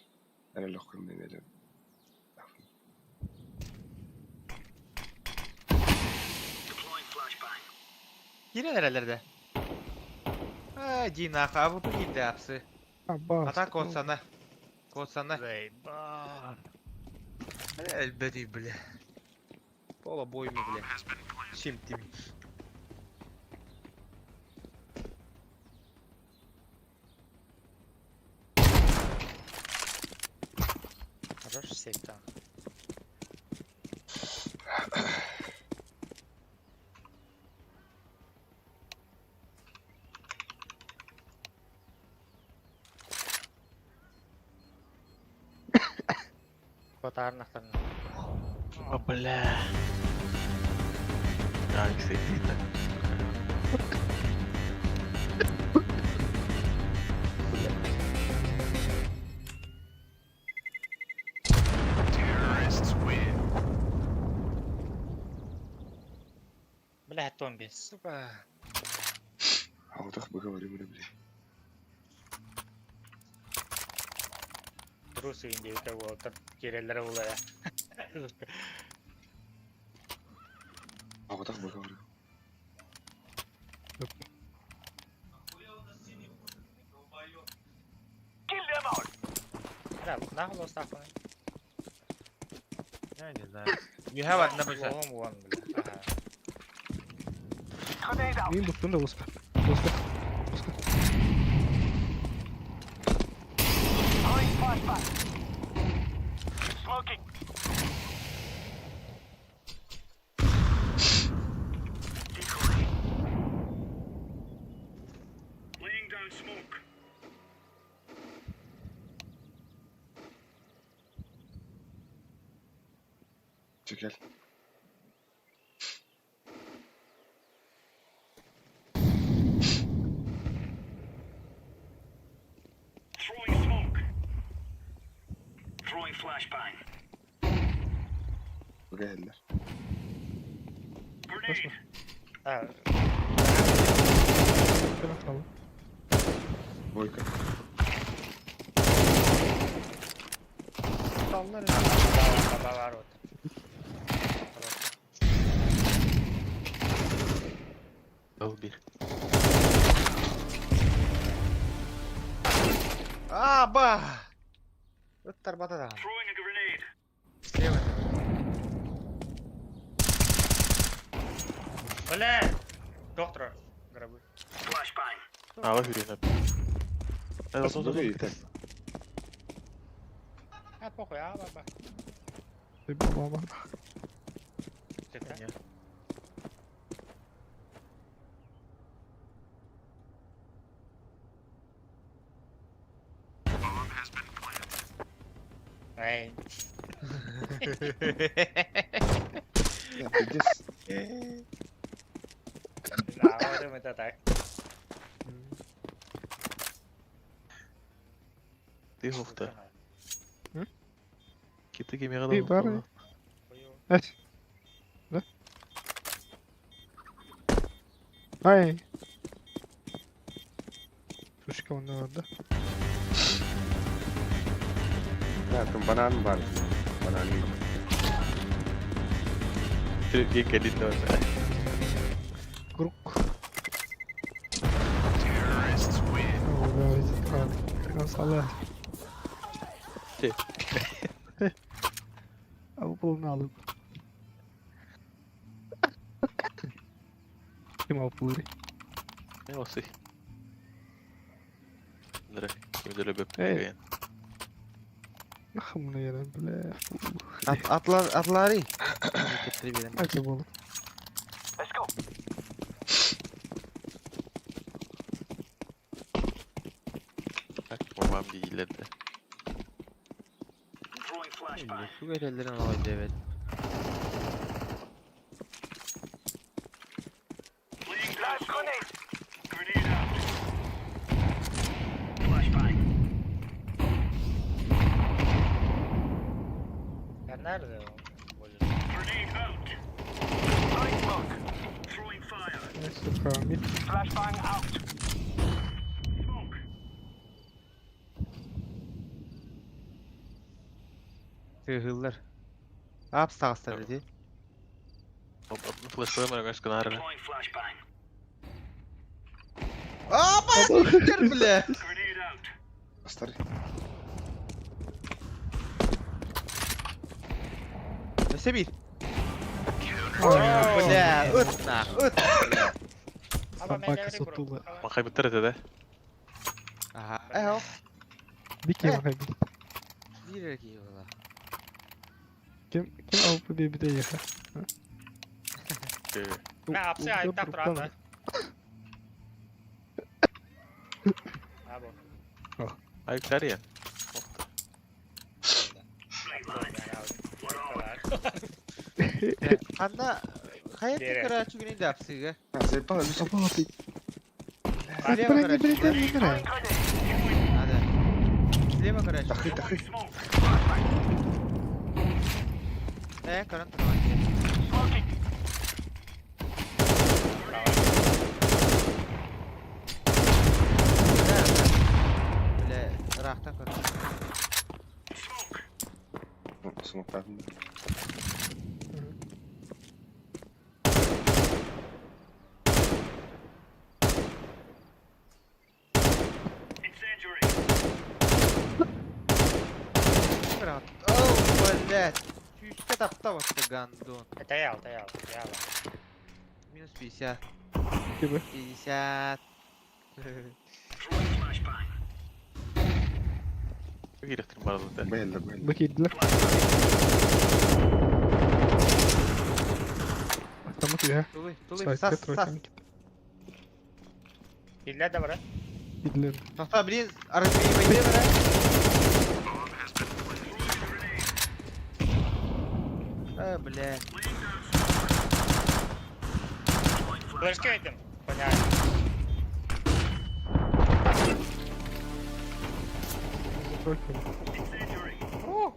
Эн лохкун менелем. Yine nerelerde? Ha, Cina abi bu girdi hapsi. Абас. Ата kodsana. Kodsana. Заебал. Elbette bile. Пола бойму бля. Чем ты? Хорош секта. Котарнахтан. О, бля. А, кстати, Бля, томби. Сука. Алтах поговорим бля. Трусы индейка болтар. Керелер булая. Алтах поговорим. Да, нахуй лостахуй. Я не знаю. You have одна быша. Вон, вон, бля. Ага. Мин буттун да успе. Успе. Успе. Çekel. Geldiler. Басма. А, Кэлэн хаалла. Бойко. да, да, да, вот. Долби. А, ба! Вот тарбата да. Слева. Бля! Доктор, гробы. А, вот хрена. Быга yeter. А, похуй, а, баба. Баба. Ты Эй, Ya пиздец. да, вот это так. Ты хохта. М? Киты кемеға Эй, бары. Эт. Да? Ай. Пушка онда бар да. Ya tüm bananın var. Bananın. Түркия кәлин бар. Круг. Сала. Те. Абы булын алып. Ким алып булыр? Не осы. Ныры, кемді лөбеп. Эй. Нахамына яран, бля. Atlar atlari. Кеттири берем. Ача болот. Так, мамам диилерде. Su ellerin olaydı evet. Ya nerede o? Bolin? Сука, мид. Тыгыллар. Ап сағыстар dedi. Флеш қоймай қашқын ары. Aa bayağı bile. Астары. Өсө bir. Бля, ыт нах, ыт. Собака сутулая. Мақай біттір еді да. Аха. Эхо. Бики Э. махай бит. Bir erkeği valla. Ким ким алып бебиде еха. Мен апсы айттап тұрады. А бу. Айыптар я. Анна хайат Бере. көрәчү гүнэ дапсыга. Заебал, Собака. Слева Блин, көрәчү. блин, играй. Надо. Слева көрәчү. Тахы, тахы. Э, көрөн турган. Бля, рахтан көрөн. Смоктадым. Көрөн. Оу, блядь. Чүскә тапта бакты гандон. Таял, таял, таял. Минус 50. Кибы. 50. Керектір барлығы. Бәлі, бәлі. Бакидилер. Автомат я. Тулы, тулы, Сайт сас, сас. Иллә дә бар. Идлер. Тоқта, блин, разбей бара. А, бля. Флешка айтым. Понятно. Тройка.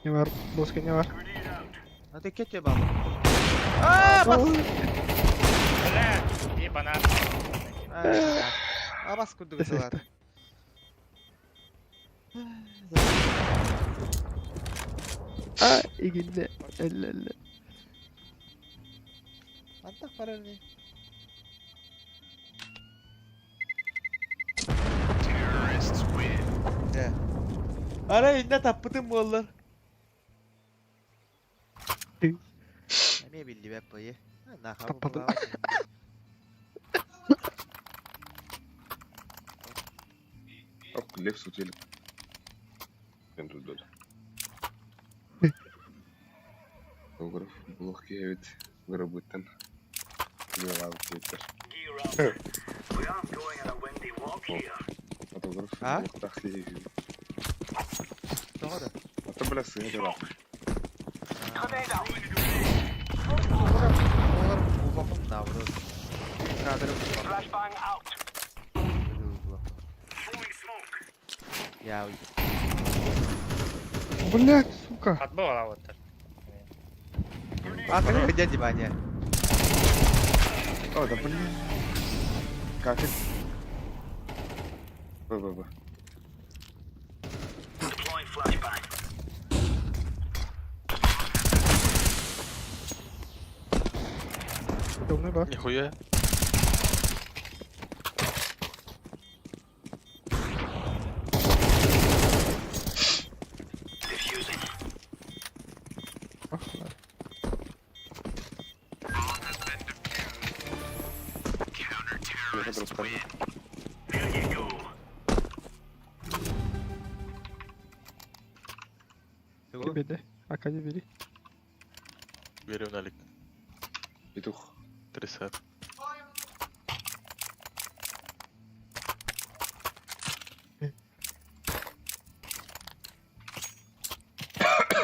Не бар, доска не бар. А ты кете бабы. А, бас. Бля, ебана. А, бас кудук салат. А, игинде. Элле, элле. Антах паралли. Ара инде таппытым боллар. Ты. Эме билди беп бойы. Наха Таппадым. Оп, лепс утелик. Мен тут дод. Фотограф, блок кебит, гробыттан. Голова кетер. Фотограф, А? блок тахли. Тоҕо да. А то бля сыны дала. Олар улахан наоборот. Кадры улахан. Я Блять, сука. Атбы ала оттар. А ты где диване? О, да блин. Как это? Б, Б, Б. Темный бар. Нихуя. Ах, да. Я просто Тебе, да? Ака не бери. Берем налик. Петух. 300.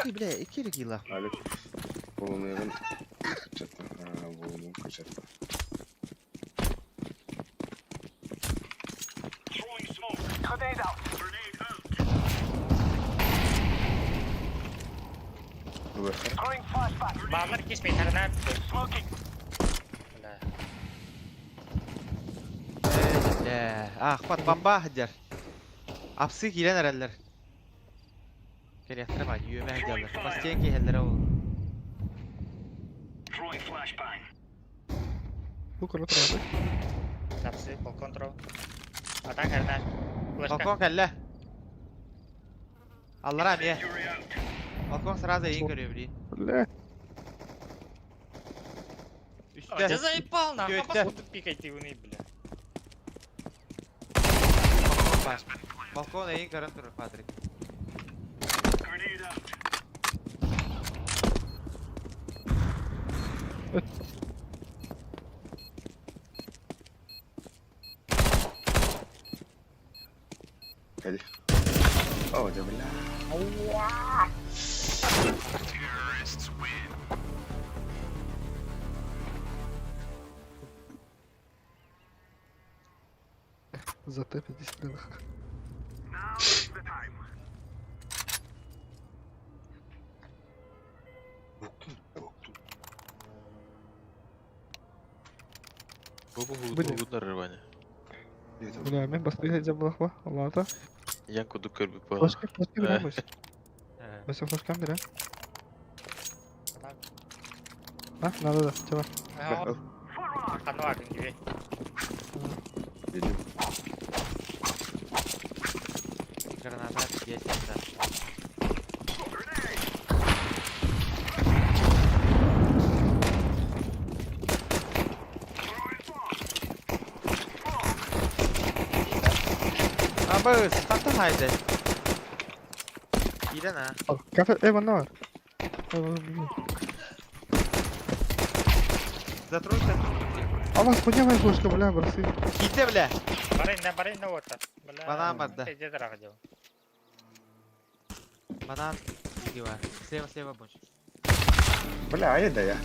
Бля, икки кило. Алик. Булумуйгун кычаттым. Булумун кычаттым. Баалар кис метрынан. Бля. Бля, ахпат бомба хадер. Апсы килен эреллер. Керехтер ба, үйөмө хадерлер. Бастен кехеллер ол. Бу көрө турады. Напсы, балкон турал. Атак эрнар. Флешка. Балкон кэллэ. Аллара эмиэ. Балкон сразу эйин көрүө блин. Бля. А, Үстэ. ты заебал, нахуй, Тетя. походу пикай ты уны, бля. Балкон бар. Балкон эйин көрөн турар Патрик. Кали. О, да бля. Зато 50 лет. Бу Были. бу нарывание. Бля, мен бастыйга жабылахва. Аллата. Янку ду көрбү по. Флешка, флешка беремиз. Э, Өсө флешкам берем. Атак. А, надо да, чаба. Ага, Хануа күндүбе. Видим. Граната есть, да. Абы, статтан haydi. Килен а. Кафе, эй, манна бар. Эй, манна. Затрой, затрой. А вас хуйня флешка, бля, бросы. Ките, бля. Барин, барин, ота. Бля. Банан бар, да. Где дорога дел? Банан. Иди, бар. Слева, слева больше. Бля, а да я.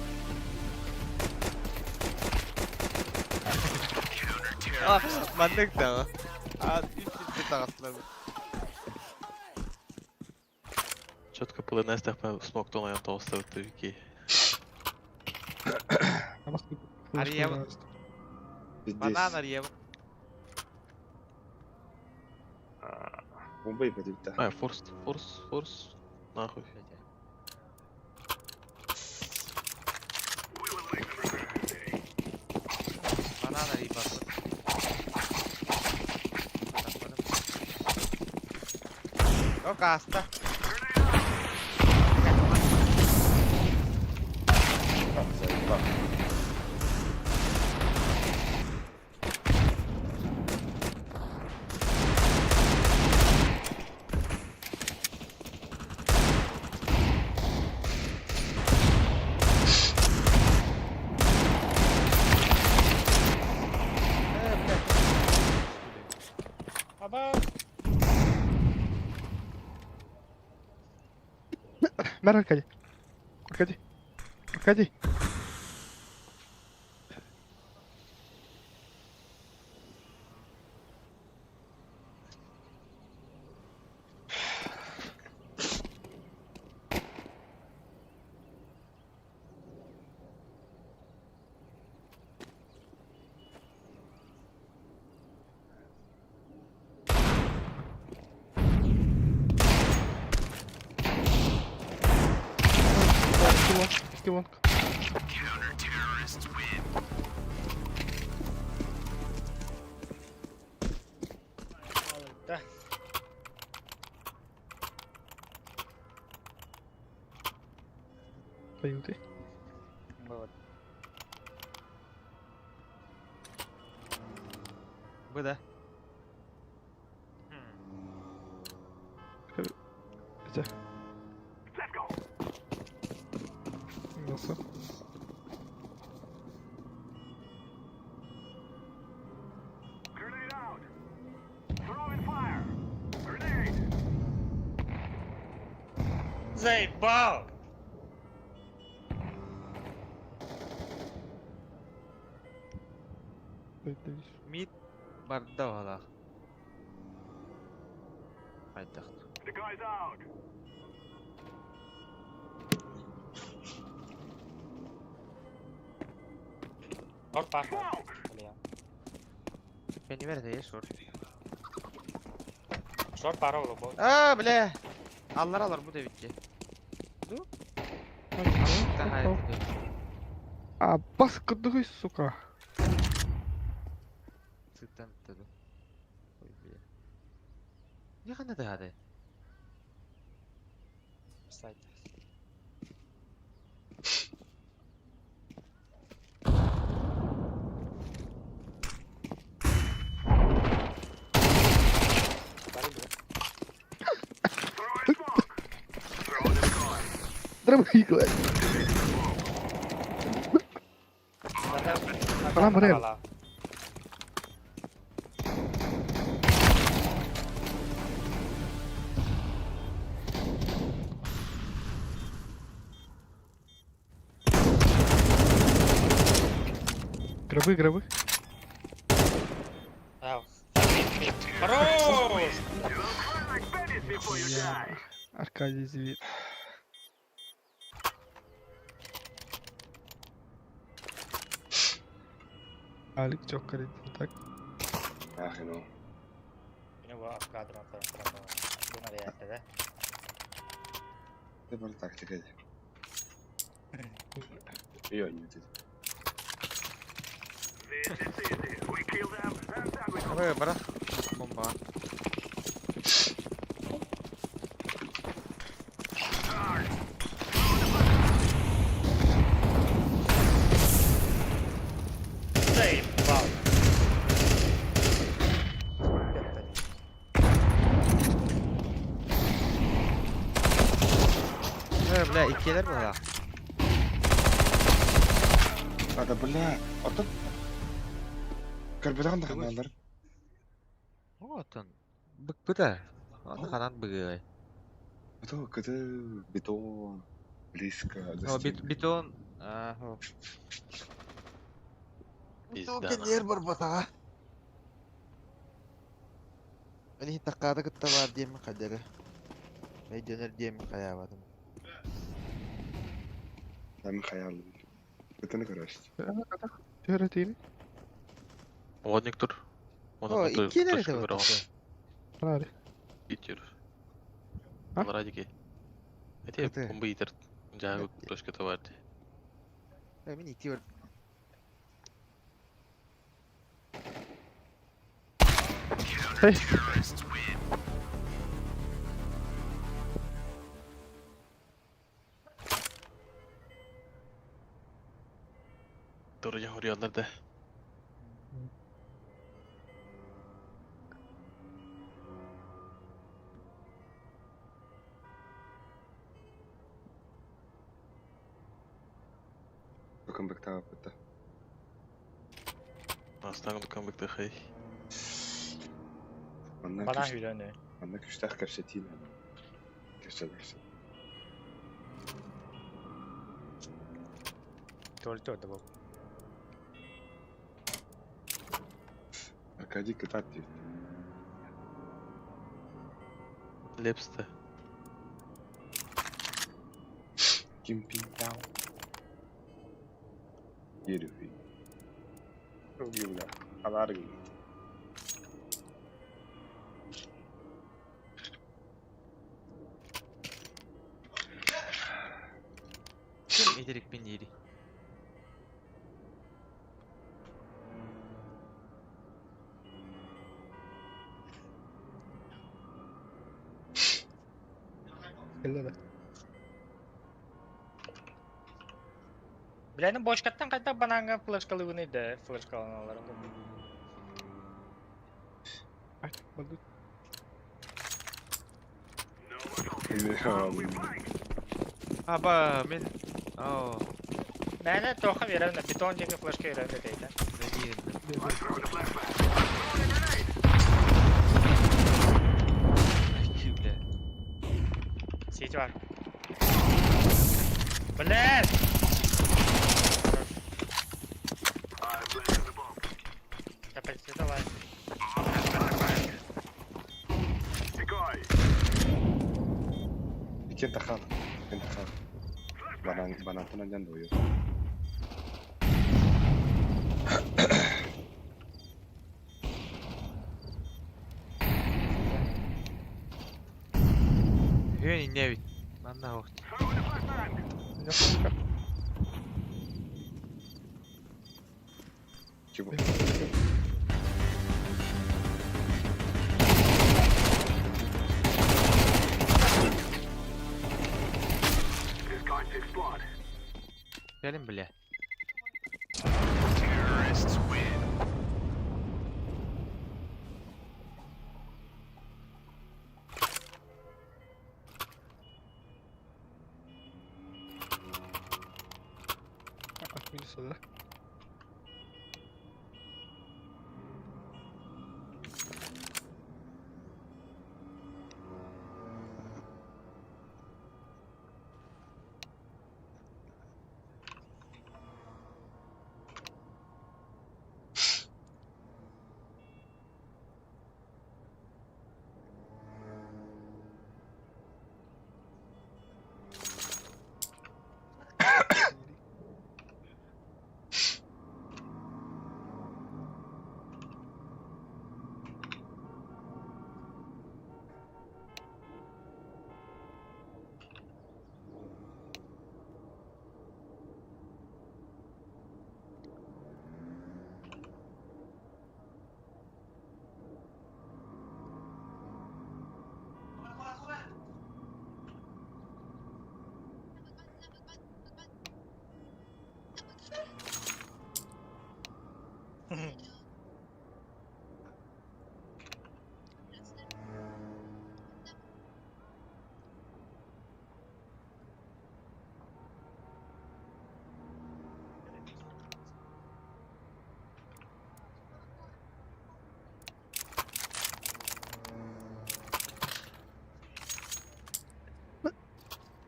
Маннык да. А, үс тагыслар. Четко полынестах смог то на толстый вики. А вас Арьева. Банан арьева. Бомбай подивта. А, форс, форс, форс. Нахуй. Банан арьева. О, каста. Заебал. Э, блядь. Аба. Мэр Аркадий. Аркадий. Аркадий. Икки лонг, икки лонг. Да. Поюты. Вот. Б, да. Где? Мясо. Заебал! Мид барда баҕалаах. Хайдах. Орпа. Бля. Кэннибэр это есть шорт. Шорт пара было. А, бля. Аллар алар бу дебитти. А бас кырдыгый, сука. Сыттан таду. Ой, бля. Не хана тахады? Сайт. Дробыклай. Барам, барам. Гробы, гробы. Хорош! Аркадий Зевит. Алик чоккарит, так? Ах, ну. Это была тактика. Ее не тут. Ой, барах. Бомба. Заебал! Э, бля, иккилэр була. А, да бля. А тут... Карбедан да ханалар. Вот он. Быкпыта. Он ханан быгы. А то когда бетон близко до О, стены. бетон. А, Пизда. Кенер бар батаға. Мені таққады кытта бар деймін қадері. Мейденер деймін қаябадым. Там хаял. Это не короче. Түһэрэтиини. Водник тур. О, Оны иккилер точка это көрө. Барари. Итер. А? Радики. Эти Это- бомбы итер. Жагы точка товар. Мен икки бар. Эй, Тур я хурьялар да. Bakın bak tamam hatta. Астан дукан быкты хей. Манна Бана күш, хүлөнү. манна күштәх кәпсәтин. Кәпсәтин. Толь то да был. Аркадий кытат дейт. Лепсте. Ким пин тау. Ерүхүй. Бля. Алар гүл. Ким итерик пин дири. кэллэ да. Бля, ну бочкаттан кайта бананга флешкалыгыны да, флешкаланалар. Ай, балды. Аба, мен... О, Мәне тоха веревне, бетон жеке флешка веревне дейт. Бля. Сеть бар. Блядь! Да почти давай. Иккиэн тахаал. Иккиэн тахаал. Банан, банантан анньан дуойуо. Үһүөн инньэ эбит. Манна оһох. Чего? Кэлин бля. Минус да?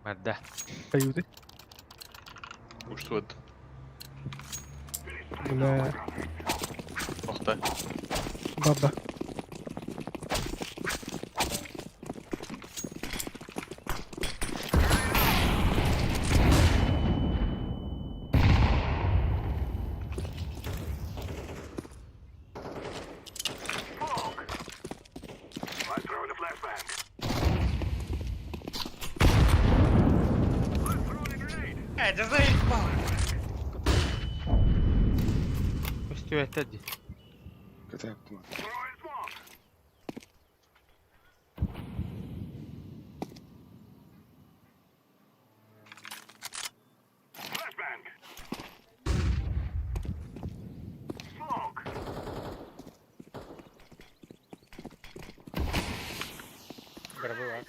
Барда. Каюты. Уштубат. Бля. Охта. Барда. Э, да заебал! Көстүбэттэр дии. Кытаптым. Гробыла.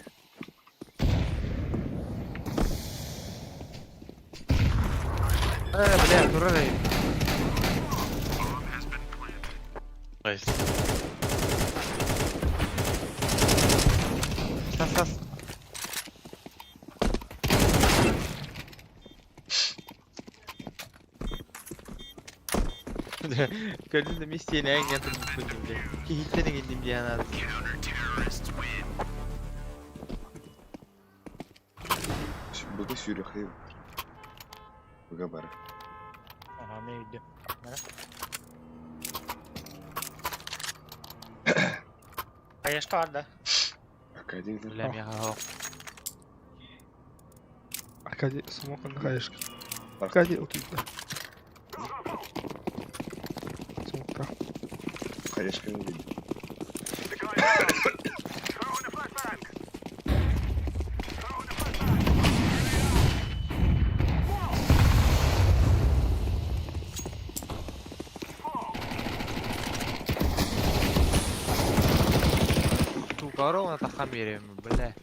Э, бля, турар эбит. Найс. Сас сас. Көрдүм да миссияны эҥҥэн турбуппун дии, бля. Киһиттэн иҥинним диэн анаадым. Быга сүүрүөхэй бар. Быга бар. Ага, мен үйдüm. Хаешка бар да. Аркадий Бля, миэхэ оһох. Аркадий, смог на хаешке. Аркадий, окей, да. Смог, да. Хаешка не видно. Тугара уонна таххан биэрэбин, бля.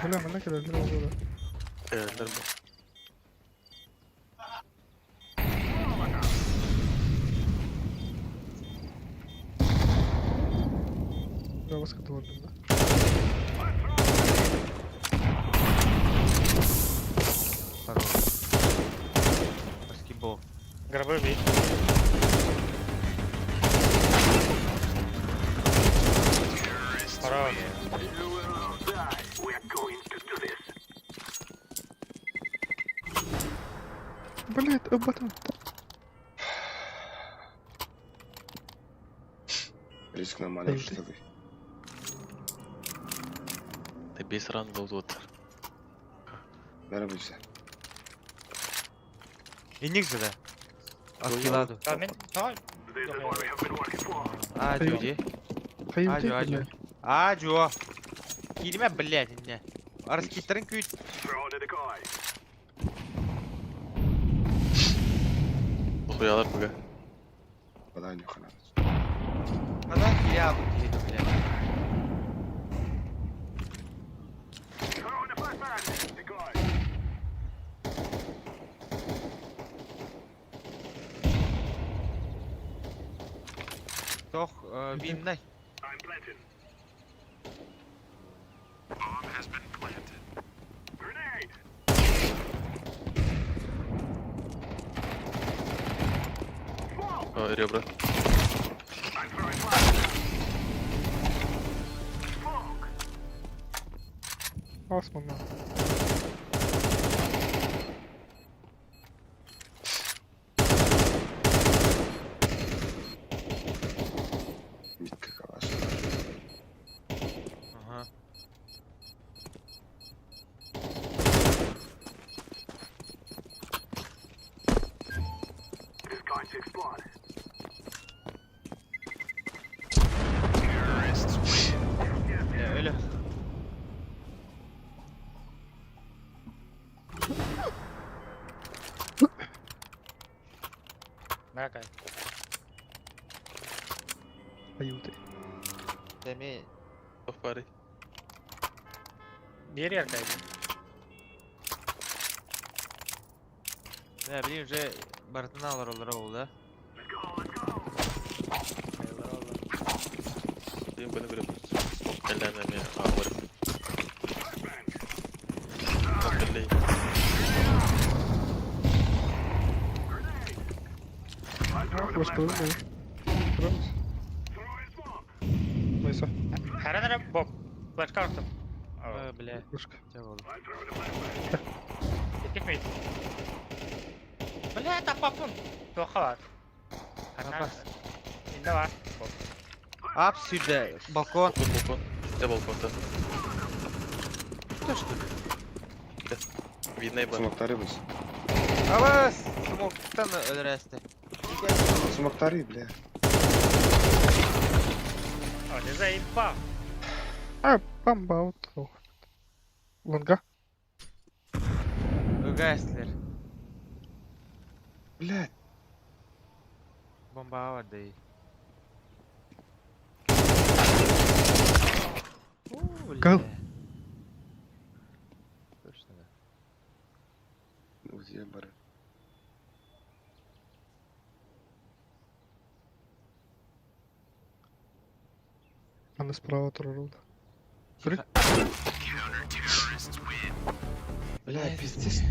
Бля, манна кэлэллэр буолуо. Кэлэллэр бу. Аваска dolardım да. Хорош. Баскетбол. Гробы бей. Хорош. Блять, об этом. Риск нормально Эй, что ты. Ты бес ран был вот. Бәрі білсе. Иник же да. Аскиладу. А, мен... Давай. Адю, ди. Хайым Адю, адю. Адю. Кириме, блядь, не. Раскиттарын күйт. Охуялар бага. Бада не хана. Ана я буду кириме, блядь. Тох, винной. О, ребра. Осман. Митка калаш. Ага. Бля, Öyle. Накай. Аюты. Деми. Ох, пари. Бери аркай. Ne bileyim уже барытын алар олар ол да. Блин, блин, блин. Смок калляна меня. А, вот. Смок Başkaları mı? Kırar mısın? Neyse. Харан боб. Флешка ортым. Ой, бля. Başka. Ча болду. Кетмейт. Бля, тапапын. Тоха бар. Апас. Инде бар. Боб. Ап сюда. Балкон. Балкон, балкон. Где балкон-то? Что что ли? Видно и бар. Смоктары біз. Абас! Смоктан өлөрөстө. Смоктары, бля. О, не заебал. А, бомба вот. Лонга. Ыгайсылер. Блядь. Бомба бар дей. Гал. Точно да. Узе бар. Аны справа турурулду. Тихо. Бля, пиздец.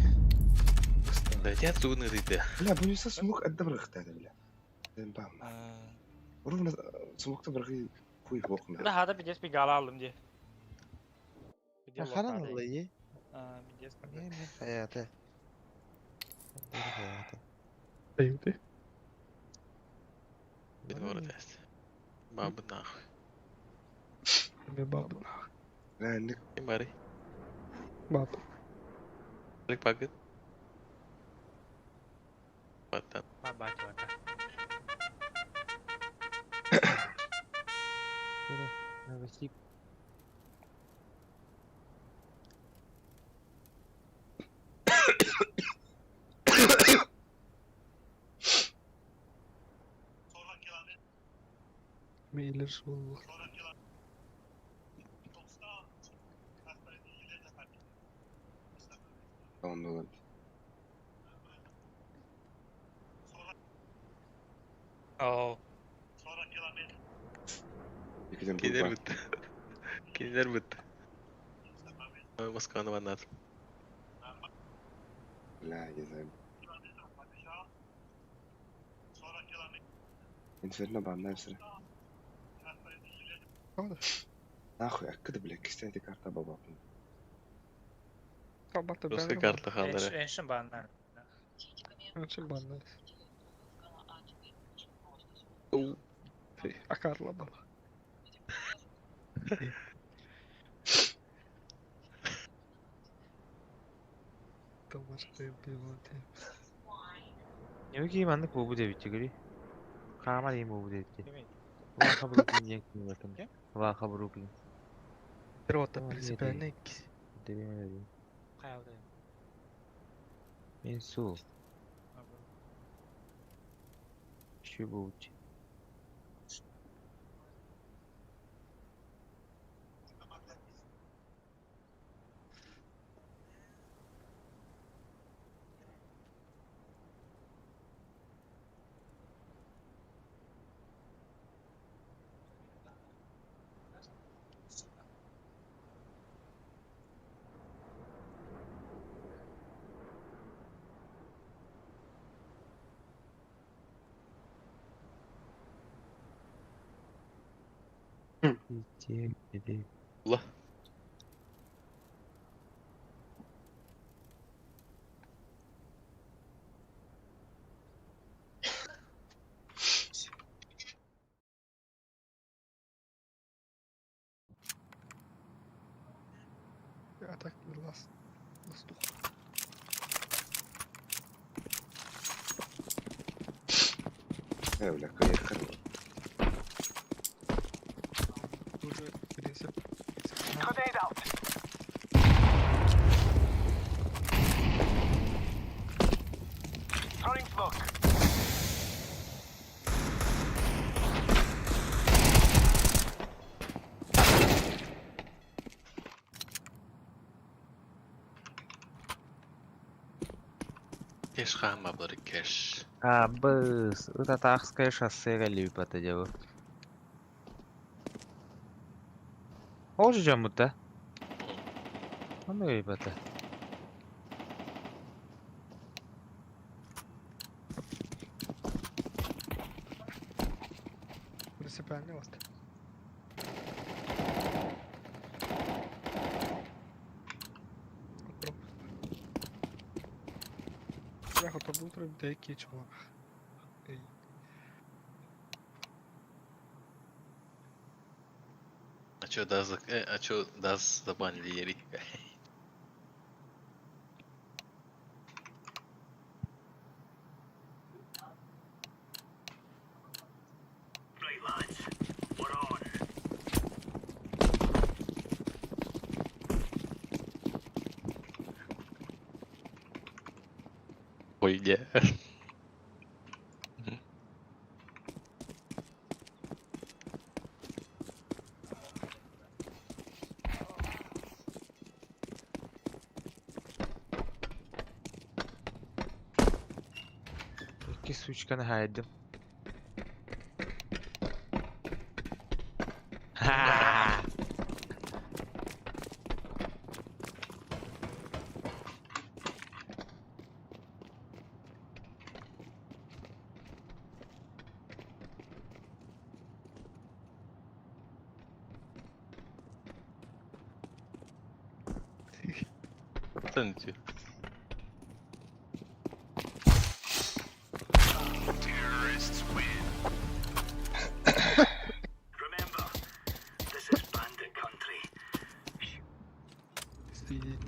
Да иди отсюда, ты, ты. Бля, буюса смок отдабрых бля. Бам. Ровно смокта біргі хуй бокна. Да, хада пиздец пигала алдым де. Харан аллайы. А, пиздец. Не, не, хаята. Хаята. Аюты. Бит тест. Бабы нахуй. Мен бабы. Бля, ник Ким бары? Бабы. Рик пагыт. Баттан. Баба, чувака. Новосиб. Мейлер болду. Онда О, Екіден Кедер бұл бітті. Кинилэр бытта. Москваны баннаатым. Бля, я знаю. Инферно баннай сыра. Правда? Нахуй, а когда, бля, кстати, карта бабапын. Кабата Русская бәрі карта халдары. Эншин баннар. Эншин баннай. Акарла бала. Томаш ты. Неге маннык буолбут эбит дьигири. Хаама диэн буолбут эбит дии. Ваха Бруклин диэн ким батын. Ваха Бруклин. Рота О, принципиально Дебиме Хайалды. Мен су. Şu буолбут. Ула. А так лас. Ластух. Э, бля, кая хрен. Уже принцип. Кеш хаама бары кеш. А, быс. Это Татарское шоссе галипата дебу. Ол же жамыта. Аны галипата. Принципиально вот. Бляха, то був деякий чувак. Эй. А чё Даз, а чё Даз забанили Ерик? Ой, не. Икки сучканы хайдым. Ха! Цените. Сидеть.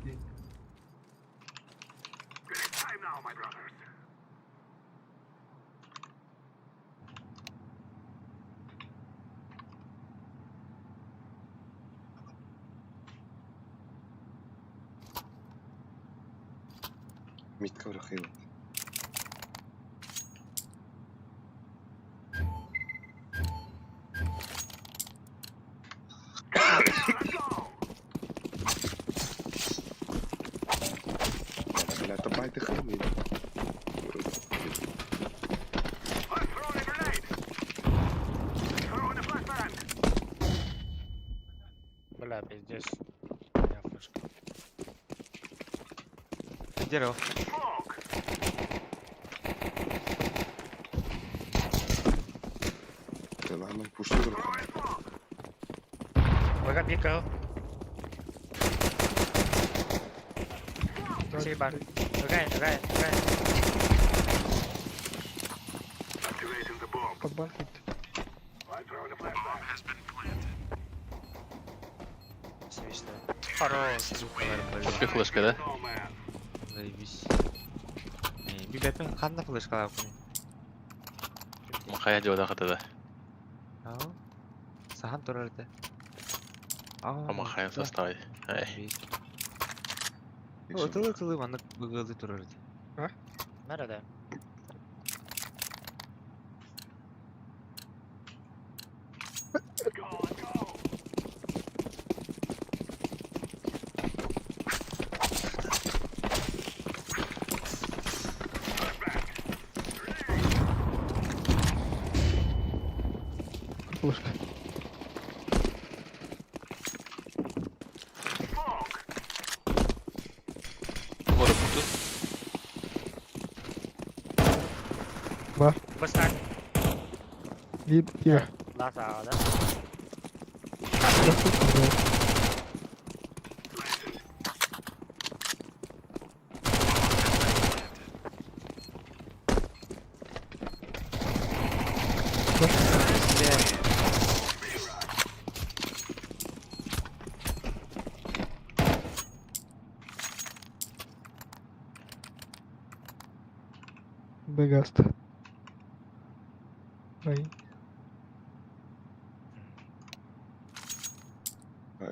Митка врахила. Бля, табай ты хрен. Бля, Пиздец. Я флешка. Дерево. Ладно, пушту. Бага бикал. Спасибо. Рай, рай, рай. Под банкой. Свистно. Хорош. Копия флешка, да? Заебись. Бибепин ханна флешкалар куни. Махая жода хатада. Ау. Сахан турар этэ. А Махая в составе. Эй. Тылы тылы маннык быгылды турар этэ. Nerede? Флешка. Мора буту. Бар. Бастак. Вид я. Ласа, да? Бегаст. Ай.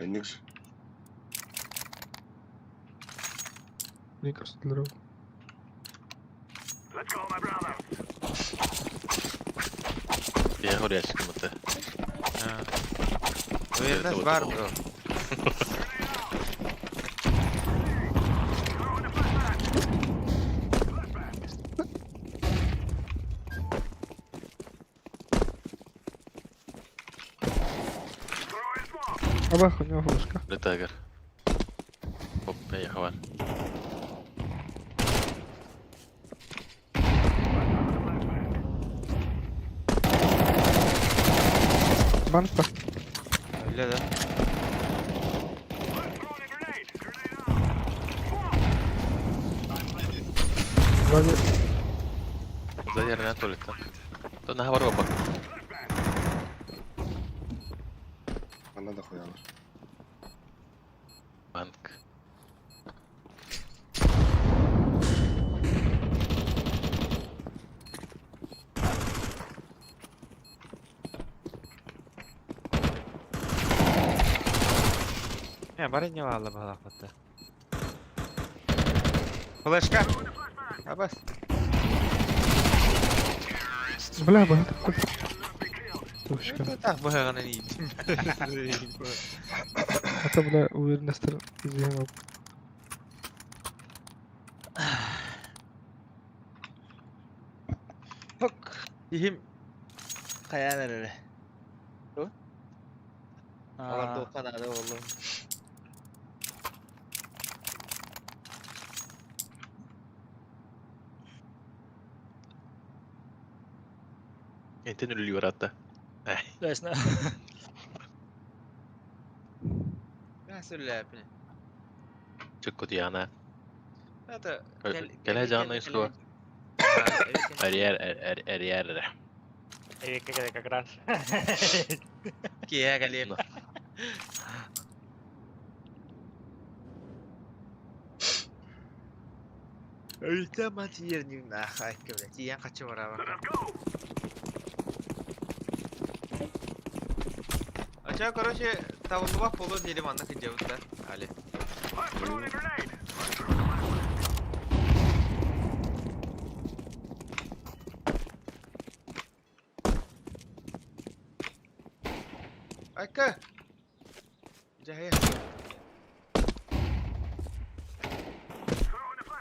Никс. Мне кажется, для Я говорю, кому-то. Уверенность бар бро. Абах, у него флешка. Летагер. Оп, я хавар. Банка. Öyle да. Сзади. Сзади гранату летал. То на хавар баба. Она дохуя. Банк. Не, бары не валла балахматта. Флешка. Абас. Бля, бля, такой. Сучка. Это так быганы не. Это, бля, уверенность изъяла. Фок. Ихим. Каян эрэ. Алар тоққан ада олым. Энтен үлі баратта. Лесна. Сөйләпне. Чөккө диана. Это Кэлэ жаана искуа. Арьяр арьяр. Эвикке как раз. Кия галем. Өйтә мат ернең нахай кебе. Тиян качы бара. Ача, короче, тавылба полу делим анна кыджабыта. Али. Айка. Жахе.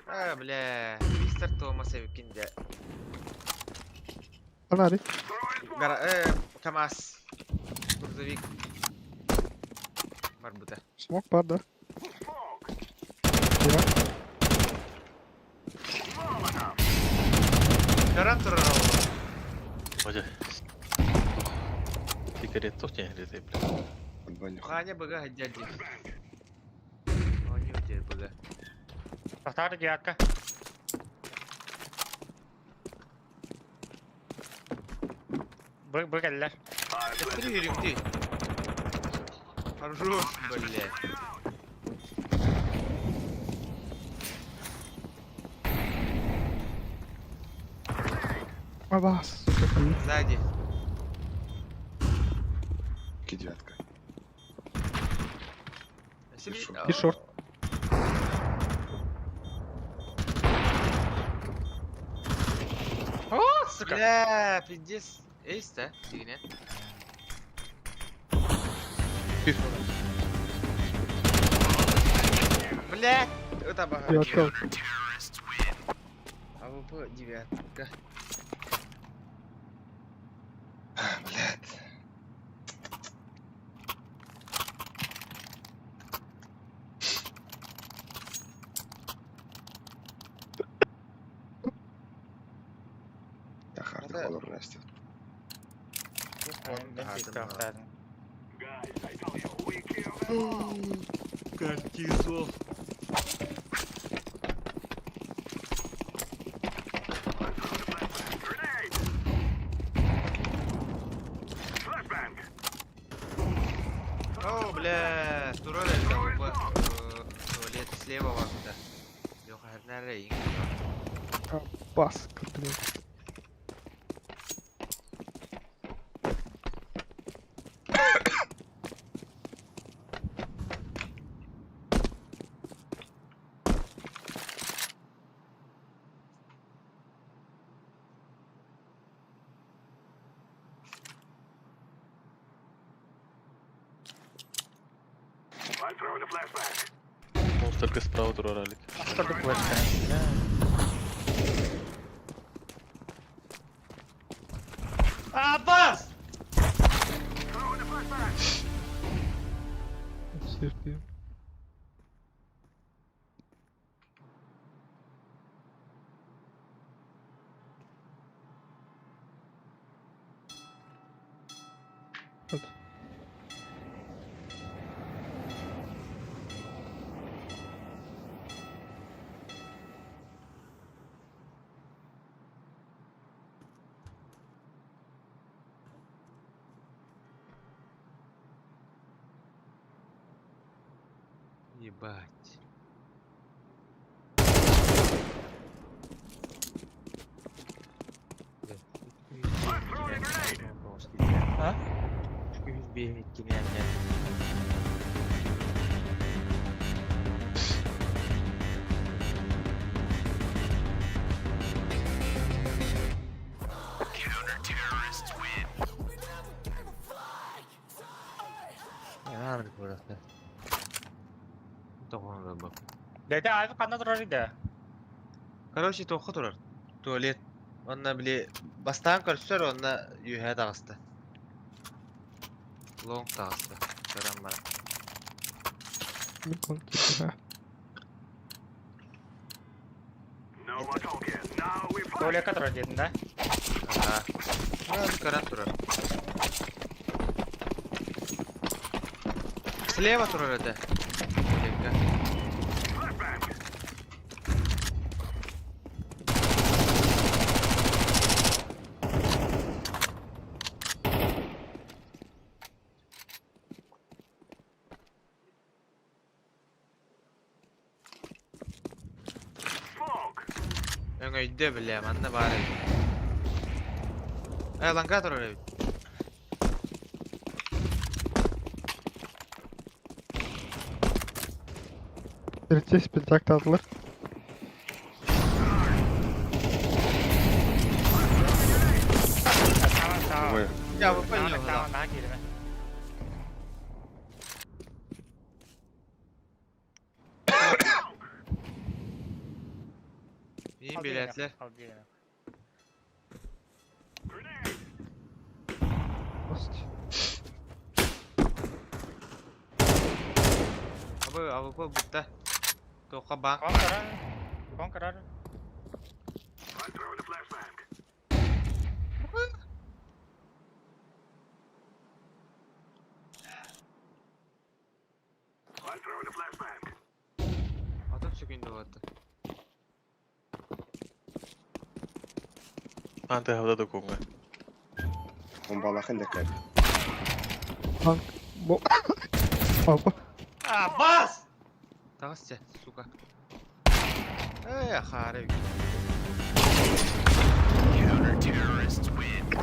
А, бля, мистер Томас эбикинде. Анари. Гара, КамАЗ. Грузовик. Барбыта. Смок бар да? Кира. Көрөн турар ол. Оже. Сигарет тоқ тиһэрдэ, блядь. Отбанюха. Ханя быга хаддьа дии. Оонньуу диэр быга. Тахтаары девятка. Бу бу кэллэр. Три үрүктүү. Хорош, блядь. Абас, сука. Сзади. Ки девятка. Себе- И шорт. О, сука. Бля, пиздец. Эйс, да? Фигня. Бля, это бага. Девятка. АВП девятка. Блядь. Я харды Это- холор растет. Мен Картизол. О, бля, турель это туалет слева вахта. Леха, херня Абас, блядь. Монстрка справа турар алик. Аббас! Сирти. Вот. Ебать. А? Дәдә айфы қанда тұрар еді. Короче, тоққа тұрар. Туалет. Онна били бастаан көрсөр, онна юһэ таҕыста. Лонг таҕыста. Көрөн баран. Микон киирдэ. Туалетка тұрар дедің да? Аха. Көрөн көрөн турар. Слева турар этэ. Туалекка. Өҥөйдө бile, манна баар эбит. Э, ланга турар эбит. Третий спектакль алдылар. Tamam tamam. Ой, Я бы Tamam понял. tamam daha girme. Мин билетлер. Ал дегені. Ость. АВП бутта. Тоққа банк. Кон карар. Кон карар. Атып секунда болады. Анты хавда да куңга. Бомбалахын да кәл. Банк. Бо. Апа. А, бас! Тағыс сука. Эй, хары.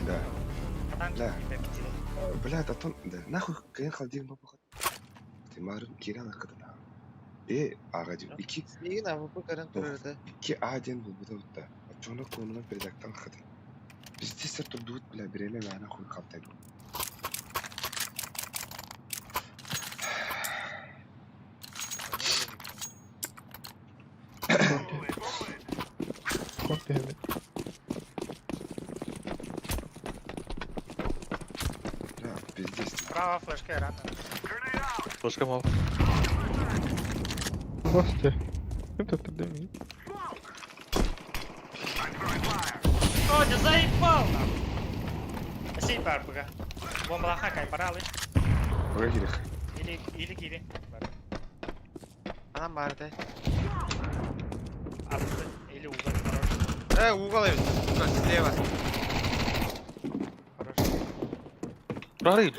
Да. Атан Да. Блядь, а то да, нахуй кайын халдин баба. Ты марым кирала кадана. Э, ага дим. Ики Мигин АВП каран турырды. ики А ден бул буда утта. Чоно конунан передактан хадын. Бизде сыр турдуут бля биреме мана хуй калтай. Кон түһәбит. Бля, пиздец. Право флешка рано. Флешка мал. Басты. Ким төптүрдө мин? О, не заебал нахуй. Сей пар пока. Бомбалаха кай паралы. Ага кирек. Или или кири. Анам барды. Абы или угол хорош. Эй, угол эбит, сука, слева. Хорош. Рары.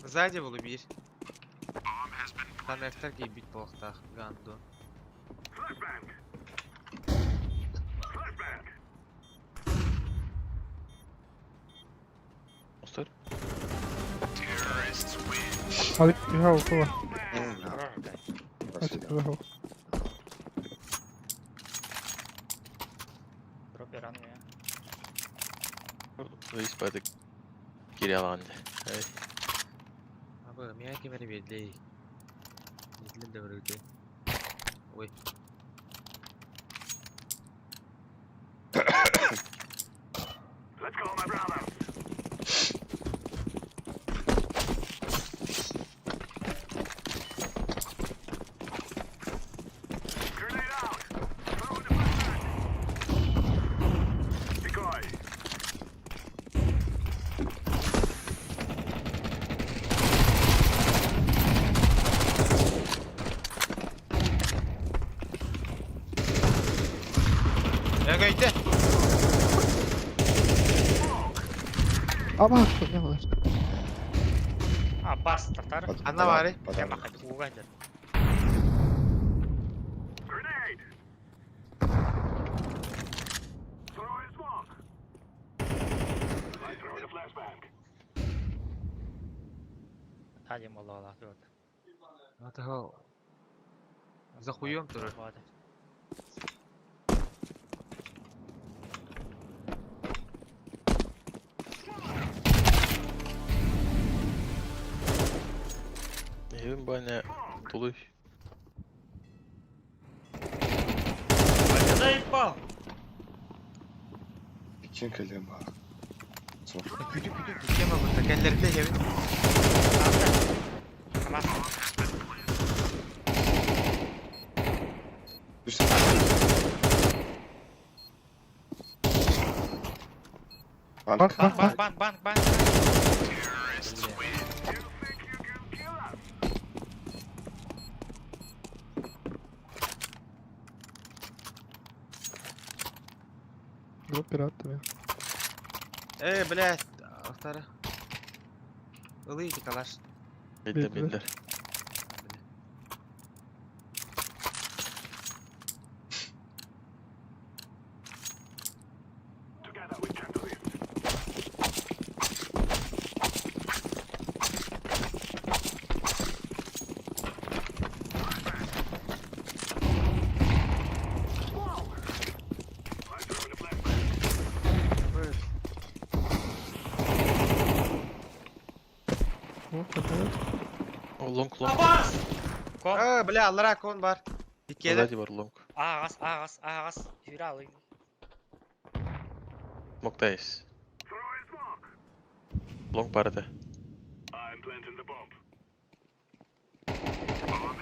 Сзади был убить. Коннектор бит плохтах, ганду. Остар. Алик түһә укыла. Хорош, блядь. Ачып түһә. Дропе рано я. Рейс байды. Кире аланды. Эй. Абы, меня кемер берди. Едлин де бір Ой. Эгейте! Аба, не бар. А, бас тартар. Анна бары. Я махать уга дед. Hadi molla вот. Атаға. За хуем турар. Evin bana dolu. Заебал! Иккен кэлем ба. Сол. Күтү күтү кема бутта кэллерде кебит. Тамам. Үс. Банк. Банк, банк, банк, банк, банк. Дроп пиратами. Эй, блядь, автора. Ылыйки калаш. Bildim Bildiler. bildiler. О, хватает. О, long long. Абас! Кон. Э, бля, аллара кон бар. Иккеде. Сзади бар long. Ағас, ағас, ағас. Юра алый. Моктайс. Long бар да.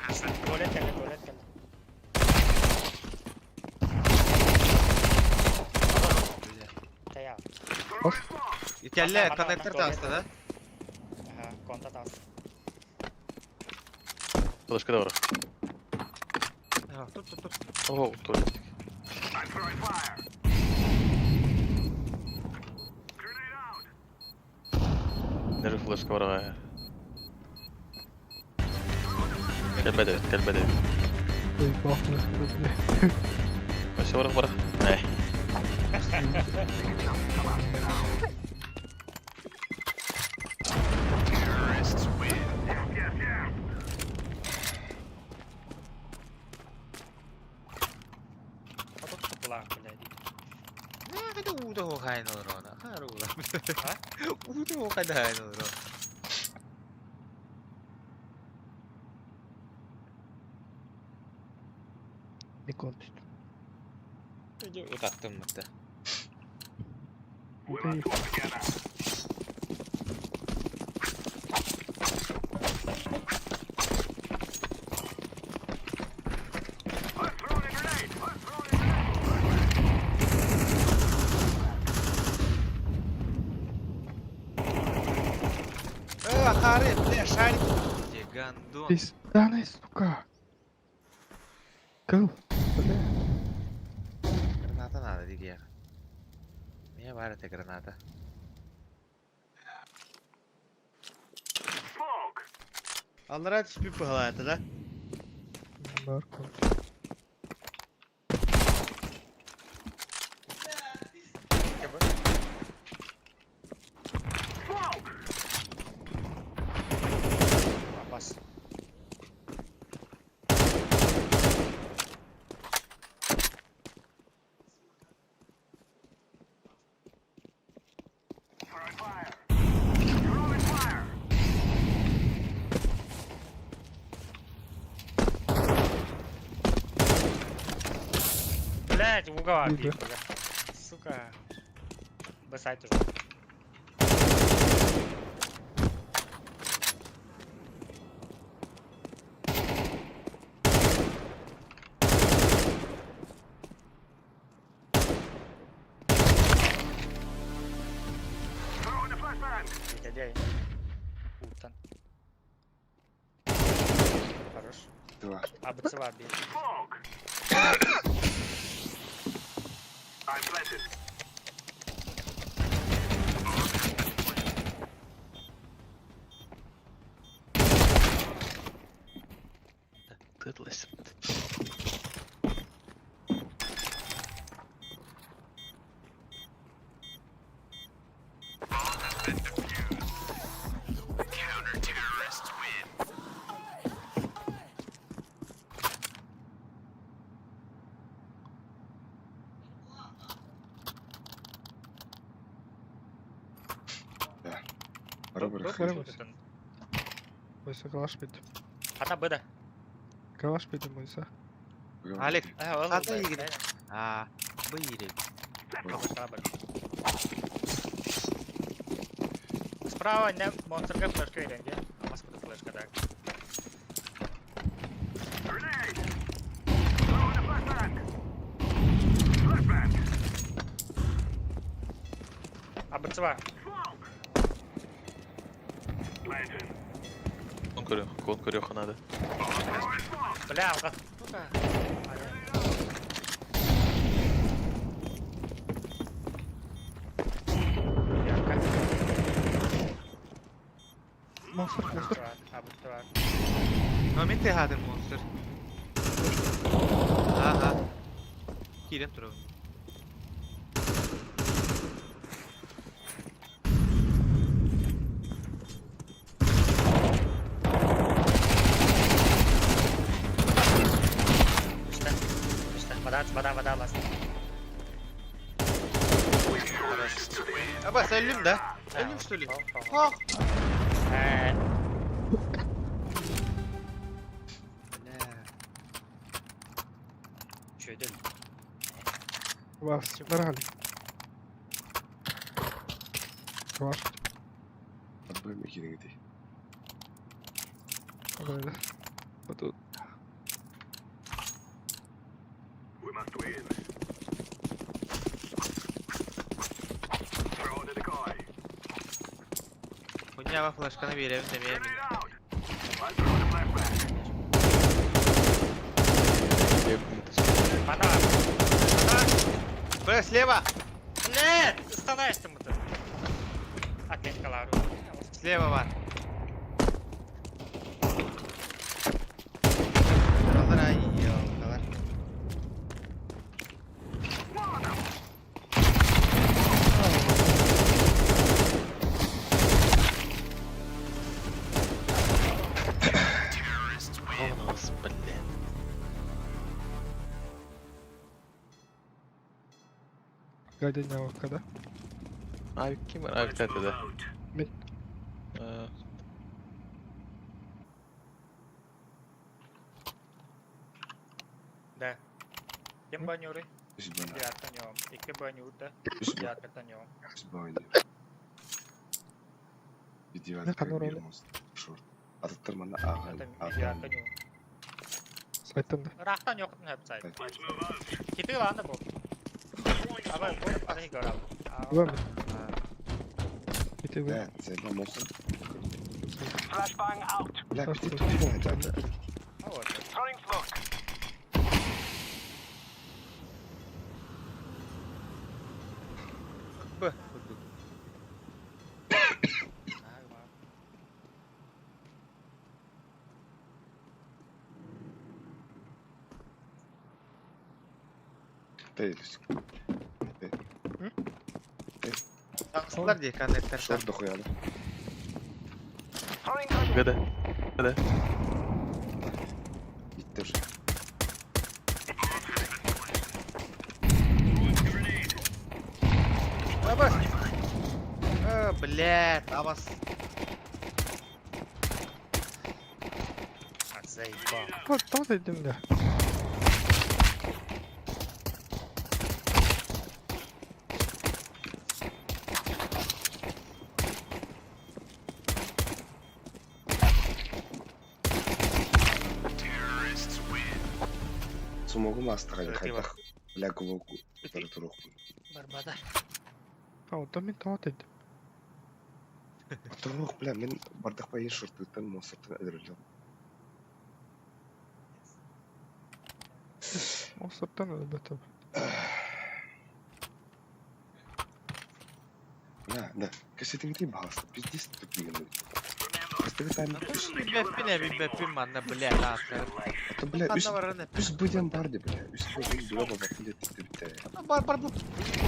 Туалет кэллэ, туалет кэллэ. Бля. Чая. Кэллэ, Манна, коннектор манна, таҕыста да? Аха, конта таҕыста. Флешка да бар. А, Тут, тут, тут. О, туалет. Нерв флешка бар. Кэлбэт эбит, кэлбэт эбит. Ой, бахнул, бля. Өссө барах барах. Э. А тут купола, блядь. Нэ, это уута хуохайн олорона. Харула. Уута хуохайн олорона. Не кончит. Иди утаттым мытты. Эй, Э, Хари, бля, шарик. Где гандон? Пизда, сука. Кыл, бля. Граната надо, диге. Мне бар эта граната. Аллара түспүт быһалаата да? Бар кончит. Бас. Блять, угол Иди. бля. Сука. Б-сайт уже. Негодяй. Утан. Хорош. Два. А, БЦВ бей. Тытлась. Бара барах. Бар Мойса калаш бит. Ата Б да. Калаш бит Мойса. Алик, Э, ол Ата Б, игры. да. А, быйрик. Справа. Справа не монстрга флешка иденге. Маска флешка так. А БЦВ. Кон көрүөх, кон көрүөх надо. Бля, алга. Сука. Ярко. Монстр, монстр. А БЦВ. Но мен тыһаатым монстр. Ага. Киирэн турабын. Что? Что? Вода, вода, вода, ласт. Аба, сәллим да? Сәллим что ли? Хах! Э, Бля. чё это? Вас, барали. Калаш. Абы мекириҥ ити. Бля. Отут. Хуйня флешканы биэрэбин эмиэ мин. Ана! Ана! Бля, слева! Блядь! Ыстанаайыстым бутын. Опять Слева бар. Алар ай, елкалар. О, блин. Гадя когда? Авик ким бар? Авик тәтеде. Мин. Да. Ким банюры? Үс бана. Девятка нем. Икки банюрда. Үс ба. Девятка нем. Үс ба ойнуур. Девятка биир мост. Шорт. Атыттар манна ааҕа. Девятка нем. Сайтан да. Рахтан yok hep сайт. Кити ланда бу. Абай бу аны көрәм. Була Ити бу. Да, сәбә мост. Бля, бити тупик это. Б. Тәй. Таҥсылар дии коннектор. Шорт дохуяды. Гада. Гада. Битте уже. Абас! Блядь, абас. Заебал. Вот там зайдем да. Сумогу мастаға хайдах. Бля, глоку. Турух. Барбада. А, вот там мен тоғат едім. Турух, бля, мен бардақ па шортыттан мосыртан өдірілдім. Мосыртан өлбәтім. Да, да. Кәсетіңдей бағасы, пиздец тупиген. Кәсетіңдей тайм. Билбэппин ээ, билбэппин манна, блядь, ааттар. А то, бля, үс Ханна баран үс быден бар де, бля. Үс быден дуа баба күнде тіпті бітті. Бар бар бу.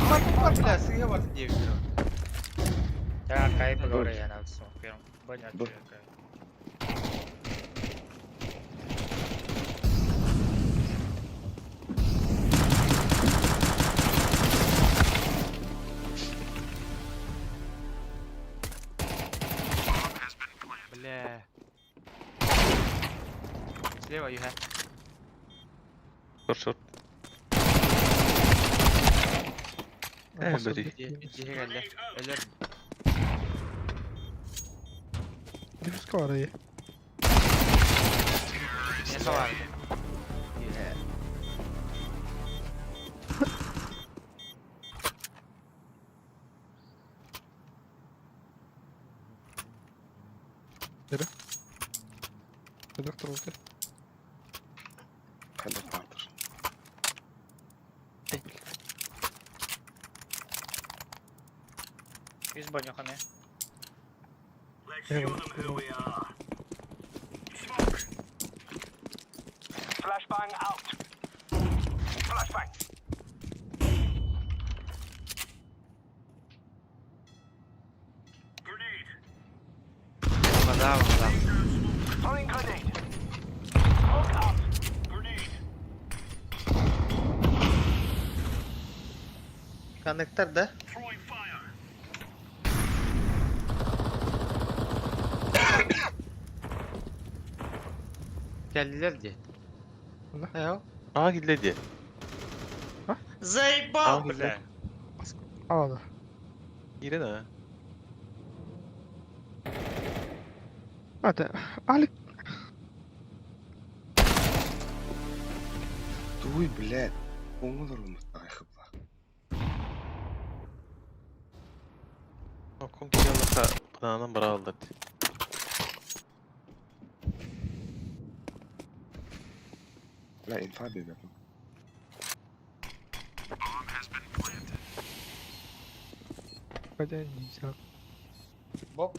Бар бар, бля, сыга бар диэбит. Да, кай поговорю я на первым. Баня. Б. Бля. Слева, you have. Шорт, шорт. Э, бери. Дьиэ кэллэ. Өлөр. Диффуз арайы. Не салар. Доктор вот. Қандай бардыр. Үс баню ханы. Вода, вода. Коннектор, да? Geldiler diye. Ne? Ne o? Aa gilledi. Заебал, А, бля. Ала. Кирен а. Ата, Алик. Туй, блядь. Оҥолоруммут аҕай хыбла. Кон киялаха бананан барааллар. Бля, инфа биэрбэппин. Хотя нельзя. Бок.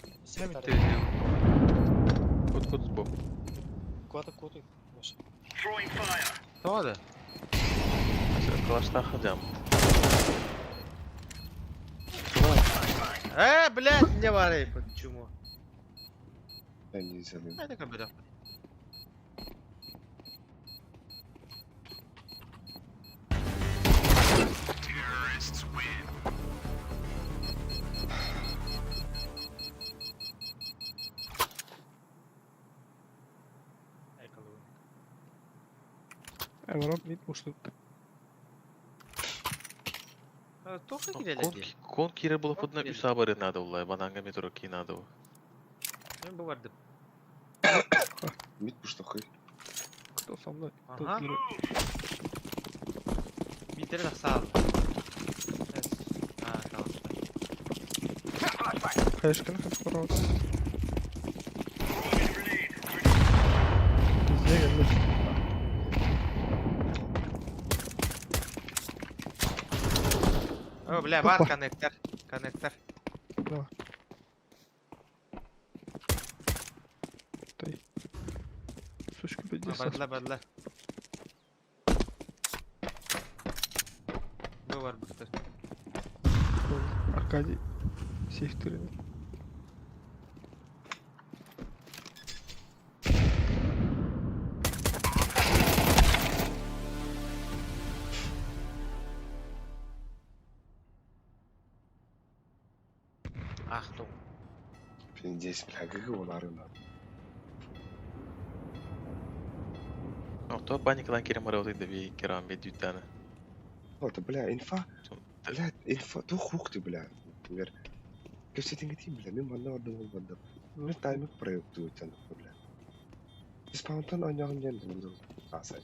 Кут кут сбок. Куда куда? Тоҕо да? Калаштаха дям. Э, блядь, не варай, почему? Бля, нельзя. блин. Это как бы Эворон мид ушли. Тоха Кон кирелер кон кире була подна Кирелер. үс абары надо улай бананга метро ки надо. Мен бу бардым. Мид пуштахы. Кто со мной? Тот Ага. герой. Битере да сал. А, tamam. Хаешка на хатхорот. Везде горит. О, бля, бар Опа. коннектор. Коннектор. Давай. Стой. Сучка, блядь, сос. Бардла, бардла. Бу бар бутыр. Аркадий. Сейф тырный. Ах, ту. Пиздец, бля, ГГ олары надо. То паникадан кире марау да ви керам бе дютана. Вот, бля, инфа. Бля, инфа, ту хук ты, бля, например. Кэпсэтиҥ бля, мин манна ордум ол бандым. Мин таймик проекту тяну, бля. Диспаунтан оñоҕун диэн булдум. Асай.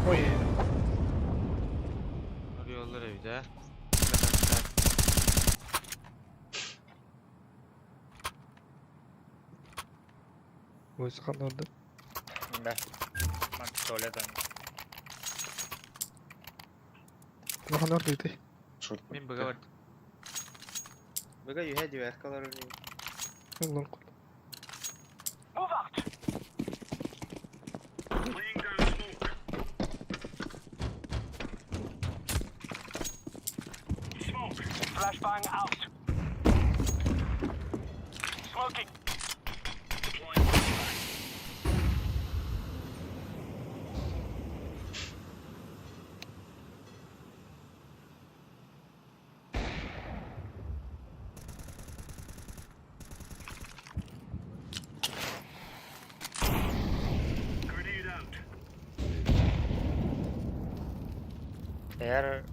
Ой, Yollar evde. Войсхан надо. Да. Ман пистолетом. Махан орды ты. Шорт. Мен быга бардым. Быга юһэ диверкалар Лонг. Eğer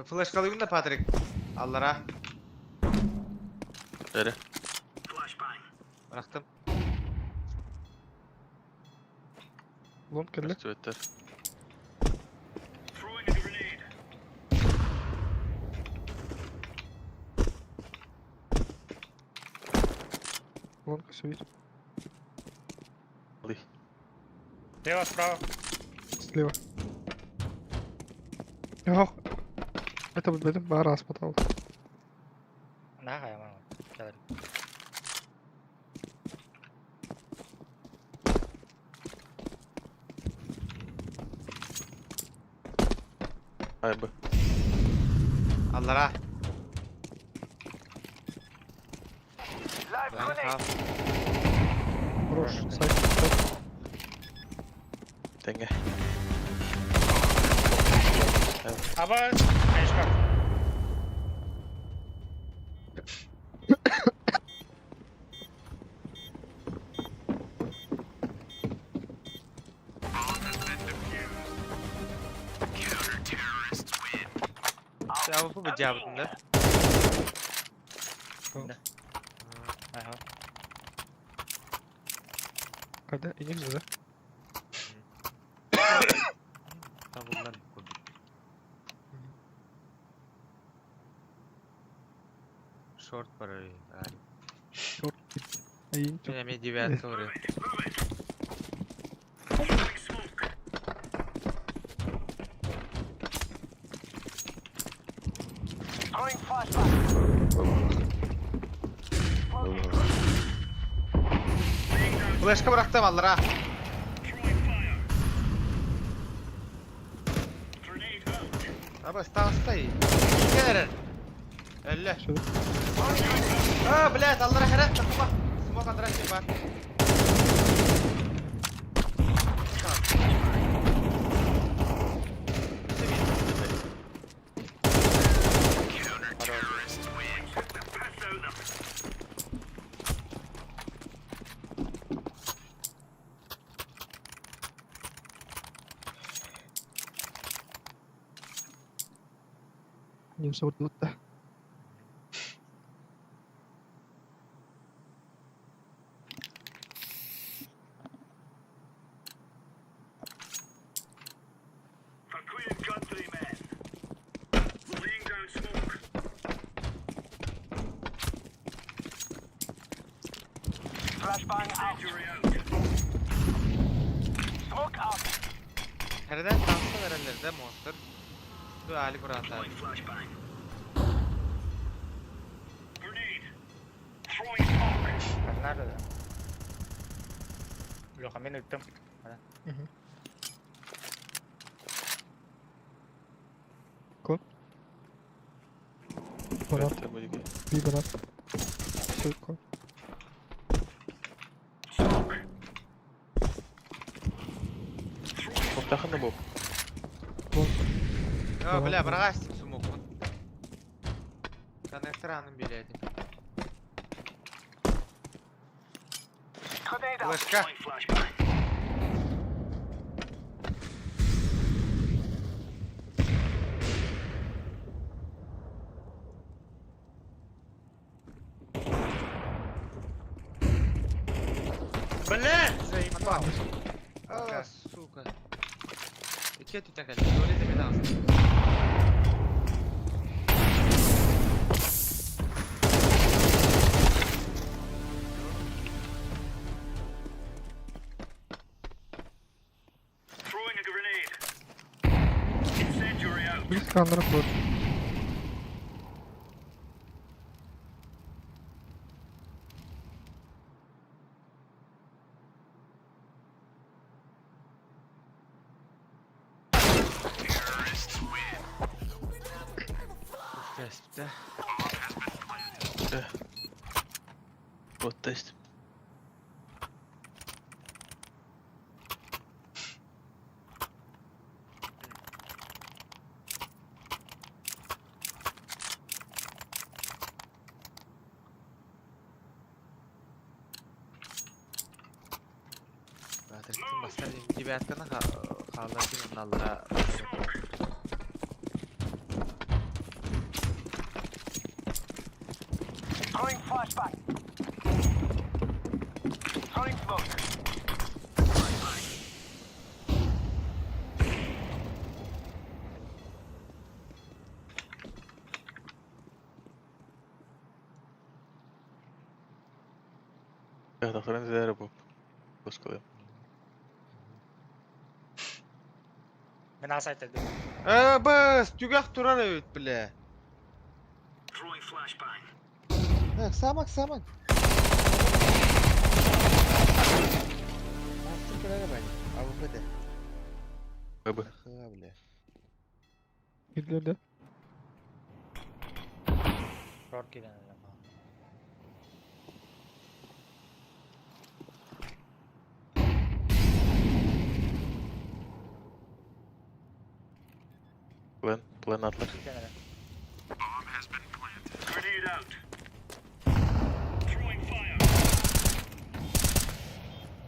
Флешкалыгын да Патрик. Аллара. Эре. Bıraktım. Лонг кэллэ. Өттөр. Лонг все видит. Ли. слева справа. Слева. Ох. Это вот этом два раз потом. На хая ман. Келер. Ай б. Аллара. Лайв Хорош. Сайт. Сайт. Теңге. Аба, хаешка. АВП быдьаабытын да? Да. Ага. Когда? И нельзя, да? Табыллар курдук. Шорт барар. Шорт. Ай, Мен эмиэ девятка барыам. Флешка бырахтым аллара. Аба ставстай. Кэлэр. Өллө. А, блядь, аллара хэрэ такма. Смок аллара şey бар. Не все вот. Хэрдэн таҥса бэрэллэр да монстр. Бу Али кураата. Каннар да. Леха, мен ыттым. Кон. Банан. Bir banан. Все, кон. Муфтахана бу. Кон. А, бля, бырагастик сумокун. Коннектор анын биледи. Флешка. Блядь, заебал. А, сука. И че ты так это? Туалет медался. Близко Андра код. Тест, Вот тест. Девятканы хааллардын онналлара. Тахтаран зәрі буп. Баскалым. Мен асайт эдим. Э, быс, түгэх турар эбит, бля. Э, самак, самак. Мастер кэлэрэ бай. АВП-де. Б. Ха, бля. Girdiler de. Шорт киирэн эле. Плен, плен атлар. Киирэн эле.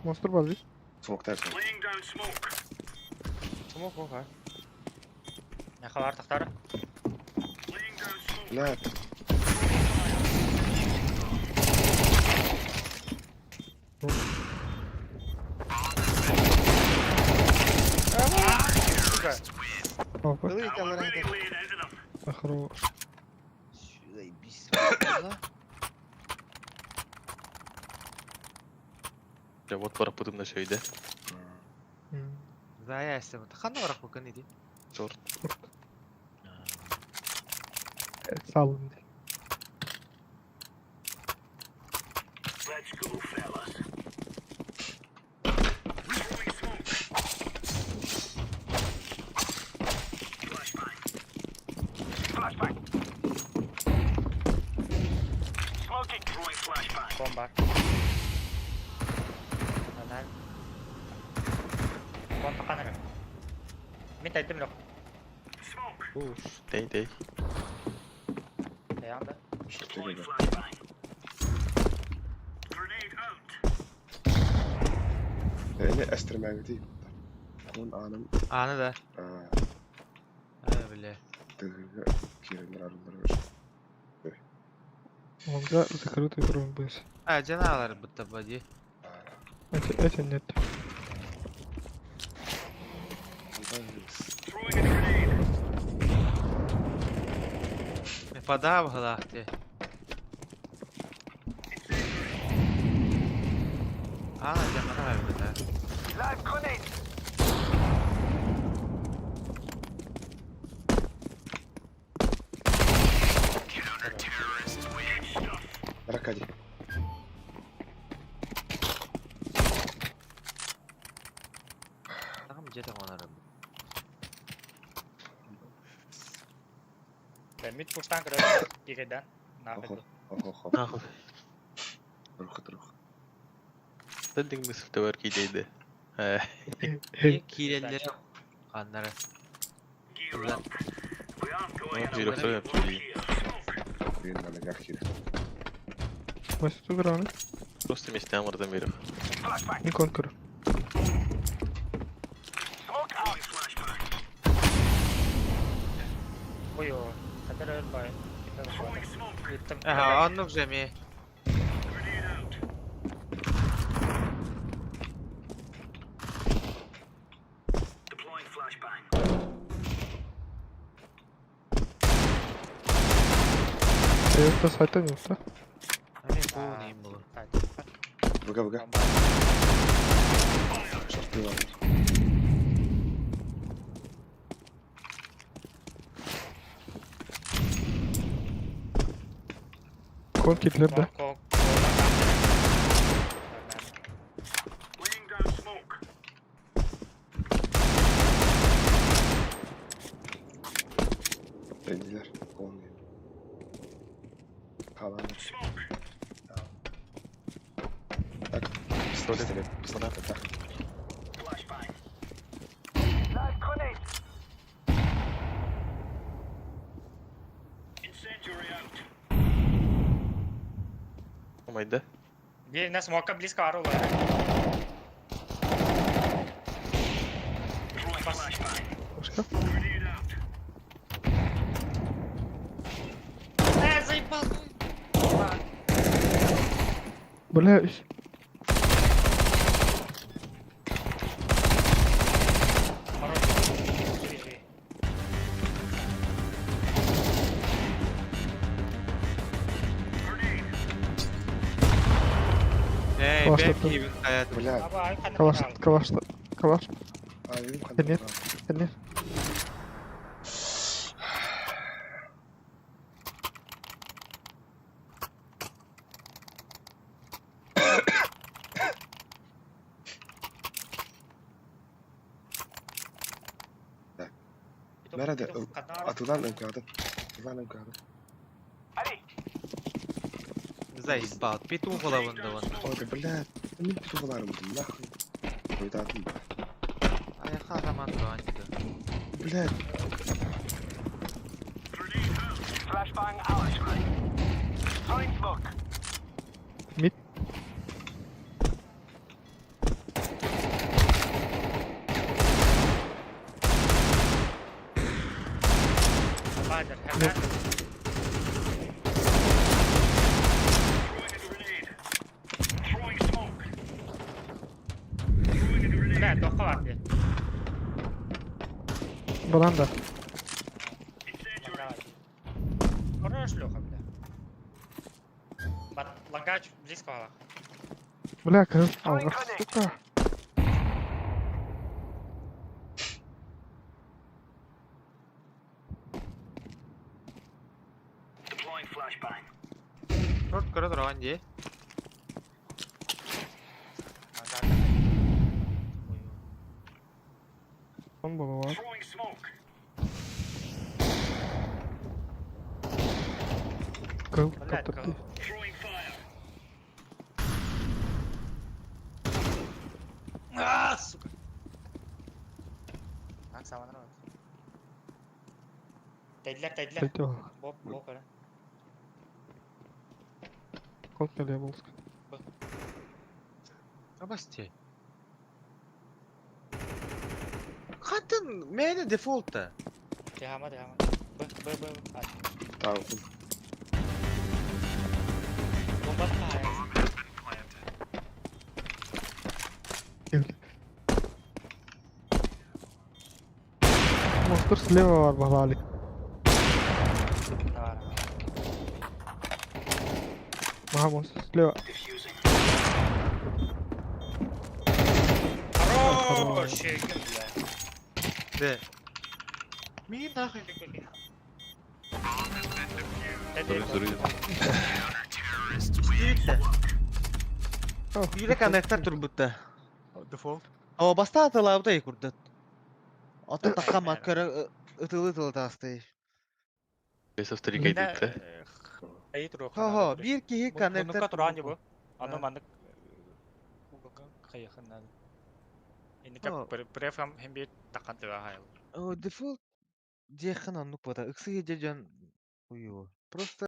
Monster var bir. Смок тәрсін. Смок оха. Нахалар тахтар. Блядь. Сука. Опа, Ылы италар это. хорош. Заебись. Дьэ, вот бараппытым да шөйдө. Зая эсем. Ханна барах букын иди. Чорт. Салын. Бомба. Анан. Бомба канара. Мин тайдым лох. Уш, тей тей. Таянда. Эми эстремәгити. Кун аным Аны да. а Э, бля. тыгыга киренер арылар. Лонга закрытый тромбыз. А, жаналар будто боди. Эти нет. Подав глахты. Ана жаналар бля. Ракади. Там где-то он араб. Мид пуштан көрөр. Киреден. Нахуй. Охо. Нахуй. Рух рух. Тендинг мысль товар кидейді. Киреллер каннары. Жирохтой апчули. Блин, надо гахир. Вася туграны. Просто местям ардан берег. Не конкур. Ой, хатер бай. Ага, оннук же ми. Это сайта нет, да? Ами полный им было. Быга быга. Шорты var. Кон китлер, да? Dediler. Olmuyor. Kalan. Так. Пистолет. Пистолет. Пистолет. Так. Омайда. Биир смока близко арула. Башка? Э, заебал. Бля, ис- Хорош. Живи, Эй, Калаш бэк таптым. кибин хаят. Бля. Калаш, калаш, калаш. А, видим, Нет. Нет. Nerede? Atılan ÖK'da. Atılan ÖK'da. Заебал. Петух головын да вон. Ой, бля. Не петухларым, нахуй. Ойдадым ба. Аяха заман да Бля. Мид. Ладер, хәмән. Бля, тоққа бар де. Банан да. Хорош, Леха, бля. Бат, лагач близко бала. Бля, кыз. Алға, сука. Шорт көрө тураган дии. Он был var. Кыл, Блядь, каптырды. кыл. А, сука. Так, сама нравится. Тәйдләр, тәйдләр. Тәйте ол. Боп, боп, әле. Кол келе болсун. Абасти. Хатын мэне дефолтта. Тяма, тяма. Б, Б, Б, А. Tamam. Бомба тая. Монстр слева бар балали. Давай. Мага монстр слева. Хорош, бля. Да. Мин нахуй. Sorry, sorry. Стивитте. О, Бире коннектор турбутта. Дефолт. О, баста атылабыта курдат. Ата такка көрө ытылы ытылы таасты. Бесов три кайдытта. Әйт рух. Хо-хо, бир киһи Коннектор коннектор туран бу. Аны Да. мандык кайыхыннан. Инде О. префам һәм бит такан тыга хайл. О, дефолт диэххин оннук буота. Ыксы жон уйу. Просто